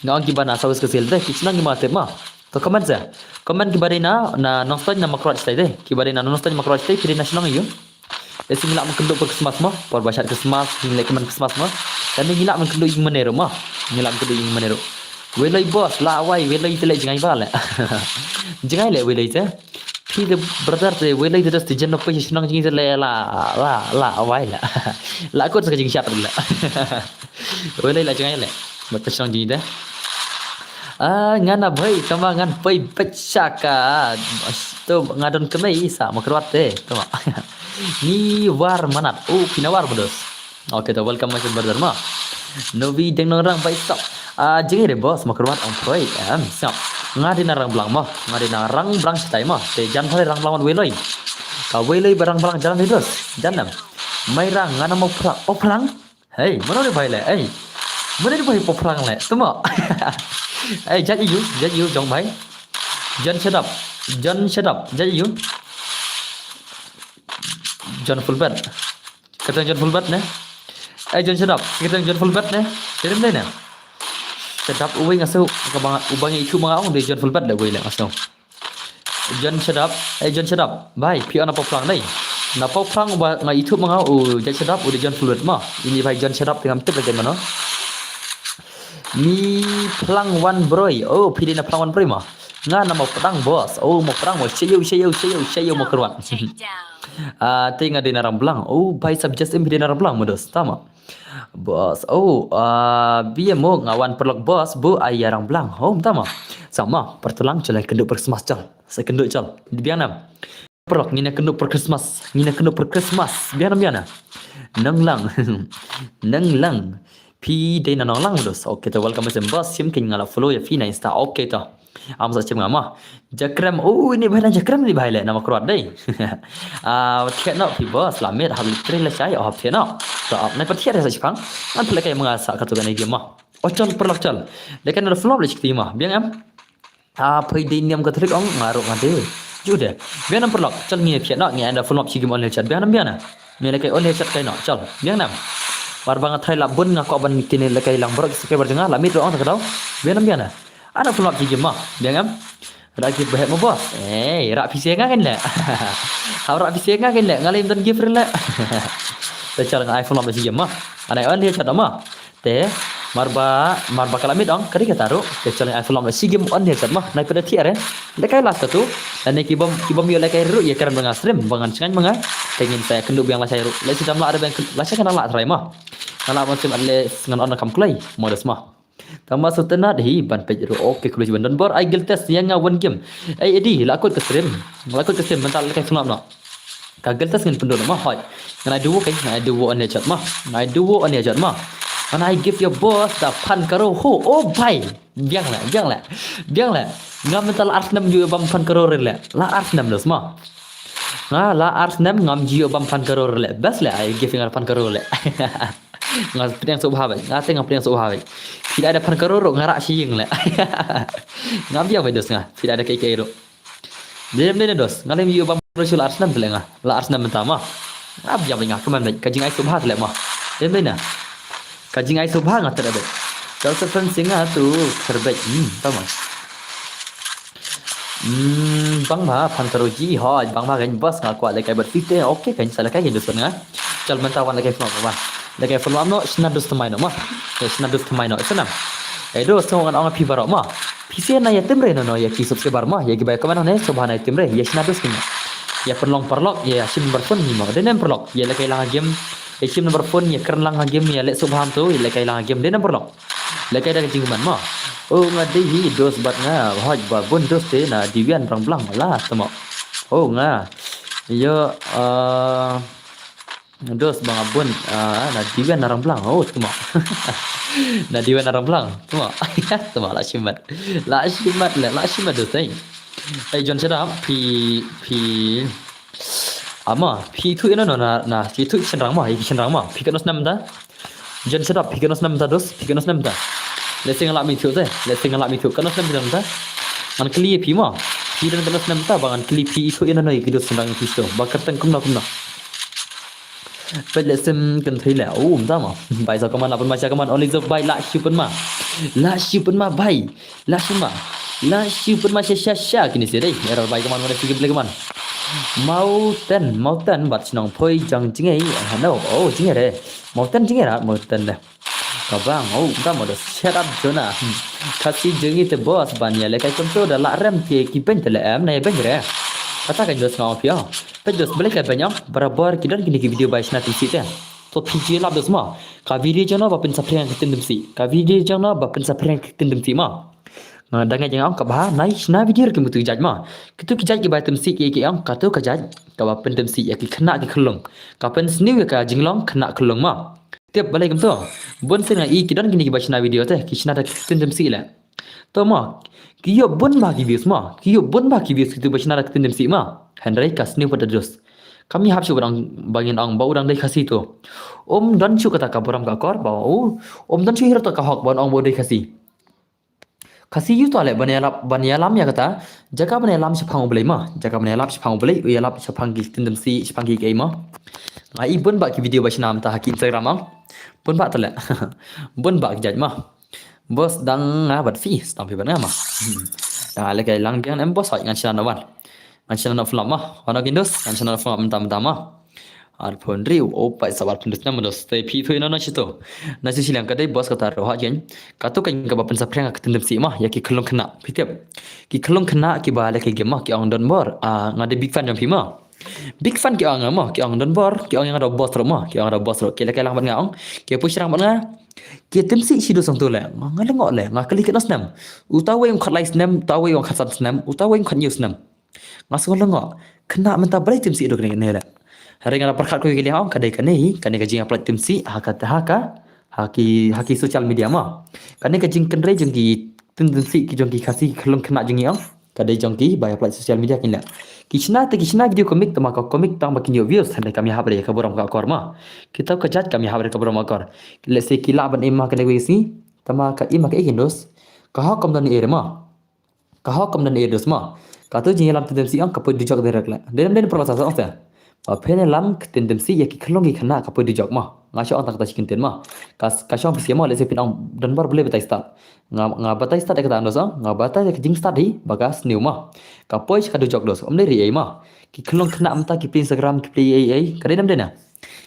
Nga ong kiba na South West Khasi Hills te, ki shnong ki ma te mo. To comment se. Comment kiba dei na, na Nongstoiñ na Mawkyrwat shatai te. Kiba dei na Nongstoiñ Mawkyrwat shatai, phi dei na shnong aiu. Te shu ngi lah ban kynduh por Christmas mo, por ba shat Christmas, ngi leh kmen Christmas mo. Kane ngi lah ban kynduh ïing mane ruh mo. Ngi lah ban kynduh ïing mane ruh. Wei loi boss, la wai, wei loi te leh jngai ba leh. Jngai leh wei loi te. Phi te brother te, wei loi te dos te jen no pei shnong jngai te leh la, la, la wai leh. La kot sa ka jingshat leh. Wei loi la jngai leh. Bad ka shnong jngai te. Ah, ngan na bai, tama ngan bai pechaka. To nga don kmei sa Mawkyrwat te, tama. Ni war manat. Oh, phi na war mo dos. Okay, to welcome my brother ma. Novi deng nong rang bai sap. Ah, jing re boss Mawkyrwat ong phroi. Em, sap. Nga dei na Rangblang ma. Nga dei na Rangblang shatai ma. Te jan thare Rangblang wan wei loi. Ka wei loi ba Rangblang jan re dos. Jan nam. Mai rang nga na Mawphrang. Mawphrang. Hey, mano ne bai le? Hey. Mano ne bai Mawphrang le? Tama. Hey, jat yu, jat yu jong bai. Jan shadap. Jan shadap. Jat yu. Jan full bed. Kata Jan full bed ne? Hey, Jan shadap. Kata Jan full bed ne? Kirim dei ne? Shadap uwei nga sngew ka ba u ba ngi ithuh ma nga ong dei Jan full bed le uwei le nga sngew. Jan shadap. Hey, Jan shadap. Bai, phi na Mawphrang dei. Na Mawphrang u ba nga ithuh ma nga u jat shadap u dei Jan full bed ma. Ini bai Jan shadap te ngam tip lagi mano. Mi Phlang wan broi. Oh, phi dei na Phlang wan broi ma. Nga na Mawpdang boss. Oh, Mawpdang boss. Cheyo, cheyo, cheyo, cheyo Mawkyrwat. Ah, te nga dei na Rangblang. Oh, bai sap just im phi dei na Rangblang mo dos. Tama. Boss. Oh, ah, bia mo nga wan paralok boss, bu ai ïa Rangblang. Oh, mynta ma. Sama, paralok chal ïa kynduh por Christmas chal. Sa kynduh chal. Di biang nam. Paralok ngin ïa kynduh por Christmas. Ngin ïa kynduh por Christmas. Biang nam biang nam. Nang lang. Nang lang. Phi dei na Nonglang dos. Okay, to welcome sem boss. Sim king nga la follow ïa phi na Insta. Okay, to. Am sa chem nga ma. Jakrem, oh, ini bai na Jakrem ni bai le, na Mawkyrwat dei. Ah, thiah noh phi boss, la miet, hap leit trei lashai, oh, hap thiah noh. To, ap, nai pat thiah re sa shipang. Ngan phi leh kai ma nga sa katu kane game ma. Oh, chal, paralok chal. Dei kan da flop le shikti ma. Biang em? Ah, phi dei niam Katholik ong, nga ruh nga dei. Ju de. Biang nam paralok, chal ngi phi no, ngi ai da full map shi game only headshot. Biang nam biang na. Ngi lehkai only headshot kai no, chal. Biang nam. Mar ba nga try lah bun nga kwah ban kine lehkai lang baroh ki subscriber jong nga, lah mih ruh ong ta ka daw. Biang nam biang na. Ai da full map shi game mo. Biang nam. Rah gift ba heh mo boss. Eh, rah pisa nga kan leh. Hap rah pisa nga kan leh. Nga leh ym don gift re leh. Te chal nga ai full map shi game mo. Ai only headshot mo. Te mar ba, mar ba ka la mih ong, ka dei kata ruh. Te chal nga ai full map shi game only headshot mo. Nai pynda thiah re. Lehkai last katu. Lane ki bym, ki bym ïoh lehkai ruh ïa kren ba nga stream, ba ngan sngewbha ba nga. Te ngin sa ïakynduh biang lashai ruh. Lehse dang lah re biang lashai kan lah try mo. Nga lah ban stream at least ngan on kam kloi. Modus mo. Tang ba shu tynnat hi ban peit ruh. Okay, khublei shibun don bor. Ai guild test ïa nga one game. Ai Eddie, la kut ka stream. La kut ka stream mynta lehkai full map no. Ka guild test ngin pynduh mo, hoi. Ngan ai duo kai, ngan ai duo only headshot mo. Ngan ai duo only headshot mo. Ngan ai gift ïa boss da phan karor ho. Oh bhai. Biang leh, biang leh. Biang leh. Nga mynta la ar snem ju bam phan karor re leh. La ar snem dos mo. Nga la ar snem ngam ju bam phan karor re leh. Best leh ai gift nga phan karor leh. Nga pdiang sngewbha bhai. Nga te nga pdiang sngewbha bhai. Phi da ai da phan karor ruh nga rah shi ïing leh. Nga biang bhai dos nga. Phi da ai da kai kai ruh. Dei ne em dei ne dos. Nga lem ïoh bam ruh shu la ar snem te leh nga. La ar snem mynta mo. Nga biang bhai nga kmen bhai. Ka jingai sngewbha te leh mo. Dei ne em dei na. Ka jingai sngewbha nga te leh bhai. Ka sa friend sing nga tu kerbet. Hmm, tama. Hmm, bang ba phan karor ji, hoi, bang ba kan boss nga kwah lehkai bad fifty. Okay, kan sa lehkai kan dos nga. Chal mynta wan lehkai full map ba. Lehkai full map no, shna dos thymmai no mo. Ya, shna dos thymmai no. Ïa snem. Eh dos, ngan ong phi baroh mo. Phi sa na ïa tim re no no, ïa ki subscriber mo, ïa ki ba ïa comment ne, sngewbha na ïa tim re, ïa shna dos kine. Ïa pynlong paralok, ïa shim number phone ni mo. Dei ne em paralok, ïa lehkai lang game. Ïa shim number phone, ïa kren lang game, ïa leh sngewbha to, ïa lehkai lang game. Dei ne em paralok. Lehkai da ka jingkmen mo. Oh nga dei hi dos bad nga, hoi ba bun dos te na Diwian Rangblang la tama. Oh nga. Ïa, ah, dos ba nga bun, ah, na Diwian na Rangblang. Oh, tama. Na Diwian na Rangblang. Tama. Tama la shimat. La shimat leh, la shimat dos te. Ai John Shadap, phi, phi. Ama, phi tu ina no na, na, phi tu shynrang mo, hi shynrang mo. Phi katno snem ta? John Shadap, phi katno snem ta dos, phi katno snem ta? Lehse nga lah mih tu te, lehse nga lah mih tu. Katno snem ta? Ngan kylli phi mo. Phi don katno snem ta, ba ngan kylli phi tu ina no, hi ki dos shynrang phi tu. Ba kyrteng kumno kumno. Peit leh sim kynthei leh. Oh, mynta mo. Bai sa kaman, la pynma sa kaman. Only sa bai la shu pynma. La shu pynma bai. La shu ma. La shu pynma sha sha sha kine sha dei. Era bai kaman, wan da shu kynthei kaman. Mountain, mountain bad shnong phoi jang jingei. Hano. Oh, jingei re. Mountain jingei ra, mountain de. Ka bang, oh, da mo da shut up Jonah. Hmm. Khasi jong ngi te boss ban ïa lehkai kumto da la rem ki, ki beiñ te leh em, na ïa beiñ re. Kata ka dos nga ong phi ong. Peit dos balei ka beiñ ong, barabor ki don kine ki video ba shna tim sih te. To phi ju lap dos mo. Ka video jong no ba pynsaphriang ki tim sih. Ka video jong no ba pynsaphriang ki tim sih mo. Nga dang nga jong ong ka ba nai shna video ki mutu jait mo. Kitu ki jait ki ba tim sih ki ki ong, kato ka jait ka ba pyntim sih ïa ki khynnah ki khyllung. Ka pynsniew ïa ka jinglong khynnah khyllung mo. Tip balei kumto. Bun sien nga i ki don kine ki ba shna video te, ki shna da ki ktien Timsih leh. To mo, ki ïoh bun bha ki views mo, ki ïoh bun bha ki views kitu ba shna da ki ktien Timsih mo. Hynrei ka sniew pat da dus. Kam ïahap shuh ba dang, ba ngin ong ba u dang dei Khasi to. Um don shuh kata ka burom ka akor ba u, um don shuh hi ruh kata ka hok ban ong ba u dei Khasi. Khasi ïoh to leh ban ïalap, ban ïalam ïa kata. Jaka ban ïalam shaphang U Blei mo. Jaka ban ïalap shaphang U Blei, u ïalap shaphang ki ktien Timsih, shaphang ki kiei mo. Nga i bun bah ki video ba shna mynta ha ki Instagram mo. Bun bah to leh. Bun bah ki jait mo. Boss dang nga bad phi, sdang phi bad nga mo. Hmm. Dang leh ka lang biang em boss, hoi ngan shna na wan. Ngan shna na film mo. Wan o kin dos, ngan shna na film mynta mynta mo. Arphew hynriew, oh, pait sa arphew hynriew snem dos. Te phi phi no na shito. Na shi shiliang ka dei boss kata ruh ha jen. Kato kan kaba pynsaphriang ka ktien Timsih mo, ïa ki khyllung khynnah. Phi tip. Ki khyllung khynnah kiba leh ka game mo, ki ong don bor. Ah, nga dei big fan jong phi mo. Big fan ki ong mo, ki ong don bor, ki ong ïa nga da boss ruh mo, ki ong da boss ruh. Ki leh ka lang bad nga ong. Ki push rang bad nga. Ki Timsih shi dos song to leh. Nga lyngngoh leh, nga kylli katno snem. Uta wei ong khatlai snem, uta wei ong khatsan snem, uta wei ong khathynñiew snem. Nga sngew lyngngoh, khynnah mynta balei Timsih dei kane kane leh. Hynrei nga la pyrkhat kawei ka liang, ka dei kane hi, kane ka jingïapynlait Timsih ha ka, ha ka, ha ki, ha ki social media mo. Kane ka jingkynrei jong ki ktien Timsih ki jong ki Khasi ki khyllung khynnah jong ngi ong. Ka dei jong ki ba ïapynlait social media kin leh. Ki shna te ki shna video comic tangba ka comic tangba kin ïoh views, hynrei kam ïahap re ïa ka burom ka akor mo. Kita ka jait kam ïahap re ïa ka burom akor. Lehse ki lah ban im ha kane kawei ka sngi, tangba ka im ha kaei kin dos. Ka hok kam don ei re mo. Ka hok kam don ei dos mo. Kato jingïalam ktien Dipsih ong ka poi dujok direct leh. Dei nam dei na pyrla sa ong te. Ba phin ïalam ktien Dipsih ïa ki khyllung ki khynnah ka poi dujok mo. Nga shu ong tang kata shi kyntien mo. Ka ka shu ong phi siem mo, lehse phin ong don bor balei batai stad. Nga nga batai stad ïa kata dos ong. Nga batai ïa ka jingstad hi ba ka sniew mo. Ka poi sha ka dujok dos. Ym dei ri ei mo. Ki khyllung khynnah mynta ki plie Instagram ki plie ei ei. Ka dei nam dei na.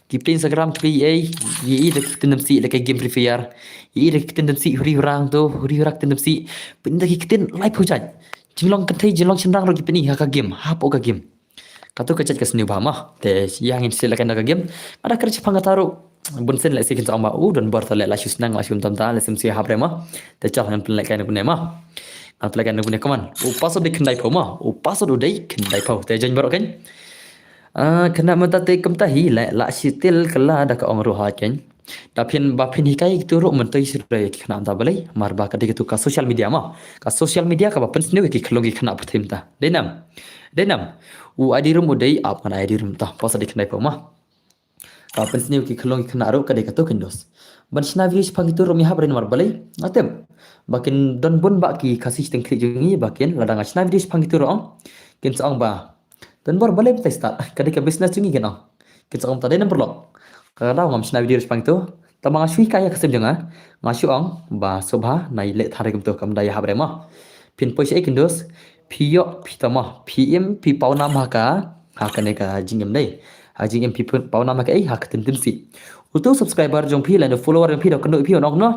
Ki plie Instagram ki plie ei ei. Ïa i da ki ktien Dipsih da ka game Free Fire. Ïa i da ki ktien Dipsih huri hurang to huri hurang ktien Dipsih. Pynda ki ktien lai phew jait. Jinglong kynthei jinglong shynrang ruh ki pyni ha ka game. Hapoh ka game. Kato ka jait ka sniew bha mo. Te ïa ngin shu leh kai na ka game. Ada kyrshah phang kata ruh. Bun sien lehse kin sa ong ba u don bor to leh la shu sneng la shu tam ta lehse ym shu hap re mo. Te chal ngan pynleh kai na kune mo. Ngan pynleh kai na kune, come on. U password dei khyndai phew mo. U password u dei khyndai phew. Te join baroh kan. Ah, khynnah mynta te kumta hi leh la shi til kylla da ka ong ruh ha kan. Da phin ba phin hikai kito ruh mynta shi re ki khynnah mynta balei. Mar ba ka dei kito ka social media mo. Ka social media kaba pynsniew ki khyllung ki khynnah pyrthei mynta. Dei nam. Dei nam. U I D room u dei ap ngan I D room ta. Password dei khyndai phew mo. Ka pynsniew ki khyllung ki khynnah ruh ka dei kato kan dos. Ban shna video shaphang kito ruh ym ïahap re namar balei. Nga tip. Ba kin don bun bah ki Khasi shiteng khlieh jong ngi ba kin lada nga shna video shaphang kito ruh ong. Kin sa ong ba don bor balei batai stad. Ka dei ka business jong ngi kin ong. Kin sa ong ta dei nam paralok. Ka daw ngam shna video shaphang kito. Tangba nga shu hikai ïa ka sim jong nga. Nga shu ong ba sngewbha nai leh than re kumto kam da ïahap re mo. Phin poi shaei kan dos. Phi ïoh phi tama phi im phi paw nam ha ka ha kane ka jingim dei. Ha jingim phi paw nam ha kaei, ha ka ktien Dipsih. Uto subscriber jong phi lane follower jong phi da kynduh ïa phi un ong kumno.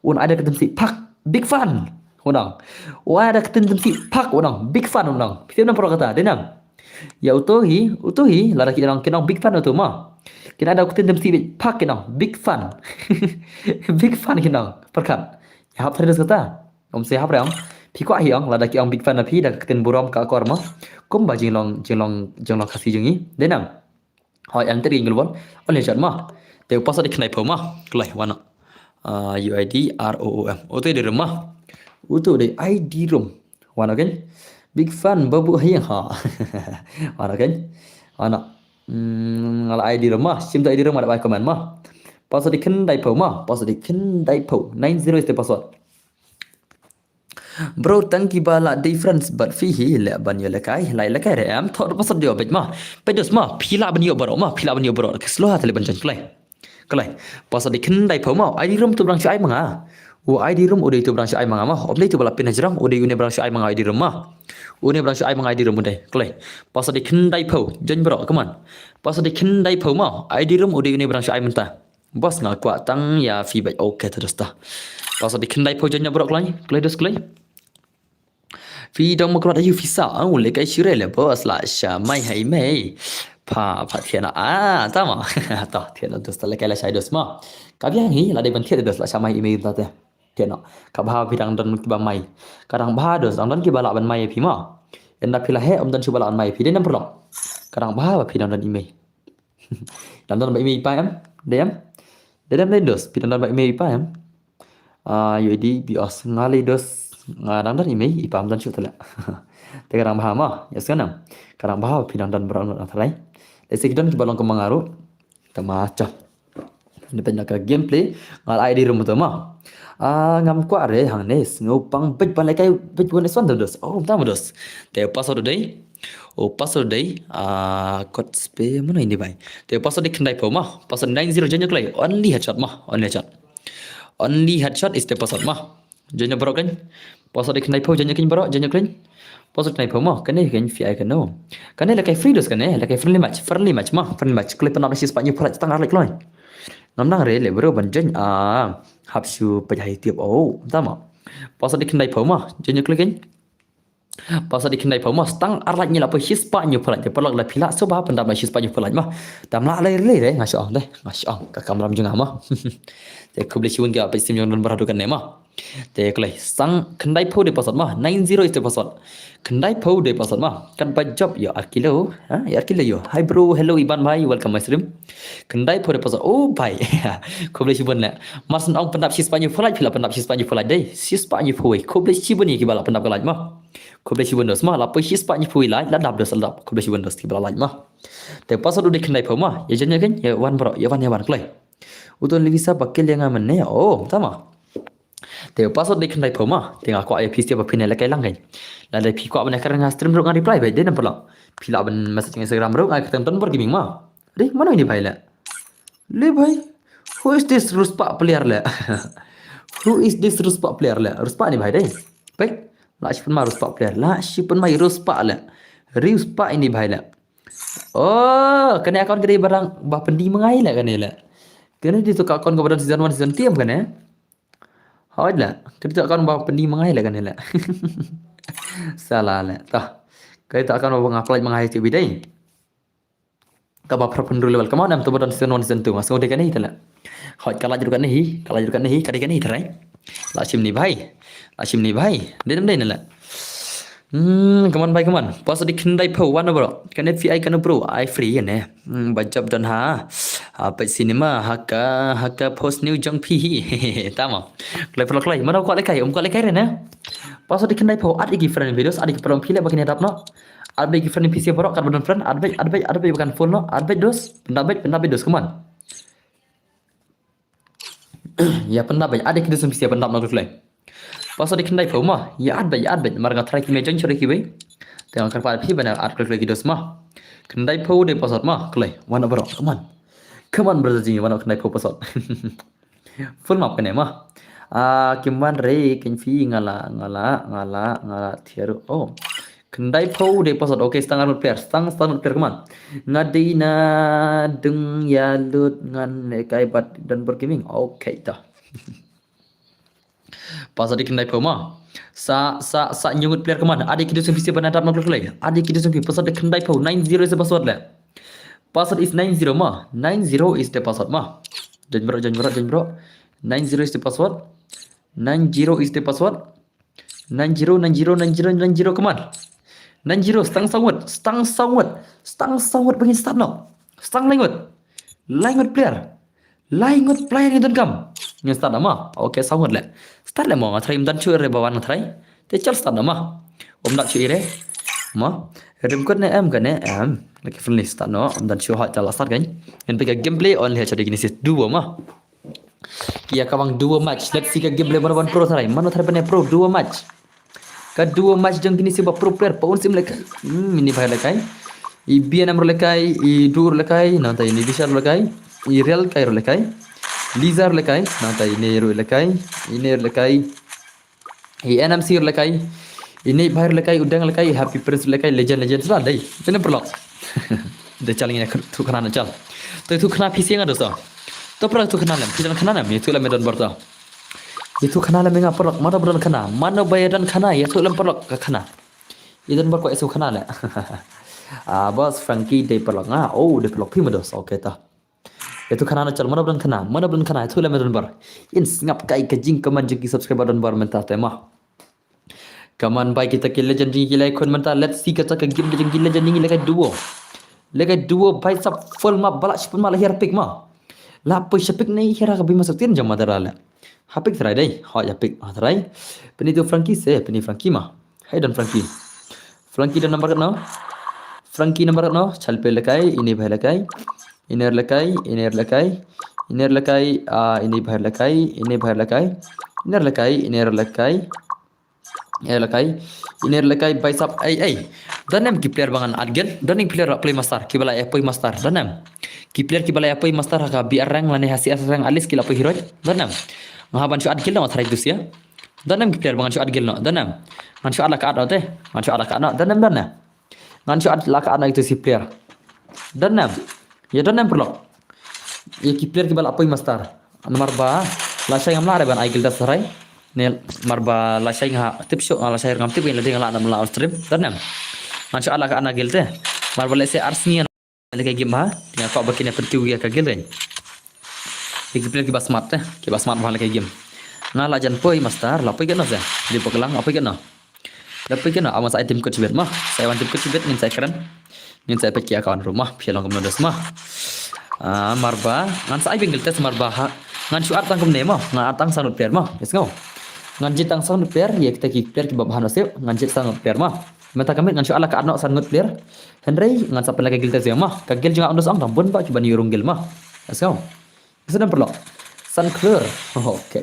Un ai da ka ktien Dipsih phak big fan. Un ong. Un ai da ka ktien Dipsih phak un ong big fan un ong. Phi tip nam paralok kata dei nam. Ïa uto hi, uto hi lada ki ong kin ong big fan uto mo. Kin ai da ka ktien Dipsih phak kin ong big fan. Big fan kin ong. Pyrkhat. Ïahap than re dos kata. Ym shu hap re ong. Phi kwah hi ong lada ki ong big fan na phi da ka ktien burom ka akor mo. Kumba jinglong jinglong jinglong Khasi jong ngi. Dei nam. Hoi ang teri ngul bol. Ym leh jot mo. Te u password dei khyndai phew mo. Kloi wan. Ah, U I D R O O M. Uto dei room mo. Uto dei I D room. Wan ok. Big fan babu hayang ha. Wan ok. Wan. Hmm, nga la I D room mo. Shim to I D room ada bai comment mo. Password dei khyndai phew mo. Password dei khyndai phew. Nine zero is the password. Bro, tang kiba la dei friends bad phi hi leh ban ïoh lehkai, lai lehkai re em, thok password ïoh beit mo. Peit dos mo, phi lah ban ïoh baroh mo, phi lah ban ïoh baroh. Ki slow ha tali ban join kloi. Kloi. Password dei khyndai phew mo, I D room to brang shu ai ma nga. U I D room u dei to brang shu ai ma nga mo. Ym dei to ba la pyn hajrong, u dei une brang shu ai ma nga I D room mo. Une brang shu ai ma nga I D room u dei. Kloi. Password dei khyndai phew, join baroh, come on. Password dei khyndai phew mo, I D room u dei une brang shu ai mynta. Bos nga kwah tang ïa phi beit, okay te dos ta. Password dei khyndai phew, join baroh kloi, kloi dos kloi. Phi dang ma kwah da ïa phi sa, ah, u lehkai shu re leh bos la sha mai ha i mei. Pha, pha thied na, ah, ta mo. Ta thied na dos ta lehkai la sha i dos mo. Ka biang hi, la dei ban thied dos la sha mai i mei ta te. Thied na. Ka bha phi dang don kiba mai. Ka dang bha dos, dang don kiba lah ban mai ïa phi mo. Ynda phi la heh, ym don shuh ba lah ban mai ïa phi, dei nam paralok. Ka dang bha ba phi dang don i mei. Dang don ba i mei i pa em? Dei em? Dei em dei dos. Phi dang don ba i mei i pa em? Ah, ïoh i dei bios nga lei dos. Nga dang don i mei i pa ym don shuh te leh. Te ka dang bha mo. Ïa sngewbha. Ka dang bha phi dang don baroh ngut na tharai. Lehse ki don kiba long kum ma nga ruh. Tama cha. Depend na ka gameplay. Nga la I D room to mo. Ah, ngam kwah re hangne. Sngewbha beit ban lehkai beit wan S one dos. Oh, tama dos. Te password dei. U password dei, ah, kot spe mano ini bai. Te u password dei khyndai phew mo. Password nine zero, join ïa kloi. Only headshot mo, only headshot. Only headshot is the password mo. Join ïa baroh kan. Password dei khyndai phew, join ïa kan baroh, join ïa kan. Password khyndai phew mo. Kane kan phi ai kano. Kane lehkai free dos kane, lehkai friendly match, friendly match mo, friendly match. Kloi pynap da shi spah hynñiew phew lait tang ar lait kloi. Ngam nang re leh bro ban join, ah, hap shu peit ha YouTube. Oh, tama. Password dei khyndai phew mo. Join ïa kloi kan. Password dei khyndai phew mo, tang ar lait ngi la poi shi spah hynñiew phew lait. Te paralok lada phi lah sngewbha pyndap da shi spah hynñiew phew lait mo. Tam lah lei lei re, nga shu ong dei, nga shu ong ka kamram jong nga mo. Te khublei shibun ki ba peit stream jong nga don bha haduh kane mo. Te kloi, sang khyndai phew dei password mo, nine zero is the password. Khyndai phew dei password mo. Katba jop ïoh ar kilo, ha, ïoh ar kilo ïoh. Hi bro, hello Iban bhai, welcome my stream. Khyndai phew dei password. Oh bhai. Khublei shibun leh. Mar shu ong pyndap shi spah hynñiew phew lait, phi lah pyndap shi spah hynñiew phew lait dei. Shi spah hynñiew phew wei. Khublei shibun ïa kiba lah pyndap ka lait mo. Khublei shibun dos mo, la poi shi spah hynñiew phew wei lait, la dap dos, la dap. Khublei shibun dos kiba la lait mo. Te password u dei khyndai phew mo. Ïa join ïa kan, ïa wan bro, ïa wan ïa wan kloi. U don le visa ba kel ïa nga mynne. Oh, tama. Te u password dei khyndai phew ma. Te nga kwah ïa phi sha ba phin ïalehkai lang kein. Lada phi kwah ban ïakren ha stream ruh ngan reply beit, dei ne em paralok? Phi lah ban message Instagram ruh, nga kyrteng Don Bor Gaming ma. Dei, mano ine i bhai leh? Le bhai. Who is this Ruspak player leh? Who is this Ruspak player leh? Ruspak ine i bhai dei. Peit. Lah shi pynmai Ruspak player. Lah shi pynmai Ruspak leh. Ruspak ine i bhai leh. Oh, kane account ka dei ba dang ba pyndih myngai leh kane leh. Kane dei tu ka account kaba don season one, season two em kane. Hooid leh, ka dei tu ka account ba pyndih myngai leh kane leh. Sala leh. Tah. Ka dei tu ka account ba nga pynlait myngai te bidei. Kaba phraphew hynriew level. Come on em, tu ba don season one, season two. Nga sngew dei kane hi te leh. Hooid, ka lait ruh kane hi, ka lait ruh kane hi, ka dei kane hi te rai. Lah shim ine i bhai. Lah shim ine i bhai. Dei ne em dei ne leh. Hmm, come on bhai, come on. Password dei khyndai phew, wan bro. Kane phi ai kano bro? Ai free kane. Hmm, ba jop don ha. Ha peit cinema, ha ka, ha ka post new jong phi hi. Tama. Kloi paralok kloi. Mano kwah lehkai, um kwah lehkai re ne? Password dei khyndai phew, add ïa ki friend videos, add ïa ki paralok phi leh ba kin ïadap noh. Add beit ki friend phi sha baroh, kat ba don friend, add beit, add beit, add beit ba kan full noh, add beit dos, pyndap beit, pyndap beit dos, come on. Ïa pyndap beit, add ïa ki dos phi sha pyndap noh kloi kloi. Password dei khyndai phew ma, ïa add beit, ïa add beit, mar nga try ki me join shuh da kiwei. Te nga kyrpad phi ban add kloi kloi ki dos ma. Khyndai phew dei password ma, kloi, wan bro, come on. Come on brother jingïa, wan khyndai phew password. Full map kane ma. Ah, kim wan re kein phi, nga la, nga la, nga la, nga la thiah ruh. Oh. Khyndai phew dei password. Okay, stang arngut player. Stang, stang arngut player, come on. Nga dei na dung ïa lut ngan lehkai bad Don Bor Gaming. Okay, tah. Password dei khyndai phew ma. Sa, sa, sa hynñiew ngut player, come on. Add ïa ki dos phi sha ban ïadap noh kloi kloi. Add ïa ki dos phi, password dei khyndai phew. Nine zero is the password leh. Password is nine zero ma. Nine zero is the password ma. Join bro, join bro, join bro. Nine zero is the password. Nine zero is the password. Nine zero, nine zero, nine zero, nine zero, come on. Nine zero, stang saw ngut, stang saw ngut, stang saw ngut ba ngin start noh. Stang lai ngut. Lai ngut player. Lai ngut player ngin donkam. Ngin start noh ma. Okay, saw ngut leh. Start leh mo, nga try, ym don shuh re ba wan nga try. Te chal start noh ma. Ym don shuh re. Ma. Rim kot ne em kane em. Leh ki friendly start noh. Ym don shuh, ha chal start kein. Ngin peit ka gameplay only ha, sha dei kine shi duo ma. Ki ïa ka bang duo match. Let's see ka gameplay, mano ban pro tharai. Mano tharai ban ïa pro duo match. Ka duo match jong kine shi ba pro player, pa un sim lehkai. Hmm, ine i bhai lehkai. I B N M ruh lehkai, i Du ruh lehkai, nangta ine i Vishal ruh lehkai. I Real kai ruh lehkai. Liza ruh lehkai, nangta ine ruh lehkai. Ine ruh lehkai. I N M C ruh lehkai. Ine i bhai ruh lehkai, u Deng lehkai, i Happy Prince lehkai, legend, legend, sla dei. Ine paralok. Dei chal ngin ïathuh khana na chal. To ïathuh khana phi sha nga doh sa. To paralok ïathuh khana lem, phi don khana lem, ïathuh lem me Don Bor to. Ïathuh khana lem nga paralok, mano ba don khana, mano ba ïa don khana, ïathuh lem paralok ka khana. I Don Bor kwah ïathuh khana leh. Ah, boss Frankie dei paralok nga, oh, dei paralok phi ma doh sa, okay ta. Ïathuh khana na chal, mano ba don khana, mano ba don khana, ïathuh lem me Don Bor. In sngap kai ka jingkmen jong ki subscriber Don Bor mynta te ma. Come on bhai, kita ki legend jong ngi ki la ïakhun mynta. Let's see kata ka game jong ngi, legend jong ngi lehkai duo. Lehkai duo bhai sab, full map ba lah shi pynmai, la hiar pick ma. La poi sha pick ne hiar ka bima saktin jong ma tara leh. Ha pick tharai dei. Hooid ha pick ma tharai. Pynithuh Frankie se, pyni Frankie ma. Hai don Frankie. Frankie don number katno? Frankie number katno? Chal peit lehkai, ine i bhai lehkai. Ine ruh lehkai, ine ruh lehkai. Ine ruh lehkai, ah, ine i bhai lehkai, ine i bhai lehkai. Ine ruh lehkai, ine ruh lehkai. Ine ruh lehkai, ine ruh lehkai, bhai sab, ei, ei. Don em ki player ba ngan add guild, don em ki player ba la poi master, kiba la ïa poi master, don em. Ki player kiba la ïa poi master ha ka B R rank lane ha C S rank at least ki la poi heroic, don em. Nga hap ban shu add guild, nga tharai dus ïa. Don em ki player ba ngan shu add guild noh, don em. Ngan shu add la ka add noh te, ngan shu add la ka add noh, don em, don em. Ngan shu add la ka add na itu shi player. Don em. Ïa don em paralok. Ïa ki player kiba la poi master. Namar ba lashai ngam lah re ban ai guild da tharai. Ne namar ba lashai nga tip shuh, lashai ngam tip, lada nga lah, ngam lah on stream. Don em. Ngan shu add la ka add na guild te. Namar ba lehse ar sngi lehkai game ha. Nga kwah ba kin ïa pynkiew ïa ka guild kein. Ïa ki player kiba smart te, kiba smart bha lehkai game. Nga la jan poi master, la poi katno se. Dei Paklang, la poi katno. La poi katno, ah, ngan sa ai team code shibit ma. Sa ai wan team code shibit, ngin sa ai kren. Ngin sa ai peit ki account ruh ma, phi long kumno dos ma. Ah, namar ba ngan sa ai bynta test namar ba ha. Ngan shu add tang kumne ma, ngan add tang saw ngut player ma. Yes, ngau. Ngan jied tang saw ngut player, ïa kita ki player kiba bha noh shuh, ngan jied saw ngut player ma. Mynta ka miet ngan shu add la ka add noh saw ngut player. Hynrei ngan sa pynlehkai guild te shuh ma. Ka guild jong nga ong dos ong, tang bun ba kiba ïoh rung guild ma. Yes, ngau. Sa don paralok. San klur. Okay.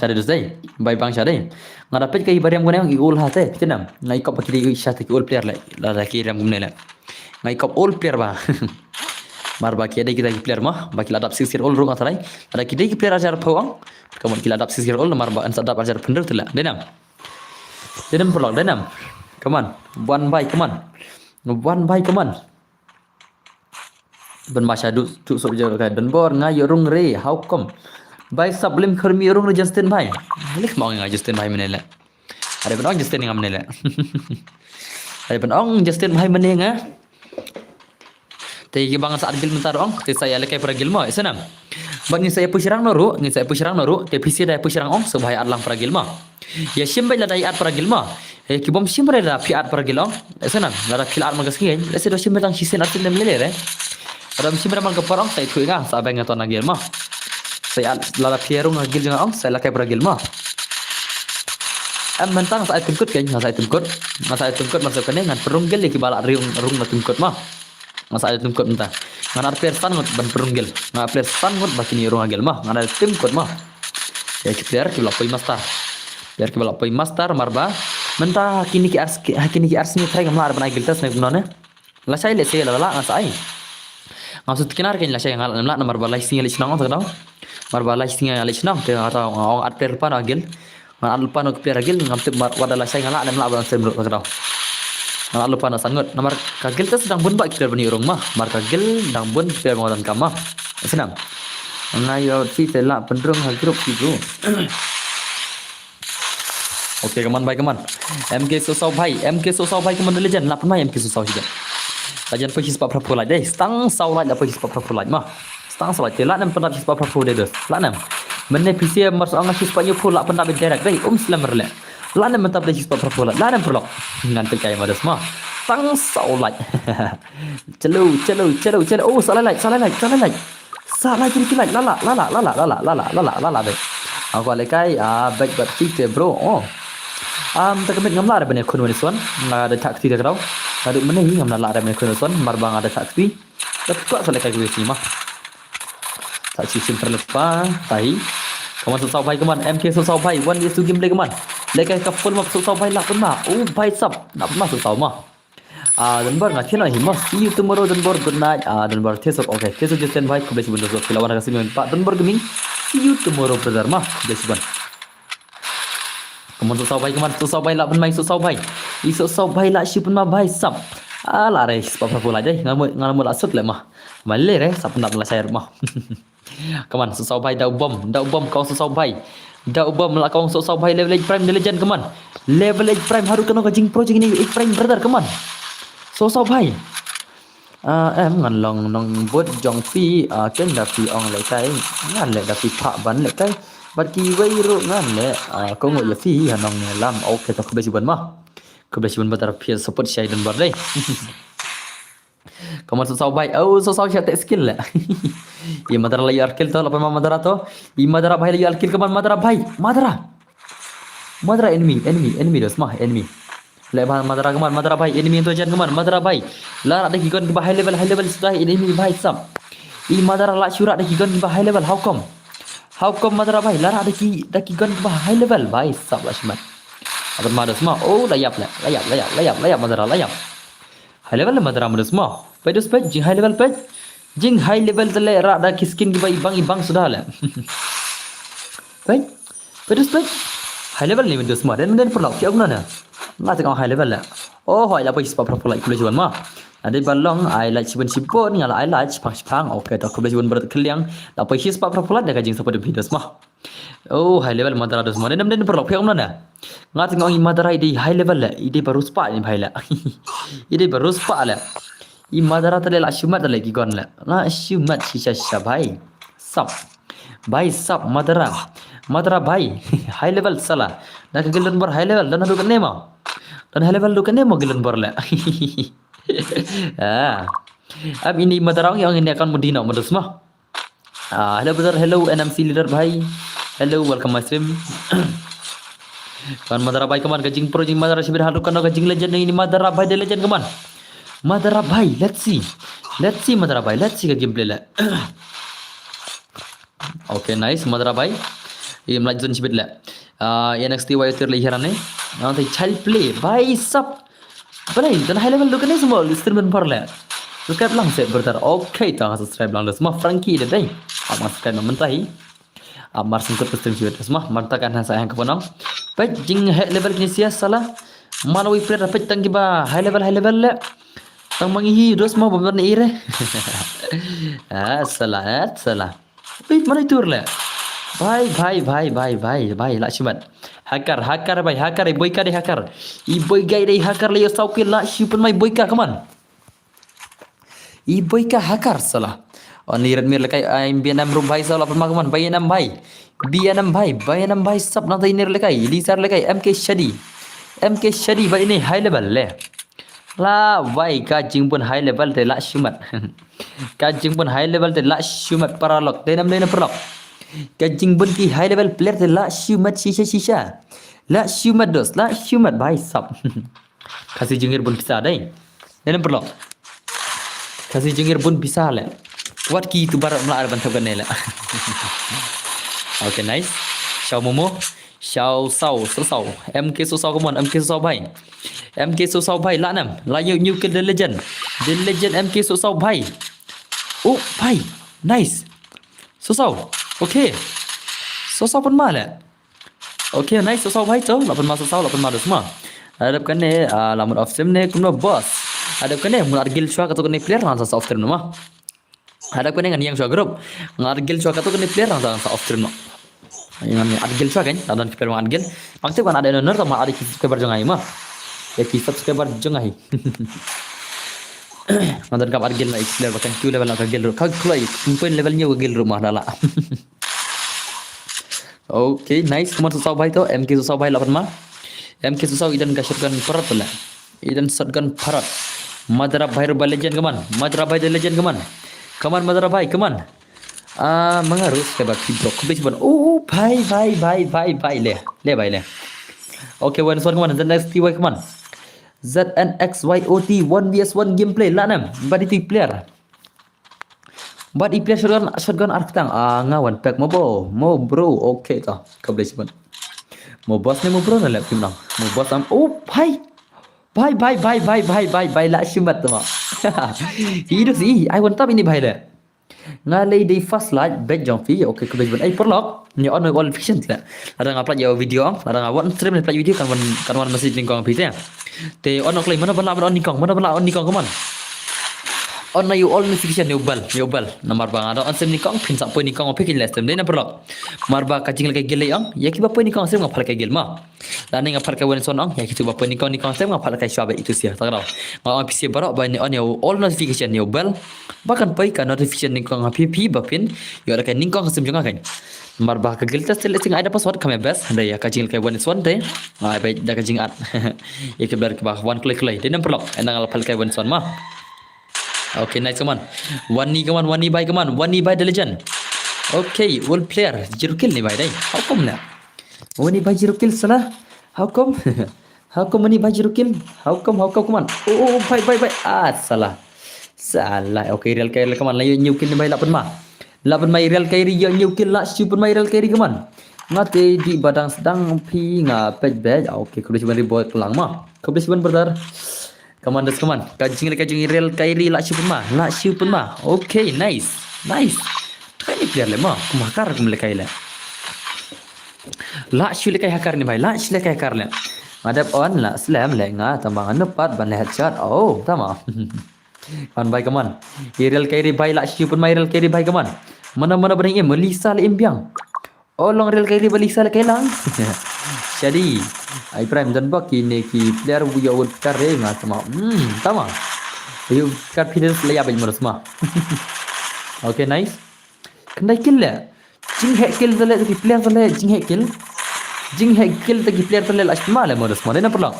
sha dei dus dei. Bai bang sha dei. Nga da peit ka i ba riam kumne i ul ha te. Peit nam. Nga i kop ba ki dei i sha te ki ul player le. Lada ki riam kumne le. Nga i kop ul player ba. Mar ba ki dei ki dei ki player mo. Ba ki la dap six year old ruh nga tharai. Lada ki dei ki player arhajar phew ong. Ka mut ki la dap six year old mar ba yn sa dap arhajar phew te le. Dei nam. Dei nam paralok, dei nam. Come on. Wan bai, come on. Wan bai, come on. Ban ma sha du tu sop jor ka don bor nga ïoh rung re, how come? Bai sap lim khur mi ïoh rung re Justin bai. Leh ma ong nga Justin bai mynne le. Are ban ong Justin nga mynne le. Are ban ong Justin bai mynne nga. Te ki bang sa at guild mynta ruh ong, te sa ïa lehkai para guild mo, ïa snam. Bad ngin sa ïa push rang noh ruh, ngin sa ïa push rang noh ruh, te phi sa da push rang ong, sa ba ïa at lang para guild mo. Ïa shim beit lada ïa at para guild mo. Eh, ki bym shim re lada phi at para guild ong. Ïa snam, lada phi la at man ka sngi, ïa sa da shim beit tang shisien at shisien lele re. Lada ym shim re man ka por ong, sa ïa thuh ïa nga, sa beng nga to na guild mo. Sa ïa at lada phi rung ha guild jong nga ong, sa ïa lehkai para guild mo. Em mynta nga sa ai tyngkut kein, nga sa ai tyngkut. Nga sa ai tyngkut masa kane ngan pynrung guild ïa kiba la rung, rung na tyngkut mo. Nga sa ai tyngkut mynta. Ngan ar player san ngut ban pynrung guild. Nga ar player san ngut ba kin ïa rung ha guild mo. Ngan ai tyngkut mo. Ïa ki player kiba la poi master. Player kiba la poi master mar ba mynta ha kine ki ar, ha kine ki ar sngi trai ngam lah ban ai guild test ne kumno ne. Lashai lehse lada lah nga sa ai. Ngam sngewthuh kein ar kein lashai nga lah ne em lah namar ba lai sngi leit shnong sa ka daw. Mar ba lai sngi leit shnong te nga ta nga ong at player lypa noh ha guild. Ngan at lypa noh ki player ha guild ngam tip mar wat da lashai nga lah ne em lah ban stream ruh sa ka daw. Ngan at lypa noh san ngut namar ka guild test dang bun bha ki player ban ïoh rung mo. Mar ka guild dang bun ki player ban wan donkam mo. Ïa snam. Nga ïoh phi te lah pynrung ha group phi bro. Ok, come on bhai, come on. M K Sosaw bhai, M K Sosaw bhai, come on, the legend. Lah pynmai M K Sosaw hi. Legend poi shispah phraphew like dei. Stang saw like, lah poi shispah phraphew like mo. Stang saw like te lah nem pyndap shispah phraphew dei dus. Lah nem. Mynne phi sa mar sa ong shispah hynñiewphew lah pyndap direct dei. Um slem rle. Lah nem pyndap dei shispah phraphew like. Lah nem paralok. Ngan peit kai ma dus mo. Stang saw like. Chalo, chalo, chalo, chalo. Oh, sa lai like, sa lai like, sa lai like. Sa lai kiri kiri like. Lala, lala, lala, lala, lala, lala, lala dei. Aku alai kai, ah, back bat fik te bro. Oh. Am ta ka miet ngam lah re ban ïakhun wan ïaswan. Nga da thak ti da ka daw. Nga duk mynne hi ngam lah re ban ïakhun wan ïaswan mar ba nga da thak ti. Da kwah sa lai kai kiri kiri mo. Thak ti sim per lepa tahi. Come on, Sosaw bhai, come on. M K Sosaw bhai, one vs two gameplay, come on. Lehkai ka full map, Sosaw bhai, lah pynma. Oh, bhai sab, lah pynma Sosaw ma. Ah, Donbor, nga thied noh hi ma. See you tomorrow, Donbor. Good night. Ah, Donbor, thied suk. Okay, thied suk Justin bhai, khublei shibun Donbor. Phi la wan ha ka stream pat Donbor Gaming. See you tomorrow, brother ma. Khublei shibun. Come on, Sosaw bhai, come on, Sosaw bhai, lah pynma Sosaw bhai. I Sosaw bhai lah shu pynma bhai sab. Ah, lah re, spah phraphew like dei. Nga mut, nga mut lah suk leh ma. Malei re, sab pynlap la shai ma. Come on, Sosaw bhai, da u bom, da u bom, ka ong Sosaw bhai. Da u bom, la ka ong Sosaw bhai, Level Eight Prime, The Legend, come on. Level Eight Prime, haduh katno ka jingpro jong ngi Eight Prime, brother, come on. Sosaw bhai. Ah, em, ngan long nongbud jong phi, ah, ken da phi ong lehkai, ngan leh da phi phah ban lehkai. Bad kiwei ruh ngan leh, ah, kohnguh ïa phi ha nongïalam. Okay, to khublei shibun ma. Khublei shibun brother, phi support shai Donbor dei. Come on, Sosaw bhai. Oh, Sosaw shah teh skill leh. I Madara la ïoh ar kill to, la pynma Madara to. I Madara bhai la ïoh ar kill, come on, Madara bhai. Madara. Madara enemy, enemy, enemy dos ma, enemy. Leh bha Madara, come on, Madara bhai, enemy to jan, come on, Madara bhai. La rah da ki gun kiba high level, high level suda enemy bhai sab. I Madara lah shu rah da ki gun kiba high level, how come? How come Madara bhai, la rah da ki, da ki gun kiba high level, bhai sab lah shimet. Apa ma dos ma, oh, la ïap leh, la ïap, la ïap, la ïap, la ïap, Madara, la ïap. High level leh Madara ma dos ma. Peit dos peit, jing high level peit. Jing high level te leh rah da ki skin kiba ibang ibang suda leh. Peit. Peit dos peit. High level ni ma dos ma. Den den pyrlok ki ong na. Nga teng ong high level leh. Oh, hoi la peit spah phraphew like, khublei shibun ma. Nadei ba long ai like shibun shibun, nga la ai like shipang shipang. Okay, to khublei shibun brother Khylleng. La peit spah phraphew like da ka jingsupport jong phi dos ma. Oh, high level Madara dos ma. Den den pyrlok phi ong na. Nga teng ong i Madara i dei high level leh, i dei ba riewspah ni bhai leh. I dei ba riewspah leh. I Madara te leh lah shimet te leh ki gun leh. Lah shimet shisha shisha bhai. Sap. Bhai sap Madara. Madara bhai. High level sala. Na ka guild Donbor high level. Don haduh kane ma. Don high level haduh kane ma guild Donbor leh. Ah. Am ini Madara ong ong ini akan mudino ma dos ma. Ah, hello brother, hello N M C leader bhai. Hello, welcome my stream. Kan Madara bhai, come on, ka jingpro jing Madara shibit haduh katno ka jing legend ini Madara bhai, the legend, come on. Madara bhai, let's see. Let's see Madara bhai, let's see ka gameplay leh. Okay, nice Madara bhai. Im lait zone shibit leh. Ah, N X T Y tir leh hiran ne. Nang tai child play bhai sap. Balei, don high level haduh kane, small stream Donbor leh. Subscribe lang seh brother. Okay, to subscribe lang da sma Frankie da dei. Ap nga subscribe mynta hi. Ap mar sngewthuh ka stream shibit sma mynta kan ha sa hang ka pynong. Peit jing high level kine sia sala. Mano wi player peit tang kiba high level, high level leh. Tang mangi hi dos ma ba ban ire. Ah, sala, ah, sala. Wait, mana itu leh? Bhai, bhai, bhai, bhai, bhai, bhai, lah shimet. Hacker, hacker, bhai, hacker, i Boyka dei hacker. I Boyka dei hacker leh ïoh saw kill lah shimet, mai Boyka, come on. I Boyka hacker sala. Oni Redmi lehkai, I'm B N M room bhai, sala pynma, come on, B N M bhai. B N M bhai, B N M bhai, sap nang tai ini lehkai, Lizard lehkai, M K Shadi. M K Shadi bhai ini high level leh. Lah bhai ka jingbun high level te lah shimet. Ka jingbun high level te lah shimet paralok. Dei nam dei nam paralok. Ka jingbun ki high level player te lah shimet shisha shisha. Lah shimet dos, lah shimet bhai sap. Khasi jingir bun pisa dei. Dei nam paralok. Khasi jingir bun pisa leh. Wat ki tu barat mla ar ban thap kane leh. Okay, nice. Shaw Momo. Shaw Saw, Sosaw. M K Sosaw, come on, M K Sosaw bhai. M K Sosaw bhai, lah nam. Lah ïoh new kill the legend. The legend M K Sosaw bhai. Oh, bhai. Nice. Sosaw. Okay. Sosaw pynma leh. Okay, nice Sosaw bhai to. Lah pynma Sosaw, lah pynma da sma. Hadap kane, ah, lah mut off stream ne kumno boss. Hadap kane mut ar guild shuwa kato kane player ngan sa off stream ma. Hadap kane ngan ïeng shuwa group. Ngan ar guild shuwa kato kane player ngan sa off stream ma. Ngan ar guild shuwa kan, ngan don ki player ngan ar guild. Pang tip kan ada honor sama ada ki subscriber jong ai ma. Ya ki subscriber jong ai. Ngan don kam ar guild ma, player ba kan Q level na ka guild ruh. Ka kloi, pun level ñiew ka guild ruh ma da lah. Okay, nice. Come on, Sosaw bhai to. M K Sosaw bhai lah pynma. M K Sosaw i don ka shotgun parot leh. I don shotgun parot. Madara bhai ruh ba legend, come on. Madara bhai the legend, come on. Come on, Madara bhai, come on. Ah, mangaru seba kibro. Khublei shibun. Oh, bhai, bhai, bhai, bhai, bhai leh. Leh bhai leh. Okay, one shot, come on. The next T Y, come on. Z N X Y O T one V S one gameplay. Lah nam. Badi tu player. Bad i player shotgun, shotgun ar ktang. Ah, nga wan pack mo bo, mo bro. Okay to. Khublei shibun. Mo boss ne mo bro ne leh phi nang. Mo boss am. Oh, bhai. Bhai, bhai, bhai, bhai, bhai, bhai, bhai, la shimat ma. I dos i, ai wan tap ini bhai le. Nga lei dei first like, bet jong phi. Okay, khublei shibun. Ai paralok. Ni on all notification le. Lada nga upload ïa video, lada nga wan stream ne upload video kan wan, kan wan message nyngkong phi te. Te on ok lei, mano ba lah ban on nyngkong, mano ba lah on nyngkong, come on. On na ïa u all notification, ïa u bell, ïa u bell. Namar ba nga da on stream nyngkong, phin sa poi nyngkong, phi kin leh stream dei na paralok. Namar ba ka jingleh ka guild lei ong, ïa kiba poi nyngkong stream nga phah leh ka guild ma. Lane nga phah leh ka wan son ong, ïa kitu ba poi nyngkong nyngkong stream nga phah leh ka shwa ba itu sia. Ta ka daw. Nga ong phi sia baroh ba ni on ïa u all notification, ïa u bell. Ba kan poi ka notification nyngkong ha phi, phi ba phin ïoh leh ka nyngkong stream jong nga kan. Namar ba ka guild te shu leh sing ai da password ka me best, hynrei ïa ka jingleh ka wan son te. Ai bai da ka jingat. Ïa ka blur ka ba wan kloi kloi. Dei na paralok, ynda nga la phah leh ka wan son ma. Okay, nice, come on. Wani, come on, Wani bhai, come on. Wani bhai the legend. Okay, world player. Zero kill ni bhai dei. How come na? Wani bhai zero kill sala. How come? How come Wani bhai zero kill? How come, how come, come on. Oh, oh, oh, bhai, bhai, bhai. Ah, sala. Sala. Okay, Real Kyrie, come on. La ïoh hynñiew kill ni bhai, lah pynma. Lah pynma Real Kyrie, ïoh hynñiew kill, lah shu pynma Real Kyrie, come on. Nga te dei ba dang sdang phi nga peit beit. Ah, okay, khublei shibun Reboy Klang ma. Khublei shibun brother. Come on, dos, come on. Ka jingleh ka jong i Real Kyrie, lah shu pynma. Lah shu pynma. Okay, nice. Nice. Ka ni player le ma. Kum hakar kum lehkai le. Lah shu lehkai hakar ni bhai. Lah shu lehkai hakar le. Nga dep on lah slem le nga tang ba nga nang pat ban leh headshot. Oh, tama. Come on bhai, come on. I Real Kyrie bhai, lah shu pynma i Real Kyrie bhai, come on. Mana mana ba dang im, Lisa le im biang. Oh, long Real Kyrie ba Lisa le kai lang. Shadi. Ai Prime don ba kine ki player u ïa u kar re nga tama. Hmm, tama. Ïa u kar phi la ïa bad mo dos ma. Okay, nice. Khyndai kill le. Jingheh kill te le ki player te le, jingheh kill. Jingheh kill te ki player te le, lah shu pynma le mo dos ma. Dei na paralok.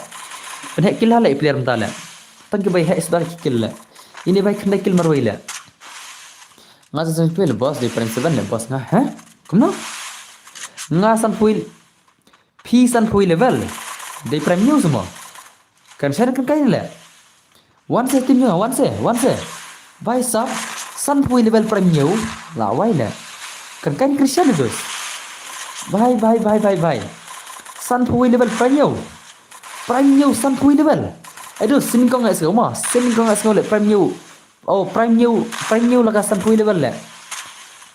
Pynheh kill ha le player mynta le. Tang ki bai heh suda ki kill le. Ini bai khyndai kill marwei le. Nga sa sanphew le boss, dei Prime seven le boss nga. Hah? Kumno? Nga sanphew, phi sanphew level. Dei Prime News mo. Kan share kan kai le. Wan se team jong nga, wan se, wan se. Bhai sab, sanphew level Prime News. La wai le. Kan kai Christian dos. Bhai, bhai, bhai, bhai, bhai. Sanphew level Prime News. Prime News sanphew level. Ai dos, sin kong ngai sngewma. Sin kong ngai sngewle Prime News. Oh, Prime News, Prime News la ka sanphew level le.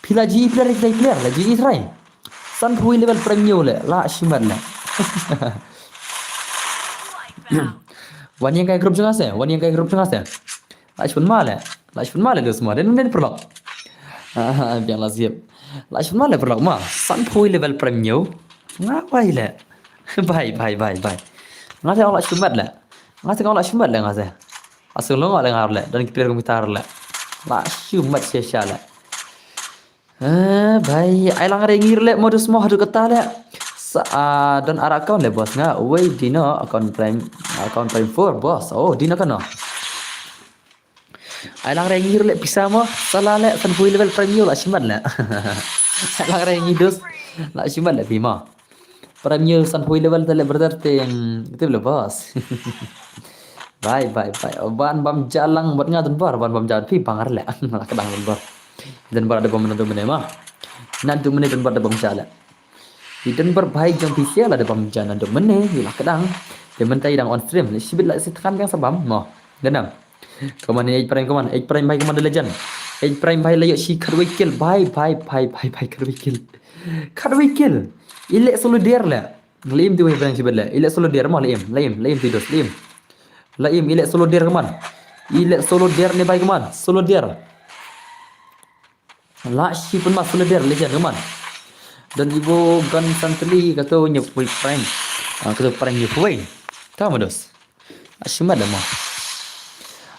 Phi la ji player, phi la player, la ji try. Sanphew level Prime News le, lah shimet le. Wan ïeng kai group jong nga se, wan ïeng kai group jong nga se. Lah shun ma le, lah shun ma le dos ma, den den paralok. Ah, biang la zip. Lah shun ma le paralok ma, sanphew level Prime News. Nga wai le. Bhai, bhai, bhai, bhai. Nga te ong lah shimet le. Nga te ong lah shimet le nga te. Asung long le nga le. Don ki player computer le. Lah shimet shisha le. Eh, bhai, ai lang re ngir le modus mo haduh kata le. Sa, ah, don ara account le boss nga. Wei dino account Prime, account Prime four boss. Oh, dino kano. Ai lang re ngir le pisa mo, sala le sanphew level Prime News lah shimet le. Ai lang re ngi dos, lah shimet le phi mo. Prime News sanphew level te le brother te, te le boss. Bye, bye, bye. Ban bam jalang bad nga don bor, ban bam jalang phi bang le. Lah ka dang don bor. Don bor da bam na tu mene ma. Na tu mene don bor da bam jalang. I don bor bhai jong phi sia la da bam jalang don mene, i la ka dang. Te mynta i dang on stream, shibit la sitkan biang sa bam mo. Ganam. Come on, H Prime, come on. H Prime bhai, come on, the legend. H Prime bhai la ïoh shi khatwei kill. Bhai, bhai, bhai, bhai, bhai, khatwei kill. Khatwei kill. I leh solo der le. Leh im tu bhai bang shi bad le. I leh solo der mo, leh im, leh im, leh im tu dos, leh im. Leh im, i leh solo der, come on. I leh solo der ne bhai, come on. Solo der. Lah shi pun ma solo der, legend, come on. Don ibo gun santli kato nyep wei Prime. Ah, kato Prime nyep wei. Tama dos. Ashimat da mo.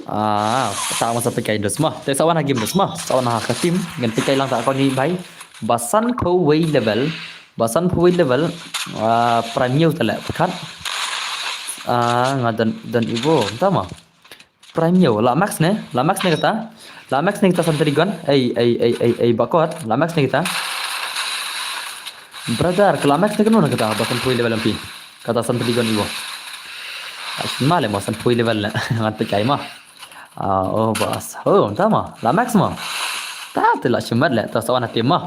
Ah, ta masa pekai dos mo. Te sawan ha game dos mo. Sawan ha ka team. Ngan pekai lang ta koni bhai. Ba sanphew wei level. Ba sanphew wei level. Ah, Prime News tale. Pekat. Ah, nga don, don ibo. Tama. Prime News. La max ne. La max ne kata. La max ne kata santri gun. Ei, ei, ei, ei, ei, bakot. La max ne kata. Brother, ka la max ne kano na kata. Ba sanphew wei level lampi. Kata santri gun ibo. Ai, ma le mo sanphew wei level le. Ngan pekai ma. Ah, oh, bas. Oh, tama. La max mo. Ta te la shimet le, ta sa wan atem ma.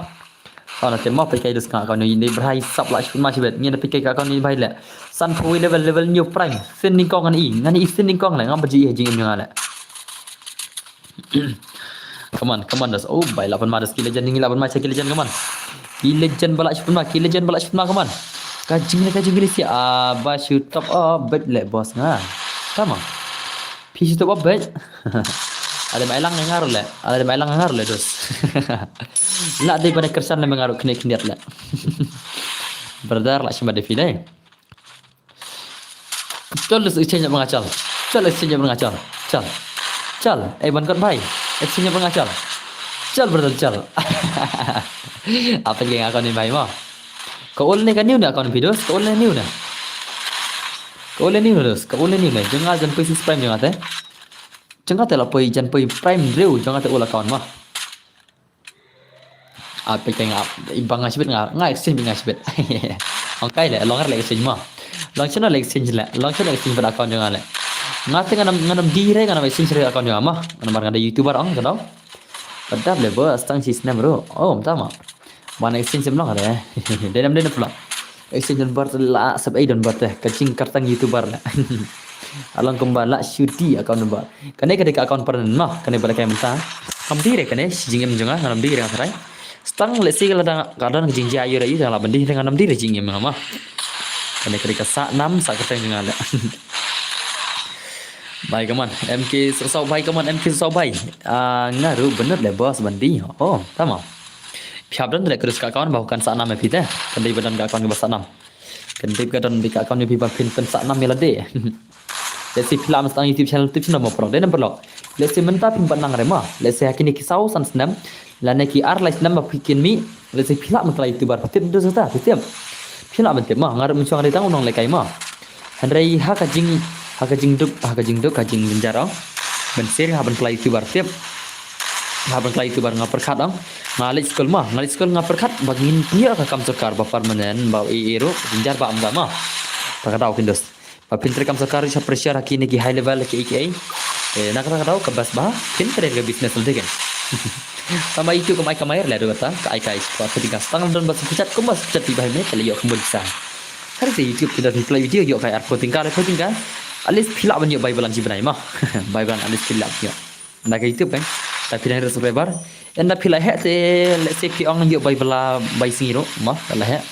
Sa wan atem ma, peit kai dus ka account ni, ni brai sap la shimet ma shibet. Ngi na peit kai ka account ni bhai le. San phew level, level new prime. Sin nyngkong ngan i, ngan i sin nyngkong le, ngam ba ju i ha jingim jong nga le. Come on, come on, das. Oh, bai, la pynma das ki legend, ngi la pynma ki legend, come on. Ki legend ba la shipynma, ki legend ba la shipynma, come on. Ka jing le, ka jing le si, ah, ba shu top up bet le boss nga. Come on. Phi shu top up bet. Ale mai lang ngar le, ale mai lang ngar le dos. La dei ba ne kersan le ngar kne kniat le. Brother, la shima de phi dei. Chal, exchange ba nga chal. Chal, exchange ba nga chal. Chal. Chal. Eh, ban kot bhai. Exchange ba nga chal. Chal, brother, chal. Apa lagi nga account ni bhai mo? Ka old ne ka new ne account phi dos? Ka old ne new ne? Ka old ne new ne dos? Ka old ne new ne? Jong nga jan poi six prime jong nga te. Jong nga te la poi jan poi prime hynriew jong nga te old account mo. Ah, peit nga, i ba nga shibit nga, nga exchange nga shibit. Ong kai le, long le exchange mo. Long shano le exchange le, long shano le exchange bad account jong nga le. Nga te ngan ym, ngan ym dei re, ngan ym exchange re account jong nga mo. Namar nga dei YouTuber ong ka dei. Padap le bos, tang shi snem ruh. Oh, mynta mo. Ban exchange em long re. Dei nam dei na pula. Exchange number te la sap ei number te. Ka jingkyrteng YouTuber le. Along kumba la shu dei account number. Kane ka dei ka account permanent mo. Kane ba la kai mynta. Ngam dei re kane shi jingim jong nga, ngam dei re nga tharai. Stang lehse lada ka don ka jingjia ïa u re ïa u te nga la ban dei re, ngam dei re jingim jong nga mo. Kane ka dei ka sah nam sah kyrteng jong nga le. Bhai, come on, M K Sawsaw bhai, come on, M K Sawsaw bhai. Ah, nga ruh bynnud le bos ban dei. Oh, tamam. Phi hap don le kyrus ka account ba kan sah nam ïa phi te. Kan dei ba don ka account ba sah nam. Kan dei ba don dei ka account ïa phi ba phin pynsah nam ïa lade. Lehse phi lah ban start YouTube channel, YouTube channel mo paralok. Dei nam paralok. Lehse mynta phim pat nang re mo. Lehse ha kine ki saw san snem. Lane ki ar lai snem ba phi kynmaw. Lehse phi lah ban khlaiñ YouTuber. Phi tip, mynta sa phi tip. Phi lah ban tip mo. Nga ruh mynshuwa nga dei tang u nonglehkai mo. Hynrei ha ka jing, ha ka jingduk, ha ka jingduk, ha ka jingjynjar ong. Mynsiem ha ban khlaiñ YouTuber, tip. Ha ban khlaiñ YouTuber nga pyrkhat ong. Nga leit skul mo, nga leit skul nga pyrkhat ba ngin pynïoh ka kam sorkar ba permanent, ba ei ei ruh, jynjar ba ym da mo. Ta ka daw phin dos. Ba phin trei kam sorkar sha pressure ha kine ki high level kiei kiei. Eh, na kata ka daw ka best ba phin trei ka business lade kan. Tang ba YouTube kam ai kamai re lade kata, ka ai kai ka phi tang ka stang don ba sa pyrchat, kumba sa pyrchat phi ba hi me ka leh ïoh kumba sa. Hynrei sa YouTube phi da phi play video ïoh kai arphew tyngka, arphew tyngka. At least phi lah ban ïoh bai balang shi bnai mo. Bai balang at least phi lah ïoh. Na ka YouTube kan. Ta phi dang subscriber. Ynda phi la heh te, lehse phi ong ïoh bai bala bai sngi ruh mo, la heh.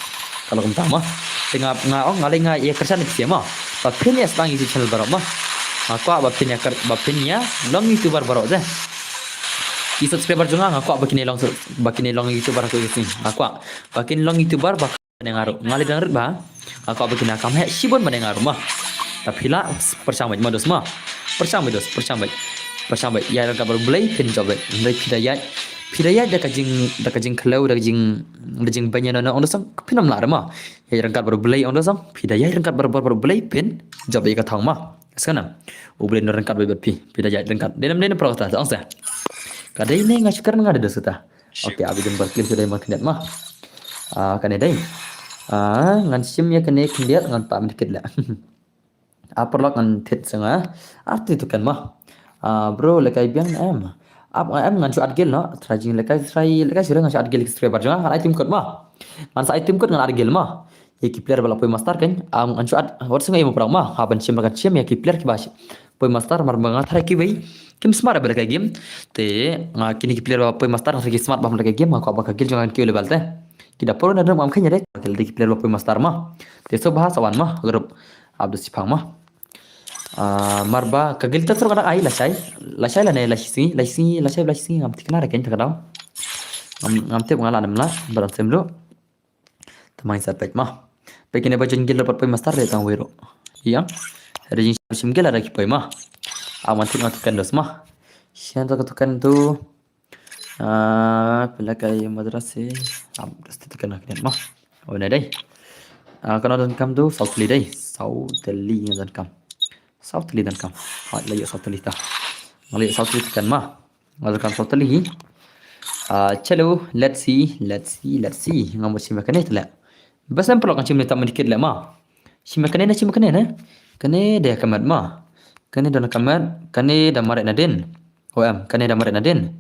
Ka long kumta mo. Te nga, nga ong nga leh nga ïa kyrshan ïa phi mo. Ba phin ïa sdang YouTube channel baroh mo. Nga kwah ba phin ïa kyr-, ba phin ïa long YouTuber baroh te. Ki subscriber jong nga, nga kwah ba kin ïa long, ba kin ïa long YouTuber ha kawei ka sngi. Nga kwah ba kin long YouTuber ba bad nga ruh. Nga leh dang rit ba. Nga kwah ba kin ïa kam heh shibun bad nga ruh mo. Ta phi lah pyrshang beit mo dos mo. Pyrshang beit dos, pyrshang beit. Pyrshang beit. Ïaid ryngkat bad U Blei phin jop beit. Hynrei phi da ïaid, phi da ïaid da ka jing, da ka jingkhlem, da ka jing, da jingbeiñ ïano ïano ong dos ong phin ym lah re mo. Ïaid ryngkat bad U Blei ong dos ong. Phi da ïaid ryngkat bad, bad, bad U Blei phin jop beit ka thong mo. Sngewbha. U Blei un ryngkat beit bad phi. Phi da ïaid ryngkat. Dei nam dei na paralok kata ong sa. Ka dei ne nga shu kren nga dei dos kata. Okay, abi jan bar klim shu dei ma khyndiat mo. Ah, kane dei. Ah, ngan shim ïa kane khyndiat ngan tam dikit la. Ah, paralok ngan thied sa nga. Arti tu kan mo. Ah, bro, lehkai biang em. Ap nga em ngan shu add guild no. Try jing lehkai, try lehkai shu ngan shu add guild subscriber jong nga ngan ai tim code mo. Ngan sa ai tim code ngan add guild mo. Ïa ki player ba la poi master kan. Ah, ngan shu add wat sa nga ïa mo paralok mo. Ha ban shim ba kan shim ïa ki player ki ba poi master mar ba nga tharai kiwei kim smart ba lehkai game. Te nga kine ki player ba poi master nga tharai ki smart ba lehkai game, nga kwah ba ka guild jong nga kan kiew level te. Ki da pro na dum am khanya de. Ki player ba poi master mo. Te so ba sa wan mo group. Abdus sipang mo. Ah, mar ba ka guild ta sur ka dang ai lashai. Lashai lane lashisngi, lashisngi, lashai lashisngi ngam thikna re kan ta ka daw. Ngam, ngam tip nga la nam la ba dang sem lu. Te ma ngin sa peit mo. Peit kine ba join guild ruh pat poi master de tang wei ruh. Ïa. Hynrei jingshim guild lada ki poi mo. Am ngan thied nga token dos mo. Shen to ka token tu. Ah, phi lehkai madrasa. Am dos token nga kine mo. Oh, ne dei. Ah, kano donkam tu saw tylli dei. Saw tylli nga donkam. Saw tylli donkam. Ha, la ïoh saw tylli ta. Nga la ïoh saw tylli token mo. Nga donkam saw tylli hi. Ah, chalo, let's see, let's see, let's see. Nga mut shim ïa kane te leh. Best em paralok ngan shim ne tam dikit leh mo. Shim ïa kane ne, shim ïa kane ne. Kane dei ka met mo. Kane don ka met, kane da mareh nadien. O em, kane da mareh nadien.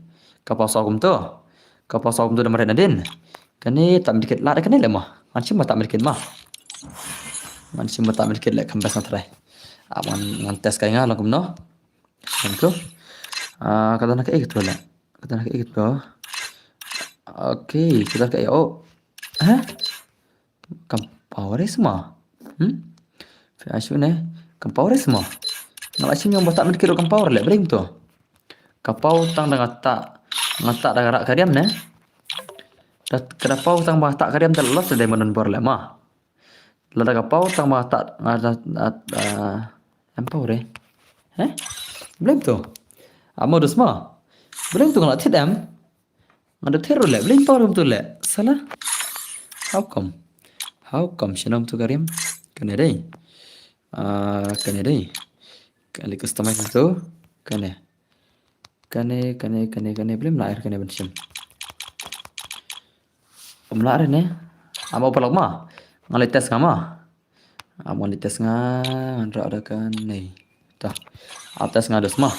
Ka paw saw kumto. Ka paw saw kumtu da mare nadien. Kane tap medkit lad kane leh mo. Ngan shim ba tap medkit mo. Ngan shim ba tap medkit leh kam best na trai. Ap ngan, ngan test kai nga long kumno. Ngan ko. Ah, kata na kaei kata leh. Kata na kaei kata. Okay, kata kaei, oh. Ha? Kam paw re sma. Hmm? Phi ashu ne. Kam paw re sma. Nga la shim ïa ba tap medkit ruh kam paw re leh, balei kumto. Ka paw tang da nga tap, nga tap da ka rah ka riam ne. Da ka da paw tang ba nga tap ka riam da los da diamond bor leh mo. Lada ka paw tang ba nga tap, nga tap, tap, ah, em paw re. Heh? Balei kumto. Amo dos mo. Balei kumto nga la thied em. Nga da thied ruh leh, balei paw ruh kumto leh. Sala. How come? How come shnong tu ka riam. Kane dei. Ah, kane dei. Kane customize tu. Kane. Kane, kane, kane, kane. Balei mla er kane ban shim. Mla er ne. Amo paralok mo. Nga leit test nga mo. Amo leit test nga, ngan rah da kane. To. Ap test nga dos mo.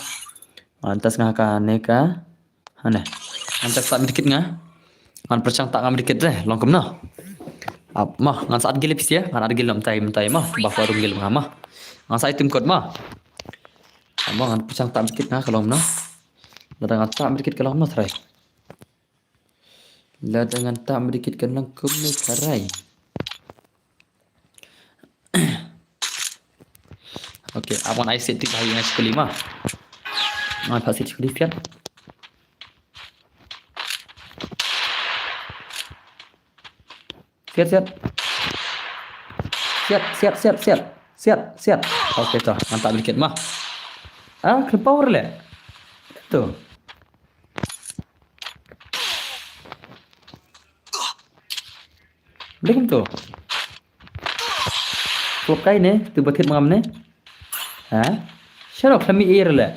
Ngan test nga kane ka. Hane. Ngan test tap medkit nga. Ngan pyrshang tap nga medkit re, long kumno. Ap mo, ngan sa add guild pisa, ngan add guild mynta mynta mo. Ba ka rum guild nga mo. Ngan sa item code mo. Ap mo ngan pyrshang tap medkit nga ka long kumno. Lada ngan tap medkit ka long kumno trai. Lada ngan tap medkit ka long kumno trai. Okay, ap ngan ai set tik ba ha ïing skuli mo. Ngan pat set skuli piat. Siat, siat. Siat, siat, siat, siat. Siat, siat. Okay, to. Ngan tap medkit mo. Ah, khlem paw re leh. To. Balei kumto. Ko kai ne, tu ba thied ma ngam ne. Ha? Shano khlem i re leh.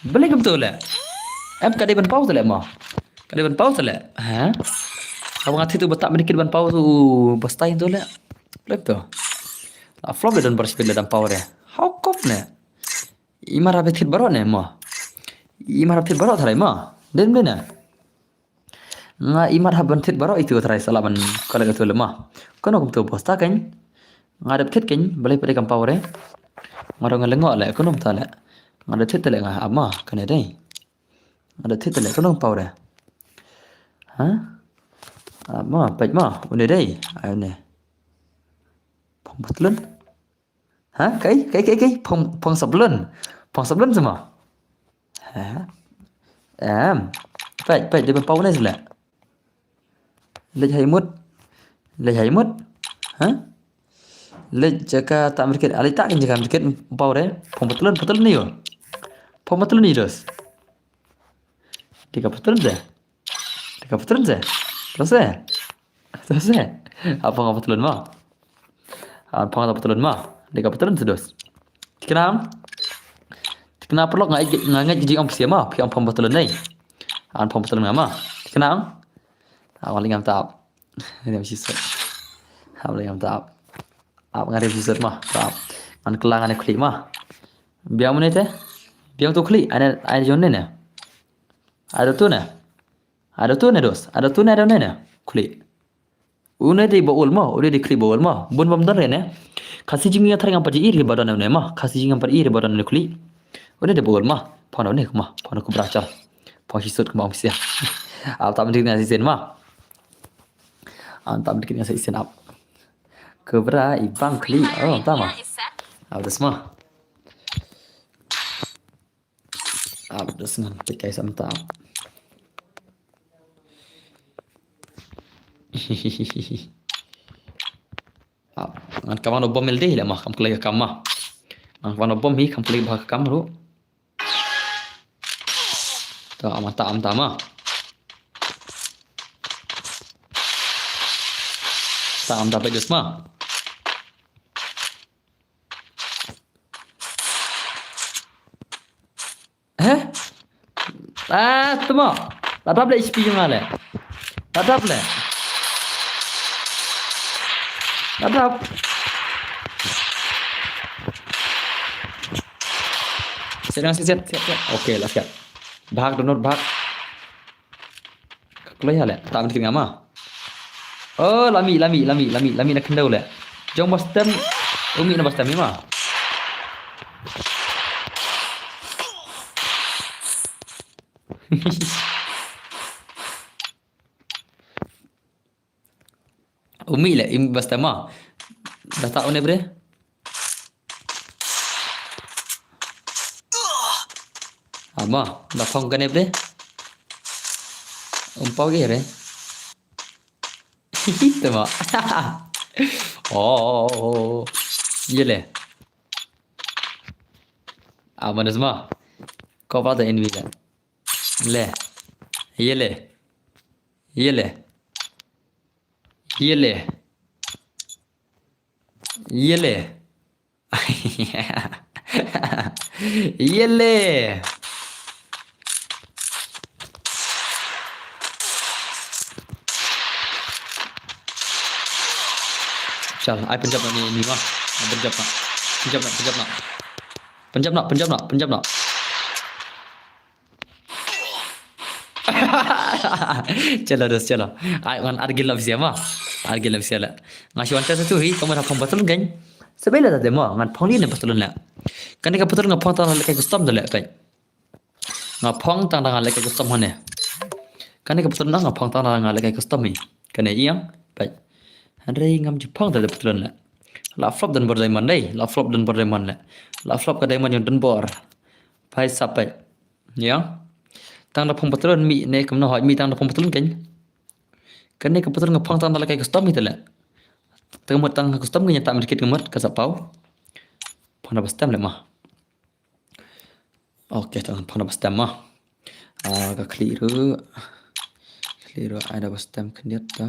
Balei kumto leh. Em ka dei ban paw te leh mo. Ka dei ban paw te leh. Ha? Ka ba nga thied tu ba tap medkit ban paw tu ba stai tu leh. Balei kumto. La flop le don bar speed le dam paw re. How come ne. I mar hap thied baroh ne mo. I mar hap thied baroh tharai mo. Dei ne. Nga i mar hap ban thied baroh itu tharai sala ban collect itu leh mo. Kano kumto bosta kan. Nga dep thied kan, balei pade kam paw re. Nga dang nga lyngngoh leh, kano kumta leh. Nga dep thied leh nga, ap mo, kane dei. Nga dep thied leh, kano paw re. Ha? Ap mo, peit mo, une dei. Ai une. Phong patlun. Ha? Kai, kai, kai, kai. Phong, phong sablon. Phong sablon sma. Ha? Em. Peit, peit, dei ban paw ne sla. Leit hai mut. Leit hai mut. Ha? Leit jaka tap medkit. Ale tap jaka medkit paw re. Phong patlun, patlun ne yo. Phong patlun ne dos. Tiga patlun de. Tiga patlun de. Terus de. Terus de. Apa ngapa patlun mo? Apa ngapa patlun mo? Tiga patlun de dos. Tikna. Tikna paralok nga, nga ngeit jingong phi mo, phi ong phong patlun nei. An phong patlun nga mo. Tikna. Awan lingam tap. Ini mesti set. Awan lingam tap. Ap nga re mesti set mo. Tap. Ngan kela ngan khlieh mo. Biang mane te. Biang tu khlieh. Ane, ane jong ne ne. Ada tu ne. Ada tu ne dos. Ada tu ne, ada ne ne. Khlieh. Une dei ba ul mo, une dei khlieh ba ul mo. Bun bam don re ne. Khasi jingïathrang ngam pat ïohi re ba don une mo. Khasi jingïathrang ngam pat ïohi re ba don une khlieh. Une dei ba ul mo. Phong une mo. Phong ku brachal. Phong shisut mo sia. Ap tam dik na sisen mo. Ap tam dik na sisen ap. Kebra ibang khlieh. Oh, tama. Ap des mo. Ap des ngan peit kai sam ta. Ap ngan kawan bom mel deh le mah kam kelai kam mah. Ngan kawan bom hi kam kelai bah kam ru. Ta am ta am ta mah. Ta am ta peit des mah. Heh? Ah, temo. La dap le H P jong nga le. La dap le. La dap. Siat, siat, siat, siat. Okay, la siat. Bhag, donor, bhag. Kloi ha le, ta ban kit nga ma. Oh, la mih, la mih, la mih, la mih, la mih na khyndew le. Jong ba stem, u mih na ba stem ma. U mih le, im ba stem ma. Da ta une bre. Ama, da phong kane bre. Um pau ge re. Te ma. Oh, ye le. Ama, da ma. Ko ba da enemy le. Le. Ye le. Ye le. Ye le. Ye le. Ye le. Chal, ai pynjop noh ni, ni ma. Pynjop noh. Pynjop noh, pynjop noh. Pynjop noh, pynjop noh, pynjop noh. Chalo, dos, chalo. Ai, ngan argil official ma. Argil official la. Nga shu wan test tu hi, kamu da phong patlun kan. Sebela da demo, ngan phong ni ne patlun la. Kane ka patlun nga phong tang lehkai custom da lehkai. Nga phong tang da nga lehkai custom hane. Kane ka patlun nga phong tang da nga lehkai custom hi. Kane ïang, pai. Hynrei ngam ju phong da patlun la. La flop don bor diamond dei, la flop don bor diamond la. La flop ka diamond jong don bor. Pai sap pai. Ïa. Tang da phong patlun mih ne kumno hoi mih tang da phong patlun kan. Kane ka patlun nga phong tang da lehkai custom hi te le. Tang mut tang custom kan ïa ta mut kit ka mut ka sa pau. Phong da ba stem le ma. Okay, tang phong da ba stem ma. Ah, ka khlieh ruh. Khlieh ruh ai da ba stem khyndiat ta.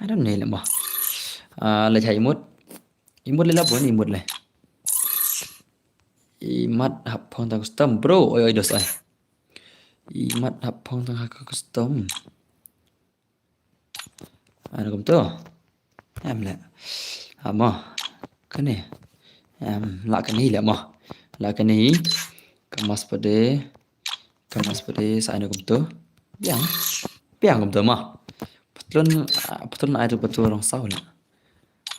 I don't know le ma. Ah, le chai mut. I mut le la bon i mut le. I mat hap phong tang custom bro. Oi oi dos ai. I mat hap phong tang ha ka custom. Ano kumto. Em le. Amo. Kane. Em la kane le mo. La kane. Kamas pade. Kamas pade sa ano kumto. Biang. Biang kumto mo. Patlun, ah, patlun ai tu patlun rong saw le.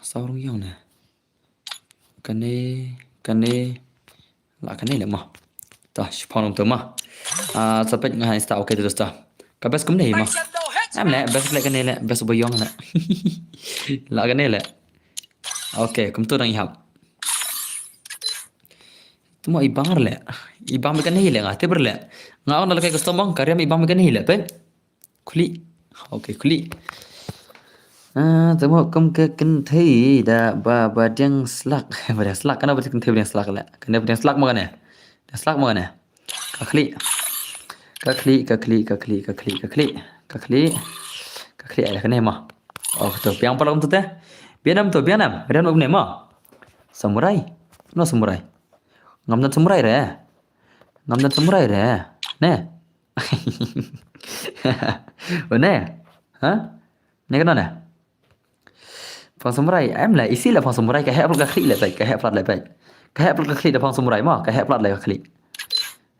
Saw rong yong ne. Kane, kane, la kane le mo. Ta, shi phong to mo. Ah, sa peit nga hai sta, okay, terus ta. Ka best kumne mo. Am le, best le kane le, best bo yong le. La kane le. Okay, kumto dang ihap. Temo ibang le. Ibang kane le nga, te ber le. Nga on la kai custom bang, ka riam ibang kane le, peit. Khlieh. Okay, khlieh. Ah, temo kum ka kynthei da ba, ba diang slak. Ba diang slak, kane ba kynthei ba diang slak le. Kane ba diang slak mo kane. Diang slak mo kane. Ka khlieh. Ka khlieh, ka khlieh, ka khlieh, ka khlieh, ka khlieh. Ka khlieh. Ka khlieh ai kane mo. Oh, to biang patlun to te. Biang nam to, biang nam. Biang nam ne mo. Samurai. No samurai. Ngam don samurai re. Ngam don samurai re. Ne. Une. Ha? Ne kano ne? Phong samurai. Em le, isi le phong samurai, ka heh plat ka khlieh le peit, ka heh plat le peit. Ka heh plat ka khlieh da phong samurai mo, ka heh plat le ka khlieh.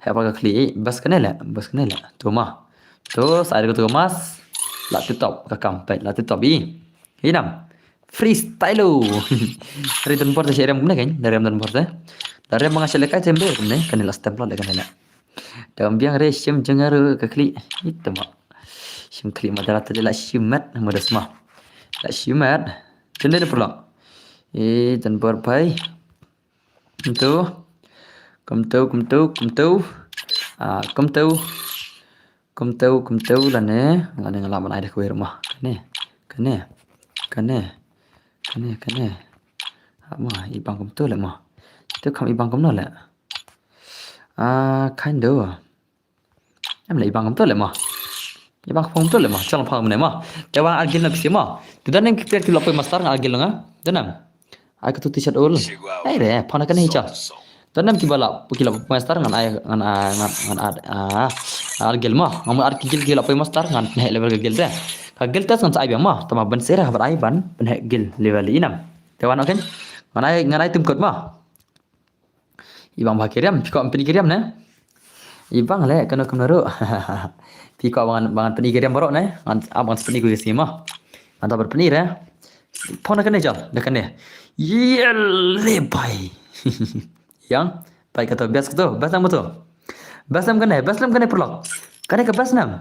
Heh plat ka khlieh, bas kane le, bas kane le. Tu mo. Tu, sa ai ko tu mas. La tip top, ka kam peit, la tip top i. Hi nam. Freestyle. Ri don bor te shi rem kumne kan, da rem don bor te. Da rem nga shi le kai tem be kumne, kane la stem plat le kane le. Dang biang re shim jong nga ruh ka khlieh. Ito mo. Shim khlieh ma dara te la shim mat, ma das ma. La shim mat. Tende ne pula. E, tan bor pai. Kumtu. Kumtu, kumtu, kumtu. Ah, kumtu. Kumtu, kumtu lane. Lane nga la man ai da kwer ma. Kane. Kane. Kane. Kane, kane. Ha ma, ibang kumtu le ma. Tu kam ibang kumno le. Ah, kind of. Em le ibang kumto le mo. Ibang phong kumto le mo. Chong phong ne mo. Te wan argil na pisi mo. Te don em ki player ki la poi master ngan argil nga. Don em. Ai ka tu t-shirt ul. Ai re, phong na kane hi cha. Don em ki ba la, ki la poi master ngan ai, ngan, ah, ngan, ngan ar-, ah, argil mo. Ngam argil ki la poi master ngan heh level ka guild te. Ka guild te ngan sa ai biang mo. Tama ban sera ban ai ban, ban heh guild level i nam. Te wan okay. Ngan ai, ngan ai tim kot mo. Ibang ba ki riam, phi ko em pyn ki riam ne. I bang le, kano kano ro. Phi ko bang bang pyni ki riam baroh ne. Ngan, ah, bang pyni ko isi mo. Ngan ta pyni re. Pon na kane jal, na kane. Ye le bai. Yang, bai kato, best kato, best nam kato. Best nam kane, best nam kane paralok. Kane ka best nam.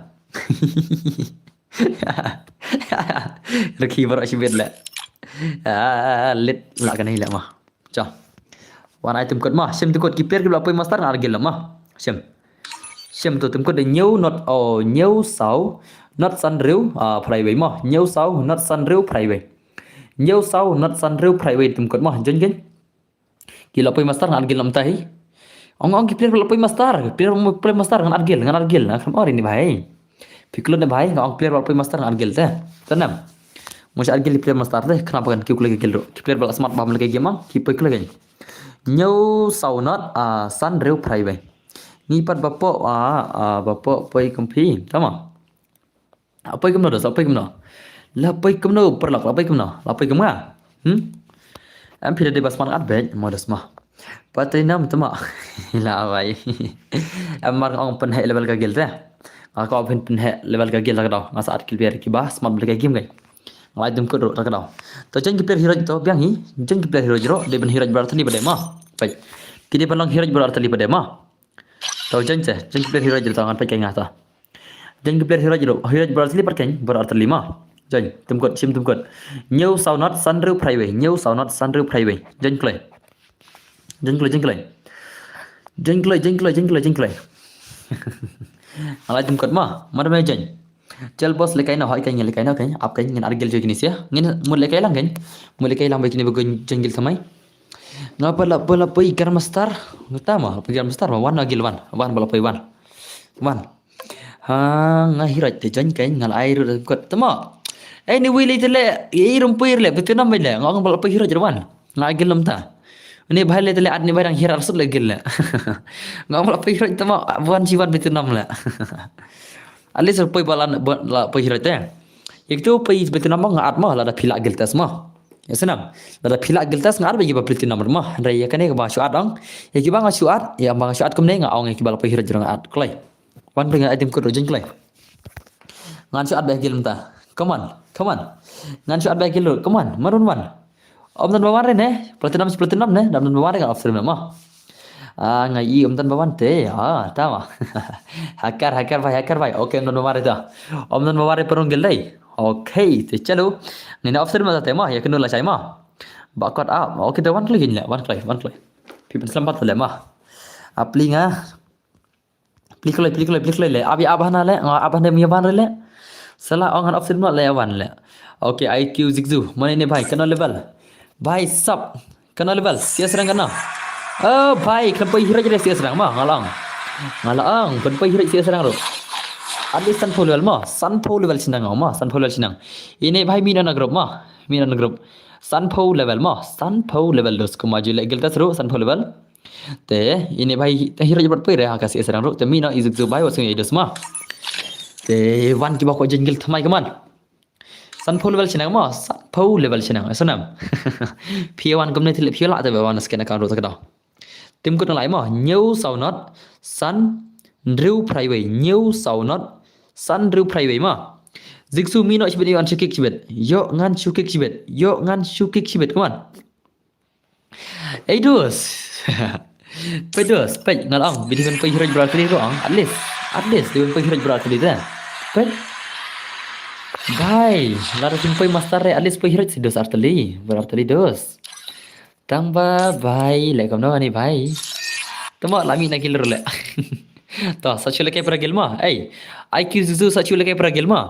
Rikhi baroh shibit le. Ah, lit la kane le mo. Cha. Wan ai tim kot mo. Shim tim kot ki player ki la poi master ngan argil mo. Shim. Shim to tim kot de hynñiew not, oh, hynñiew saw not san hynriew, ah, phra wei mo. Hynñiew saw not san hynriew phra wei. Hynñiew saw not san hynriew phra wei tim kot mo. Join join. Ki la poi master ngan argil namta hi. Ong ong ki player la poi master. Player poi master ngan argil, ngan argil. Ngan ong ri ni bhai. Phi klet ne bhai, nga ong player ba la poi master ngan argil te. Te nam. Mo sha argil player master te, khnang ba kan kiew kloi ka guild ruh. Ki player ba la smart ba ha kane ka game, ki poi kloi ka. Hynñiew saw not, ah, san hynriew phra wei. Ngi pat ba poi, ah, ah, ba poi poi kum phi. Tama. La poi kumno dos, la poi kumno. La poi kumno, paralok, la poi kumno. La poi kum nga. Hmm? Em phi da dei ba smart ngat beit, mo dos mo. Platinum tama. La bai. Em mar nga ong pynheh level ka guild te. Nga ko pyn pynheh level ka guild ka daw. Nga sa add ki player kiba smart beit ka game kai. Nga lai tim kot ruh ka daw. To join ki player hero to biang hi. Join ki player hero ruh. Dei ban hero baroh artylli pat de mo. Bai. Ki dei ban long hero baroh artylli pat de mo. To join te. Join ki player hero ruh to ngan peit kai nga to. Join ki player hero ruh. Hero baroh artylli pat kai. Baroh artylli mo. Join. Tim kot, shim tim kot. Hynñiew saw not san hynriew phra wei. Hynñiew saw not san hynriew phra wei. Join kloi. Join kloi, join kloi. Join kloi, join kloi, join kloi, join kloi. Nga lai tim kot mo, ma dei me join. Jel boss lehkai noh, hoi kai ngin lehkai noh kai, ap kai ngin argil joi kine sia. Ngin mut lehkai lang kai. Mut lehkai lang ba kine ba join guild thymmai. Nga pat la, pat la poi Grandmaster. Nga tama, poi Grandmaster, wan na guild wan. Wan ba la poi wan. Wan. Ha, nga hero te join kai, nga la ai ruh kot tama. Anyway, le te le, i rum poi le, betul nam le, nga ong ba la poi hero ruh wan. Nga guild lam ta. Ni bhai le te le at ni bhai dang hero sut le guild le. Nga ong ba la poi hero tama, wan chi wan betul nam le. At least poi ba la, ba la poi hero te. Ïa kito poi betul nam nga at mo, lada phi la guild test mo. Ïa snam. Lada phi la guild test nga at ba ïa kiba platinum mo. Hynrei ïa kane kaba shu at ong. Ïa kiba nga shu at, ïa ba nga shu at kumne nga ong ïa kiba la poi hero ruh nga at. Kloi. Wan pynga item code ruh join kloi. Ngan shu at ba guild mynta. Come on, come on. Ngan shu at ba guild ruh. Come on, marun wan. Ym don ba wan re ne. Platinum, platinum ne. Ym don ba wan re ngan off stream mo. Ah, nga i ym don ba wan te. Ah, tama. Hacker, hacker bhai, hacker bhai. Okay, ym don ba wan re ta. Ym don ba wan re parung guild dei. Okay, te chalo. Ngin off stream ta te mo. Ïa kynduh lashai mo. Ba kot ah. Okay, te wan kloi ngin le, wan kloi, wan kloi. Phi pynslem pat le mo. Apli nga. Pli kloi, pli kloi, pli kloi le. Abi ab hana le, nga ab hana mi wan le. Sala ong han option ma le wan le. Okay, I Q Zigzu. Mane ne bhai, kano level? Bhai sab. Kano level? Sia serang kano? Oh, bhai, kan poi hero jere sia serang ma, nga la ong. Nga la ong, kan poi hero sia serang ro. At least sanphew level ma, sanphew level shnang ma, sanphew level shnang. Ine bhai mi na group ma, mi na group. Sanphew level ma, sanphew level dos kuma ju le guild test ro, sanphew level. Te, ine bhai, te hero jabot poi re ha ka sia serang ro, te mi na izuk zu bhai, wa sung ya dos ma. Te, wan kiba ko jengil thamai kaman. Sanphew level shnang ma, sanphew level shnang, eh, sanam. Phi wan kumne thilip phi la te wan skin account ro ta ka daw. Tim kut nalai ma, hynñiew saw not, san hynriew phra wei, hynñiew saw not, san hynriew phra wei ma. Zigzu mi no shibit, ïoh ngan shu kick shibit, ïoh ngan shu kick shibit, ïoh ngan shu kick shibit, come on. Ei dos. Peit dos, peit nga la ong, bit ban peit hero jabra tali ro ong, at least, at least, bit ban peit hero jabra tali da. Peit. Bhai, lada sim peit master re, at least peit hero si dos artali, bar artali dos. Tang ba, bhai, le kam no ani bhai. Tama lami na kill le. To, sa chu le kai para kill ma. Ei, I Q Zigzu sa chu le kai para kill ma.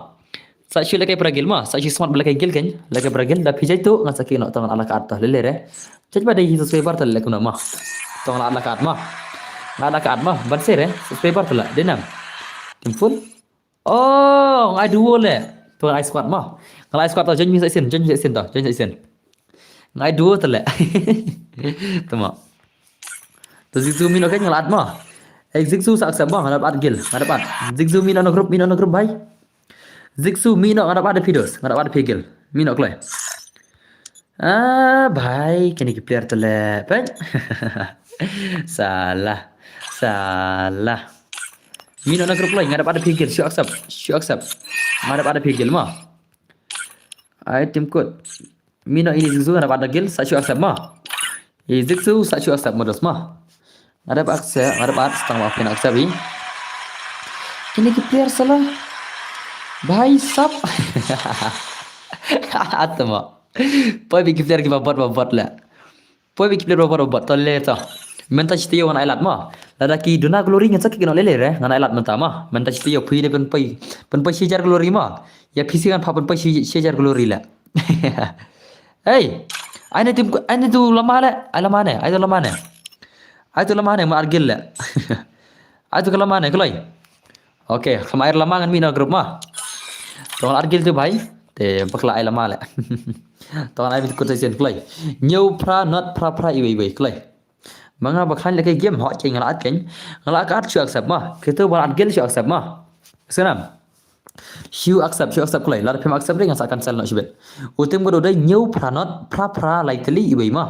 Sa chu le kai para kill ma. Sa chu smart le kai kill kan. Le kai para kill da phi jai tu ngan sa ki no tong ala ka at to le le re. Jai ba dei hi subscriber to le kam no ma. Tong ala ka at ma. Ala ka at ma. Ban se re. Subscriber to le. Denam. Tim full. Oh, ngai duo le. Tu ngai squad ma. Ngai squad to join mi sa isin, join mi sa isin to, join sa isin. Ngai duo to le. Tama. To Zigzu mi no kan ngai at ma. Eh, Zigzu sa accept ma, ngai at gil, ngai at. Zigzu mi no group, mi no group bhai. Zigzu mi no ngai at phi dos, ngai at phi gil. Mi no kloi. Ah, bhai, kini ki player to le. Pet. Salah. Salah. Mi no na group kloi, nga dap add phi guild, shu accept, shu accept. Nga dap add phi guild ma. Ai tim kut. Mi no ini Zigzu, nga dap add guild, sa shu accept ma. I Zigzu, sa shu accept ma dos ma. Nga dap accept, nga dap add, stang ma phin accept i. Kine ki player sala. Bhai sab. Atma. Poi bi ki player ki ba bot ba bot la. Poi bi ki player ba bot ba bot to le to. Mynta shi taïew ngan ai lad ma. Lada ki duna glory ngan sa ki no le le re. Ngan ai lad mynta ma. Mynta shi taïew phi ne pynpoi. Pynpoi shi hajar glory ma. Ïa phi shi ngan pha pynpoi shi, shi hajar glory la. Hey. Ai ne tim, ai ne tu lama le. Ai lama ne. Ai tu lama ne. Ai tu lama ne ma add guild le. Ai tu ka lama ne kloi. Okay, kham ai lama ngan mih na group ma. To ngan add guild tu bhai. Te bakla ai lama le. To ngan ai bit kut session kloi. Hynñiew phra not phra phra iwei iwei kloi. Ma nga ba khlaiñ la ka game hok keiñ nga la add keiñ. Nga la ka add shu accept ma. Kito ba la add guild shu accept ma. Snam. Shu accept, shu accept kloi. Lada phim accept dei ngan sa cancel noh shibit. U tim kut u dei hynñiew phra not phra phra lai tylli iwei ma.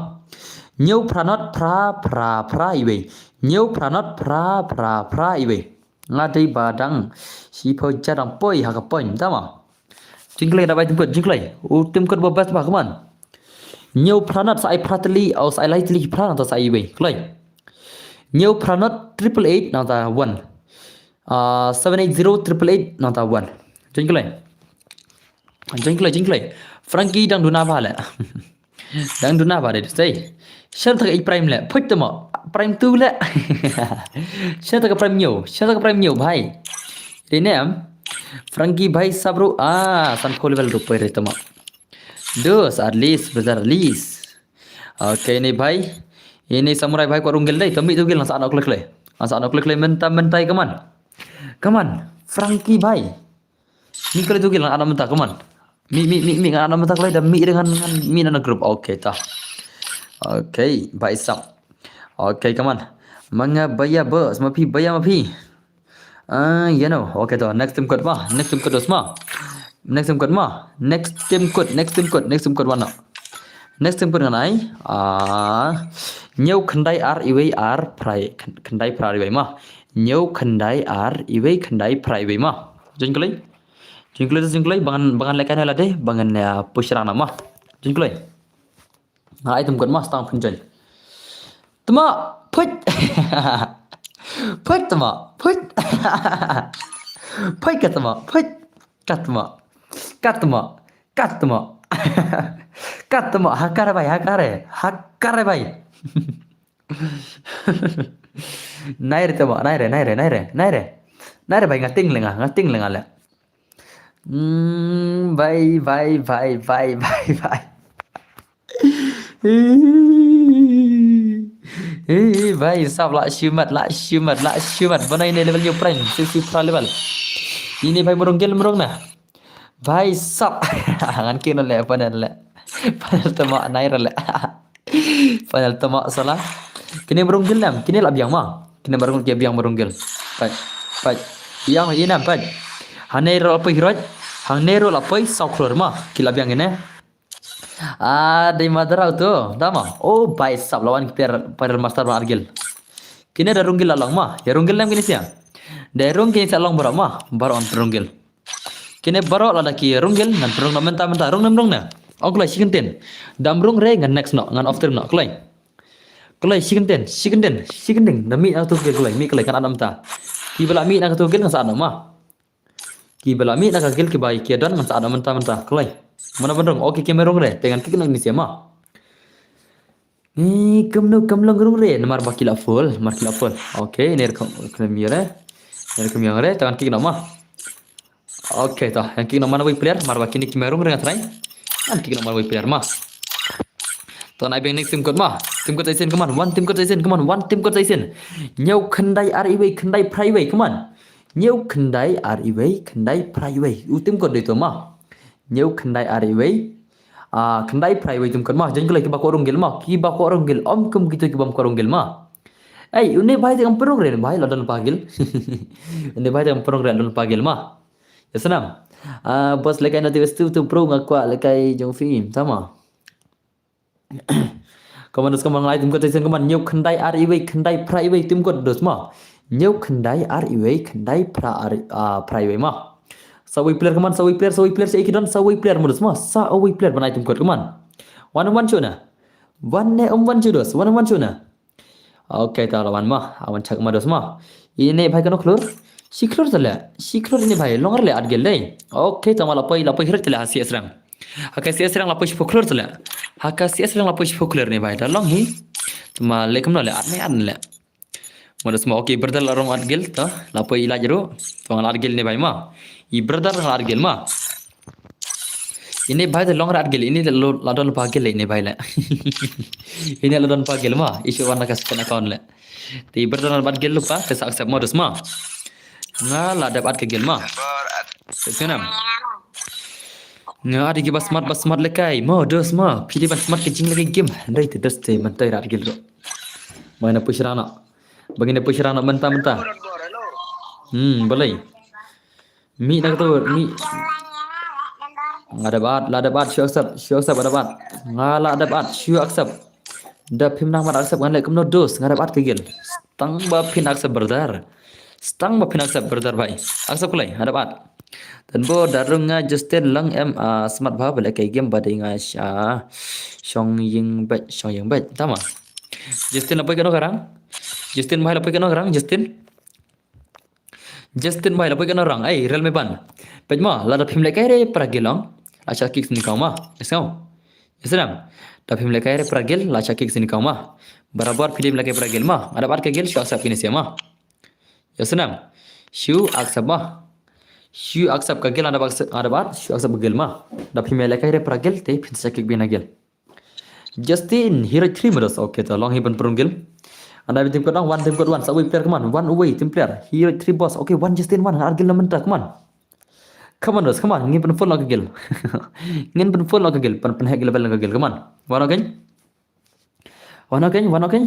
Hynñiew phra not phra phra phra iwei. Hynñiew phra not phra phra phra iwei. Nga dei ba dang shiphew hajar dang poi ha ka point, tama. Jingkloi da bai tim kut, jingkloi. U tim kut ba best ba, come on. Hynñiew phra not sa ai phra tylli, au sa ai lai tylli phra nangta sa ai iwei. Kloi. Hynñiew phra not triple eight nangta one. Ah, seven eight zero triple eight nangta one. Jingkloi. Jingkloi, jingkloi. Frankie dang duna ba le. Dang duna ba de sei. Shan ta ka i prime le. Phuit tama. Prime tu le. Shan ta ka prime hynñiew. Shan ta ka prime hynñiew bhai. Ri ne am. Frankie bhai sab ruh. Ah, sanphew level ruh poi re tama. Dos, at least, brother, at least. Okay, ini bhai. Ini samurai bhai kwah rung guild dei. To mih tu guild ngan sa add noh kloi kloi. Ngan sa add noh kloi kloi mynta mynta, come on. Come on. Frankie bhai. Mih kloi tu guild ngan add noh mynta, come on. Mih, mih, mih, mih ngan add noh mynta kloi da mih dei ngan, ngan mih na group. Okay, ta. Okay, bhai sab. Okay, come on. Ma nga ba ïa ba, ma phi ba ïa ma phi. Ah, you know. Okay, to next tim kut ma. Next tim kut dos ma. Next tim kut ma. Next tim kut, next tim kut, next tim kut wan noh. Next tim kut ngan ai. Ah, hynñiew khyndai ar iwei ar phra, khyn-, khyndai phra ar iwei ma. Hynñiew khyndai ar iwei khyndai phra iwei ma. Jingkloi. Jingkloi, jingkloi, ba ngan, ba ngan lehkai na lade, ba ngan, ah, push rang na ma. Jingkloi. Nga ai tim kut ma, stang pynjoi. Tama, phuit. Phuit tama, phuit. Phuit ka tama, phuit. Ka tama. Ka tama. Ka tama. Ka tama, ha ka re bhai, ha ka re. Ha ka re bhai. Nai re tama, nai re, nai re, nai re, nai re. Nai re bhai, nga ting le nga, nga ting le nga le. Hmm, bhai, bhai, bhai, bhai, bhai, bhai. Eh, bhai, sab la shimat, la shimat, la shimat. Ba nai ne level hynñiew prime, six six pra level. Ini bhai mrong gel mrong na. Bhai sab. Ngan kino le, panel le. Panel tama nai re le. Panel tama sala. Kine mrong gel nam, kine la biang ma. Kine mrong, kine biang mrong gel. Pait, pait. Biang ïa nam, pait. Hangne ruh la poi hirot. Hangne ruh la poi saw klur ma. Ki la biang ine. Ah, dei madra tu. Dama. Oh, bhai sab lawan ki player, player master ba argil. Kine da rung gel la long ma. Ïa rung gel nam kine sia. Da rung kine sia long baroh ma. Baroh on rung gel. Kine baroh lada ki rung gel ngan pynrung noh mynta mynta, rung ne ym rung ne. Ong kloi shi kyntien. Dam rung re ngan next noh, ngan off stream noh kloi. Kloi shi kyntien, shi kyntien, shi kyntien. Da mih na katu gel kloi, mih kloi, ngan add noh mynta. Ki ba la mih na katu gel ngan sa add noh ma. Ki ba la mih na ka gel ki ba ki don ngan sa add noh mynta mynta kloi. Mano ban rung, okay, ki me rung re, te ngan kick noh kine sia ma. Eh, kumno kam long rung re, namar ba ki la full, namar ki la full. Okay, ne rukom, rukom ïa re. Ne rukom ïa re, te ngan kick noh ma. Okay, to, ngan kick noh ma na wei player, namar ba kine ki me rung re nga trai. Ngan kick noh ma na wei player ma. To nai biang next team kut ma. Team kut sa sien, come on. One team kut sa sien, come on. One team kut sa sien. Hynñiew khyndai ar iwei, khyndai phra iwei, come on. Hynñiew khyndai ar iwei, khyndai phra iwei. U team kut dei to ma. Hynñiew khyndai ar iwei. Ah, khyndai phra iwei team kut ma. Jan kloi ki ba kwah rung gel ma. Ki ba kwah rung gel. Ym kum kito ki bym kwah rung gel ma. Ei, une bhai te kam pynrung re, bhai la don pa gel. Une bhai te kam pynrung re, la don pa gel ma. Ïa snam. Ah, boss lehkai na te wes tu tu bro nga kwah lehkai jong phi. Tama. Come on, come on, ngai team kut sa sien, come on, hynñiew khyndai ar iwei, khyndai phra iwei, team kut dos ma. Hynñiew khyndai ar wei khyndai phra ar, ah, phra wei ma. Sa wei player kman, sa wei player, sa wei player, sa ikidon, sa wei player modus ma. Sa wei player ban ai tim kot kman. Wan wan shu na. Wan ne um wan shu dos, wan wan shu na. Okay, ta la wan ma, a wan chak ma dos ma. Ine bhai kano khlur? Shi khlur tale, shi khlur ine bhai, long ar le at gel dei. Okay, ta ma la poi, la poi hirat tale ha C S rang. Ha ka C S rang la poi shi pho khlur tale. Ha ka C S rang la poi shi pho khlur ine bhai, ta long hi. Ta ma le kumno le, at ne at le. Ma dos ma, okay, brother la rong at gel ta, la poi ilaj ru, ta nga la at gel ine bhai ma. I brother la at gel ma. Ine bhai te long ra at gel, ine te lo, la don pa gel ine bhai le. Ine la don pa gel ma, issue wan ka second account le. Te i brother la at gel lu pa, te sa accept ma dos ma. Nga la dep at ka gel ma. Te senam. Nga at ki ba smart, ba smart le kai, ma dos ma. Phi dei ban smart ka jing le kai game. Ndai te dos te man tai ra at gel ru. Ma na push rana. Bagi na push rana menta menta. Hmm, balai. Mi na tu, mi. Nga dep at, la dep at, shu accept, shu accept, la dep at. Nga la dep at, shu accept. Da phim nang mat accept ngan le kumno dos, nga dep at ka gel. Stang ba phin accept brother. Stang ba phin accept brother bhai. Accept kulai, nga dep at. Don bor da rung nga Justin lang em, ah, smart bha ba le kai game ba dei nga sha. Shong ying bet, shong ying bet. Ta ma. Justin la poi kano ka rang? Justin bhai la poi kano ka rang, Justin? Justin bhai la poi kano rang, ei, rel me ban. Peit ma, la da phim le kai re pra gel long. La sha kick sini kau ma. Yes kau. Yes nam. Da phim le kai re pra gel, la sha kick sini kau ma. Barabar phi dei phim le kai pra gel ma. Nga dep at ka gel, shu accept kine sia ma. Yes nam. Shu accept ma. Shu accept ka gel, nga dep accept, nga dep at, shu accept ka gel ma. Da phim le kai re pra gel, te phin sa sha kick bina gel. Justin, hero three modus. Okay, ta long hi ban prung gel. Anda bitim kot dang, one tim kot one, sa wei player kman, one away tim player. Hero three boss. Okay, one Justin one, ar gel na menta kman. Come on, dos, come on. Ngin pynfull ka gel. Ngin pynfull ka gel, pyn pynhek gel bel ka gel, come on. One okay? One okay, one okay?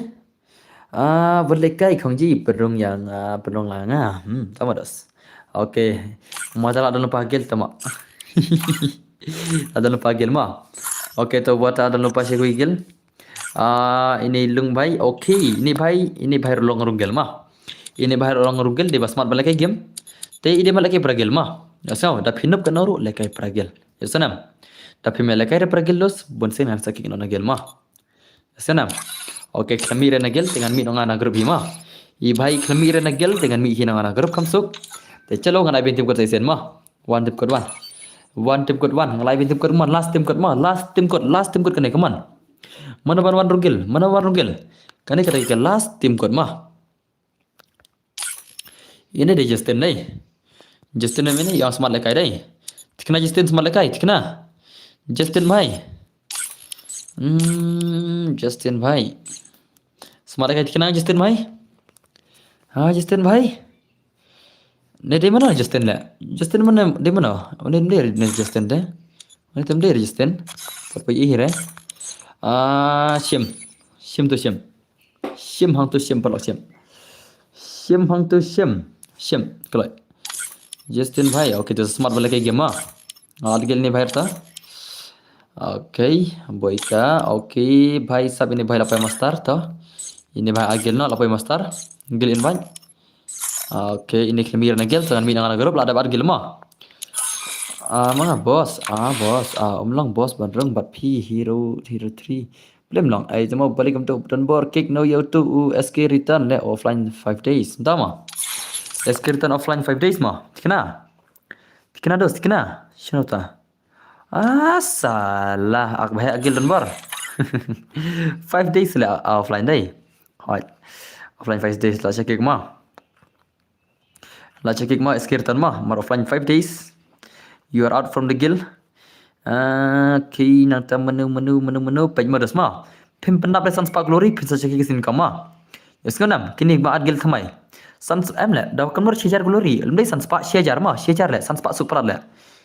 Ah, berlekai khong ji, perung yang, ah, perung langa. Hmm, tama dos. Okay. Mata la don pa gel tama. Ada lupa gel ma. Okay, to buat ada lupa sha kawei gel. Ah, ine lung bhai. Okay, ine bhai, ine bhai long rung gel ma. Ine bhai long rung gel, dei ba smart ba le kai game. Te ine ma le kai pra gel ma. Ya sa, da phin nop kano ru le kai pra gel. Ya sa nam. Da phin me le kai pra gel dos, bun sien han sa kick na gel ma. Senam. Okay, khlem mih re na gel, te ngan mih noh nga na group hi ma. I bhai khlem mih re na gel, te ngan mih hi noh nga na group kham suk. Te chalo ngan ai bynta tim kot sa sien ma. One tim kot one. One tim kot one, ngan ai bynta tim kot ma, last tim kot ma, last tim kot, last tim kot kane, come on. Mano ban wan rung gel, mano wan rung gel. Kane kata ka last tim kot ma. Ine dei Justin dei. Justin ine ïa smart lekai dei. Thikna Justin smart lekai, thikna. Justin bhai. Hmm, Justin bhai. Smart lekai thikna Justin bhai. Ha, Justin bhai. Ne dei mano Justin le? Justin mano, dei mano? Mano dei ne Justin dei? Mano tem dei Justin? Tapi ih re. Ah, shim. Shim tu shim. Shim hangtu shim paralok shim. Shim hangtu shim. Shim. Kloi. Justin bhai, okay, tu smart ba lekai game ma. At gel ine bhai ta. Okay, boy ka. Okay, bhai sab ine bhai la poi master ta. Ine bhai at gel noh la poi master. Gel invite. Okay, ine khlem mih re na gel, te ngan mih noh nga na group, la dep at gel ma. Ah, ma nga boss, ah, boss, ah, um long boss ban rung bad phi hero, hero three. Blem long, ai, jamo balik um tu, don bor kick no yo tu, u S K return le offline five days. Nta ma? S K return offline five days ma. Thikna? Thikna dos, thikna? Shino ta? Ah, salah, ak bahai agil don bor. Five days le, ah, offline dei. Hoi. Offline five days la check ma. La check ma, S K return ma, mar offline five days. You are out from the guild. Ah, okay, nangta menu, menu, menu, menu, page modus ma. Phim pyndap le san spah glory, phin sa check sien kam ma. Yes, ngam, kine ba at guild thymmai. San em le, da kam nor shi hajar glory, lem dei san spah, shi hajar ma, shi hajar le, san spah super le.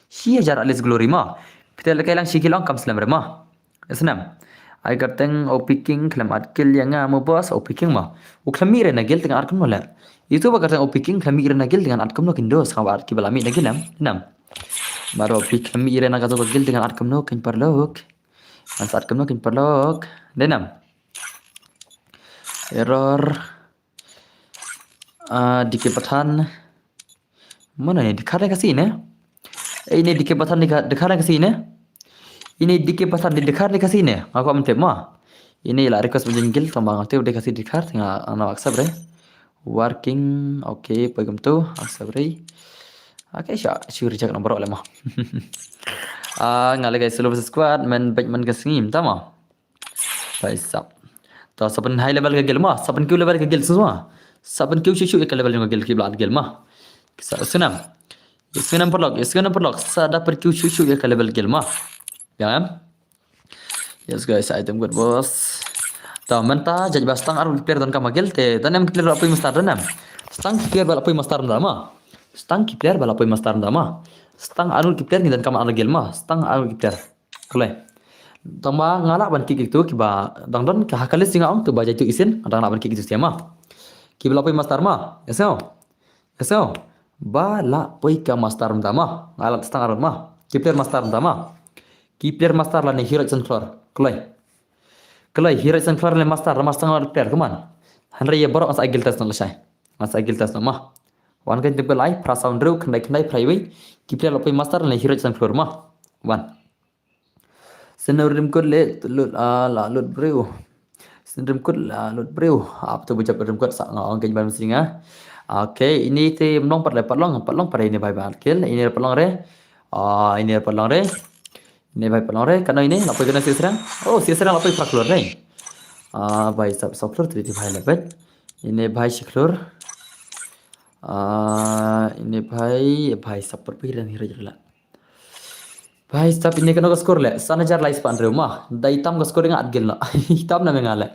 Shi hajar at least glory ma. Phi te le kai lang shi guild ong kam slem re ma. Snam. Ai kyrteng O P King khlem at kill ïa nga mo boss, O P King ma. U khlem mih re na guild te ngan at kumno le. Itu ba kyrteng O P King khlem mih re na guild te ngan at kumno kin dos, nga ba at ki ba la mih na guild nam. Nam. Mar O P khlem mih re na kato ka guild te ngan at kumno kin paralok. Ngan sa at kumno kin paralok. Dei nam. Error. Ah, D K Pathan. Mano ne, Dkhar ne Khasi ne? Eh, ine D K Pathan, Dkhar, Dkhar ne Khasi ne? Ine D K Pathan, Dkhar ne Khasi ne? Nga kwah ban tip mo. Ine la request ban join guild, tang ba nga tip dei Khasi Dkhar, nga, nga accept re. Working, okay, poi kumtu, accept re. Okay, sha, shu reject na baroh le mo. Ah, nga leh guys, solo versus squad, men bad men ka sngi, mynta mo. Bhai sab. To, sa pynkiew high level ka guild mo, sa pynkiew level ka guild shisha mo. Sa pynkiew shuh shuh ïa ka level jong ka guild, kiba la add guild mo. Sa, sngew nam. Sngew nam paralok, sngew nam paralok. Sa da pynkiew shuh shuh ïa ka level guild mo. Ïa em? Yes guys, item good boss. To, mynta judge ba stang arngut ki player donkam ha guild te, donkam ki player ba la poi master, donkam. Stang ki player ba la poi master mynta mo. Stang ki player ba la poi master mynta mo. Stang arngut ki player ngi donkam ha guild mo. Stang arngut ki player. Kloi. Tang ba nga lah ban kick ïa kitu kiba dang don ha ka list jong nga, ong tu ba Jaitu Isin, dang lah ban kick ïa kitu sha mo. Kiba la poi master mo. Ïa sngew. Ïa sngew. Ba la poi ka master mynta mo. Nga lah stang arngut mo. Ki player master mynta mo. Ki player master lane hero Sunflower. Kloi. Kloi, hero Sunflower lane master, master nga player, come on. Hynrei ïa baroh nga sa ai guild test noh lashai. Nga sa ai guild test noh mo. Wan kan tip ka lai, phra saw hynriew, khyndai khyndai, phra iwei. Ki player la poi master lane hero Sunflower mo. Wan. Scenario rim kut le, lut, ah, la lut briew. Scenario rim kut la lut briew. Ap tu bujap rim kut sa nga ong keiñ ban mesti nga. Okay, ine te mlong pat le, pat long, pat long pat ine bhai ba kill, ine pat long re. Ah, ine pat long re. Ine bhai pat long re, katno ine, la poi katno, sih srang. Oh, sih srang la poi phra klur re. Ah, bhai sab, sab klur tri ti bhai la bet. Ine bhai shi klur. Ah, ine bhai, bhai sab pat poi ren hira jrla. Bhai sab, ine katno ka score le, san hajar lai spah hynriew mo. Dei tam ka score nga add guild noh. Tam na me nga le.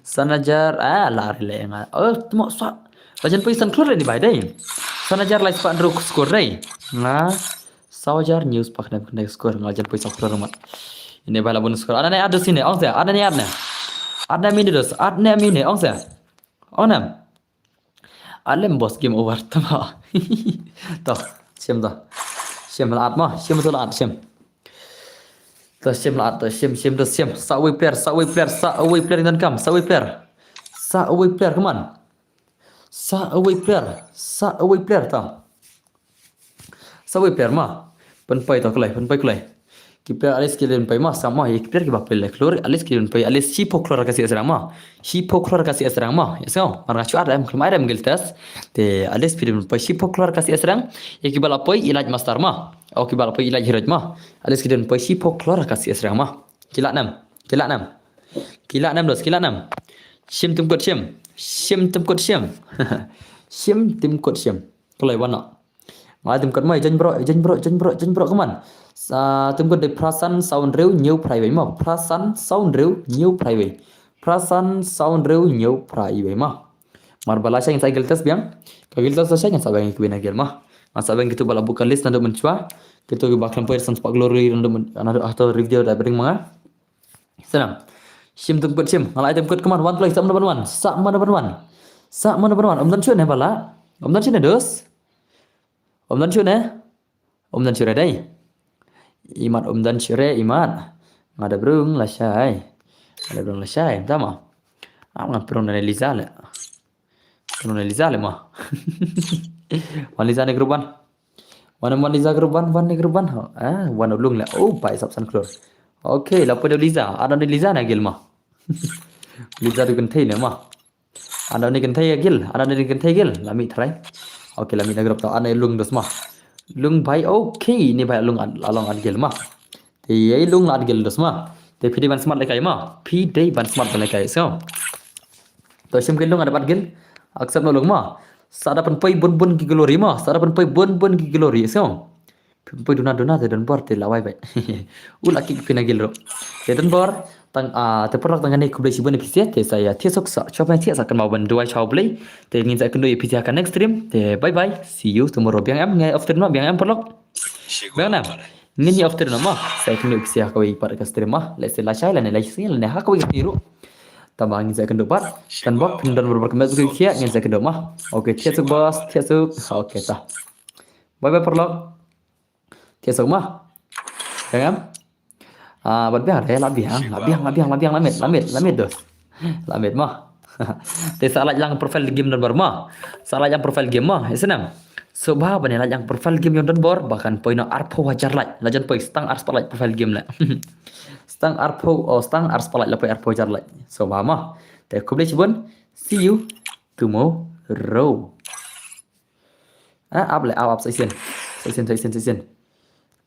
San hajar, ah, la re le nga. Oh, tmo sa. La jan poi san klur re ni bhai dei. San hajar lai spah hynriew score dei. Nga. Saw hajar hynñiew spah khyndai khyndai score, nga la jan poi saw klur mo. Ine bhai la bun score. Ada ne ada sini, ong se, ada ne ada ne. Ada mini dos, ada ne mini, ong se. Ong nam. Alem boss game over, tama. To, shim to. Shim la at mo, shim to la at, shim. To shim la at, to shim, shim to shim. Sa wei player, sa wei player, sa wei player ngi donkam, sa wei player. Sa wei player, come on. Sa wei player, sa wei player to. Sa wei player mo. Pynpoi to kloi, pynpoi kloi. Ki player at least ki dei pynpoi mo, sa mo, ïa ki player kiba poi le klur, at least ki dei pynpoi, at least shiphew klur ka sih srang mo. Shiphew klur ka sih srang mo. Ïa sngew, mar nga shu add em, khlem add em guild test. Te at least phi dei pynpoi shiphew klur ka sih srang. Ïa kiba la poi elite master mo. O kiba la poi elite hero mo. At least ki dei pynpoi shiphew klur ka sih srang mo. Ki lah nam, ki lah nam. Ki lah nam dos, ki lah nam. Shim tim kut shim. Shim tim kut shim. Shim tim kut shim. Kloi wan noh. Nga tim kut mo, jan bro, jan bro, jan bro, jan bro, come on. Sa tim kut dei phra san saw hynriew hynñiew phra iwei mo. Phra san saw hynriew hynñiew phra iwei. Phra san saw hynriew hynñiew phra iwei mo. Mar ba lashai ngin sa ai guild test biang. Ka guild test lashai ngin sa biang ïa kiwei na guild mo. Ngin sa biang kitu ba la buh ka list naduh mynshuwa. Kitu kiba khlem poi san spah glory naduh myn-, naduh hato review da bring ma nga. Sngew nam. Shim tim kut shim. Nga la ai tim kut, come on, wan kloi, sa mano ban wan. Sa mano ban wan. Sa mano ban wan. Ym don shuh ne ba la. Ym don shuh ne dos. Ym don shuh ne. Ym don shuh re dei. Imat ym don shuh re, imat. Nga da brung lashai. Nga da brung lashai, tama. Am nga brung ne Liza le. Brung ne Liza le mo. Wan Liza ne group wan. Wan, wan Liza group wan, wan ne group wan. Ah, wan u lung le. Oh, bhai sab san klur. Okay, la poi da Liza. Ada ne Liza na guild mo. Liza tu kynthei ne mo. Ada ne kynthei ïa guild, ada ne kynthei guild. La mih trai. Okay, la mih na group to. Ada lung dos mo. Lung bhai, okay, ni bhai lung ad-, la long add guild mo. Te ïa lung la add guild dos mo. Te phi dei ban smart lehkai mo. Phi dei ban smart lehkai so. To shim ki lung ada bat guild. Accept noh lung mo. Sa da pynpoi bun bun ki glory mo. Sa da pynpoi bun bun ki glory so. Pynpoi duna duna te don bor te lawai bai. U la kick phi na guild ruh. Te don bor tang, ah, te paralok tang kane khublei shibun ïa phi te sa ïa thiah suk sa. Shuwa phi thiah sa kynmaw ban duwai sha U Blei. Te ngin sa ïakynduh ïa phi te ha ka next stream. Te bye bye. See you tomorrow. Biang em, ngi off stream noh, biang em paralok. Biang em. Ngin ïa off stream noh mo. Sa ïakynduh ïa phi te ha kawei pat ka stream mo. Lehse lashai lane lashai lane ha kawei ka sngi ruh. Tang ba ngin sa ïakynduh pat. Kan bok phin don bor bor ka met suk ïa ngin sa ïakynduh mo. Okay, thiah suk boss, thiah suk. Okay ta. Bye bye paralok. Thiah suk mo. Biang em. Ah, bad biang re, la biang, la biang, la biang, la biang, la met, la met, la met dos. La met mo. Te sa like lang profile game don bor mo. Sa like lang profile game mo. Isnam. So ba ban like lang profile game ïa don bor ba kan poi na arphew hajar like. La jan poi stang arspah like profile game la. Stang arphew, oh, stang arspah like la poi arphew hajar like. So ba mo. Te khublei shibun. See you tomorrow. Ah, ap le, ap, ap, sa shisien. Sa shisien, sa shisien, sa shisien.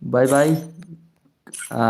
Bye bye. Ah,